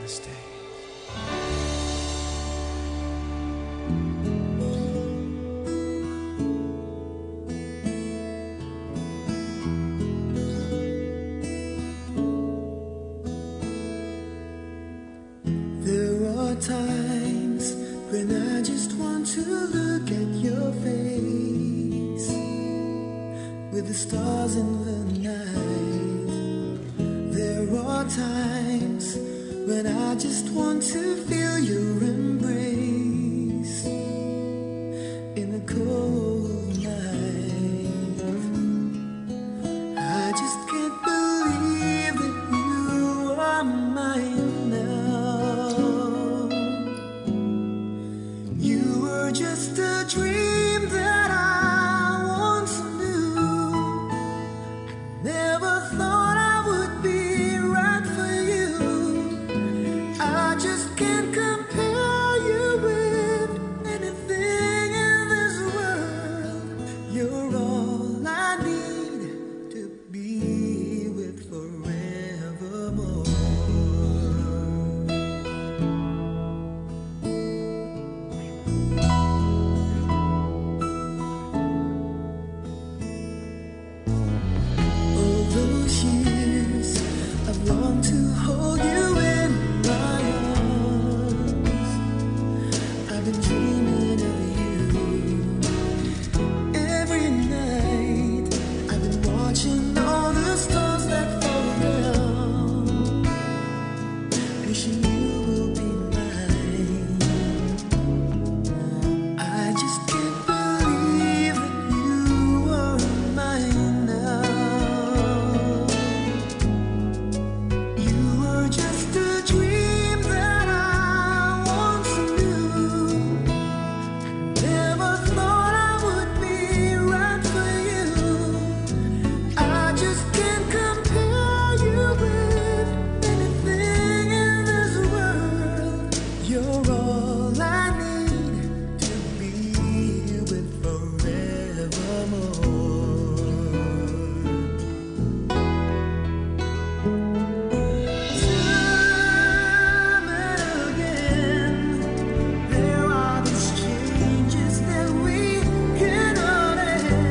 Stay. There are times when I just want to look at your face with the stars in the night. There are times when I just want to feel your embrace in the cold night. I just can't believe that you are mine now. You were just a dream that I once knew. Never thought I would be right for you. I just can't compare you with anything in this world. You're all I need to be with forevermore. All those years I've longed to hold you in my arms. I've been dreaming of you. Every night I've been watching all the stars that fall down, wishing you will be mine. I just can't believe that you are mine now. You were just a dream that I once knew. Never thought I would be right for you. I just can't compare you with anything in this world. You're all I need to be with forevermore. Time and again, there are these changes that we cannot end.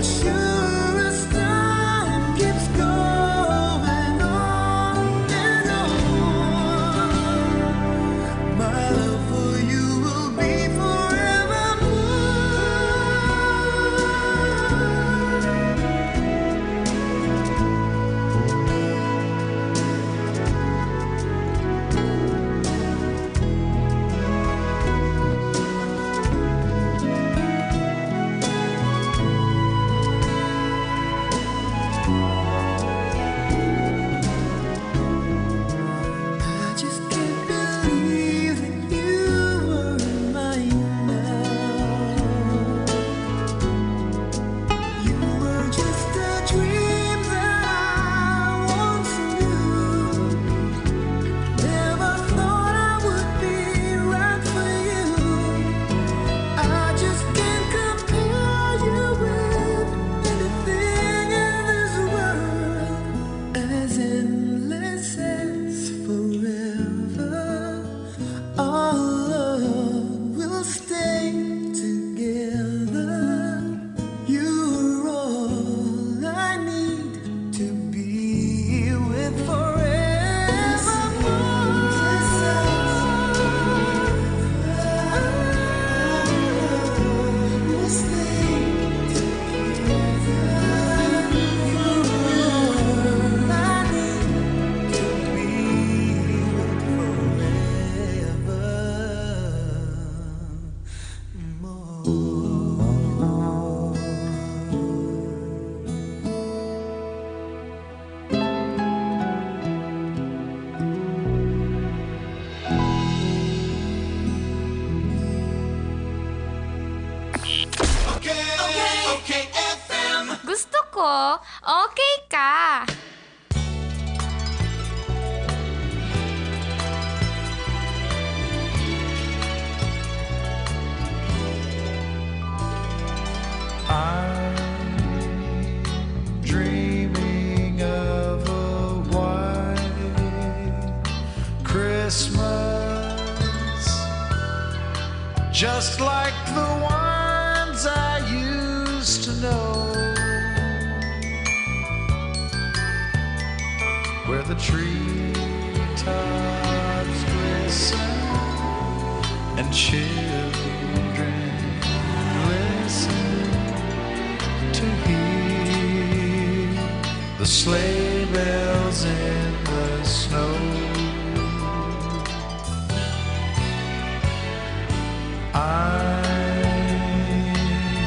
Sure as time keeps going on and on, my love for you will be forevermore. I just can't believe that you were mine now. You were just a dream that I once knew. Never thought I would be right for you. I just can't compare you with anything in this world. As endless as forever, our love will stay together. You're all I need to be with forevermore. We'll stay together. You're all I need to be with forever. Gusto ko, okay ka. I'm dreaming of a white Just like the ones I used to know, where the treetops glisten and children listen to hear the sleigh bells in the snow. I'm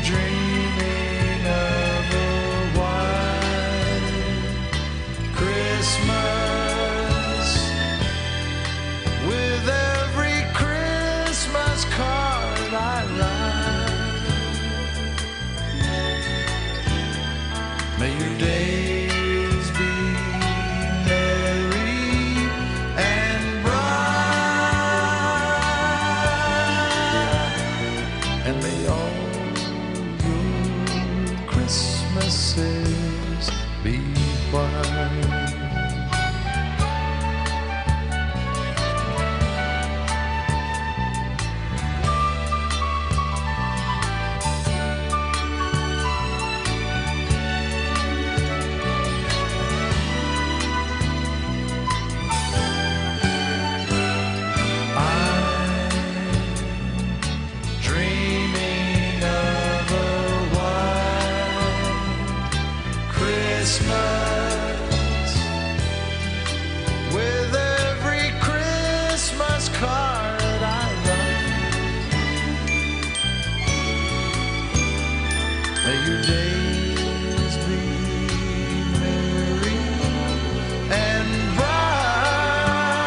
dreaming of a white Christmas with every Christmas card I write. May your days be merry and bright, and may all your Christmases be white. Dreaming of a white Christmas with every Christmas card I write. May your days be merry and bright,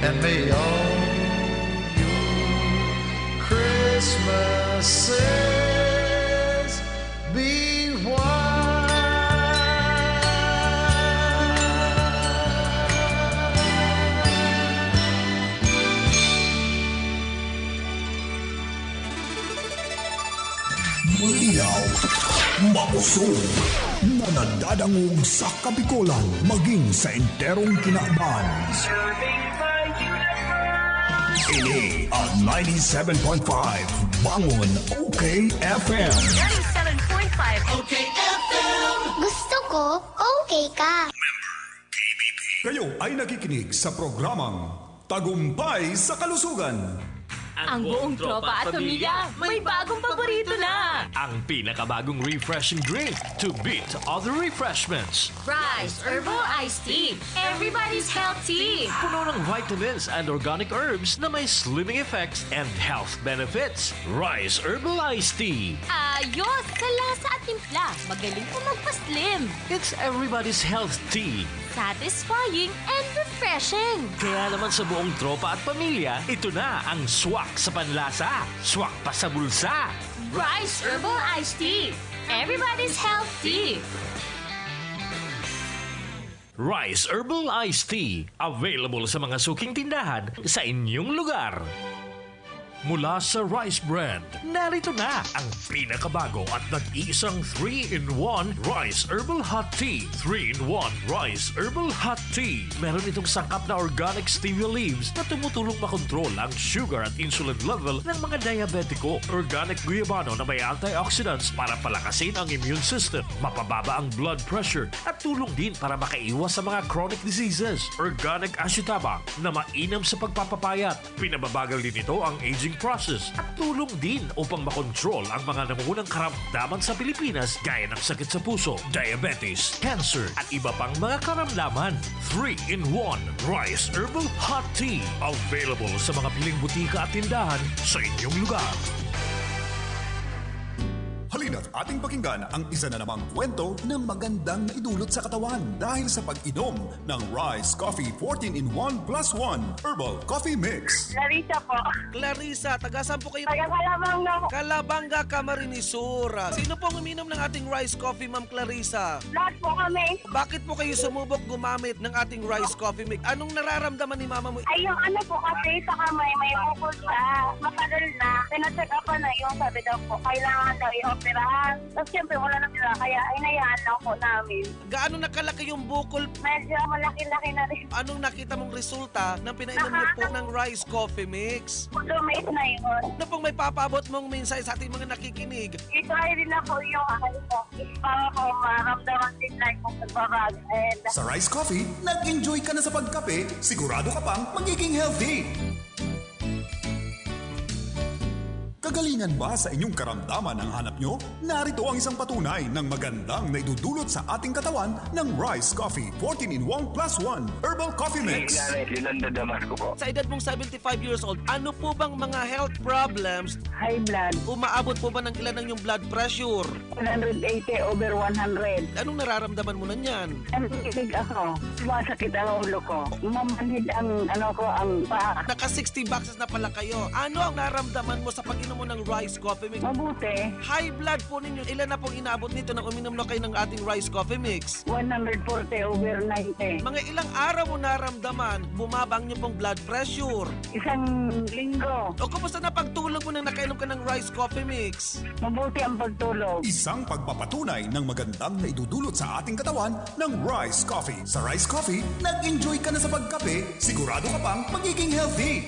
and may all your Christmases be white. Malinaw, makusog, na nadadangog sa Kabikolan maging sa enterong kinaban. Ini ang ninety-seven point five Bangon O K F M. Ninety-seven point five O K F M. Gusto ko, okay ka. Kayo ay nakikinig sa programang Tagumpay sa Kalusugan. Ang buong tropa at pamilya may bagong paborito na. Ang pinakabagong refreshing drink to beat other refreshments. Rice Herbal Iced Tea. Everybody's health tea. Puno ng vitamins and organic herbs na may slimming effects and health benefits. Rice Herbal Iced Tea. Ayos! Sa lasa at timpla, magaling pa magpa-slim. It's everybody's health tea. Satisfying and refreshing. Kaya naman sa buong tropa at pamilya, ito na ang swak sa panlasa, swak pa sa bulsa. Rice Herbal Iced Tea. Everybody's health tea. Rice Herbal Iced Tea. Available sa mga suking tindahan sa inyong lugar. Mula sa Rice Brand, narito na ang pinakabago at nag-iisang three-in-one Rice Herbal Hot Tea. Three-in-one Rice Herbal Hot Tea. Meron itong sangkap na organic stevia leaves na tumutulong makontrol ang sugar at insulin level ng mga diabetiko. Organic guyabano na may antioxidants para palakasin ang immune system, mapababa ang blood pressure, at tulong din para makaiwas sa mga chronic diseases. Organic ashitaba na mainam sa pagpapapayat. Pinababagal din ito ang aging process at tulong din upang makontrol ang mga nangungunang karamdaman sa Pilipinas gaya ng sakit sa puso, diabetes, cancer, at iba pang mga karamdaman. Three-in-one Rice Herbal Hot Tea. Available sa mga piling butika at tindahan sa inyong lugar. Halina't ating pakinggan ang isa na namang kwento na magandang naidulot sa katawan dahil sa pag-inom ng Rice Coffee fourteen-in-one plus one Herbal Coffee Mix. Larissa po. Clarissa, taga saan po kayo? Taga Calabanga po. Calabanga, Camarines Sur. Sino pong uminom ng ating Rice Coffee, Ma'am Clarissa? Lahat po kami. Bakit po kayo sumubok gumamit ng ating Rice Coffee Mix? Anong nararamdaman ni mama mo? Ay, yung ano po kasi sa kamay, may bukol siya. Matagal na. Pinacheck up na yun. Sabi daw po, kailangan daw i-opera. Ah, tapos siyempre, wala na sila, kaya hinayaan lang po namin. Gaano na kalaki yung bukol? Medyo malaki-laki na rin. Anong nakita mong resulta ng pinainom niyo po ng rice coffee mix? Tumiis na yun. Ano pong may papaabot mong mensahe sa ating mga nakikinig? I-try din na po yung ano po, para po maramdaman din na yung pagbabago. And Sa Rice Coffee, nag-enjoy ka na sa pagkape, sigurado ka pang magiging healthy. Kagalingan ba sa inyong karamdaman ang hanap nyo? Narito ang isang patunay ng magandang naidudulot sa ating katawan ng Rice Coffee fourteen-in-one plus one Herbal Coffee Mix. Nanay Yolanda Damasco po. Sa edad mong seventy-five years old, ano po bang mga health problems? High blood. Umaabot po ba ng ilan ang iyong blood pressure? One hundred eighty over one hundred. Anong nararamdaman mo na niyan? Nanginginig ako. Sumasakit ang ulo ko. Mamanhid ang, ano ko, ang paa. Naka sixty boxes na pala kayo. Ano ang naramdaman mo sa pag-inom mo ng rice coffee mix? Mabuti. High blood po ninyo. Ilan na pong inabot nito nang uminom na kayo ng ating rice coffee mix? One hundred forty over ninety. Mga ilang araw mo naramdaman, bumaba ang inyong pong blood pressure? Isang linggo. O kumusta na pagtulog mo nang nakainom ka ng rice coffee mix? Mabuti ang pagtulog. Isang pagpapatunay ng magandang naidudulot sa ating katawan ng rice coffee. Sa rice coffee, nag-enjoy ka na sa pagkape, sigurado ka pang magiging healthy.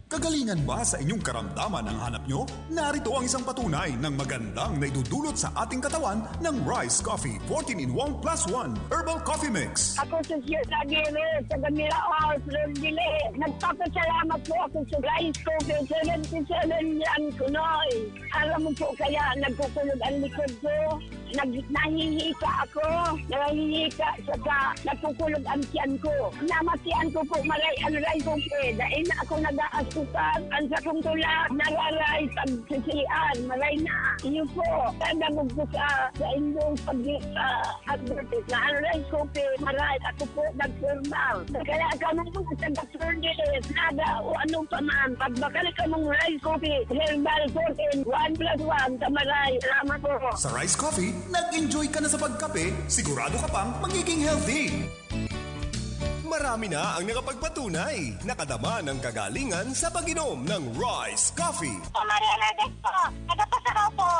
Kagalingan ba sa inyong karamdaman ang hanap nyo? Narito ang isang patunay ng magandang naidudulot sa ating katawan ng Rice Coffee fourteen-in-one plus one Herbal Coffee Mix. Ako si Sir Aguirre, taga Miraos, Londile. Nagpapasalamat po ako sa Rice Coffee, seventy-seven yan, Kunoy. Alam mo po kaya nagkukulog ang likod ko? Nag-, nahihika ako. Nahihika saka nagkukulog ang tiyan ko. Namatian ko po, maray ang ray ko, eh. Dahil na ako nag-aasukal. Ang sakong tulak, nararay pag sisian, maray na. Iyo po, nadangog ko sa, sa inyong pag-, ah, advertise na ang ray ko, eh, maray. Ako po, nag-verbal. Kaya kamo mga taga-Fernandez, Naga, o ano pa man, pagbakal kamong ray ko, eh, herbal fourteen, one plus one, sa maray. Salamat po. Sa Rice Coffee, nag-enjoy ka na sa pagkape, sigurado ka pang magiging healthy. Marami na ang nakapagpatunay, nakadama ng kagalingan sa pag-inom ng Rice Coffee. Oh, Maria Lourdes po. Taga Pasarao po.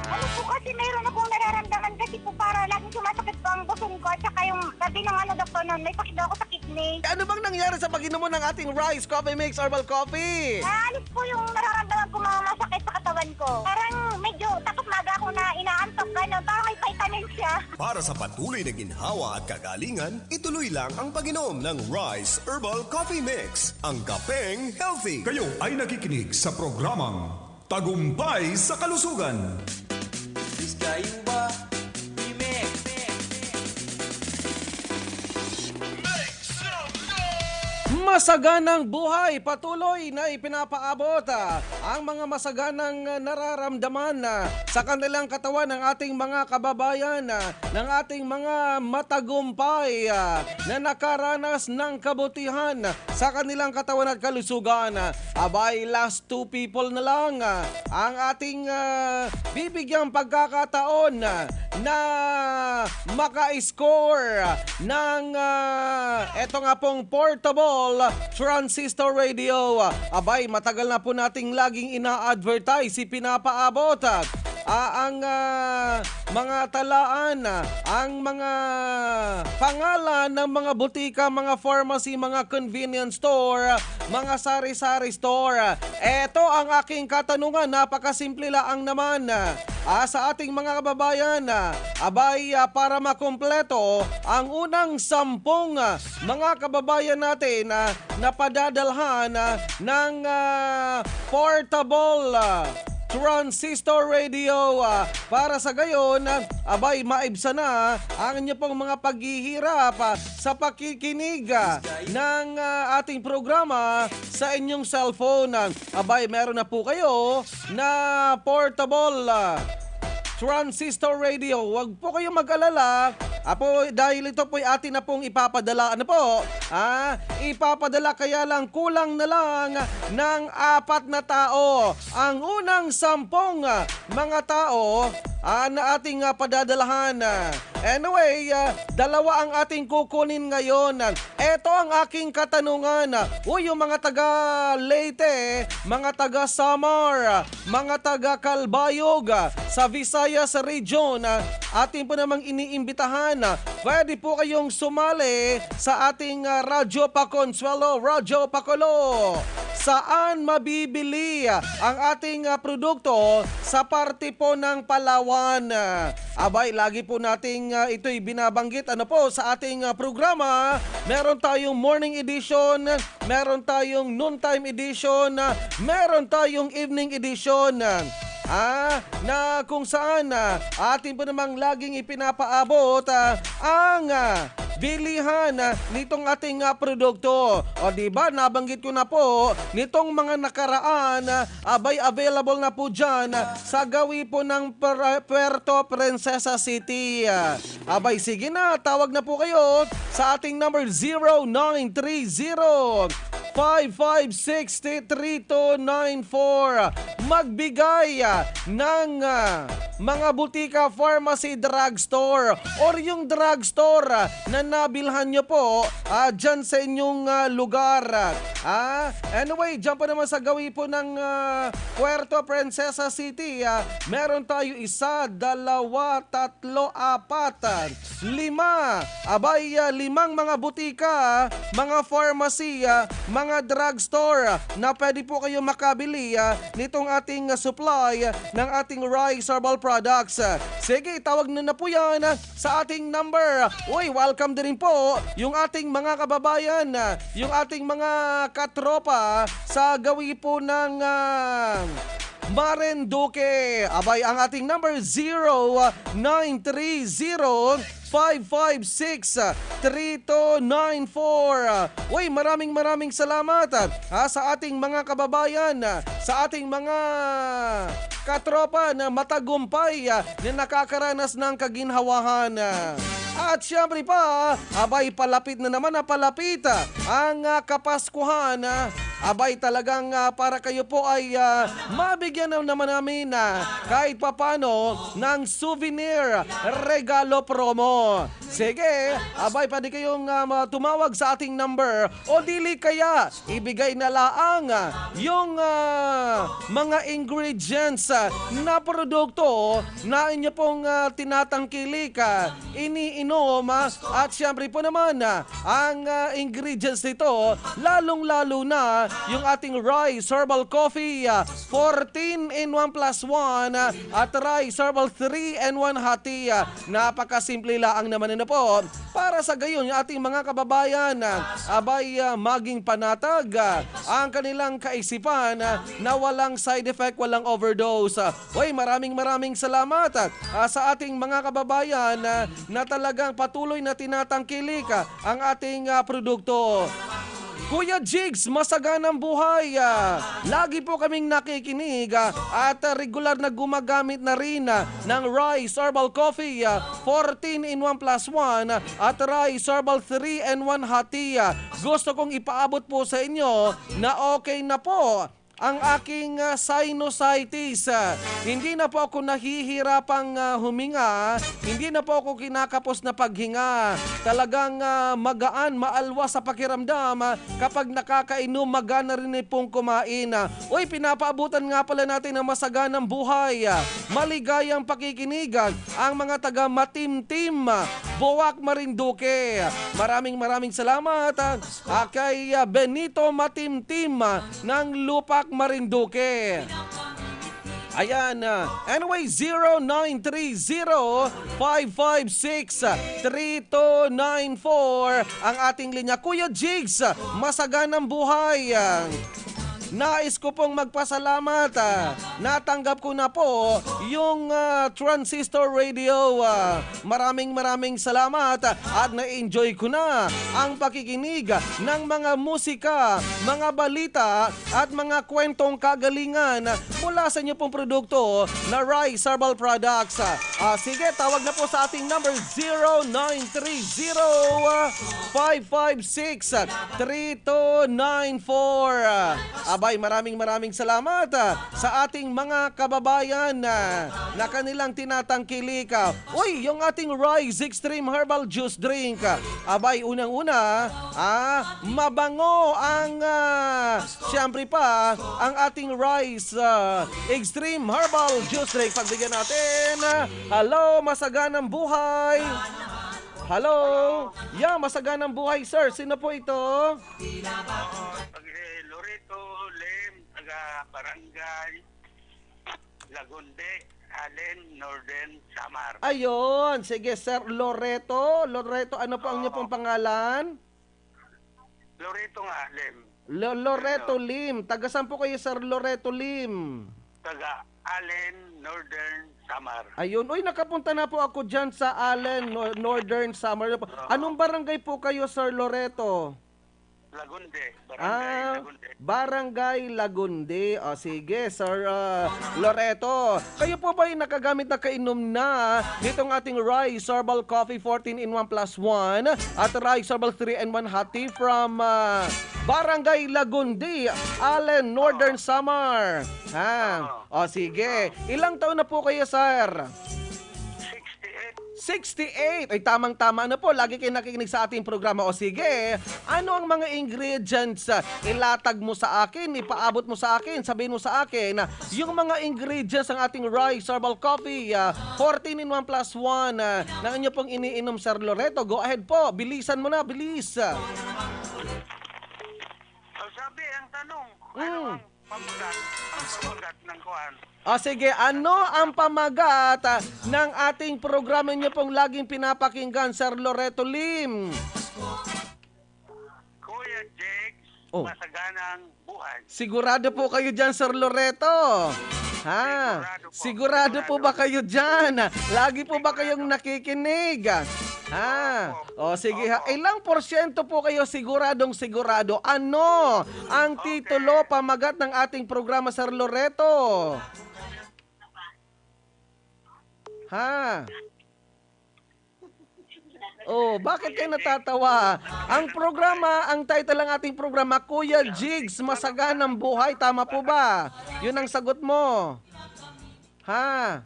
Ano po kasi, mayroon akong nararamdaman kasi po, para laging sumasakit po ang bukong ko at saka yung, sabi ng ano, doktor nun, may sakit daw ako sa kidney. Ano bang nangyari sa pag-inom mo ng ating Rice Coffee Mix Herbal Coffee? Naalis po yung nararamdaman ko, mga masakit sa katawan ko. Parang medyo takot maaga ako na inaantok, gano'n. Parang may vitamin siya. Para sa patuloy na ginhawa at kagalingan, ituloy lang ang pag-inom ng Rice Herbal Coffee Mix, ang kapeng healthy. Kayo ay nakikinig sa programang Tagumpay sa Kalusugan. Masaganang buhay, patuloy na ipinapaabot, ah, ang mga masaganang, ah, nararamdaman, ah, sa kanilang katawan ng ating mga kababayan, ah, ng ating mga matagumpay, ah, na nakaranas ng kabutihan sa kanilang katawan at kalusugan. Abay, last two people na lang, ah, ang ating, ah, bibigyang pagkakataon, ah, na maka-score ng, ah, eto nga pong portable transistor radio. Abay, matagal na po nating laging ina-advertise, ipinapaabot, ah, ah, ang, ah, mga talaan, ah, ang mga pangalan ng mga butika, mga pharmacy, mga convenience store, mga sari-sari store. Eto ang aking katanungan, napakasimple laang naman. Ah, sa ating mga kababayan, ah, abay, ah, para makumpleto ang unang sampung, ah, mga kababayan natin, ah, na padadalhan, ah, ng, ah, portable, ah, transistor radio, ah, para sa gayon, ah, abay, maibsan na ang inyo pong mga paghihirap, ah, sa pakikinig, ah, ng, ah, ating programa sa inyong cellphone. Ah, abay, meron na po kayo na portable, ah, transistor radio. Huwag po kayong mag-alala. Apo, dahil ito po'y atin na pong ipapadala. Ano po? Ah, ipapadala, kaya lang kulang na lang ng apat na tao. Ang unang sampung, ah, mga tao ah, na ating, ah, padadalahan. Ah, anyway, ah, dalawa ang ating kukunin ngayon. Eto ang aking katanungan. Ah, uy, yung mga taga Leyte, mga taga Samar, ah, mga taga Calbayog, ah, sa Visayas region, ah, atin po namang iniimbitahan. Ah, pwede po kayong sumali sa ating, ah, Radyo Pakonsuelo, Radyo Pakulo. Saan mabibili, ah, ang ating, ah, produkto sa parte po ng Palawan? Ah, abay, lagi po nating, ah, ito'y binabanggit. Ano po, sa ating, ah, programa, meron tayong morning edition, meron tayong noontime edition, ah, meron tayong evening edition. Ah, na kung saan, ah, atin po namang laging ipinapaabot, ah, ang, ah, bilihan, ah, nitong ating, ah, produkto. O di ba, nabanggit ko na po, nitong mga nakaraan, ah, abay, available na po dyan, ah, sa gawi po ng Pre-, Puerto Princesa City. Ah, abay, sige na, tawag na po kayo sa ating number, zero nine three zero, five five six three two nine four. Magbigay, ah, ng, ah, mga butika, pharmacy, drugstore, or yung drugstore, ah, na nabilhan nyo po, ah, dyan sa inyong, ah, lugar. Ah, anyway, dyan pa naman sa gawi po ng, ah, Puerto Princesa City, ah, meron tayo isa, dalawa, tatlo, apat, ah, lima. Abay, ah, limang mga butika, mga pharmacy, ah, mga drugstore, ah, na pwede po kayo makabili, ah, nitong ating, ah, supply, ah, ng ating Rice Herbal Products. Ah, sige, tawag na na po yan, ah, sa ating number. Uy, welcome din po yung ating mga kababayan, ah, yung ating mga katropa sa gawi po ng, ah, Marinduque. Abay, ang ating number, zero nine three zero, five five six, three two nine four. Uy, maraming, maraming salamat, ah, sa ating mga kababayan, ah, sa ating mga katropa na matagumpay, ah, na nakakaranas ng kaginhawahan. Ah, at siyempre pa, abay, palapit na naman na palapit, ah, ang, ah, Kapaskuhan. Ah, abay, talagang, ah, para kayo po ay, ah, mabigyan na naman namin, ah, kahit papano ng souvenir regalo promo. Sige, abay, pwede kayong, ah, ma-, tumawag sa ating number o dili kaya ibigay na laang, ah, yung, ah, mga ingredients, ah, na produkto na inyo pong, ah, tinatangkilik, ah, iniinom, ah, at siyempre po naman, ah, ang, ah, ingredients nito, lalong-lalo na yung ating Rice Herbal Coffee, ah, fourteen in one plus one, ah, at Rice Herbal three in one Hot Tea, ah. Napakasimple laang naman, ano po, para sa gayon yung ating mga kababayan, ah, abay, ah, maging panatag, ah, ang kanilang kaisipan, ah, na walang side effect, walang overdose. Ah, uy, maraming, maraming salamat, ah, ah, sa ating mga kababayan, ah, na talagang patuloy na tinatangkilik, ah, ang ating, ah, produkto. Kuya Jigs, masaganang buhay, ah. Lagi po kaming nakikinig, ah, at, ah, regular na gumagamit na rin, ah, ng Rice Herbal Coffee, ah, fourteen in one plus one, ah, at Rice Herbal three in one Hot Tea, ah. Gusto kong ipaabot po sa inyo na okay na po ang aking, ah, sinusitis. Ah, hindi na po ako nahihirapang, ah, huminga. Hindi na po ako kinakapos na paghinga. Talagang, ah, magaan, maalwa sa pakiramdam. Ah, kapag nakakainom, magana rin pong kumain. Ah, uy, pinapaabutan nga pala natin ng masaganang buhay. Ah, maligayang pakikinig, ah, ang mga taga Matimtim, ah, Buwak, Marinduque. Maraming, maraming salamat, ah, ah, kay, ah, Benito Matimtim, ah, ng Lupak, Marinduque. Ayan, ah, anyway, zero nine three zero, five five six, three two nine four ang ating linya. Kuya Jigs, masaganang buhay. Ah, nais ko pong magpasalamat. Ah, natanggap ko na po yung, ah, transistor radio. Ah, maraming, maraming salamat, ah, at na-enjoy ko na ang pakikinig ng mga musika, mga balita, at mga kwentong kagalingan mula sa inyo pong produkto na Rice Herbal Products. Ah, sige, tawag na po sa ating number, zero nine three zero, five five six, three two nine four. Ah, Bay, maraming maraming salamat ah, sa ating mga kababayan na, na kanilang tinatangkilik. Ah. Uy, yung ating Rise Extreme Herbal Juice Drink. Ah. Abay, unang-una, ah, mabango ang, ah, siyempre pa, ang ating Rise ah, Extreme Herbal Juice Drink. Pagbigyan natin. Hello, masaganang buhay. Hello. Yeah, masaganang buhay, sir. Sino po ito? Pag eh, Loreto Lem, taga Barangay Lagunde, Allen, Northern Samar. Ayun. Sige, Sir Loreto. Loreto, ano po ang inyo pong pangalan? Loreto nga, Lem. Lo- Loreto Lim. Taga saan po kayo, Sir Loreto Lim? Taga Allen, Northern Samar. Ayun. Uy, nakapunta na po ako dyan sa Allen, no- Northern Samar. Anong barangay po kayo, Sir Loreto? Lagunde, Barangay Ah, Lagunde. Barangay Lagunde. O sige, Sir ah, Loreto. Kayo po ba'y nakagamit na kainom na nitong ating Rise Herbal Coffee fourteen in one plus one at Rise Herbal three in one Hot Tea from ah, Barangay Lagunde, Allen, Northern Samar? Ha? O sige. Ilang taon na po kayo, sir? sixty-eight. Sixty-eight. Ay, tamang-tama na po. Lagi kayo nakikinig sa ating programa. O sige, ano ang mga ingredients ah, ilatag mo sa akin, ipaabot mo sa akin, sabihin mo sa akin, ah, yung mga ingredients ng ating Rice Herbal Coffee, ah, fourteen in one plus one, ah, na inyo pong iniinom, Sir Loreto. Go ahead po. Bilisan mo na, bilis. So sabi ang tanong, ano Mm. ang pamagat? Ang pamagat ng kuan. O sige, ano ang pamagat ah, ng ating programa niyo pong laging pinapakinggan, Sir Loreto Lim? Kuya Jegs, Oh. masaganang buhay. Sigurado po kayo dyan, Sir Loreto? Ha? Sigurado po. Sigurado po ba Sigurado. Kayo dyan? Lagi po ba kayong nakikinig? Ha? O sige ha. Ilang porsyento po kayo siguradong sigurado? Ano ang titulo pamagat ng ating programa, Sir Loreto? Ha? Oh, bakit kayo natatawa? Ang programa, ang title ng ating programa, Kuya Jigs, Masaganang Buhay. Tama po ba? Yun ang sagot mo. Ha?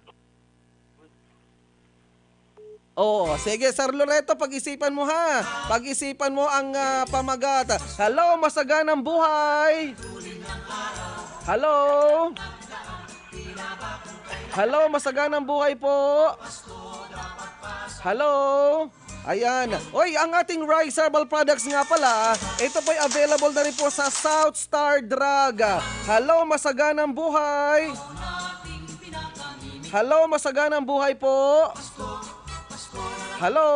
Oo, sige, Sir Loreto, pag-isipan mo ha. Pag-isipan mo ang ah, pamagat. Hello, masaganang buhay. Hello. Hello, masaganang buhay po. Hello. Ayan. Oy, ang ating Rice Herbal Products nga pala, ito po'y available na rin po sa South Star Drug. Hello, masaganang buhay. Hello, masaganang buhay po. Hello.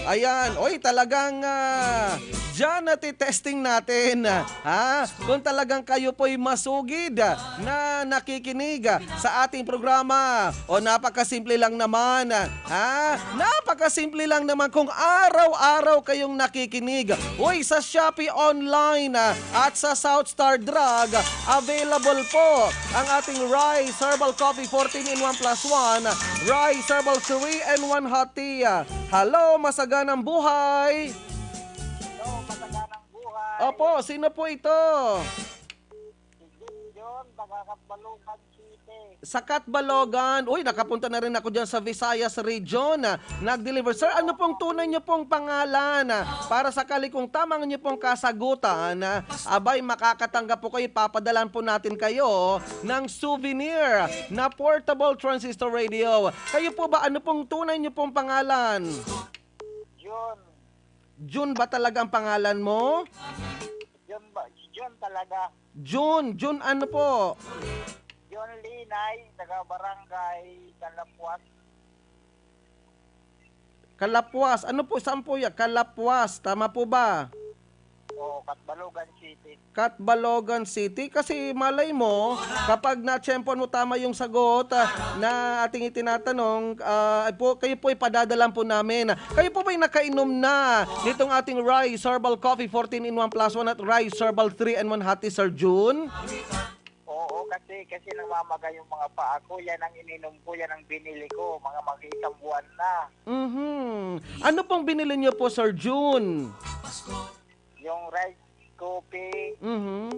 Ayan. Oy, talagang ah, dyan na testing natin. Ha? Kung talagang kayo po'y masugid ah, na nakikinig ah, sa ating programa. O napakasimple lang naman. Ah, ha? Napakasimple lang naman kung araw-araw kayong nakikinig. Uy, sa Shopee Online ah, at sa South Star Drug, available po ang ating Rice Herbal Coffee fourteen in one plus one, Rice Herbal three in one Hot Tea. Hello, masaganang buhay! Hello, masaganang buhay. Opo, sino po ito? Si John, taga Catbalogan City. Sa Catbalogan, uy, nakapunta na rin ako dyan sa Visayas Region. Ah, nag-deliver. Sir, ano pong tunay nyo pong pangalan? Ah, para sakali kung tama ang inyo pong kasagutan, ah, abay, makakatanggap po kayo. Papadalan po natin kayo ng souvenir na portable transistor radio. Kayo po ba, ano pong tunay nyo pong pangalan? John. Jun ba talaga ang pangalan mo? John ba? John talaga. Jun, Jun ano po? John Linay, taga Barangay Calapuas. Kalapwas. Ano po, saan po yan? Kalapwas. Tama po ba? O, Catbalogan City. Catbalogan City. Kasi malay mo, kapag na-champion mo tama yung sagot ah, na ating itinatanong, ah, po, kayo po ipadadalan po namin. Kayo po ba'y nakainom na nitong ating Rice Herbal Coffee fourteen in one plus one at Rice Herbal three in one Hot Tea, Sir Jun? Oo, kasi kasi namamaga yung mga paa ko. Yan ang ininom ko, yan ang binili ko. Mga mag-iisang buwan na. Mhm. Ano pong binili niyo po, Sir Jun? Yung rice coffee, Mhm.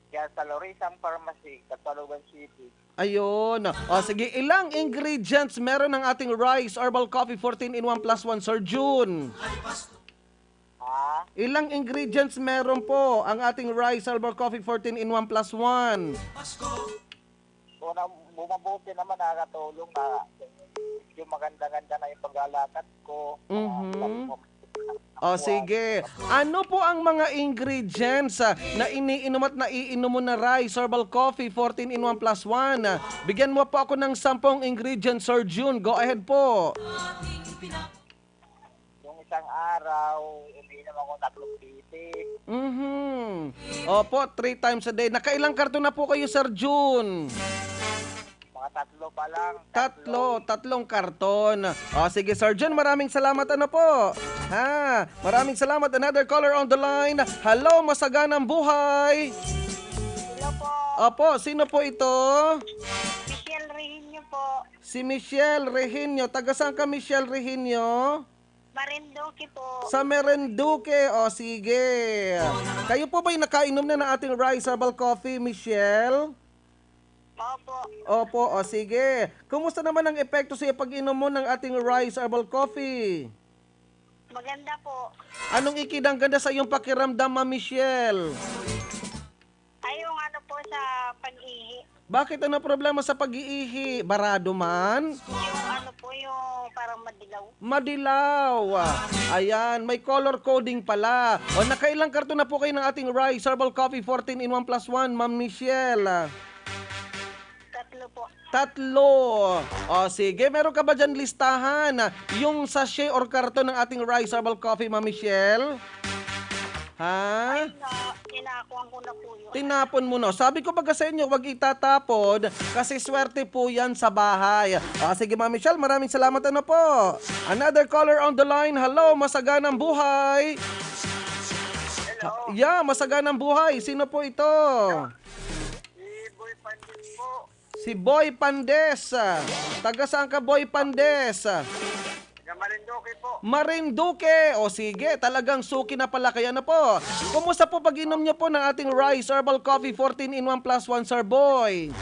Yan sa Lorisang Pharmacy, Catbalogan City. Ayun. O sige, ilang ingredients meron ang ating Rice Herbal Coffee fourteen in one plus one, Sir Jun? Ha? Ilang ingredients meron po ang ating Rice Herbal Coffee fourteen in one plus one? Una, bumabuti naman, nakakatulong na yung maganda-ganda na yung paglalakad ko. Mhm. O sige. Ano po ang mga ingredients ah, na iniinom at naiinom mo na Rice Herbal Coffee fourteen in one plus one? Ah, bigyan mo po ako ng sampung ingredients, Sir Jun. Go ahead po. Yung isang araw, umiinom ako tatlong piti. Mhm. Opo, three times a day. Nakailang karton na po kayo, Sir Jun? Mga tatlo pa lang. Tatlo, tatlong karton. O sige, Sir Jun, maraming salamat. Ano po? Ha? Maraming salamat. Another caller on the line. Hello, masaganang buhay. Hello po. Opo, sino po ito? Michelle Rehinio po. Si Michelle Rehinio. Taga saan ka, Michelle Rehinio? Marinduque po. Sa Marinduque. O sige. Kayo po ba'y nakainom na ng ating Rice Herbal Coffee, Michelle? Opo. Opo, o sige. Kumusta naman ang epekto sa iyo pag-inom mo ng ating Rice Herbal Coffee? Maganda po. Anong ikinaganda sa iyong pakiramdam, Ma'am Michelle? Ay, yung ano po sa pag-ihi. Bakit, ano problema sa pag-iihi? Barado man? Yung ano po, yung parang madilaw. Madilaw. Ayan, may color coding pala. O, nakailang karton na po kayo ng ating Rice Herbal Coffee fourteen in one plus one, Ma'am Michelle? Tatlo po. Tatlo. O, sige. Meron ka ba dyan listahan? Yung sachet or karton ng ating Rice Herbal Coffee, Ma'am Michelle? Ha? Na, inakuan ko na po yun. Tinapon mo, no? Sabi ko baga sa inyo, wag itatapon kasi swerte po yan sa bahay. O, sige, Ma'am Michelle, maraming salamat. Ano po? Another caller on the line. Hello, masaganang buhay. Hello, Yeah, masaganang buhay. Sino po ito? si Boy Pandit po. Si Boy Pandes. Taga saan ka, Boy Pandes? Taga Marinduque po. Marinduque. O sige, talagang suki na pala kayo na po. Kumusta po pag-inom nyo po ng ating Rice Herbal Coffee fourteen in one plus one, Sir Boy?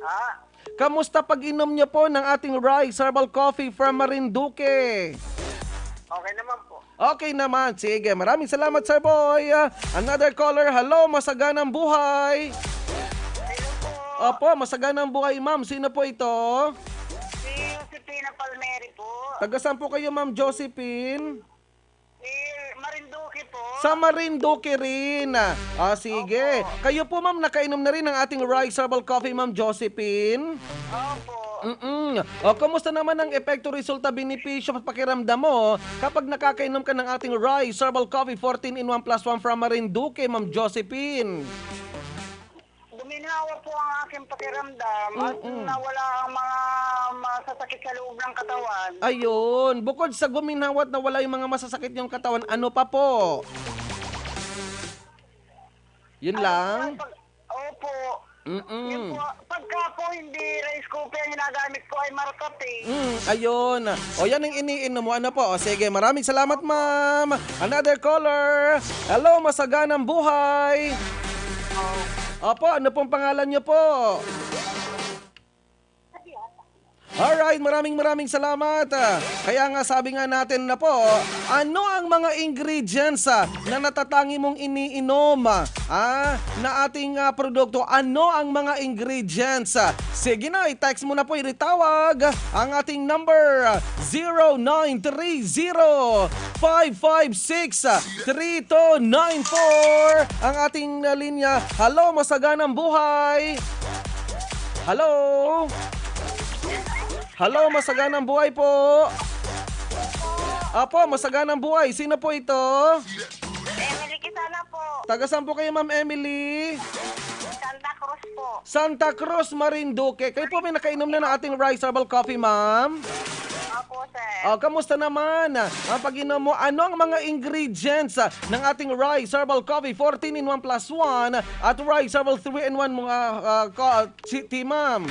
Ha? Kamusta pag-inom nyo po ng ating Rice Herbal Coffee from Marinduque? Okay naman po. Okay naman. Sige, maraming salamat, Sir Boy. Ah, another caller. Hello, masaganang buhay. Hello po. Opo, masaganang buhay, ma'am. Sino po ito? Si Josefina Palmeri po. Taga saan po kayo, Ma'am Josephine? Si Marinduque po. Sa Marinduque rin. Ah, sige. Kayo po, ma'am, nakainom na rin ng ating Rice Herbal Coffee, Ma'am Josephine? Opo. Mm-mm. O, kumusta naman ang epekto, resulta, benepisyo at pakiramdam mo kapag nakakainom ka ng ating Rice Herbal Coffee fourteen in one plus one from Marinduque, Ma'am Josephine? Guminhawa po ang aking pakiramdam at Mm-mm. nawala ang mga masasakit sa loob ng katawan. Ayun. Bukod sa guminhawa at nawala yung mga masasakit yung katawan, ano pa po? Yun lang? Pag, opo. Yun Mm-mm. po, pagka po hindi rice coffee ang ginagamit ko ay markape. Mm, ayun. O, yan ang iniinom mo. Ano po? O, sige. Maraming salamat, ma'am. Another caller. Hello, masaganang buhay. Opo, ano pong pangalan niyo po? Alright, maraming maraming salamat. Ah, kaya nga, sabi nga natin na po, ano ang mga ingredients ah, na natatangi mong iniinom ah, ah, na ating ah, produkto? Ano ang mga ingredients? Ah, sige na, i-text mo na po, itawag ang ating number, ah, zero nine three zero, five five six, three two nine four. Ang ating ah, linya. Hello, masaganang buhay. Hello? Hello, masaganang buhay po. Apo, masaganang buhay. Sino po ito? Emily Quisana po. Taga saan po kayo, Ma'am Emily? Santa Cruz po. Santa Cruz, Marinduque. Kayo po may nakainom na ng ating Rice Herbal Coffee, ma'am? Opo, sir. Oh, kamusta naman ang pag-inom mo? Ano ang mga ingredients ah, ng ating Rice Herbal Coffee fourteen in one plus one at Rice Herbal three in one, mga ah, ka- si- tea, ma'am?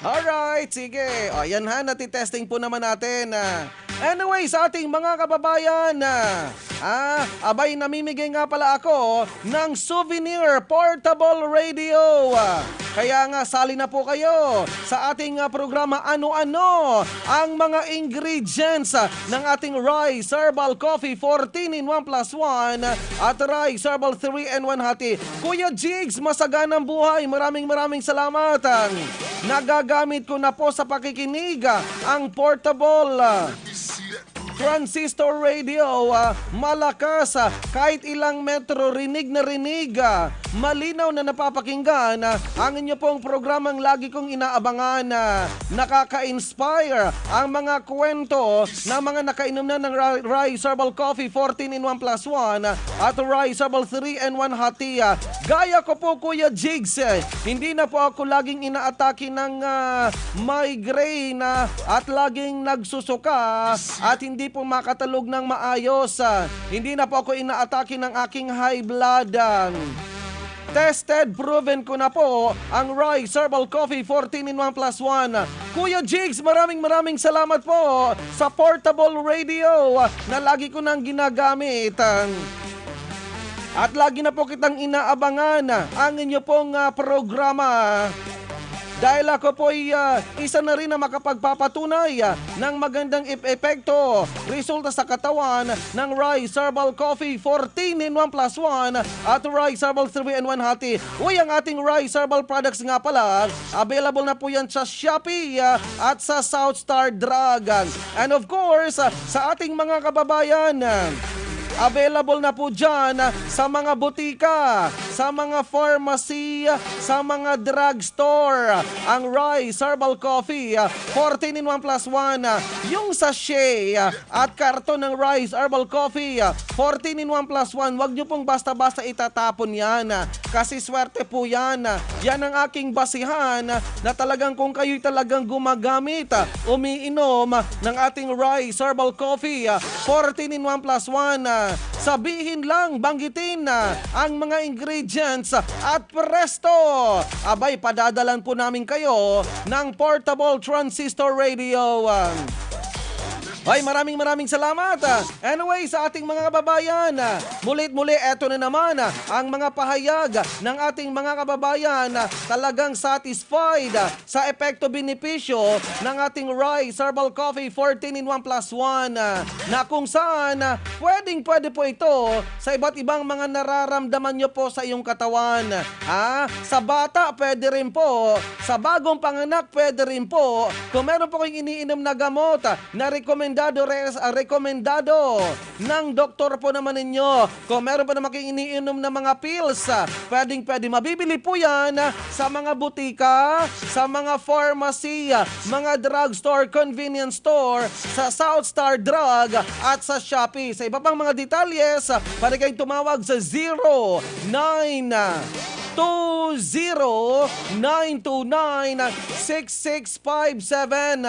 Alright, sige. O, yan ha, natitesting po naman natin ah, Anyway, sa ating mga kababayan, ah, ah, abay, namimigay nga pala ako ng souvenir portable radio. Ah, kaya nga, sali na po kayo sa ating, ah, programa Ano-Ano ang mga ingredients, ah, ng ating Rice Herbal Coffee fourteen in one plus one at Rice Herbal three in one Hati. Kuya Jigs, masaganang buhay. Maraming, maraming salamat. Ah, nagagamit ko na po sa pakikinig, ah, ang portable, ah, transistor radio, ah, malakas, ah, kahit ilang metro, rinig na rinig, ah, malinaw na napapakinggan, ah, ang inyo pong programang lagi kong inaabangan, ah, nakaka-inspire ang mga kwento ng mga nakainom na ng Ri-, Rice Herbal Coffee fourteen in one plus one, ah, at Rice Herbal three in one Hati, ah. Gaya ko po, Kuya Jigs, eh, hindi na po ako laging inaatake ng, ah, migraine, ah, at laging nagsusuka at hindi po makatalog ng maayos. Ah, hindi na po ako inaatake ng aking high blood. Ah, tested, proven ko na po ang Rice Herbal Coffee fourteen in one plus one. Kuya Jigs, maraming, maraming salamat po sa portable radio, ah, na lagi ko nang ginagamit. Ah, at lagi na po kitang inaabangan, ah, ang inyo pong, ah, programa. Dahil ako po'y, ah, isa na rin na makapagpapatunay, ah, ng magandang ep-, epekto, resulta sa katawan ng Rice Herbal Coffee fourteen in one plus one at Rice Herbal three in one Hati. Uy, ang ating Rice Herbal products nga pala, available na po yan sa Shopee, ah, at sa South Star Drug. And of course, ah, sa ating mga kababayan, ah, available na po dyan, ah, sa mga butika, sa mga pharmacy, sa mga drugstore, ang Rice Herbal Coffee, ah, fourteen in one plus one, ah, yung sachet, ah, at karton ng Rice Herbal Coffee, ah, fourteen in one plus one. Wag nyo pong basta-basta itatapon yan, ah, kasi swerte po yan, ah. Yan ang aking basihan, ah, na talagang kung kayo'y talagang gumagamit, ah, umiinom, ah, ng ating Rice Herbal Coffee, ah, fourteen in one plus one, ah, sabihin lang, banggitin, ah, ang mga ingredients, ah, at presto! Abay, padadalan po namin kayo ng portable transistor radio. Ah. Ay, maraming, maraming salamat. Ah, anyway, sa ating mga kababayan, ah, mulit-muli, eto na naman, ah, ang mga pahayag ng ating mga kababayan, ah, talagang satisfied, ah, sa epekto benepisyo ng ating Rice Herbal Coffee fourteen in one plus one, ah, na kung saan, ah, pwedeng-pwede po ito sa iba't ibang mga nararamdaman nyo po sa iyong katawan. Ah, sa bata, pwede rin po. Sa bagong panganak, pwede rin po. Kung meron po kayong iniinom na gamot, ah, na rekomendado, res-, ah, rekomendado ng doktor po naman ninyo. Kung meron pa naman kayong iniinom na mga pills, ah, pwedeng-pwede. Mabibili po yan, ah, sa mga butika, sa mga pharmacy, ah, mga drugstore, convenience store, sa South Star Drug at sa Shopee. Sa iba pang mga detalles, ah, pwede kayong tumawag sa zero nine two zero nine two nine six six five seven,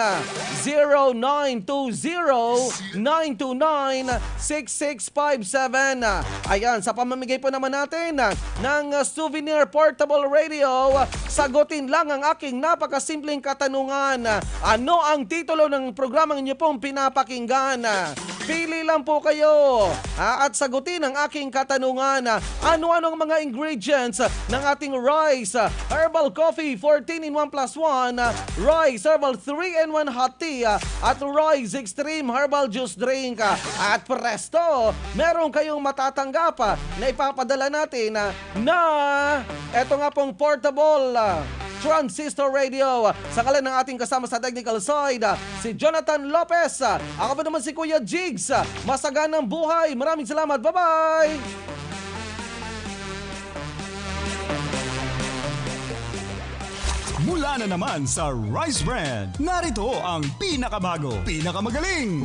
zero nine two zero nine two nine six six five seven. Ayan, sa pamamigay po naman natin, ah, ng, ah, souvenir portable radio, ah, sagutin lang ang aking napakasimpleng katanungan. Ah, ano ang titulo ng programang inyo pong pinapakinggan? Ah, pili lang po kayo, ah, at sagutin ang aking katanungan. Ah, ano-ano ang mga ingredients ng ating Rice, ah, Herbal Coffee fourteen in one plus one, ah, Rice Herbal three in one Hot Tea, ah, at Rice Extreme Herbal Juice Drink? Ah, at presto, meron kayong matatanggap, ah, na ipapadala natin, ah, na eto nga pong portable, ah, transistor radio. Sa ngalan ng ating kasama sa technical side, ah, si Jonathan Lopez. Ah, ako po naman si Kuya Jigs. Ah, masaganang buhay. Maraming salamat. Bye-bye! Mula na naman sa Rice Brand, narito ang pinakabago, pinakamagaling,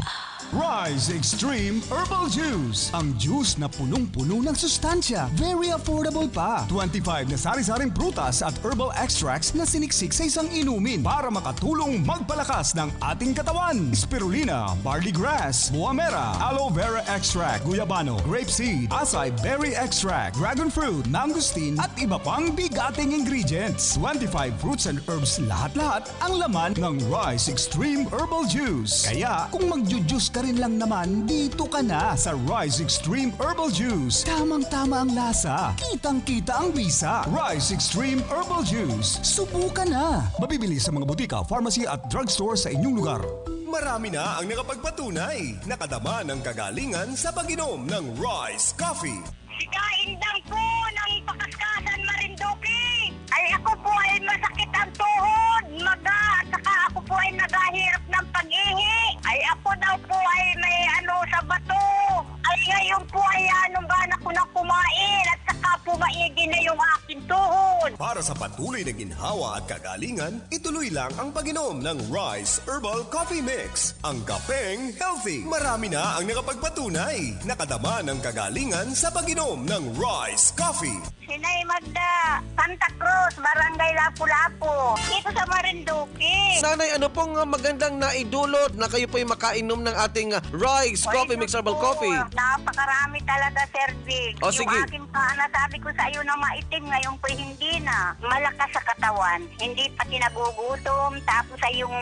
Rise Extreme Herbal Juice. Ang juice na punong-puno ng sustansya. Very affordable pa. Twenty-five na sari-saring prutas at herbal extracts na siniksik sa isang inumin para makatulong magpalakas ng ating katawan. Spirulina, barley grass, buamera, aloe vera extract, guyabano, grape seed, acai berry extract, dragon fruit, mangosteen, at iba pang bigating ingredients. Twenty-five fruits and herbs lahat-lahat ang laman ng Rise Extreme Herbal Juice. Kaya, kung magju-juice ka rin lang naman, dito ka na sa Rise Extreme Herbal Juice. Tamang-tama ang lasa, kitang-kita ang bisa. Rise Extreme Herbal Juice. Subukan na! Mabibili sa mga butika, pharmacy at drugstore sa inyong lugar. Marami na ang nakapagpatunay, nakadama ng kagalingan sa pag-inom ng Rise Coffee. Sikain lang po ng pakaskasan, Marinduque. Ay, ako po ay masakit ang tuhod, maga, at saka ako po ay naghahirap ng pag-ihi. Ay, ako daw po ay may ano sa bato. Ay, ngayon po ay anong gana ko na kumain at saka po maigi na yung aking tuhod. Para sa patuloy na ginhawa at kagalingan, ituloy lang ang pag-inom ng Rise Herbal Coffee Mix, ang kapeng healthy. Marami na ang nakapagpatunay, nakadama ng kagalingan sa pag-inom ng Rise Coffee. Sinay Magda, Santa Cruz, Barangay Lapu-Lapu. Dito sa Marinduque. Sanay, ano pong, ah, magandang naidulot na kayo po'y makainom ng ating, ah, Rice Ay, Coffee Mix Herbal naku, Coffee? Napakarami talaga, Sir Vic. O, Yung sige. aking pa, nasabi ko sa iyo na maitim, ngayon po hindi na. Malakas sa katawan, hindi pa kinagugutom, tapos ay yung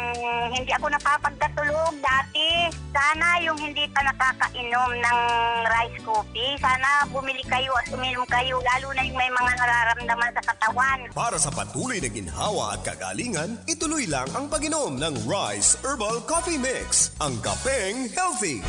hindi ako napapagkatulog dati. Sana yung hindi pa nakakainom ng rice coffee, sana bumili kayo at uminom kayo, lalo na yung may mga nararamdaman sa katawan. Para sa patuloy na ginhawa at kagalingan, ituloy lang ang pag-inom ng Rice Herbal Coffee Mix, ang kapeng healthy.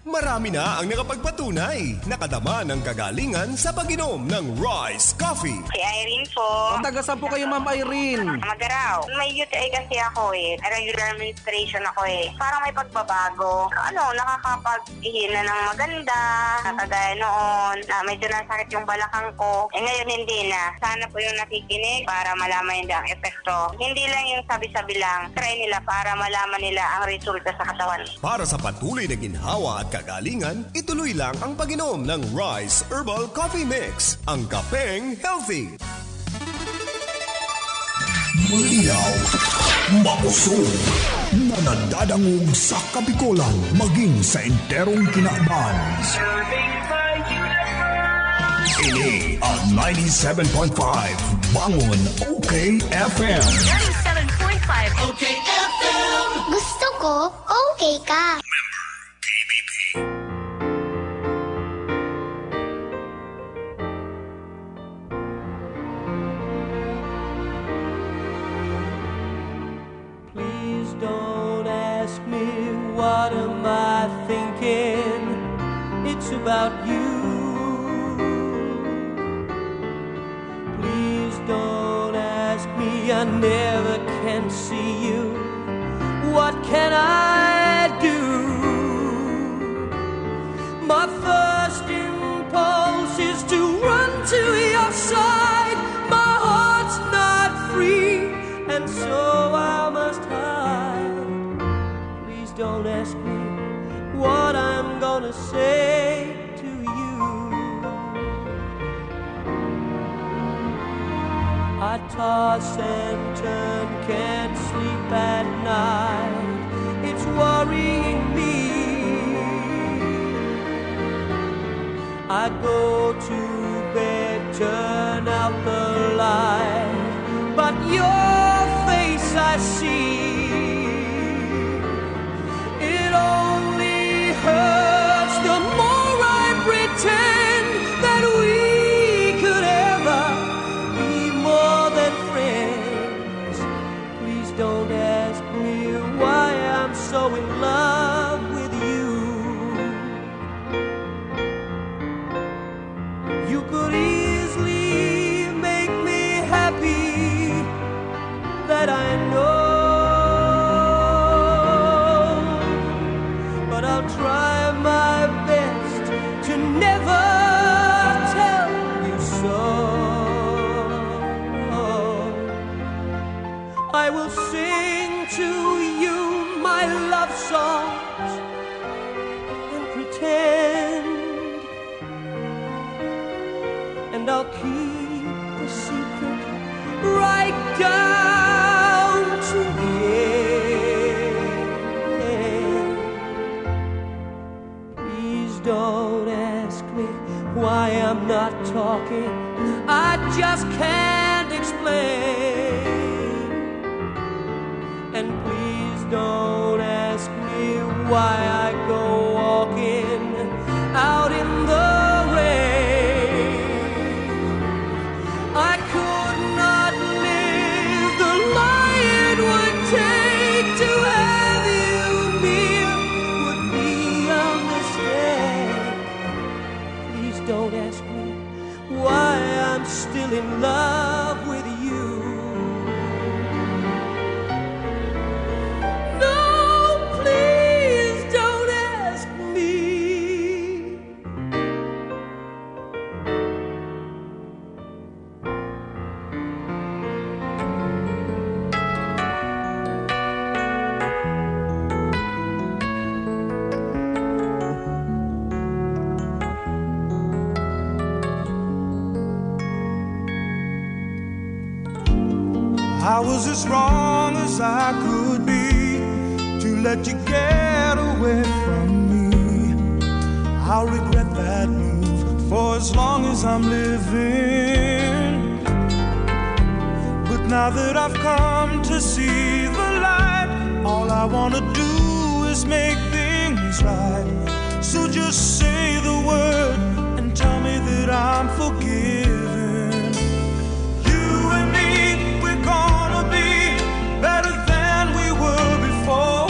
Marami na ang nakapagpatunay, nakadama ng kagalingan sa pag-inom ng Rice Coffee. Si Irene po. O, taga saan po kayo, Ma'am Irene? Magaraw. May U T I kasi ako eh. Regular menstruation ako eh. Parang may pagbabago. Ano, nakakapag-ihi na ng maganda. Kagaya noon, na medyo nasakit yung balakang ko. Eh, ngayon hindi na. Sana po yung nakikinig para malaman nila ang epekto. Hindi lang yung sabi-sabi lang. Try nila para malaman nila ang resulta sa katawan. Para sa patuloy na ginhawa at kagalingan, ituloy lang ang pag-inom ng Rice Herbal Coffee Mix, ang kapeng healthy. Malinaw, makusog, na nadadangog sa Kabikolan, maging sa enterong kinaban. Ini ang ninety-seven point five Bangon O K F M. Ninety-seven point five O K F M. Gusto ko, okay ka. Please don't ask me what am I thinking. It's about you. Please don't ask me, I never can see you. What can I do? My first impulse is to run to your side. My heart's not free, and so I must hide. Please don't ask me what I'm gonna say to you. I toss and turn, can't sleep at night. It's worrying me. I go to bed, turn out the light, but your face I see. It only hurts the more I pretend that we could ever be more than friends. Please don't ask me why I'm so in love with you. You could easily make me happy, that I know. But I'll try my best to never tell you so. I will sing to you my love song Talking, I just can't explain. And please don't ask me why I go walking out in the rain. I could not live the lie it would take to have you near. Would be a mistake. Please don't ask me why I'm still in love with you. No, please don't ask me. I was as wrong as I could be to let you get away from me. I'll regret that move for as long as I'm living. But now that I've come to see the light, all I wanna do is make things right. So just say the word and tell me that I'm forgiven. You and me, we're gonna be better than we were before.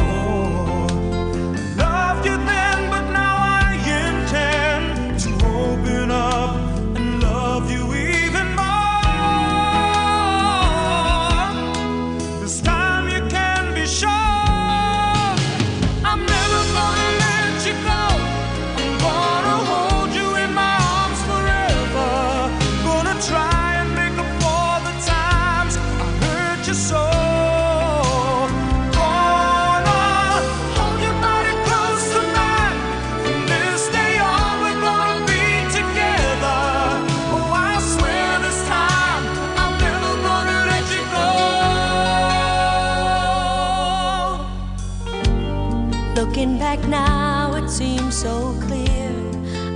Loved you then, but now I intend to open up and love you even more. This time you can be sure I'm never gonna let you go. I'm gonna hold you in my arms forever. Gonna try and make up for the times I hurt you so. Gonna hold your body close tonight. From this day on, we're gonna be together. Oh, I swear this time, I'm never gonna let you go. Looking back now, it seems so clear.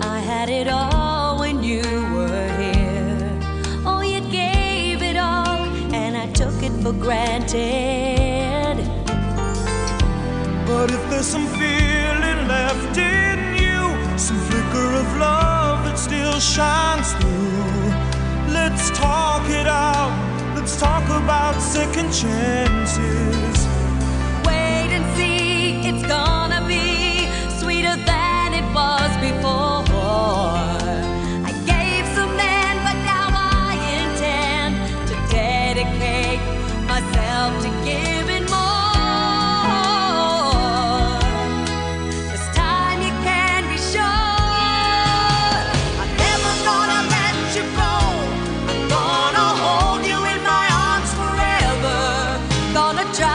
I had it all when you were here. Oh, you gave it all, and I took it for granted. But if there's some feeling left in you, some flicker of love that still shines through, let's talk it out. Let's talk about second chances. Wait and see, it's gonna be sweeter than it was before. I gave some then, but now I intend to dedicate myself to giving more. This time you can be sure I'm never gonna let you go. I'm gonna hold you in my arms forever. Gonna try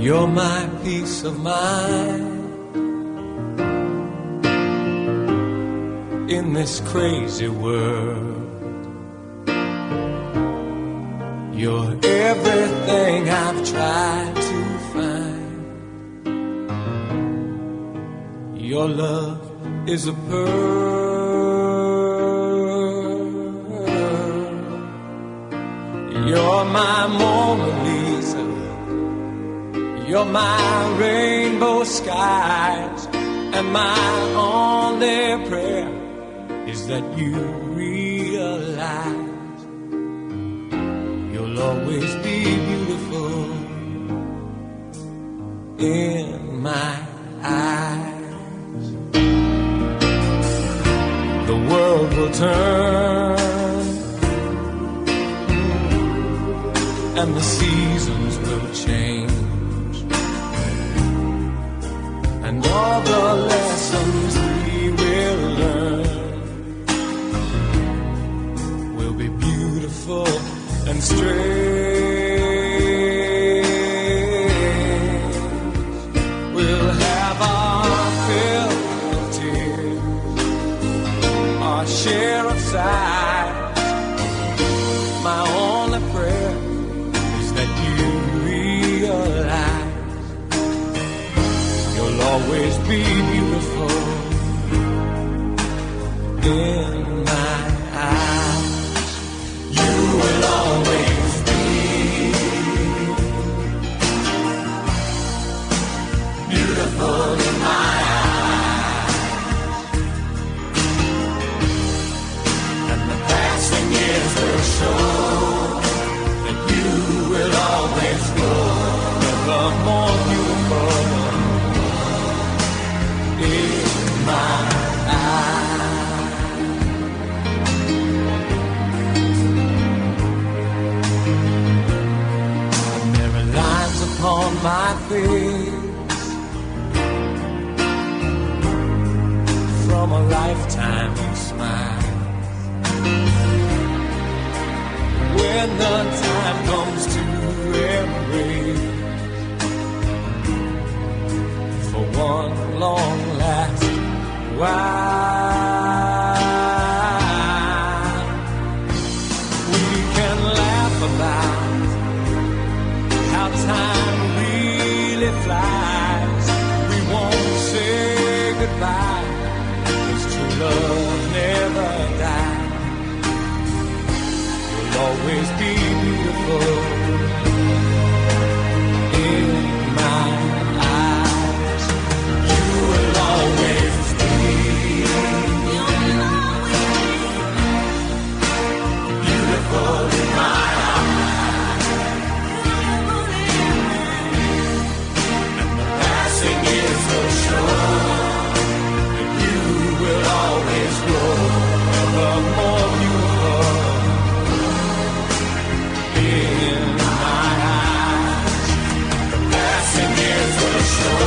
You're my peace of mind in this crazy world. You're everything I've tried to find. Your love is a pearl. You're my Mona Lisa. You're my rainbow skies. And my only prayer is that you realize you'll always be beautiful in my eyes. The world will turn and the seasons will change, and all the lessons we will learn will be beautiful and strange. We'll have our fill of tears, our share of sighs. My only prayer is that you realize you'll always be beautiful in my eyes. You will always be beautiful in my eyes. And the passing years will show that you will always grow ever more beautiful in my eyes. And there are lines upon my face from a lifetime of smiles. When the time comes to embrace for one long last while, we can laugh about how time really flies. We won't say goodbye, 'cause true love never dies. You'll always be beautiful in my eyes. You will always be beautiful in my eyes. And the passing years will show that you will always grow ever more beautiful in my eyes. The passing years will show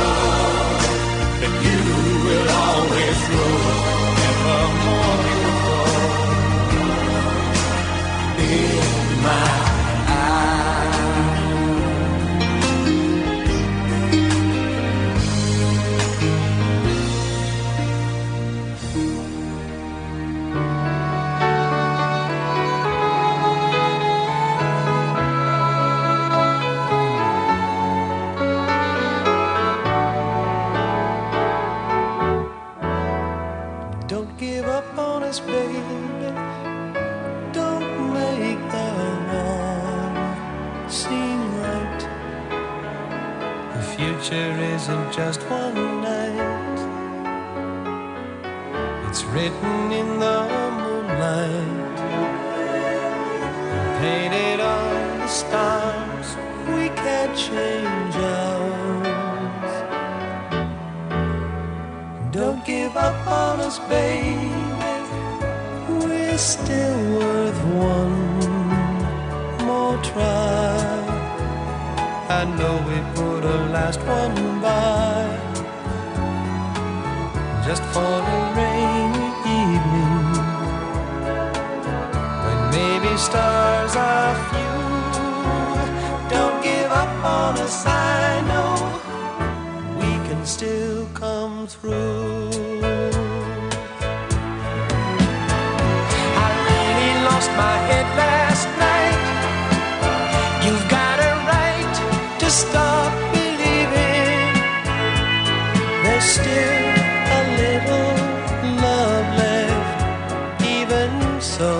that you will always grow ever more beautiful in my eyes. Don't give up on us, baby. Don't make the wrong seem right. The future isn't just one night. It's written in the moonlight, painted on the stars. We can't change ours. Don't give up on us, baby. We're still worth one more try. I know we put our last one by, just for a rainy evening, when maybe stars are few. Don't give up on us, I know Still come through. I really lost my head last night. You've got a right to stop believing. There's still a little love left, even so.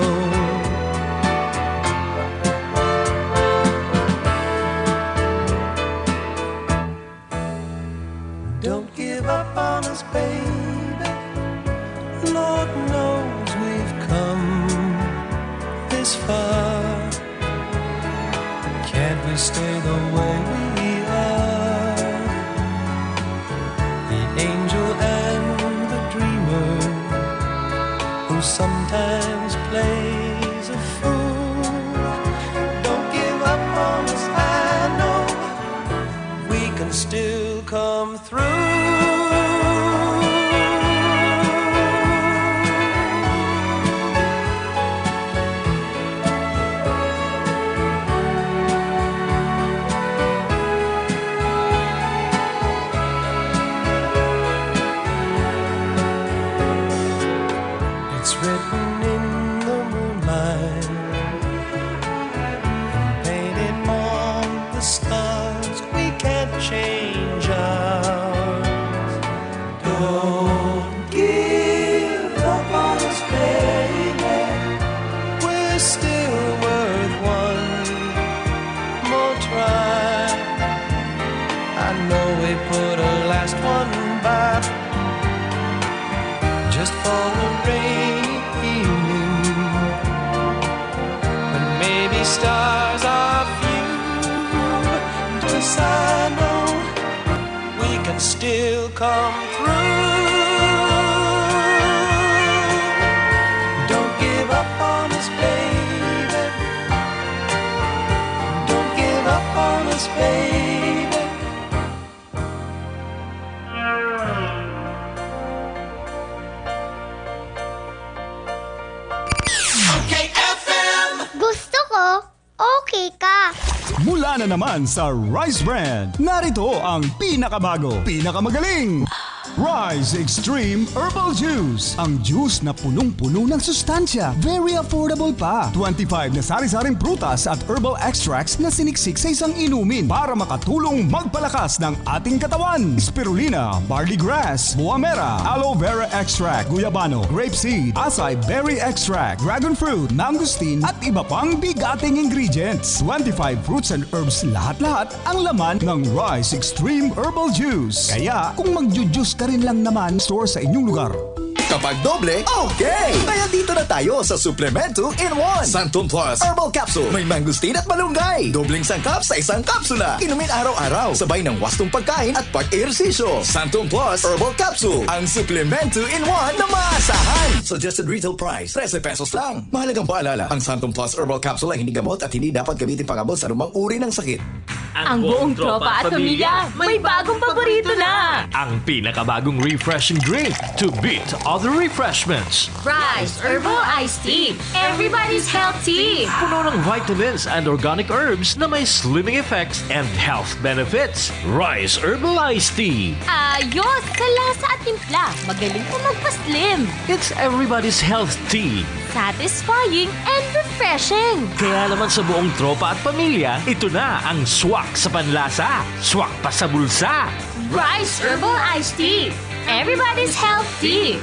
Don't give up on us, baby. Lord knows we've come this far. Can't we stay the way we are? The angel and the dreamer who sometimes plays a fool. Don't give up on us, I know we can still come through. It's written in the moonlight, painted on the stars. We can't change ours. Don't give up on us, baby. We're still worth one more try. I know we put a last one by, just for a rainy evening, when maybe stars are few. Yes, I know we can still come through. Don't give up on us, baby. Don't give up on us, baby. Gusto ko, okay ka. Mula na naman sa Rice Brand, narito ang pinakabago, pinakamagaling Rice Extreme Herbal Juice. Ang juice na punong-puno ng sustansya. Very affordable pa. Twenty-five na sari-saring prutas at herbal extracts na siniksik sa isang inumin para makatulong magpalakas ng ating katawan. Spirulina, barley grass, buamera, aloe vera extract, guyabano, grape seed, acai berry extract, dragon fruit, mangosteen, at iba pang bigating ingredients. Twenty-five fruits and herbs lahat-lahat ang laman ng Rice Extreme Herbal Juice. Kaya kung magju-juice ka rin lang naman, store sa inyong lugar. Kapag doble, okay! Kaya dito na tayo sa Suplemento in one. Santon Plus Herbal Capsule. May mangosteen at malunggay. Dobleng sangkap sa isang kapsula. Inumin araw-araw. Sabay ng wastong pagkain at pag-ehersisyo. Santon Plus Herbal Capsule. Ang suplemento in one na maasahan. Suggested retail price, trese pesos lang. Mahalagang paalala, ang Santon Plus Herbal Capsule ay hindi gamot at hindi dapat gamitin pang-abot sa anumang uri ng sakit. Ang buong tropa at pamilya, may bagong paborito na! Ang pinakabagong refreshing drink to beat other refreshments. Rice Herbal Iced Tea, everybody's health tea! Puno ng vitamins and organic herbs na may slimming effects and health benefits. Rice Herbal Iced Tea. Ayos! Sa lasa at timpla, magaling pa magpa-slim! It's everybody's health tea. Satisfying and refreshing! Kaya naman sa buong tropa at pamilya, ito na ang swak sa panlasa, swak pa sa bulsa. Rice Herbal Iced Tea, everybody's health tea!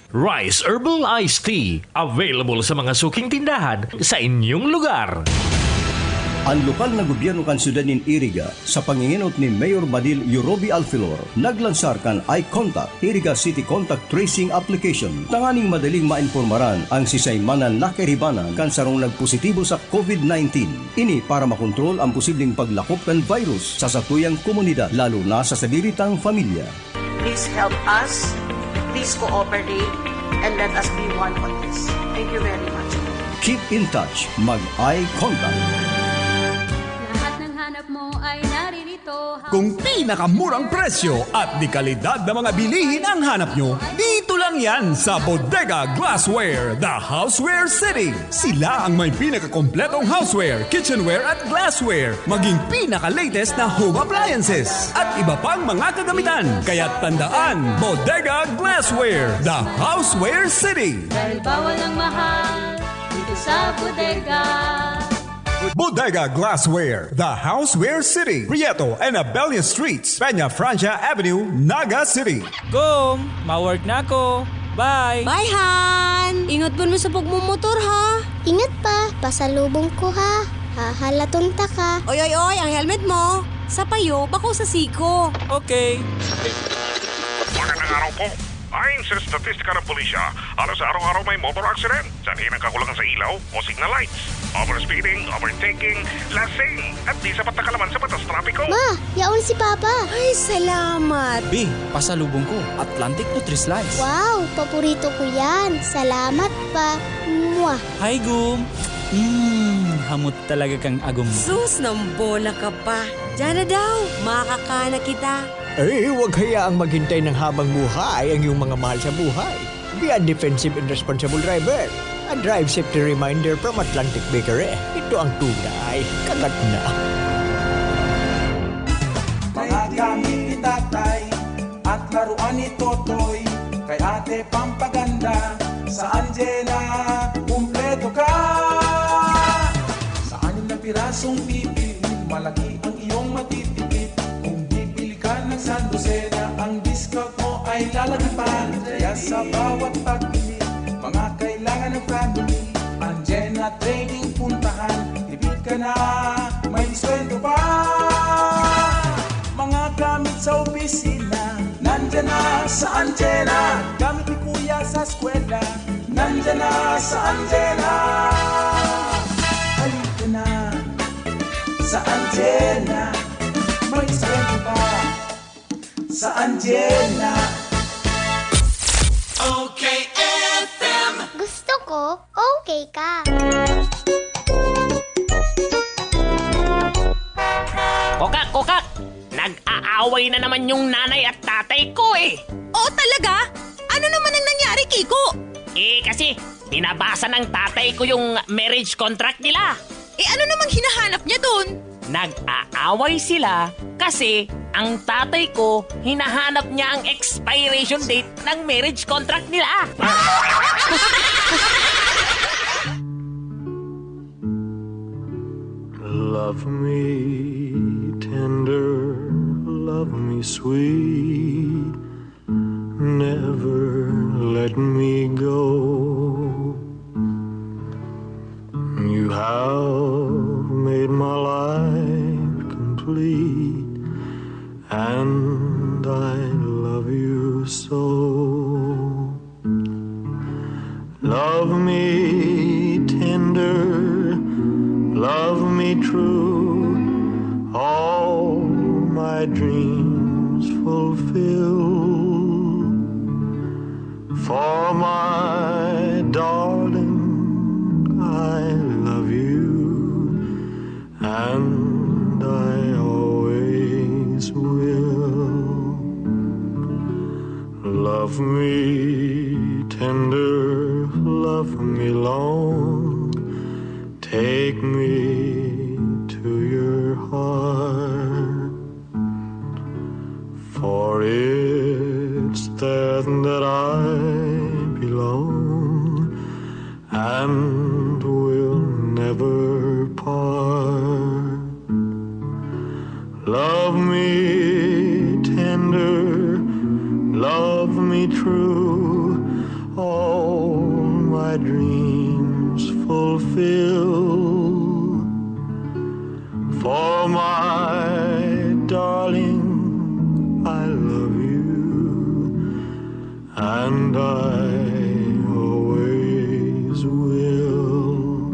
Rice Herbal Iced Tea. Available sa mga suking tindahan sa inyong lugar. An lokal na gobyerno kan syudad nin Iriga, sa pangingenot ni Mayor Badil Yorobi Alfilor, naglansar kan Eye Contact, Iriga City Contact Tracing Application, tanganing madaling maimpormaran an sisay man na nakairibanan kan sarong nagpositibo sa COVID nineteen. Ini para makontrol an posibleng paglakop kan virus sa satuyang komunidad, lalo na sa sadiri tang pamilya. Please help us. Please cooperate and let us be one on this. Thank you very much. Keep in touch, mag-eye contact. Lahat ng hanap mo ay naririto. Kung pinakamurang presyo at dekalidad na mga bilihin ang hanap nyo, dito Yan sa Bodega Glassware, the Houseware City. Sila ang may pinakakompletong houseware, kitchenware at glassware, maging pinaka-latest na home appliances, at iba pang mga kagamitan. Kaya tandaan, Bodega Glassware, the Houseware City. Dahil bawal ang mahal dito sa bodega. Bodega Glassware, the Houseware City. Prieto and Abella Streets, Peña Francia Avenue, Naga City. Gom, ma-work na ako. Bye! Bye, Han! Ingat po mo sa pagmumotor, ha? Ingat pa, pasalubong ko, ha? Hahalaton ta ka. Oy, oy, oy, ang helmet mo. Sa payo, bako sa siko. Okay. Magandang araw po. Ayon sa estatistika ng pulisya, halos araw-araw may motor accident. Sanhi ng kakulangan sa ilaw o signal lights, overspeeding, overtaking, lasing, at di sapat na kalaman sa batas trapiko. Ma, yaon si Papa. Ay, salamat. Bi, pasalubong ko, Atlantic Nutri-Slice. Wow, paborito ko yan. Salamat pa. Mwah. Hi, Gum. Mm, hamot talaga kang agom. Sus, nambola ka pa. Diyan na daw, makakana kita. Eh, huwag hayaang maghintay ng habang buhay ang iyong mga mahal sa buhay. Be a defensive and responsible driver. A drive safety reminder from Atlantic Bakery. Ito ang tunay. Kagat na. Mga gamit ni Tatay at laruan ni Totoy. Kay Ate pampaganda, sa Anjena, kumpleto ka. Sa anim na pirasong bibilhin, malaki ang iyong matitipid. Kung bibili ka ng sandosena, ang discount mo ay lalagipan. Kaya sa bawat pagbili, mga kailangan ng family, Anjena Trading puntahan. Tipid ka na, may diskwento pa. Mga gamit sa opisina, nandiyan na sa Anjena. Gamit ni Kuya sa eskwela, nandiyan na sa Anjena. Halika na sa Anjena, may diskwento pa sa Anjena. Okay F M. Gusto ko, okay ka. Kokak, kokak! Nag-aaway na naman yung nanay at tatay ko eh. Oh, talaga? Ano naman ang nangyari, Kiko? Eh, kasi binabasa ng tatay ko yung marriage contract nila. Eh, ano namang hinahanap niya dun? Nag-aaway sila kasi ang tatay ko, hinahanap niya ang expiration date ng marriage contract nila. Love me tender, love me sweet. Never let me go. You have made my life complete, and I love you so. Love me tender, love me true, all my dreams fulfill. For my darling, I love you, and I always will. Love me tender, love me long, take me to your heart. For it's there that I belong and will never part. Love me tender, love me true, all my dreams fulfill. For my darling, I love you, and I always will.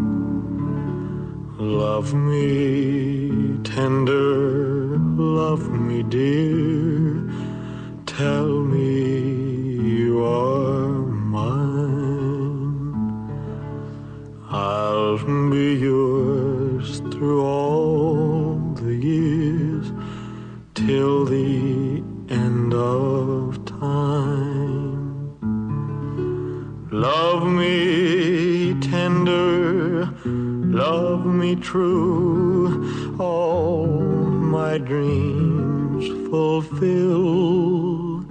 Love me tender, love me dear, tell me you are mine. I'll be yours through all the years, till the end of time. true, all my dreams fulfill.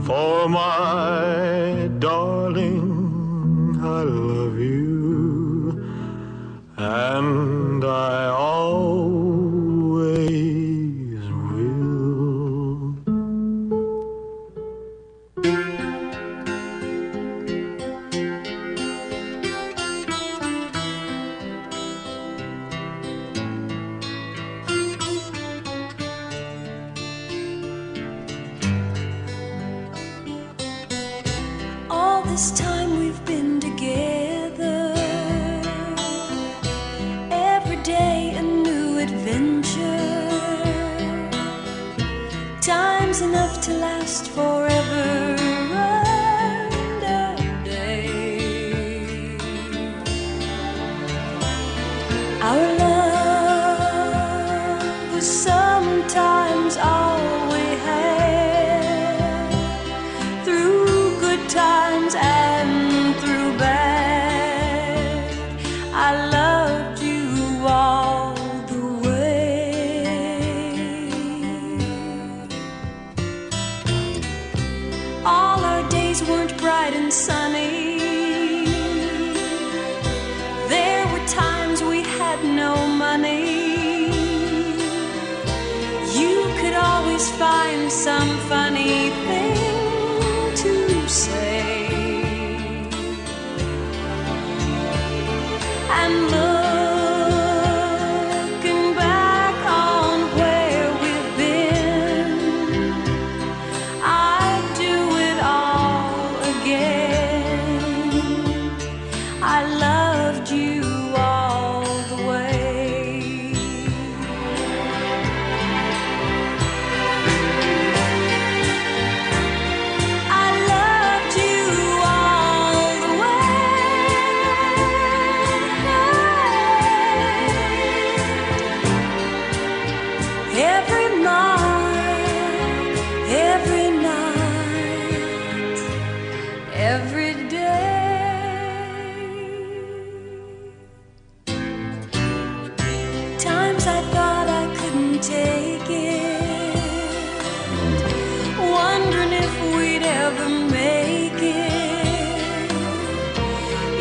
For my darling, I love you, and I always will. All this time we've been together, every day a new adventure. Time's enough to last forever and a day. Our love was sometimes all we had. Through good times and through bad, I loved you all the way. All our days weren't bright and sunny. There were times we had no money. You could always find some funny thing to say. And looking back on where we've been, I'd do it all again. I loved you all the way. I loved you all the way. Every night, every night, every day. Times I thought I couldn't take it, wondering if we'd ever make it.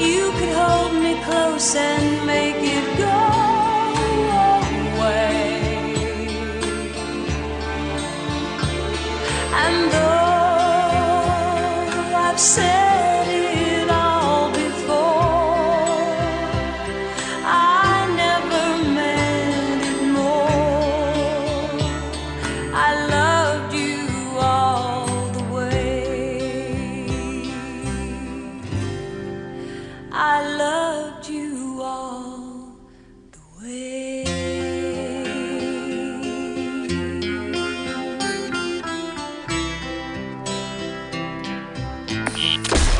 You could hold me close and make it go away. And though I've said it all before, I never meant it more. I loved you all the way. I loved you all the way.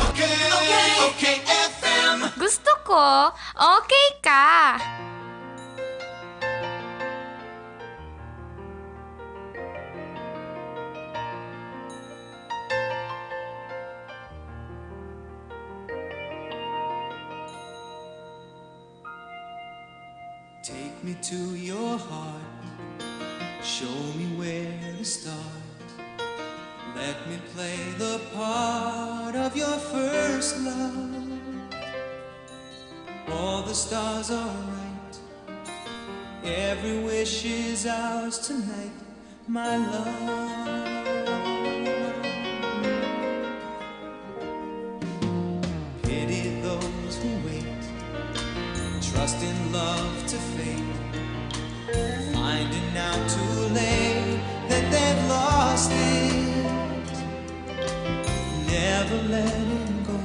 Okay, okay, okay, F M. Gusto ko, okay ka. Take me to your heart. Show me where to start. Let me play the part of your first love. All the stars are right. Every wish is ours tonight, my love. Pity those who wait, trusting love to fate, finding out too late that they've lost it. Never letting go,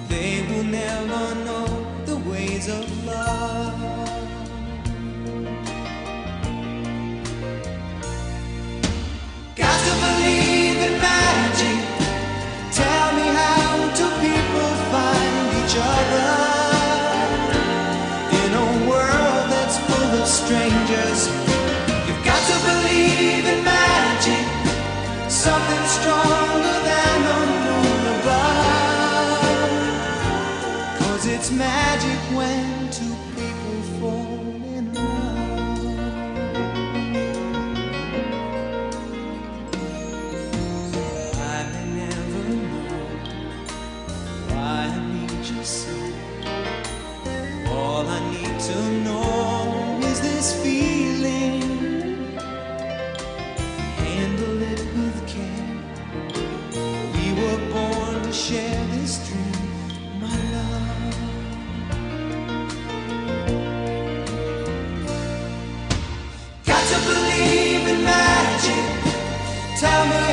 they will never know the ways of love. Got to believe in magic. Tell me how two people find each other in a world that's full of strangers. You've got to believe in magic, something stronger than the moon above. 'Cause it's magic when two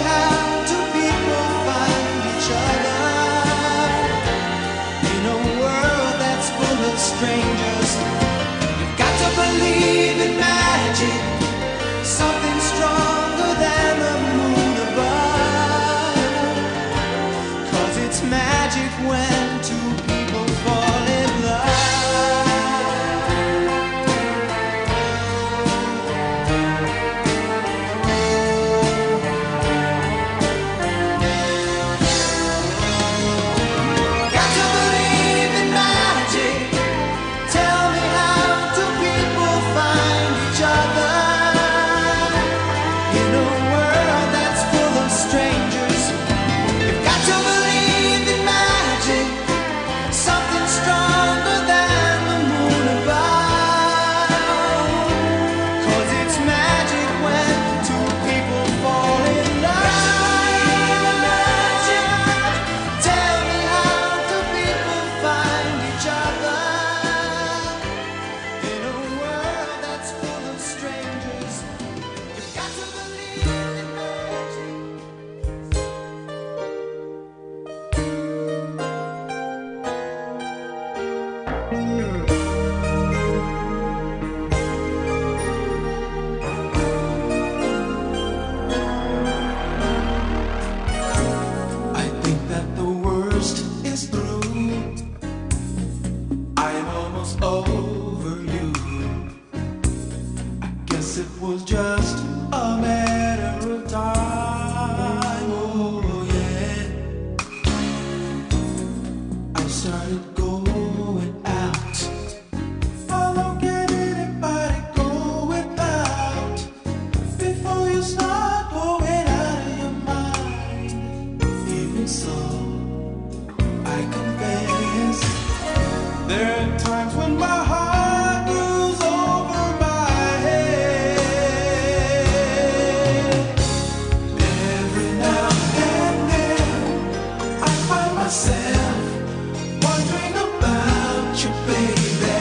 How do people find each other in a world that's full of strangers? You've got to believe in magic, something stronger than the moon above. 'Cause it's magic when two people fall in love. Got to believe in magic. Tell me, how do people find each other in a world that's full of strangers? You've got to believe in magic, something stronger than the moon above. 'Cause it's magic when two people fall in love. Tell me, how do people find each other in a world that's full of strangers? You've got to believe in magic. I think that the worst is through. I'm almost over you. I guess it was just a matter of time. Oh, yeah. I started going out. How long can anybody go without? Before you start going out of your mind. Even so, I confess, there are times when my heart goes over my head. Every now and then, I find myself wondering about you, baby.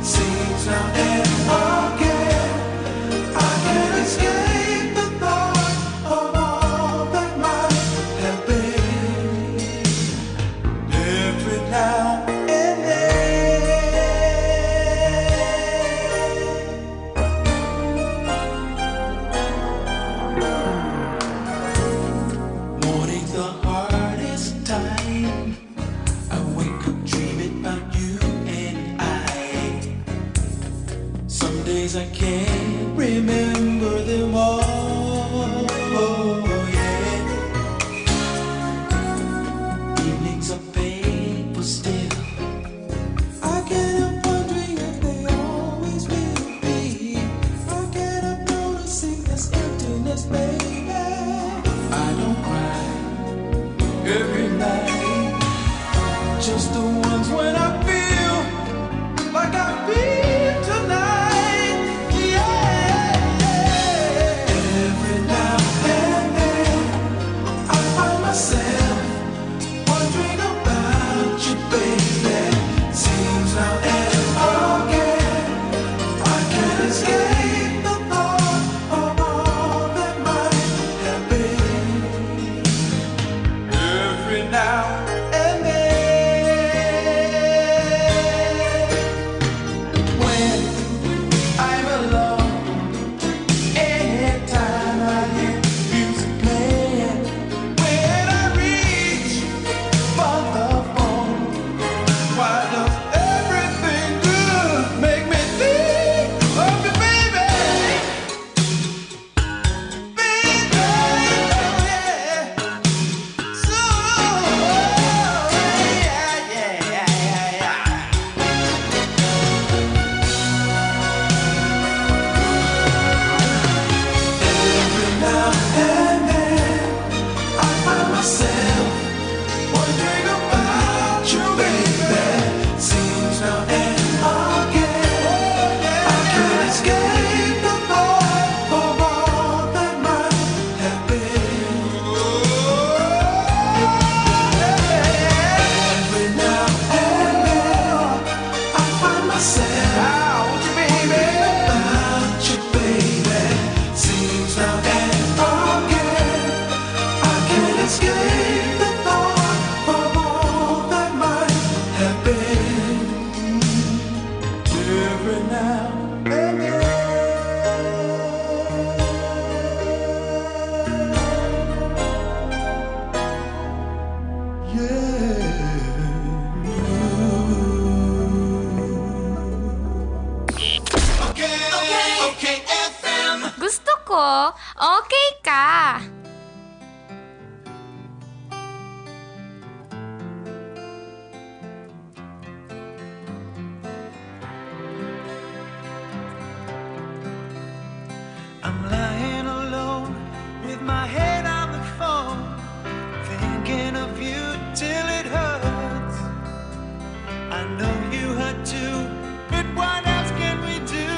Seems now and again, I can't escape the thought of all that might have been. Every now and then. Morning's the hardest time. I wake up dreaming about you and I. Some days I can't remember them all. Yeah. Evenings are painful still. I can't help wondering if they always will be. I can't help noticing this emptiness, baby. I don't cry every night. Just the ones when I feel like I feel tonight. Yeah, yeah. Every ko, okay ka. I'm lying alone with my head on the phone, thinking of you till it hurts. I know you hurt too, but what else can we do?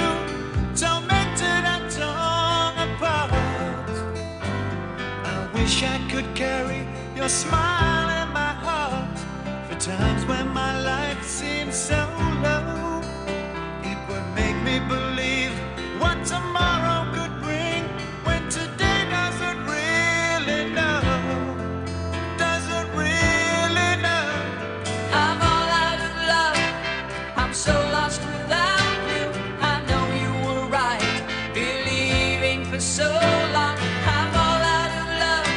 Tormented and torn apart. I wish I could carry your smile in my heart for times when my life seems so low. It would make me believe what tomorrow could bring when today doesn't really know. Doesn't really know. I'm all out of love. I'm so lost without you. I know you were right, believing for so long. I'm all out of love.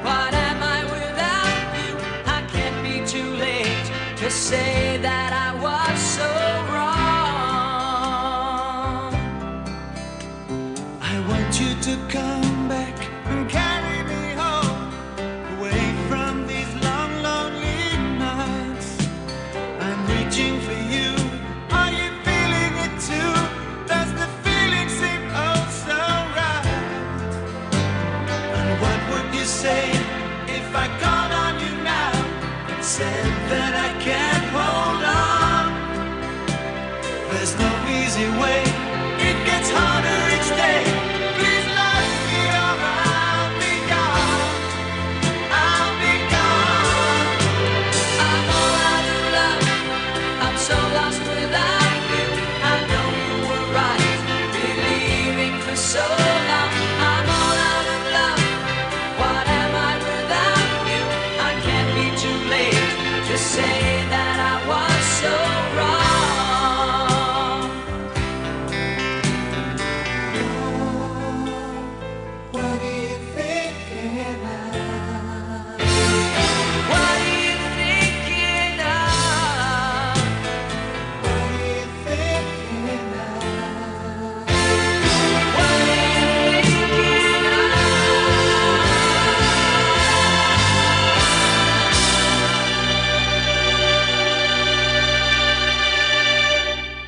What am I without you? I can't be too late to say that I was so wrong. I want you to come back and carry me home, away from these long, lonely nights. I'm reaching for you. Are you feeling it too? Does the feeling seem oh so right? And what would you say if I called on you now and said that I can't hold on? There's no easy way. It gets harder each day. Please let me or I'll be gone. I'll be gone. I'm all out of love. I'm so lost without you. I know you were right, believing for so long. I'm all out of love. What am I without you? I can't be too late to say that I was so wrong. What are you thinking of? What are you thinking of? What are you thinking of? What are you thinking of?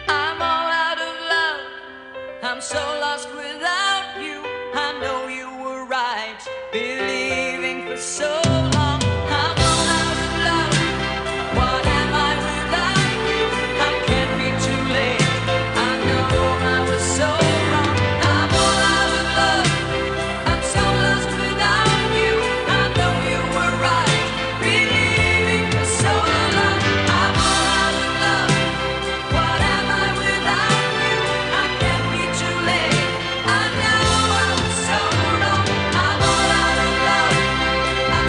I'm all out of love. I'm so lost without you. I know you were right, believing for so long. I'm all out of love. What am I without you? I can't be too late. I know I was so wrong. I'm all out of love. I'm so lost without you. I know you were right, believing for so long. I'm all out of love. What am I without you? I can't be too late. I know I was so wrong. I'm all out of love. I'm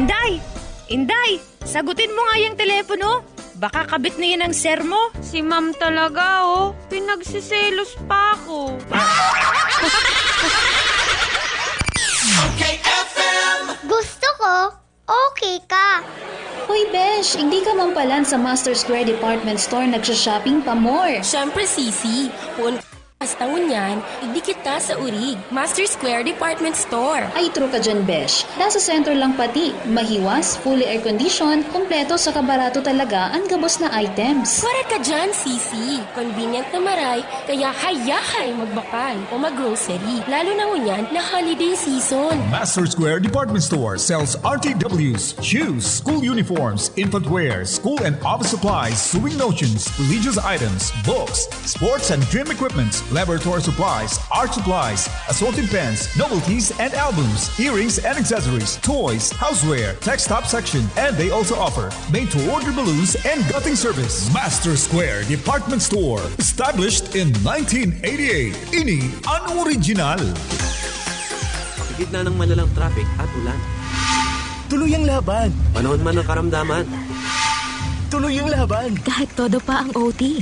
Inday! Inday! Sagutin mo nga yung telepono! Baka kabit na yan ang sir mo! Si ma'am talaga, oh. Pinagsiselos pa ako. Gusto ko, okay ka. Uy, besh, igdi ka mampalan sa Master Square Department Store nagsha-shopping pa more. Siyempre, Sisi. Puon ka hasta ngunyan, igdi kita sa Urig, Master Square Department Store. Ay, true ka dyan, besh. Nasa sentro lang pati, mahiwas, fully air-conditioned, kompleto saka barato talaga ang gabos na items. Wara ka dyan, Sisi. Convenient na maray, kaya hayahay magbakal o mag-grocery, lalo na ngunyan na holiday season. Master Square Department Store sells R T Ws, shoes, school uniforms, infant wear, school and office supplies, sewing notions, religious items, books, sports and gym equipments, laboratory supplies, art supplies, assorted pens, novelties and albums, earrings and accessories, toys, houseware, tech stop section, and they also offer made-to-order balloons and gutting service. Master Square Department Store, established in nineteen eighty-eight. Ini an original. Sa gitna ng malalang traffic at ulan. Tuloy ang laban. Panahon man ng karamdaman. Tuloy ang laban. Kahit todo pa ang O T.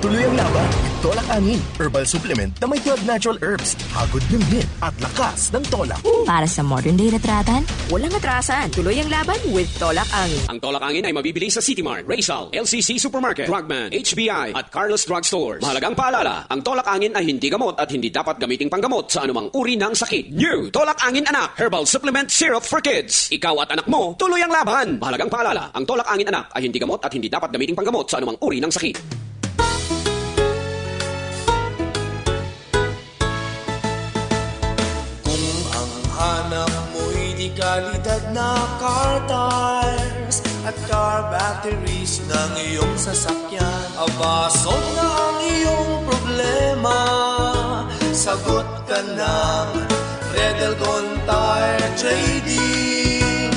Tuloy ang laban. Tolak Angin, herbal supplement na may twelve natural herbs. Hagod ng hit at lakas ng tolak. Para sa modern day retratan, walang atrasan. Tuloy ang laban with Tolak Angin. Ang Tolak Angin ay mabibili sa City Mart, Rizal, L C C Supermarket, Drugman, H B I, at Carlos Drug Stores. Mahalagang paalala, ang Tolak Angin ay hindi gamot at hindi dapat gamiting panggamot sa anumang uri ng sakit. New Tolak Angin Anak Herbal Supplement Syrup for Kids. Ikaw at anak mo, tuloy ang laban. Mahalagang paalala, ang Tolak Angin Anak ay hindi gamot at hindi dapat gamiting panggamot sa anumang uri ng sakit. Kung ang hanap mo'y de kalidad na car tires at car batteries ng iyong sasakyan, aba, solve na ang iyong problema. Sagot ka ng Red Elgon Tire Trading.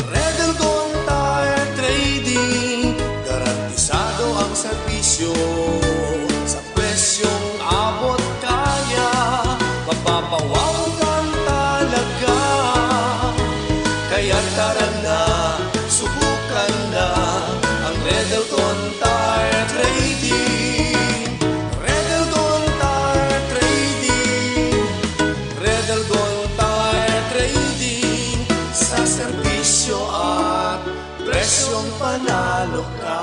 Red Elgon Tire Trading, garantisado ang serbisyo sa presyong abot kaya. Mapapawaw kang talaga. Kaya tara na, subukan na ang Red Elgon Tire Trading. Red Elgon Tire Trading. Red Elgon Tire Trading. Sa serbisyo at presyong panalo ka.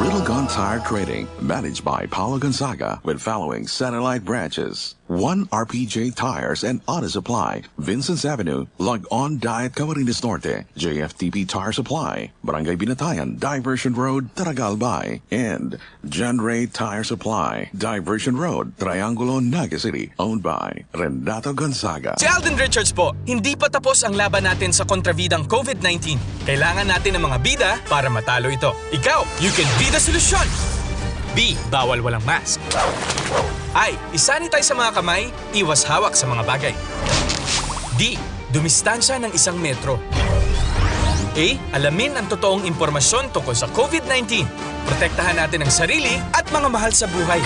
Red Elgon Tire Trading, managed by Paulo Gonzaga, with following satellite branches: One R P J Tires and Auto Supply, Vincent's Avenue, Log-On Diet, Camarines Norte, J F T P Tire Supply, Barangay Binatayan, Diversion Road, Taragal Bay, and John Ray Tire Supply, Diversion Road, Triangulo, Naga City. Owned by Renato Gonzaga. Si Alden Richards po, hindi pa tapos ang laban natin sa kontrabidang covid nineteen. Kailangan natin ng mga bida para matalo ito. Ikaw, you can be the solution! B, bawal walang mask. I, isanitize sa mga kamay, iwas hawak sa mga bagay. D, dumistansya ng isang metro. A, alamin ang totoong impormasyon tungkol sa covid nineteen. Protektahan natin ang sarili at mga mahal sa buhay.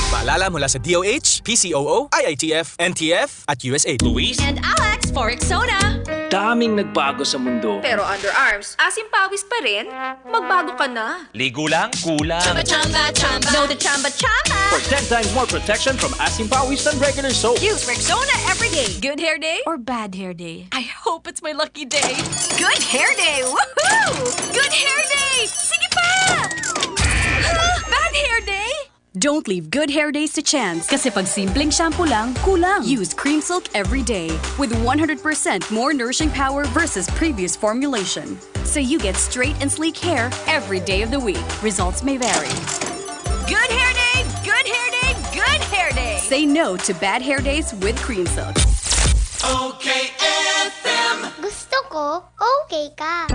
Paalala mula sa D O H, P C O O, I I T F, N T F, at U S A I D. Luis? And Alex for Rexona. Daming nagbago sa mundo. Pero underarms, asim pawis pa rin? Magbago ka na. Ligo lang, kulang. Chamba, chamba, chamba. No, the chamba, chamba. For ten times more protection from asim pawis than regular soap. Use Rexona every day. Good hair day or bad hair day? I hope it's my lucky day. Good hair day! Woohoo! Good hair day! Sige pa! Ah, bad hair day? Don't leave good hair days to chance. Kasi pag simpleng shampoo lang, kulang. Use Cream Silk every day with one hundred percent more nourishing power versus previous formulation. So you get straight and sleek hair every day of the week. Results may vary. Good hair day! Good hair day! Good hair day! Say no to bad hair days with Cream Silk. O K F M. Gusto ko, okay ka.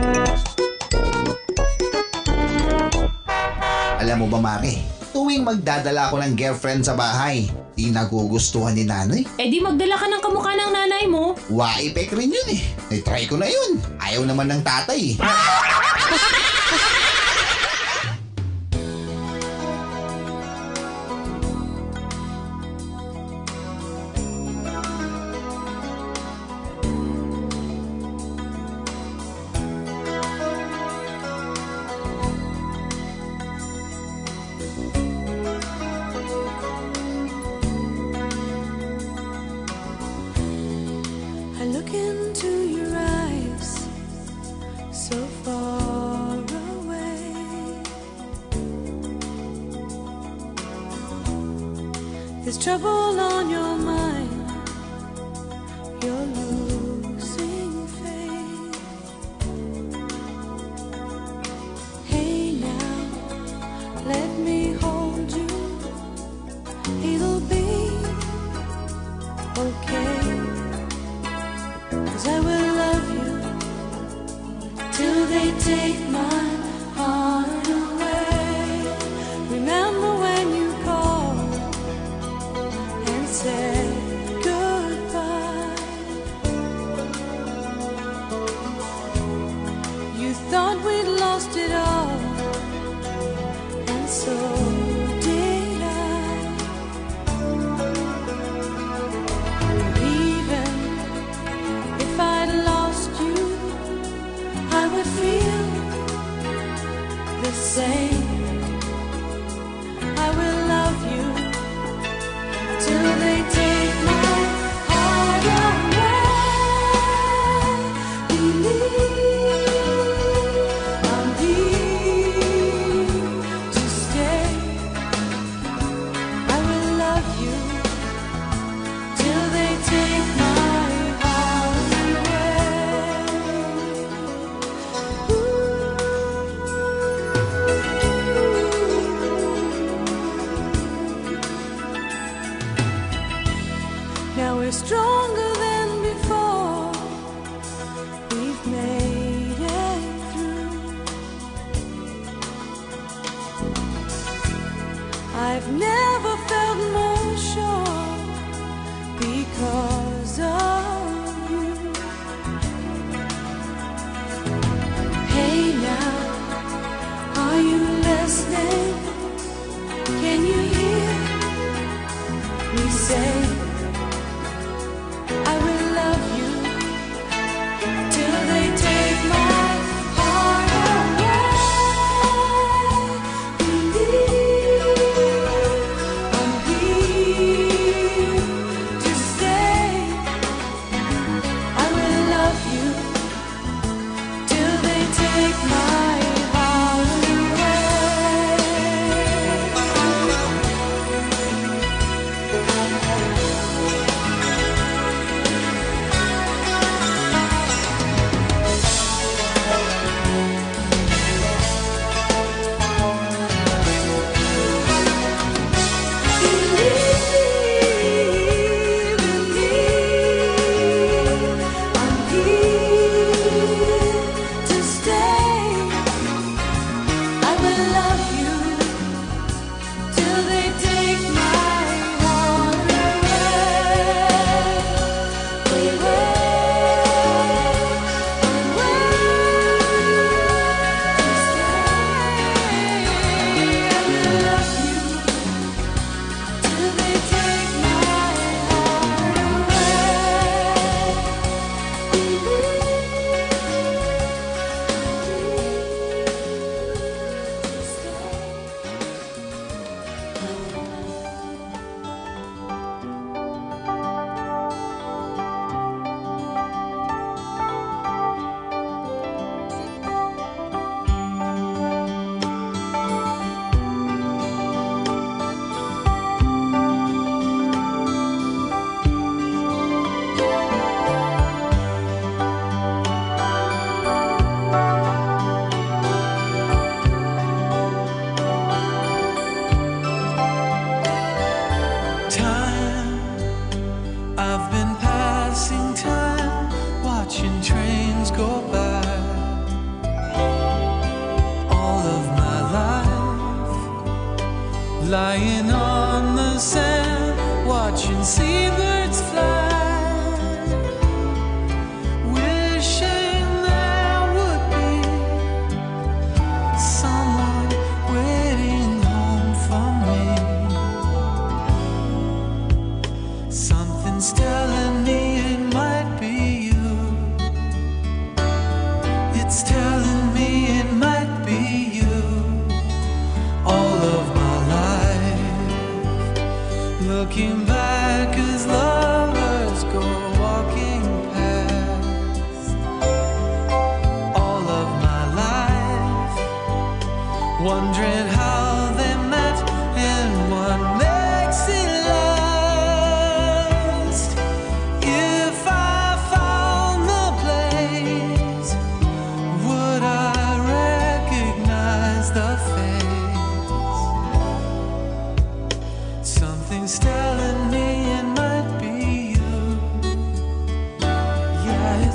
Alam mo ba, Mare? Tuwing magdadala ako ng girlfriend sa bahay, di nagugustuhan ni nanay. Eh, di magdala ka ng kamukha ng nanay mo. Wa epek rin yun eh. Na-try ko na yun. Ayaw naman ng tatay eh. Look into your eyes, so far away. There's trouble on your mind, you're losing faith. Hey now, let me hold you. It'll be okay, 'cause I will love you till they take my heart away. Remember when you called and said goodbye? You thought we'd lost it all, and so did I. Even if I'd lost you, I would feel the same. I will love you till they take my heart away. Believe I'm here to stay. I will love you till they take my heart away. Now we're stronger than before. We've made it through. I've never felt more sure because of you. Hey now, are you listening? Can you hear me say, I will love you till they take my heart away? Believe I'm here to stay. I will love you till they take my heart away. Believe in me, I'm here to stay. I will love you till they take my heart away. Away, away. I will love you till they take my heart away. Time, I've been passing time, watching trains go by. All of my life, lying on the sand, watching seabirds fly. Wishing there would be someone waiting home for me. Something's telling me it might be you. It's telling me it might be you. All of my life,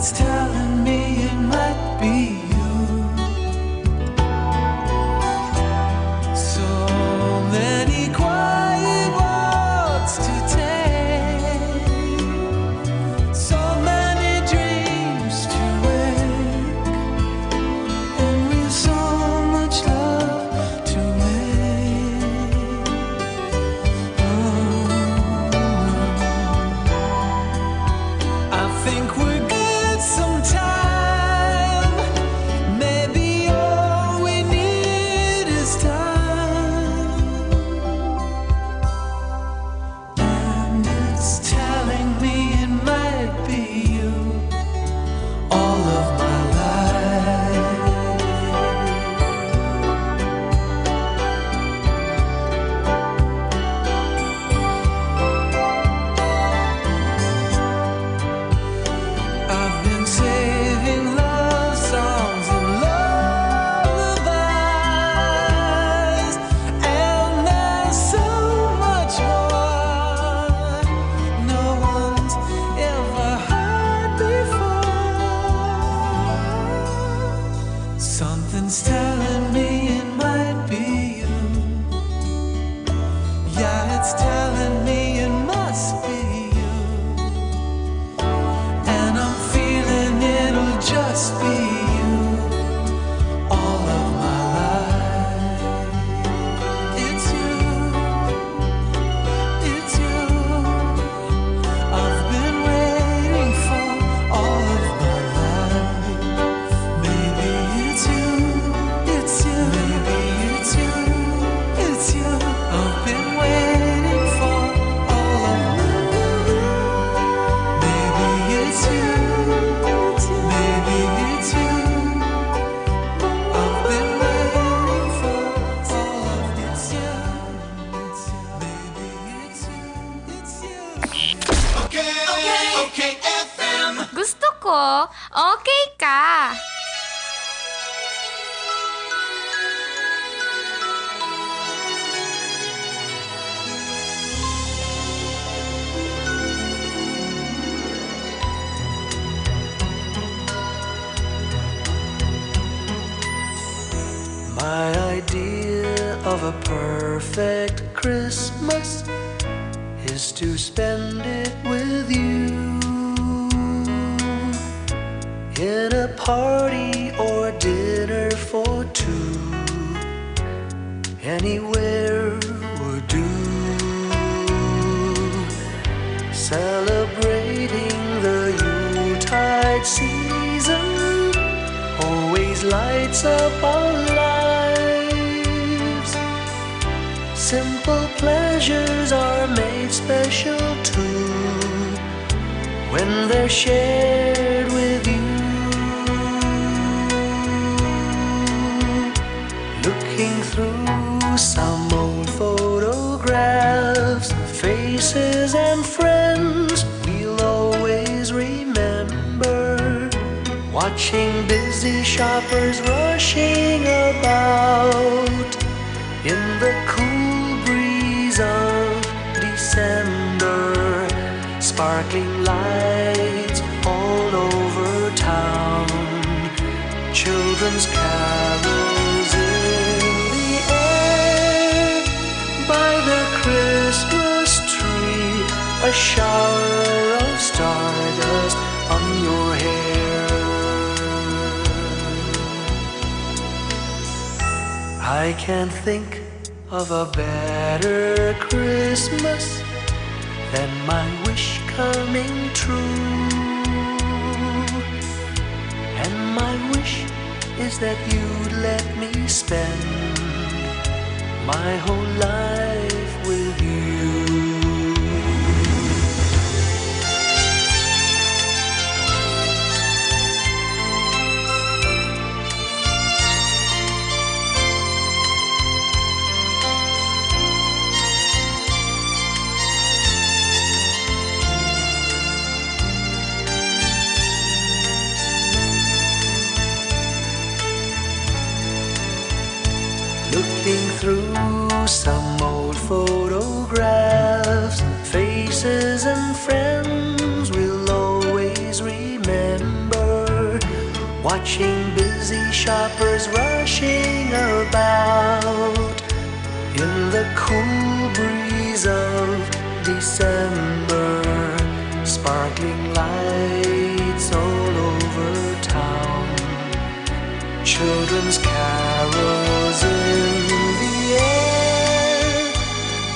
It's telling me it might be you. So many quiet walks to take, so many dreams to wake, and with so much love to make. Oh, I think we're good sometime. Maybe all we need is time. And it's telling me it might be you all of my life. I've been saving love songs and lullabies, and there's so much more no one's ever heard before. Something's telling me it might be you. Yeah, it's telling me it must be you. And I'm feeling it'll just be you all of my life. It's you, it's you I've been waiting for all of my life. Maybe it's you, it's you, maybe it's you, it's you I've been waiting for all of my life. Maybe it's you, maybe it's you I've been waiting for all of my life. Maybe it's you, it's you. Okay, okay, F M. Gusto ko, okay ka. My idea of a perfect Christmas is to spend it with you in a party or dinner for two. Anywhere would do. Celebrating the Yuletide season always lights up our lives. Simple pleasures are made special too when they're shared with you. Looking through some old photographs, faces and friends we'll always remember. Watching busy shoppers rushing about in the cool breeze of December. Sparkling lights all over town. Children's carols in the air. By the Christmas tree, a shower of stardust on your hair. I can't think of a better Christmas than my wish coming true. And my wish is that you'd let me spend my whole life with you. Looking through some old Watching busy shoppers rushing about in the cool breeze of December, sparkling lights all over town, children's carols in the air,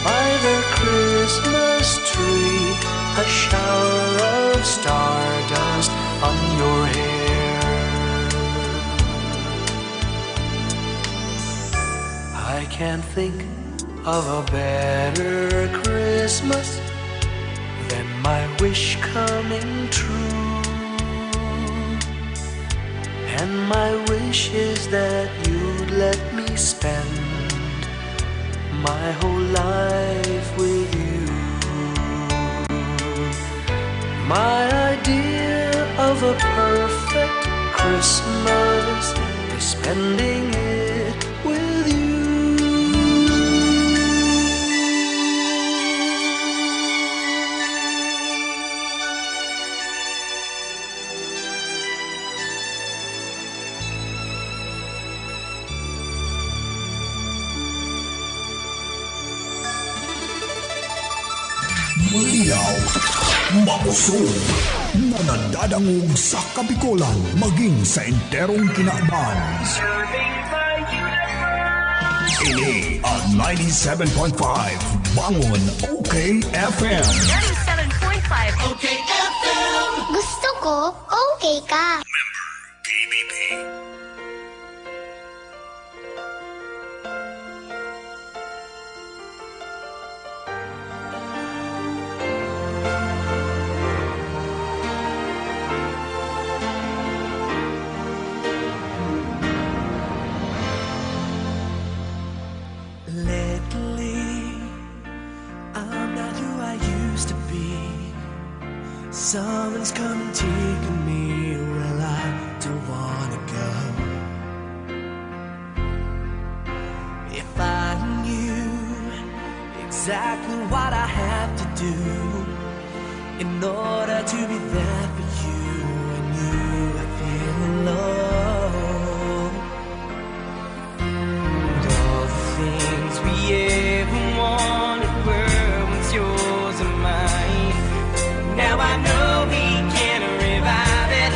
by the Christmas tree, a shower of stardust on your hair. I can't think of a better Christmas than my wish coming true. And my wish is that you'd let me spend my whole life with you. My idea of a perfect Christmas is spending it with you. Malinaw, makusog, na nadadangog sa Kabikolan maging sa enterong kinaban. Ini ang ninety-seven point five Bangon O K F M. Ninety-seven point five O K F M. Gusto ko, okay ka. Member K B P. Lately, I'm not who I used to be. Someone's come and taken me. Well, I don't wanna go. If I knew exactly what I have to do in order to be there for you when you are feeling low. And all the things we ever wanted were once yours and mine. Now I know we can revive it.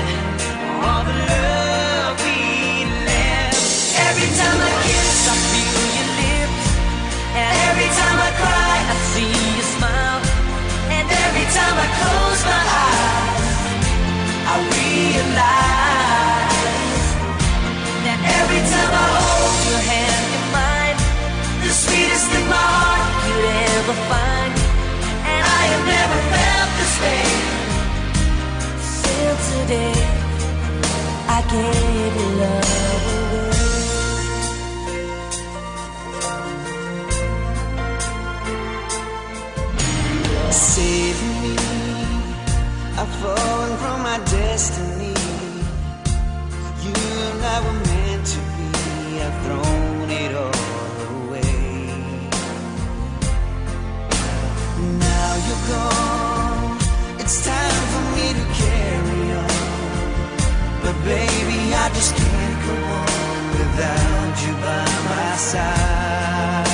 All the love we left. Every time I kiss, I feel your lips. And every time I cry, I see your smile. And every time I close my eyes, I realize that every time I hold your hand in mine, the sweetest thing my heart could ever find. And I have never felt this way till today. I gave your love away. Save me, I've fallen from my destiny. You never meant to be, I've thrown it all away. Now you're gone, it's time for me to carry on. But baby, I just can't go on without you by my side.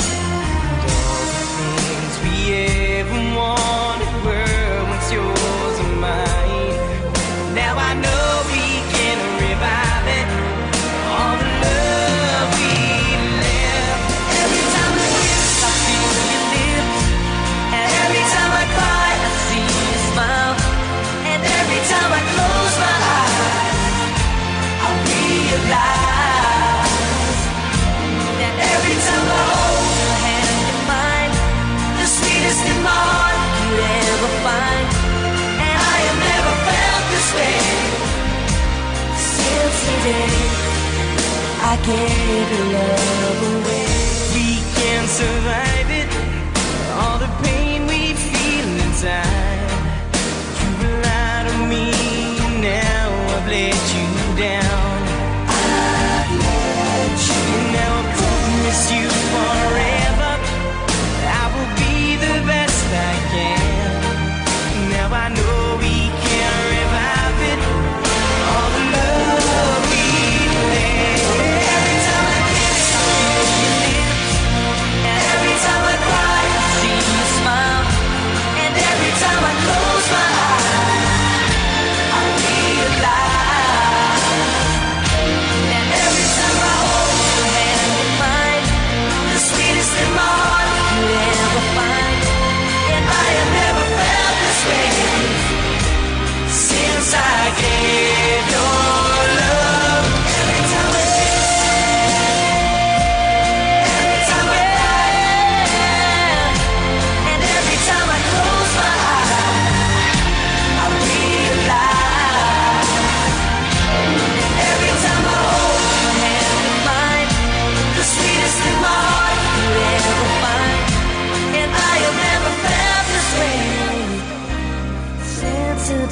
And all the things we ever wanted were once yours and mine. Now I know we can revive it. All the love we left. Every time I kiss, I feel your lips. And every time I cry, I see your smile. And every time I close my eyes, I realize that every time I hold your hand in mine, the sweetest thing my heart could ever find. And I have never felt this way since the day I gave your love away. We can survive it, all the pain we feel inside. You lied to me, now I've let you down. I've let you down. Now I promise you forever, I will be the best I can. Now I know we can revive it.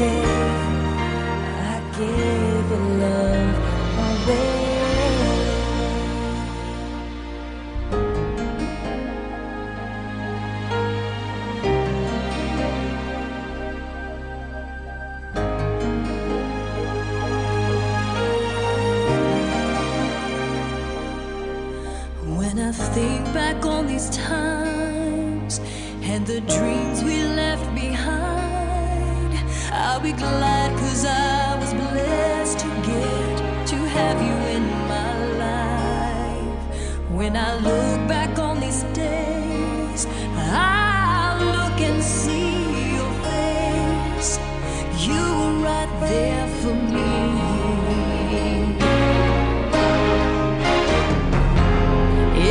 I gave your love away. When I think back on these times and the dreams we left behind, I'll be glad, 'cause I was blessed to get to have you in my life. When I look back on these days, I look and see your face. You were right there for me.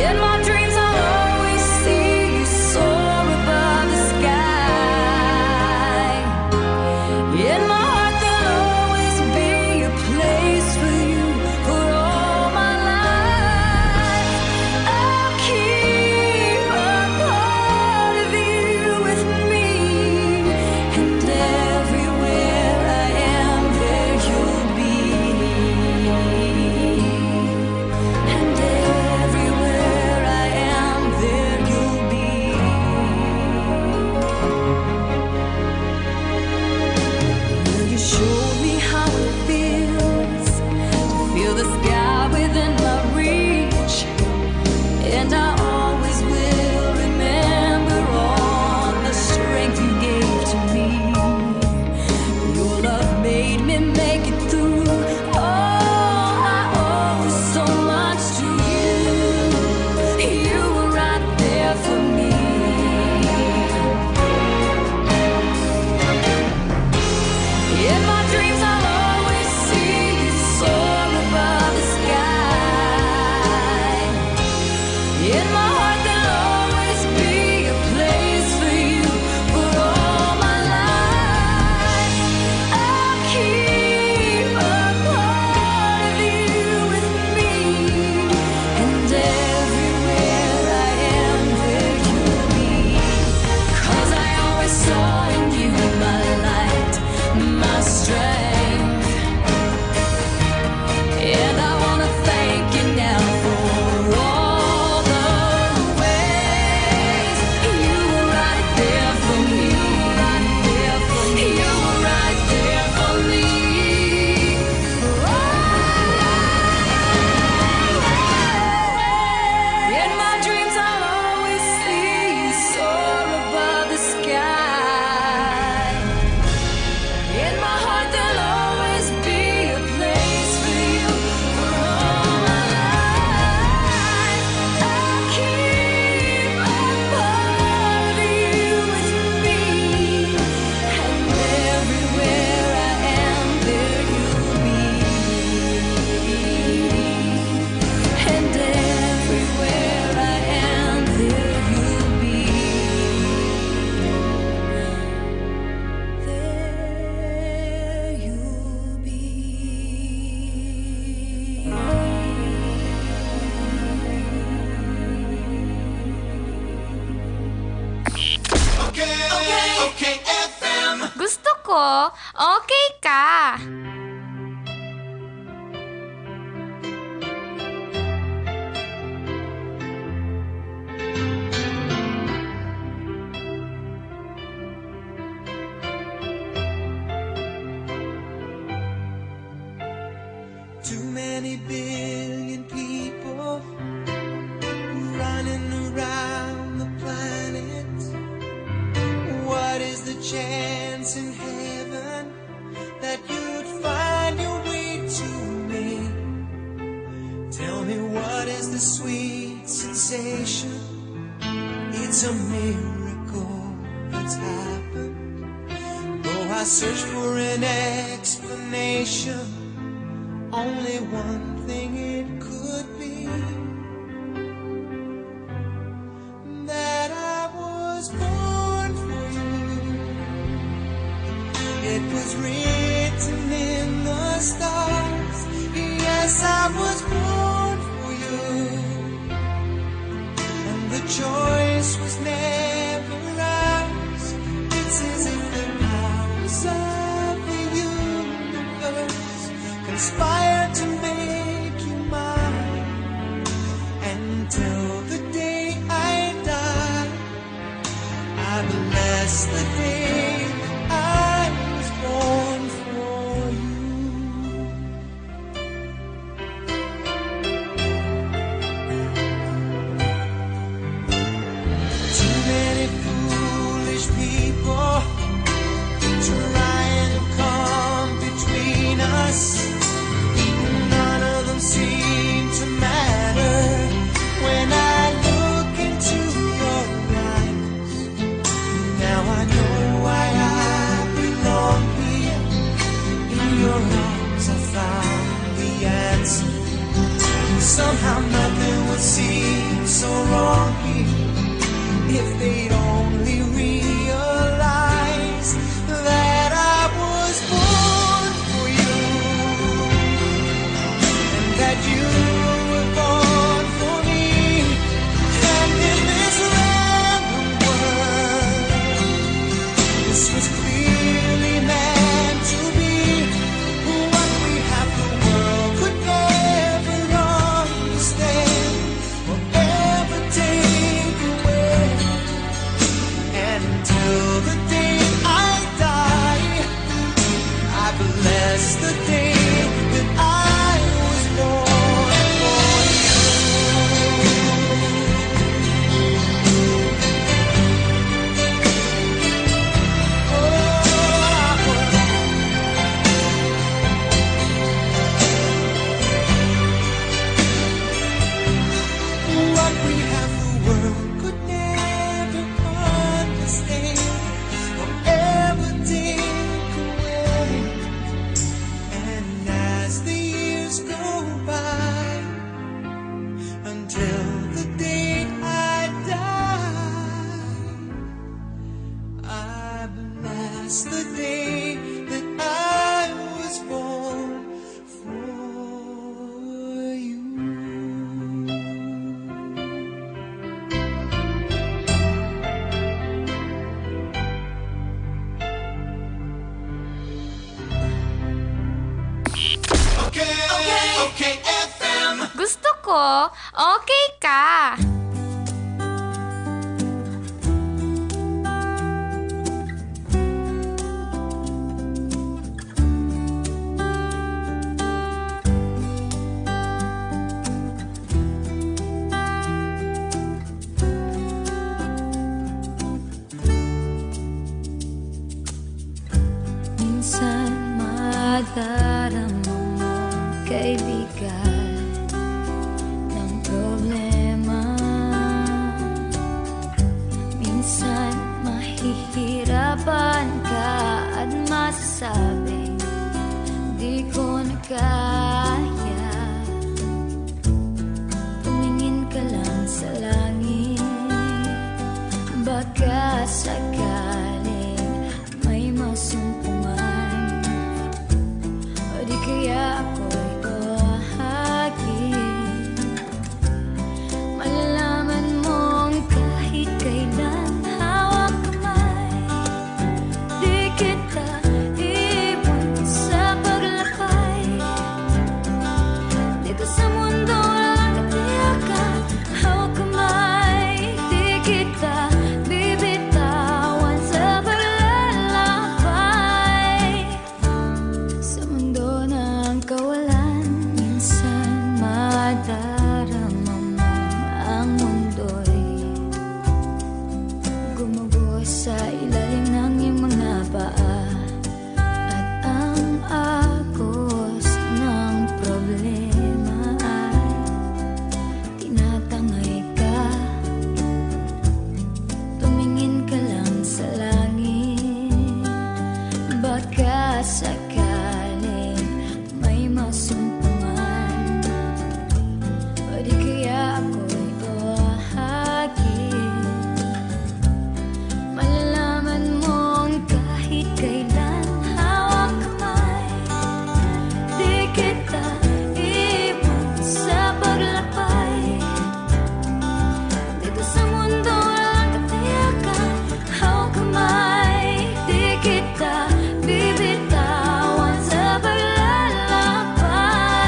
In my dreams, I'll always see you soar above the sky. In my heart, there'll always be a place for you for all my life. I'll keep a part of you with me, and everywhere I am, there you'll be. And everywhere I am, there you'll be. Well, you showed me how it feels to feel the sky within my reach, and I always will remember all the strength you gave to me. Your love made me make it through. Oh, I owe so much to you. You were right there for me. In my dreams, I'll always see you soar above the sky. In my heart, there'll always be a place for you for all my life. I'll keep a part of you with me, and everywhere I am, there you'll be. 'Cause I always saw in you my light, my strength. And I wanna thank you now for all the ways you were right there for me. You were right there for me. In my dreams, I'll always see you soar above the sky. In my heart, there'll always be a place for you for all my life. I'll keep a part of you with me, and everywhere I am, there you'll be. And everywhere I am, there you'll be. There you'll be. Okay, okay, F M. Gusto ko, okay ka. Too many billion people running around the planet. What is the chance in heaven that you'd find your way to me? Tell me, what is the sweet sensation? It's a miracle that's happened. Though I search for an explanation, only one thing it could be, that I was born for you. It was written in the stars. Yes, I was born for you. And the choice was never ours. It's as if the powers of I found the answer. Somehow nothing would seem so wrong here if they'd only realize that I was born for you and that you were born for me. And in this random world, this was clearly meant to be. What we have, the world could never understand or ever take away. And until the day I die, I bless the day that I was born for you. Oh, I What we have, the world could never understand or ever take away. And as the years go by, until the day I die, I bless the day that I was born for you. Okay, okay, F M. Gusto ko, okay ka. Minsan madarama mo, kaibigan, ng problema. Minsan mahihirapan ka at masasabing, "Di ko na kaya." Tumingin ka lang sa langit, baka sakaling may masumpungan, o di kaya ako'y bahagi. Malalaman mong kahit kailan hawak kamay, di kita iwan sa paglakbay. Dito sa mundo walang katiyakan, hawak kamay, di kita bibitawan sa paglalakbay. Sa mundo ng kawalan, minsan madarama mo ang mundo'y gumuguho sa ilalim ng iyong mga paa. At ang agos ng problema ay tinatangay ka. Tumingin ka lang sa langit, baka sakaling may masumpungan, o di kaya ako'y bahagi. Malalaman mong kahit kailan hawak kamay, di kita iwan sa paglakbay. Dito sa mundo walang katiyakan, hawak kamay, di kita bibitawan sa paglalakbay.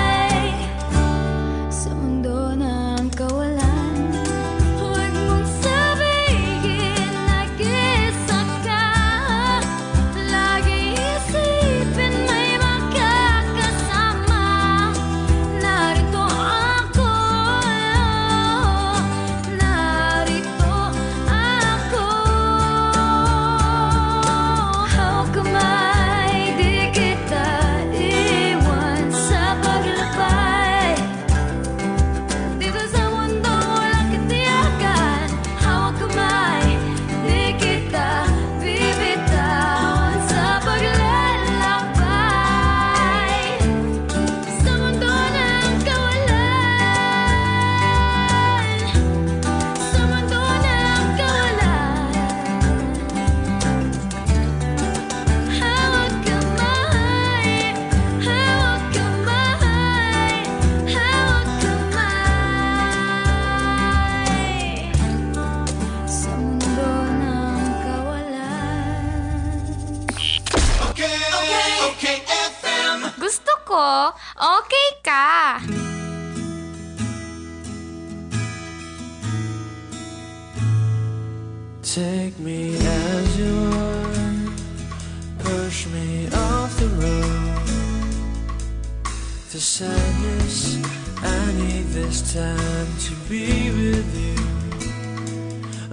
po, okay ka. Take me as you are, push me off the road. The sadness, I need this time to be with you.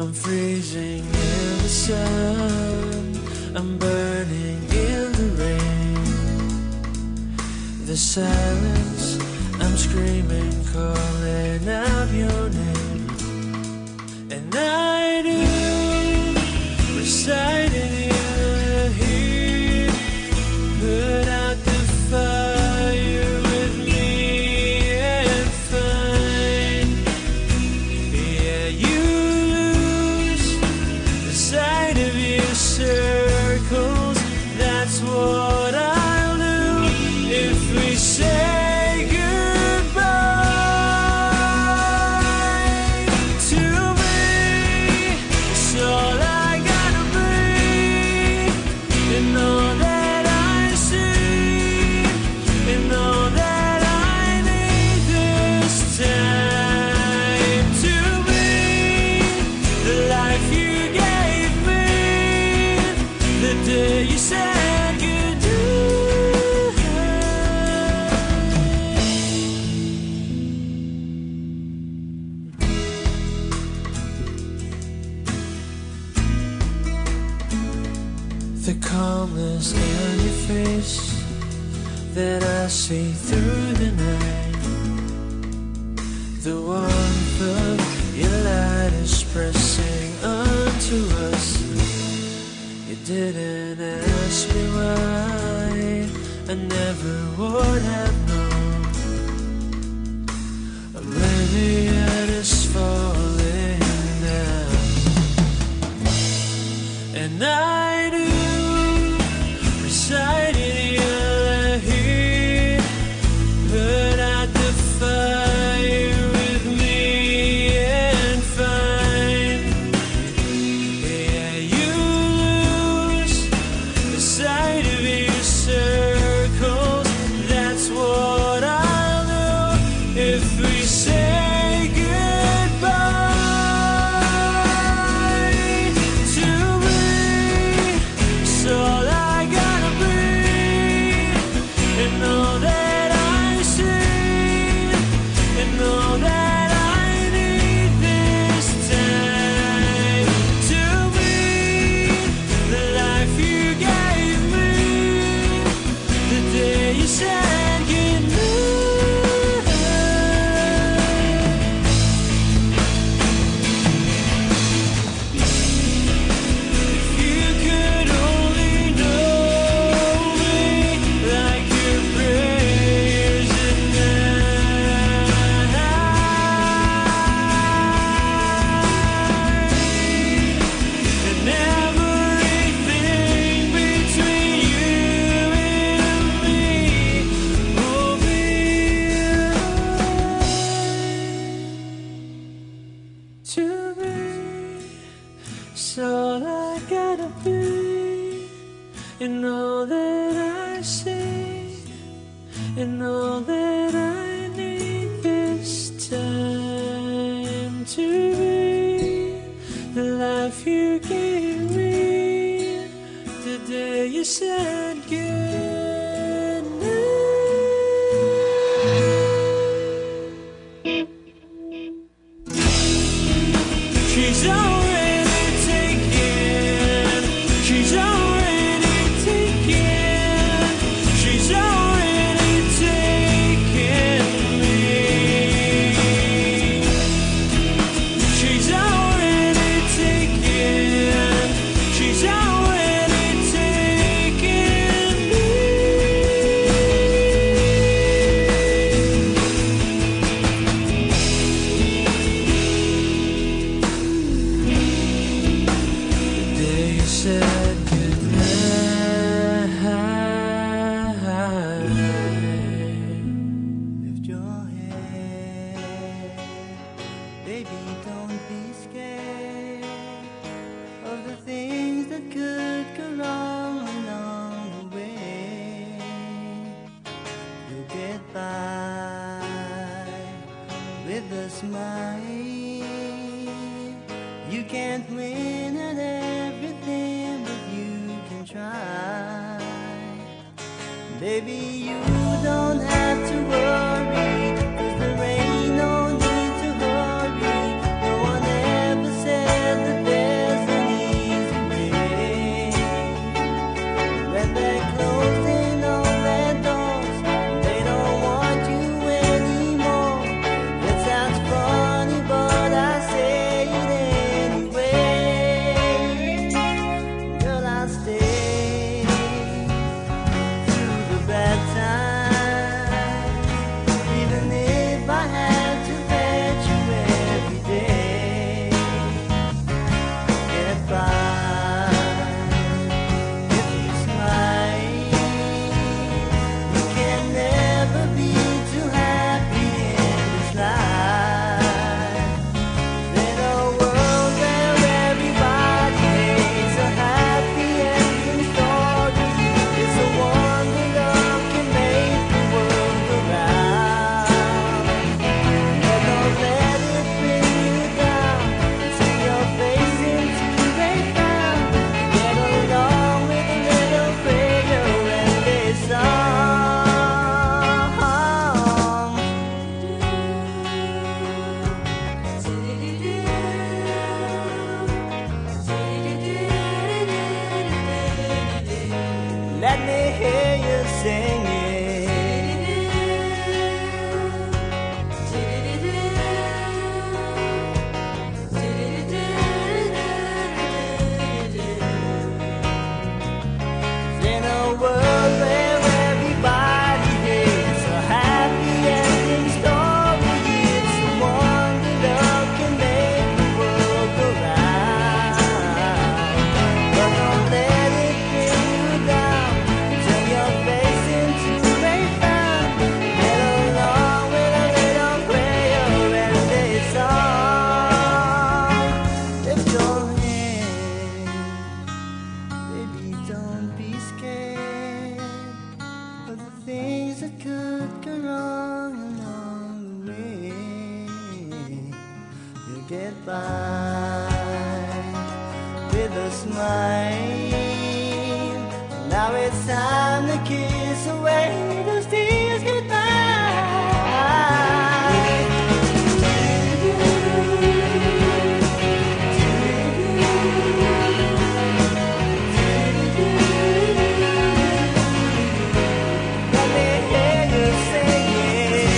I'm freezing in the sun, I'm burning in the rain. The silence, I'm screaming, calling out your name. And I do recite in your heat. Put out the fire with me and find. Yeah, you lose the sight of your circles. That's what I'll do if we say goodbye. To me, it's all I gotta be, and all that I see, and all that I need this time. To me, the life you gave me, the day you said goodbye. The calmness in your face that I see through the night. The warmth of your light is pressing onto us. You didn't ask me why, I never would have known. Oblivion is falling down, and I do recite in your heat. Put out the fire with me and find. Yeah, you lose the sight of your circles. That's what I'll do if we say goodbye. To me, it's all I gotta be, and all that I see, and all that I need this time. To me, the life you gave me, the day you said goodnight. If you could only know me like your prayers at night, and everything between you and me will be to me. It's all I gotta be, and all that I see, and all that I need this time. To be the life you gave me, the day you said goodnight. She's already taken. She's already taken. She's already taken me. She's already taken. She's already taken me. Smile. You can't win at everything, but you can try. Baby, you don't have to worry, 'cause there ain't no need to hurry. No one ever said that there's an easy way. When they're closing all their doors, they don't want you anymore. It sounds funny, but I say it anyway. Girl, I'll stay through the bad times, even if I had to fetch you every day. Get by if you smile. You can never be too happy in this life. In a world where everybody hates a happy ending story, it's a wonder love can make the world go round. But don't let it bring you down. See your face into a frown. Get along with a little prayer and a song. Let me hear you singing. In a world where everybody hates a happy ending story, it's the one we love can make the world go round. But don't let it bring you down. Turn your face into a frown. Get along with a little prayer and a song. Lift your hand, baby, don't be scared of the things that could go wrong along the way. You'll get by with a smile. Now it's time to kiss away those tears goodbye. Let me hear you singing.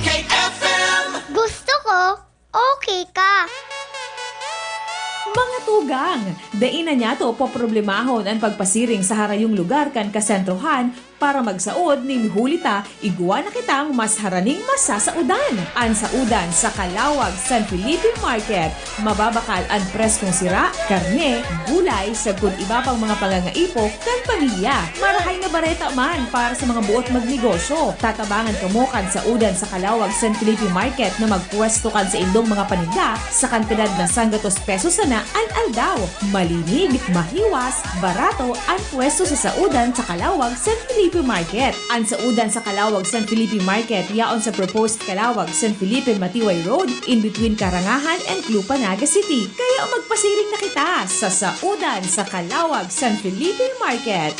Okay, F M. Gusto ko, okay ka. Mga tugang, dai na niyato poproblemahon an pagpasiring sa harayong lugar kan kasentrohan para magsaod nin huli ta igwa na kitang mas haraning masasaodan. An saodan sa Calauag San Felipe Market. Mababakal an preskong sira, karne, gulay, sagkod iba pang mga pangangaipo kan pamilya. Marahay na bareta man para sa mga boot magnegosyo. Tatabangan kamo kan saodan sa Calauag San Felipe Market na magpwesto kan saindong mga paninda sa kantidad na sanggatos pesos sana an aldaw. Malinig, mahiwas, barato an pwesto sa saodan sa Calauag San Felipe Market. An saodan sa Calauag San Felipe Market yaon sa proposed Calauag San Felipe Matiway Road, in between Karangahan and Club Panaga City. Kaya magpasiring na kita sa saodan sa Calauag San Felipe Market.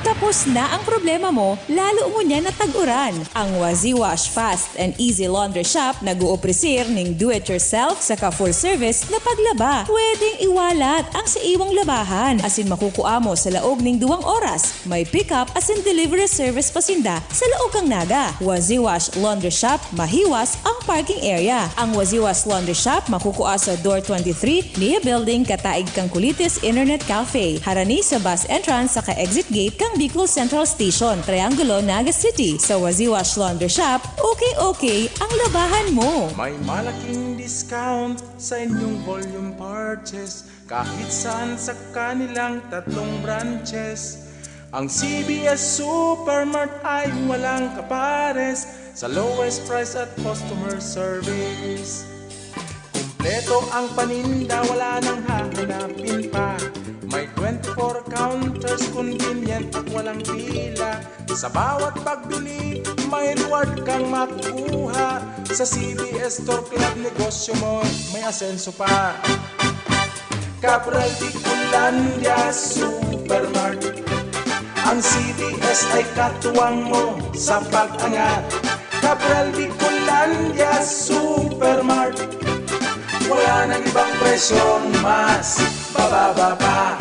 Tapos na ang problema mo, lalo ngunyan na tag-uran. Ang Waziwash Fast and Easy Laundry Shop nag-oofrecer ning do-it-yourself saka full-service na paglaba. Pwedeng iwalat ang sa iwang labahan, asin makukua mo sa laog ning duwang oras. May pick-up asin delivery service pa sinda sa laog kan Naga. Waziwash Laundry Shop, mahiwas ang parking area. Ang Waziwash Laundry Shop makukua sa Door twenty-three, Nia Building, kataig kan Kulitis Internet Cafe, harani sa bus entrance saka exit gate kan Bicol Central Station, Triangulo, Naga City. Sa Waziwash Laundry Shop, okay-okay ang labahan mo. May malaking discount sa inyong volume purchase kahit saan sa kanilang tatlong branches. Ang C B S Supermart ay walang kapares sa lowest price at customer service. Kompleto ang paninda, wala nang hahanapin pa. May twenty-four counters, convenient at walang pila. Sa bawat pagbili, may reward kang makukuha. Sa C B S Store Club, negosyo mo may asenso pa. Cabral Bicolandia Supermart. Ang C B S ay katuwang mo sa pag-angat. Cabral Bicolandia Supermart. Wala nang ibang presyong mas bababa pa.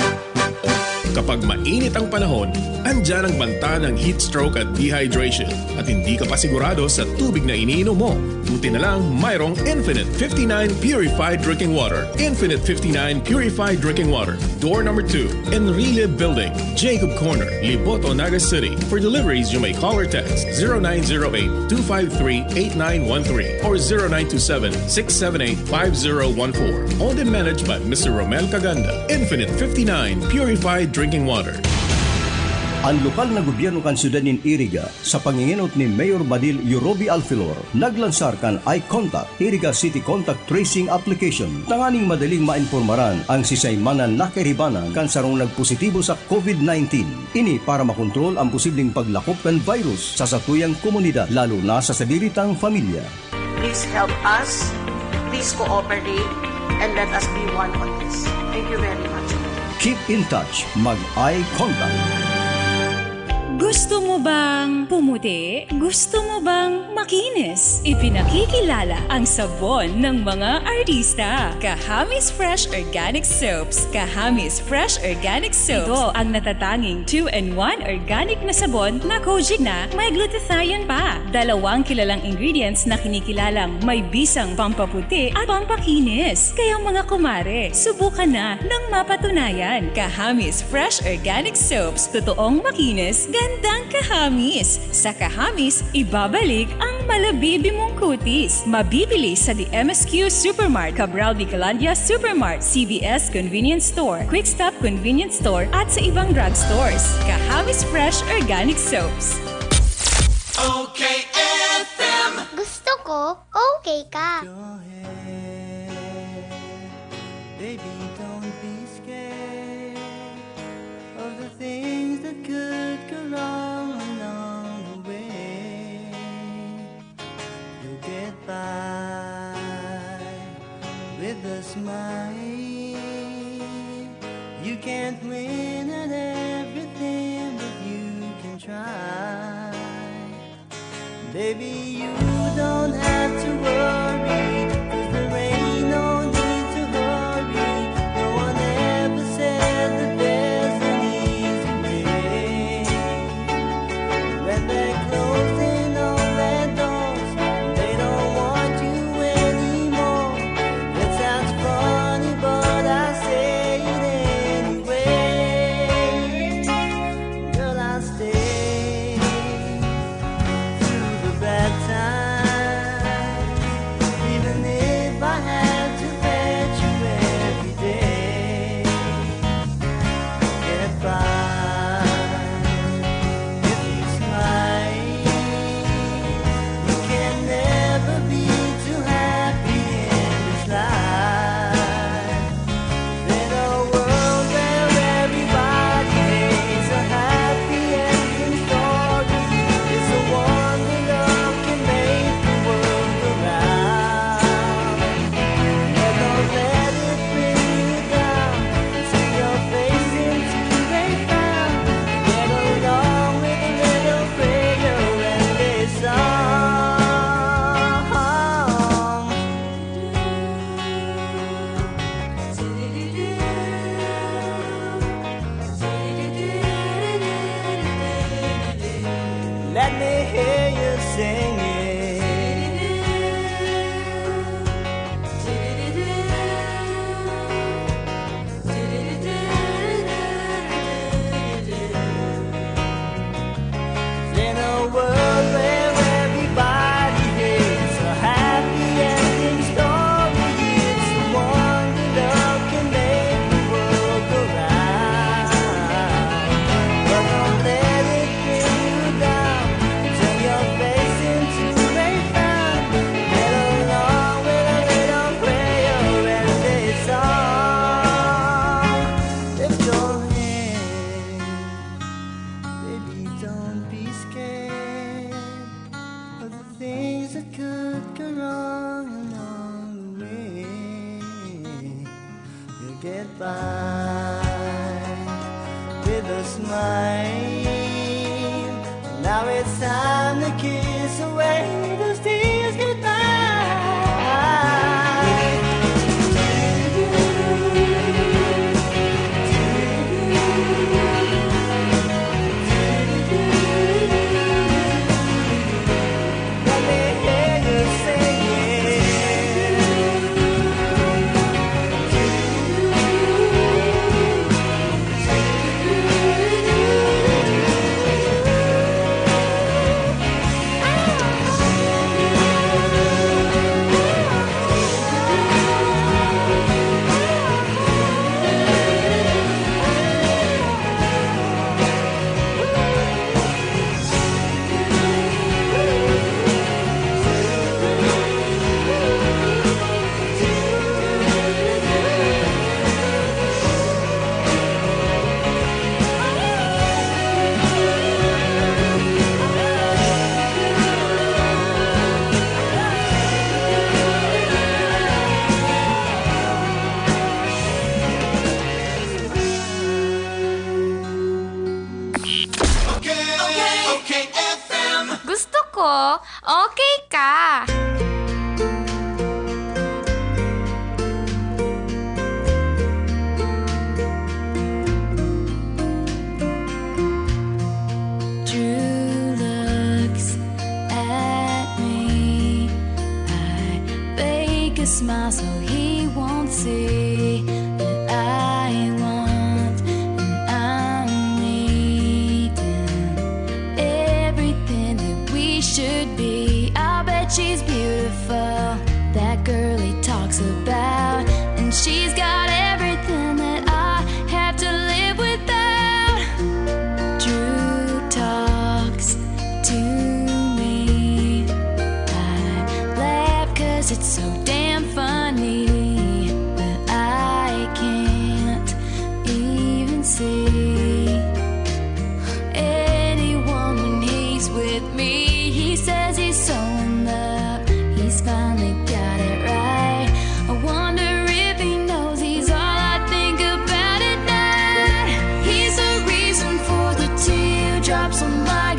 Kapag mainit ang panahon, andyan ang banta ng heat stroke at dehydration at hindi ka pa sigurado sa tubig na iniinom mo. Buti na lang mayroong Infinite fifty-nine Purified Drinking Water. Infinite fifty-nine Purified Drinking Water. Door number two, Enrile Building, Jacob Corner, Liboto, Naga City. For deliveries, you may call or text zero nine zero eight, two five three, eight nine one three or zero nine two seven, six seven eight, five zero one four. Owned and managed by Mister Romel Caganda. Infinite fifty-nine Purified Drinking Water. An lokal na gobyerno kan syudad nin Iriga, sa pangingenot ni Mayor Badil Yorobi Alfilor, naglansar kan Eye Contact, Iriga City Contact Tracing Application, tanganing madaling maimpormaran an sisay man na nakairibanan kan sarong nagpositibo sa COVID nineteen. Ini para makontrol an posibleng paglakop kan virus sa satuyang komunidad, lalo na sa sadiri tang pamilya. Please help us. Please cooperate and let us be one on this. Thank you very much. Keep in touch. Mag-eye contact. Gusto mo bang pumuti? Gusto mo bang makinis? Ipinakikilala ang sabon ng mga artista. Kahamis Fresh Organic Soaps. Kahamis Fresh Organic Soaps. Ito ang natatanging two-in-one organic na sabon na kojic na may glutathione pa. Dalawang kilalang ingredients na kinikilalang may bisang pampaputi at pampakinis. Kaya mga kumare, subukan na ng mapatunayan. Kahamis Fresh Organic Soaps. Totoong makinis, gandang kahamis. Sa kahamis, ibabalik ang malabibi mong kutis. Mabibili sa The M S Q Supermart, Cabral Bicolandia Supermart, C B S Convenience Store, Quick Stop Convenience Store, at sa ibang drugstores. Kahamis Fresh Organic Soaps. O K F M. Gusto ko, okay ka. Go ahead. Baby, don't be scared of the things that could go wrong along the way. You'll get by with a smile. You can't win at everything, but you can try. Baby, you don't have to worry, 'cause there ain't no need to hurry. No one ever said that there's an easy way. When they're closing all their doors, they don't want you anymore. It sounds funny, but I say it anyway. Girl, I'll stay through the bad times. Goodbye with a smile. Now it's time to kiss away those tears goodbye. Let me hear you singing. Okay, okay, F M. Gusto ko, okay ka. Drew looks at me. I fake a smile so he won't see that I want and I'm needing everything that we should be. I bet she's beautiful, that girl he talks about, and she's got everything that I have to live without. Drew talks to me. I laugh 'cause it's so damn funny, but I can't even see anyone when he's with me. He says he's so in love, he's finally got it right. I wonder if he knows he's all I think about at night. He's the reason for the teardrops on my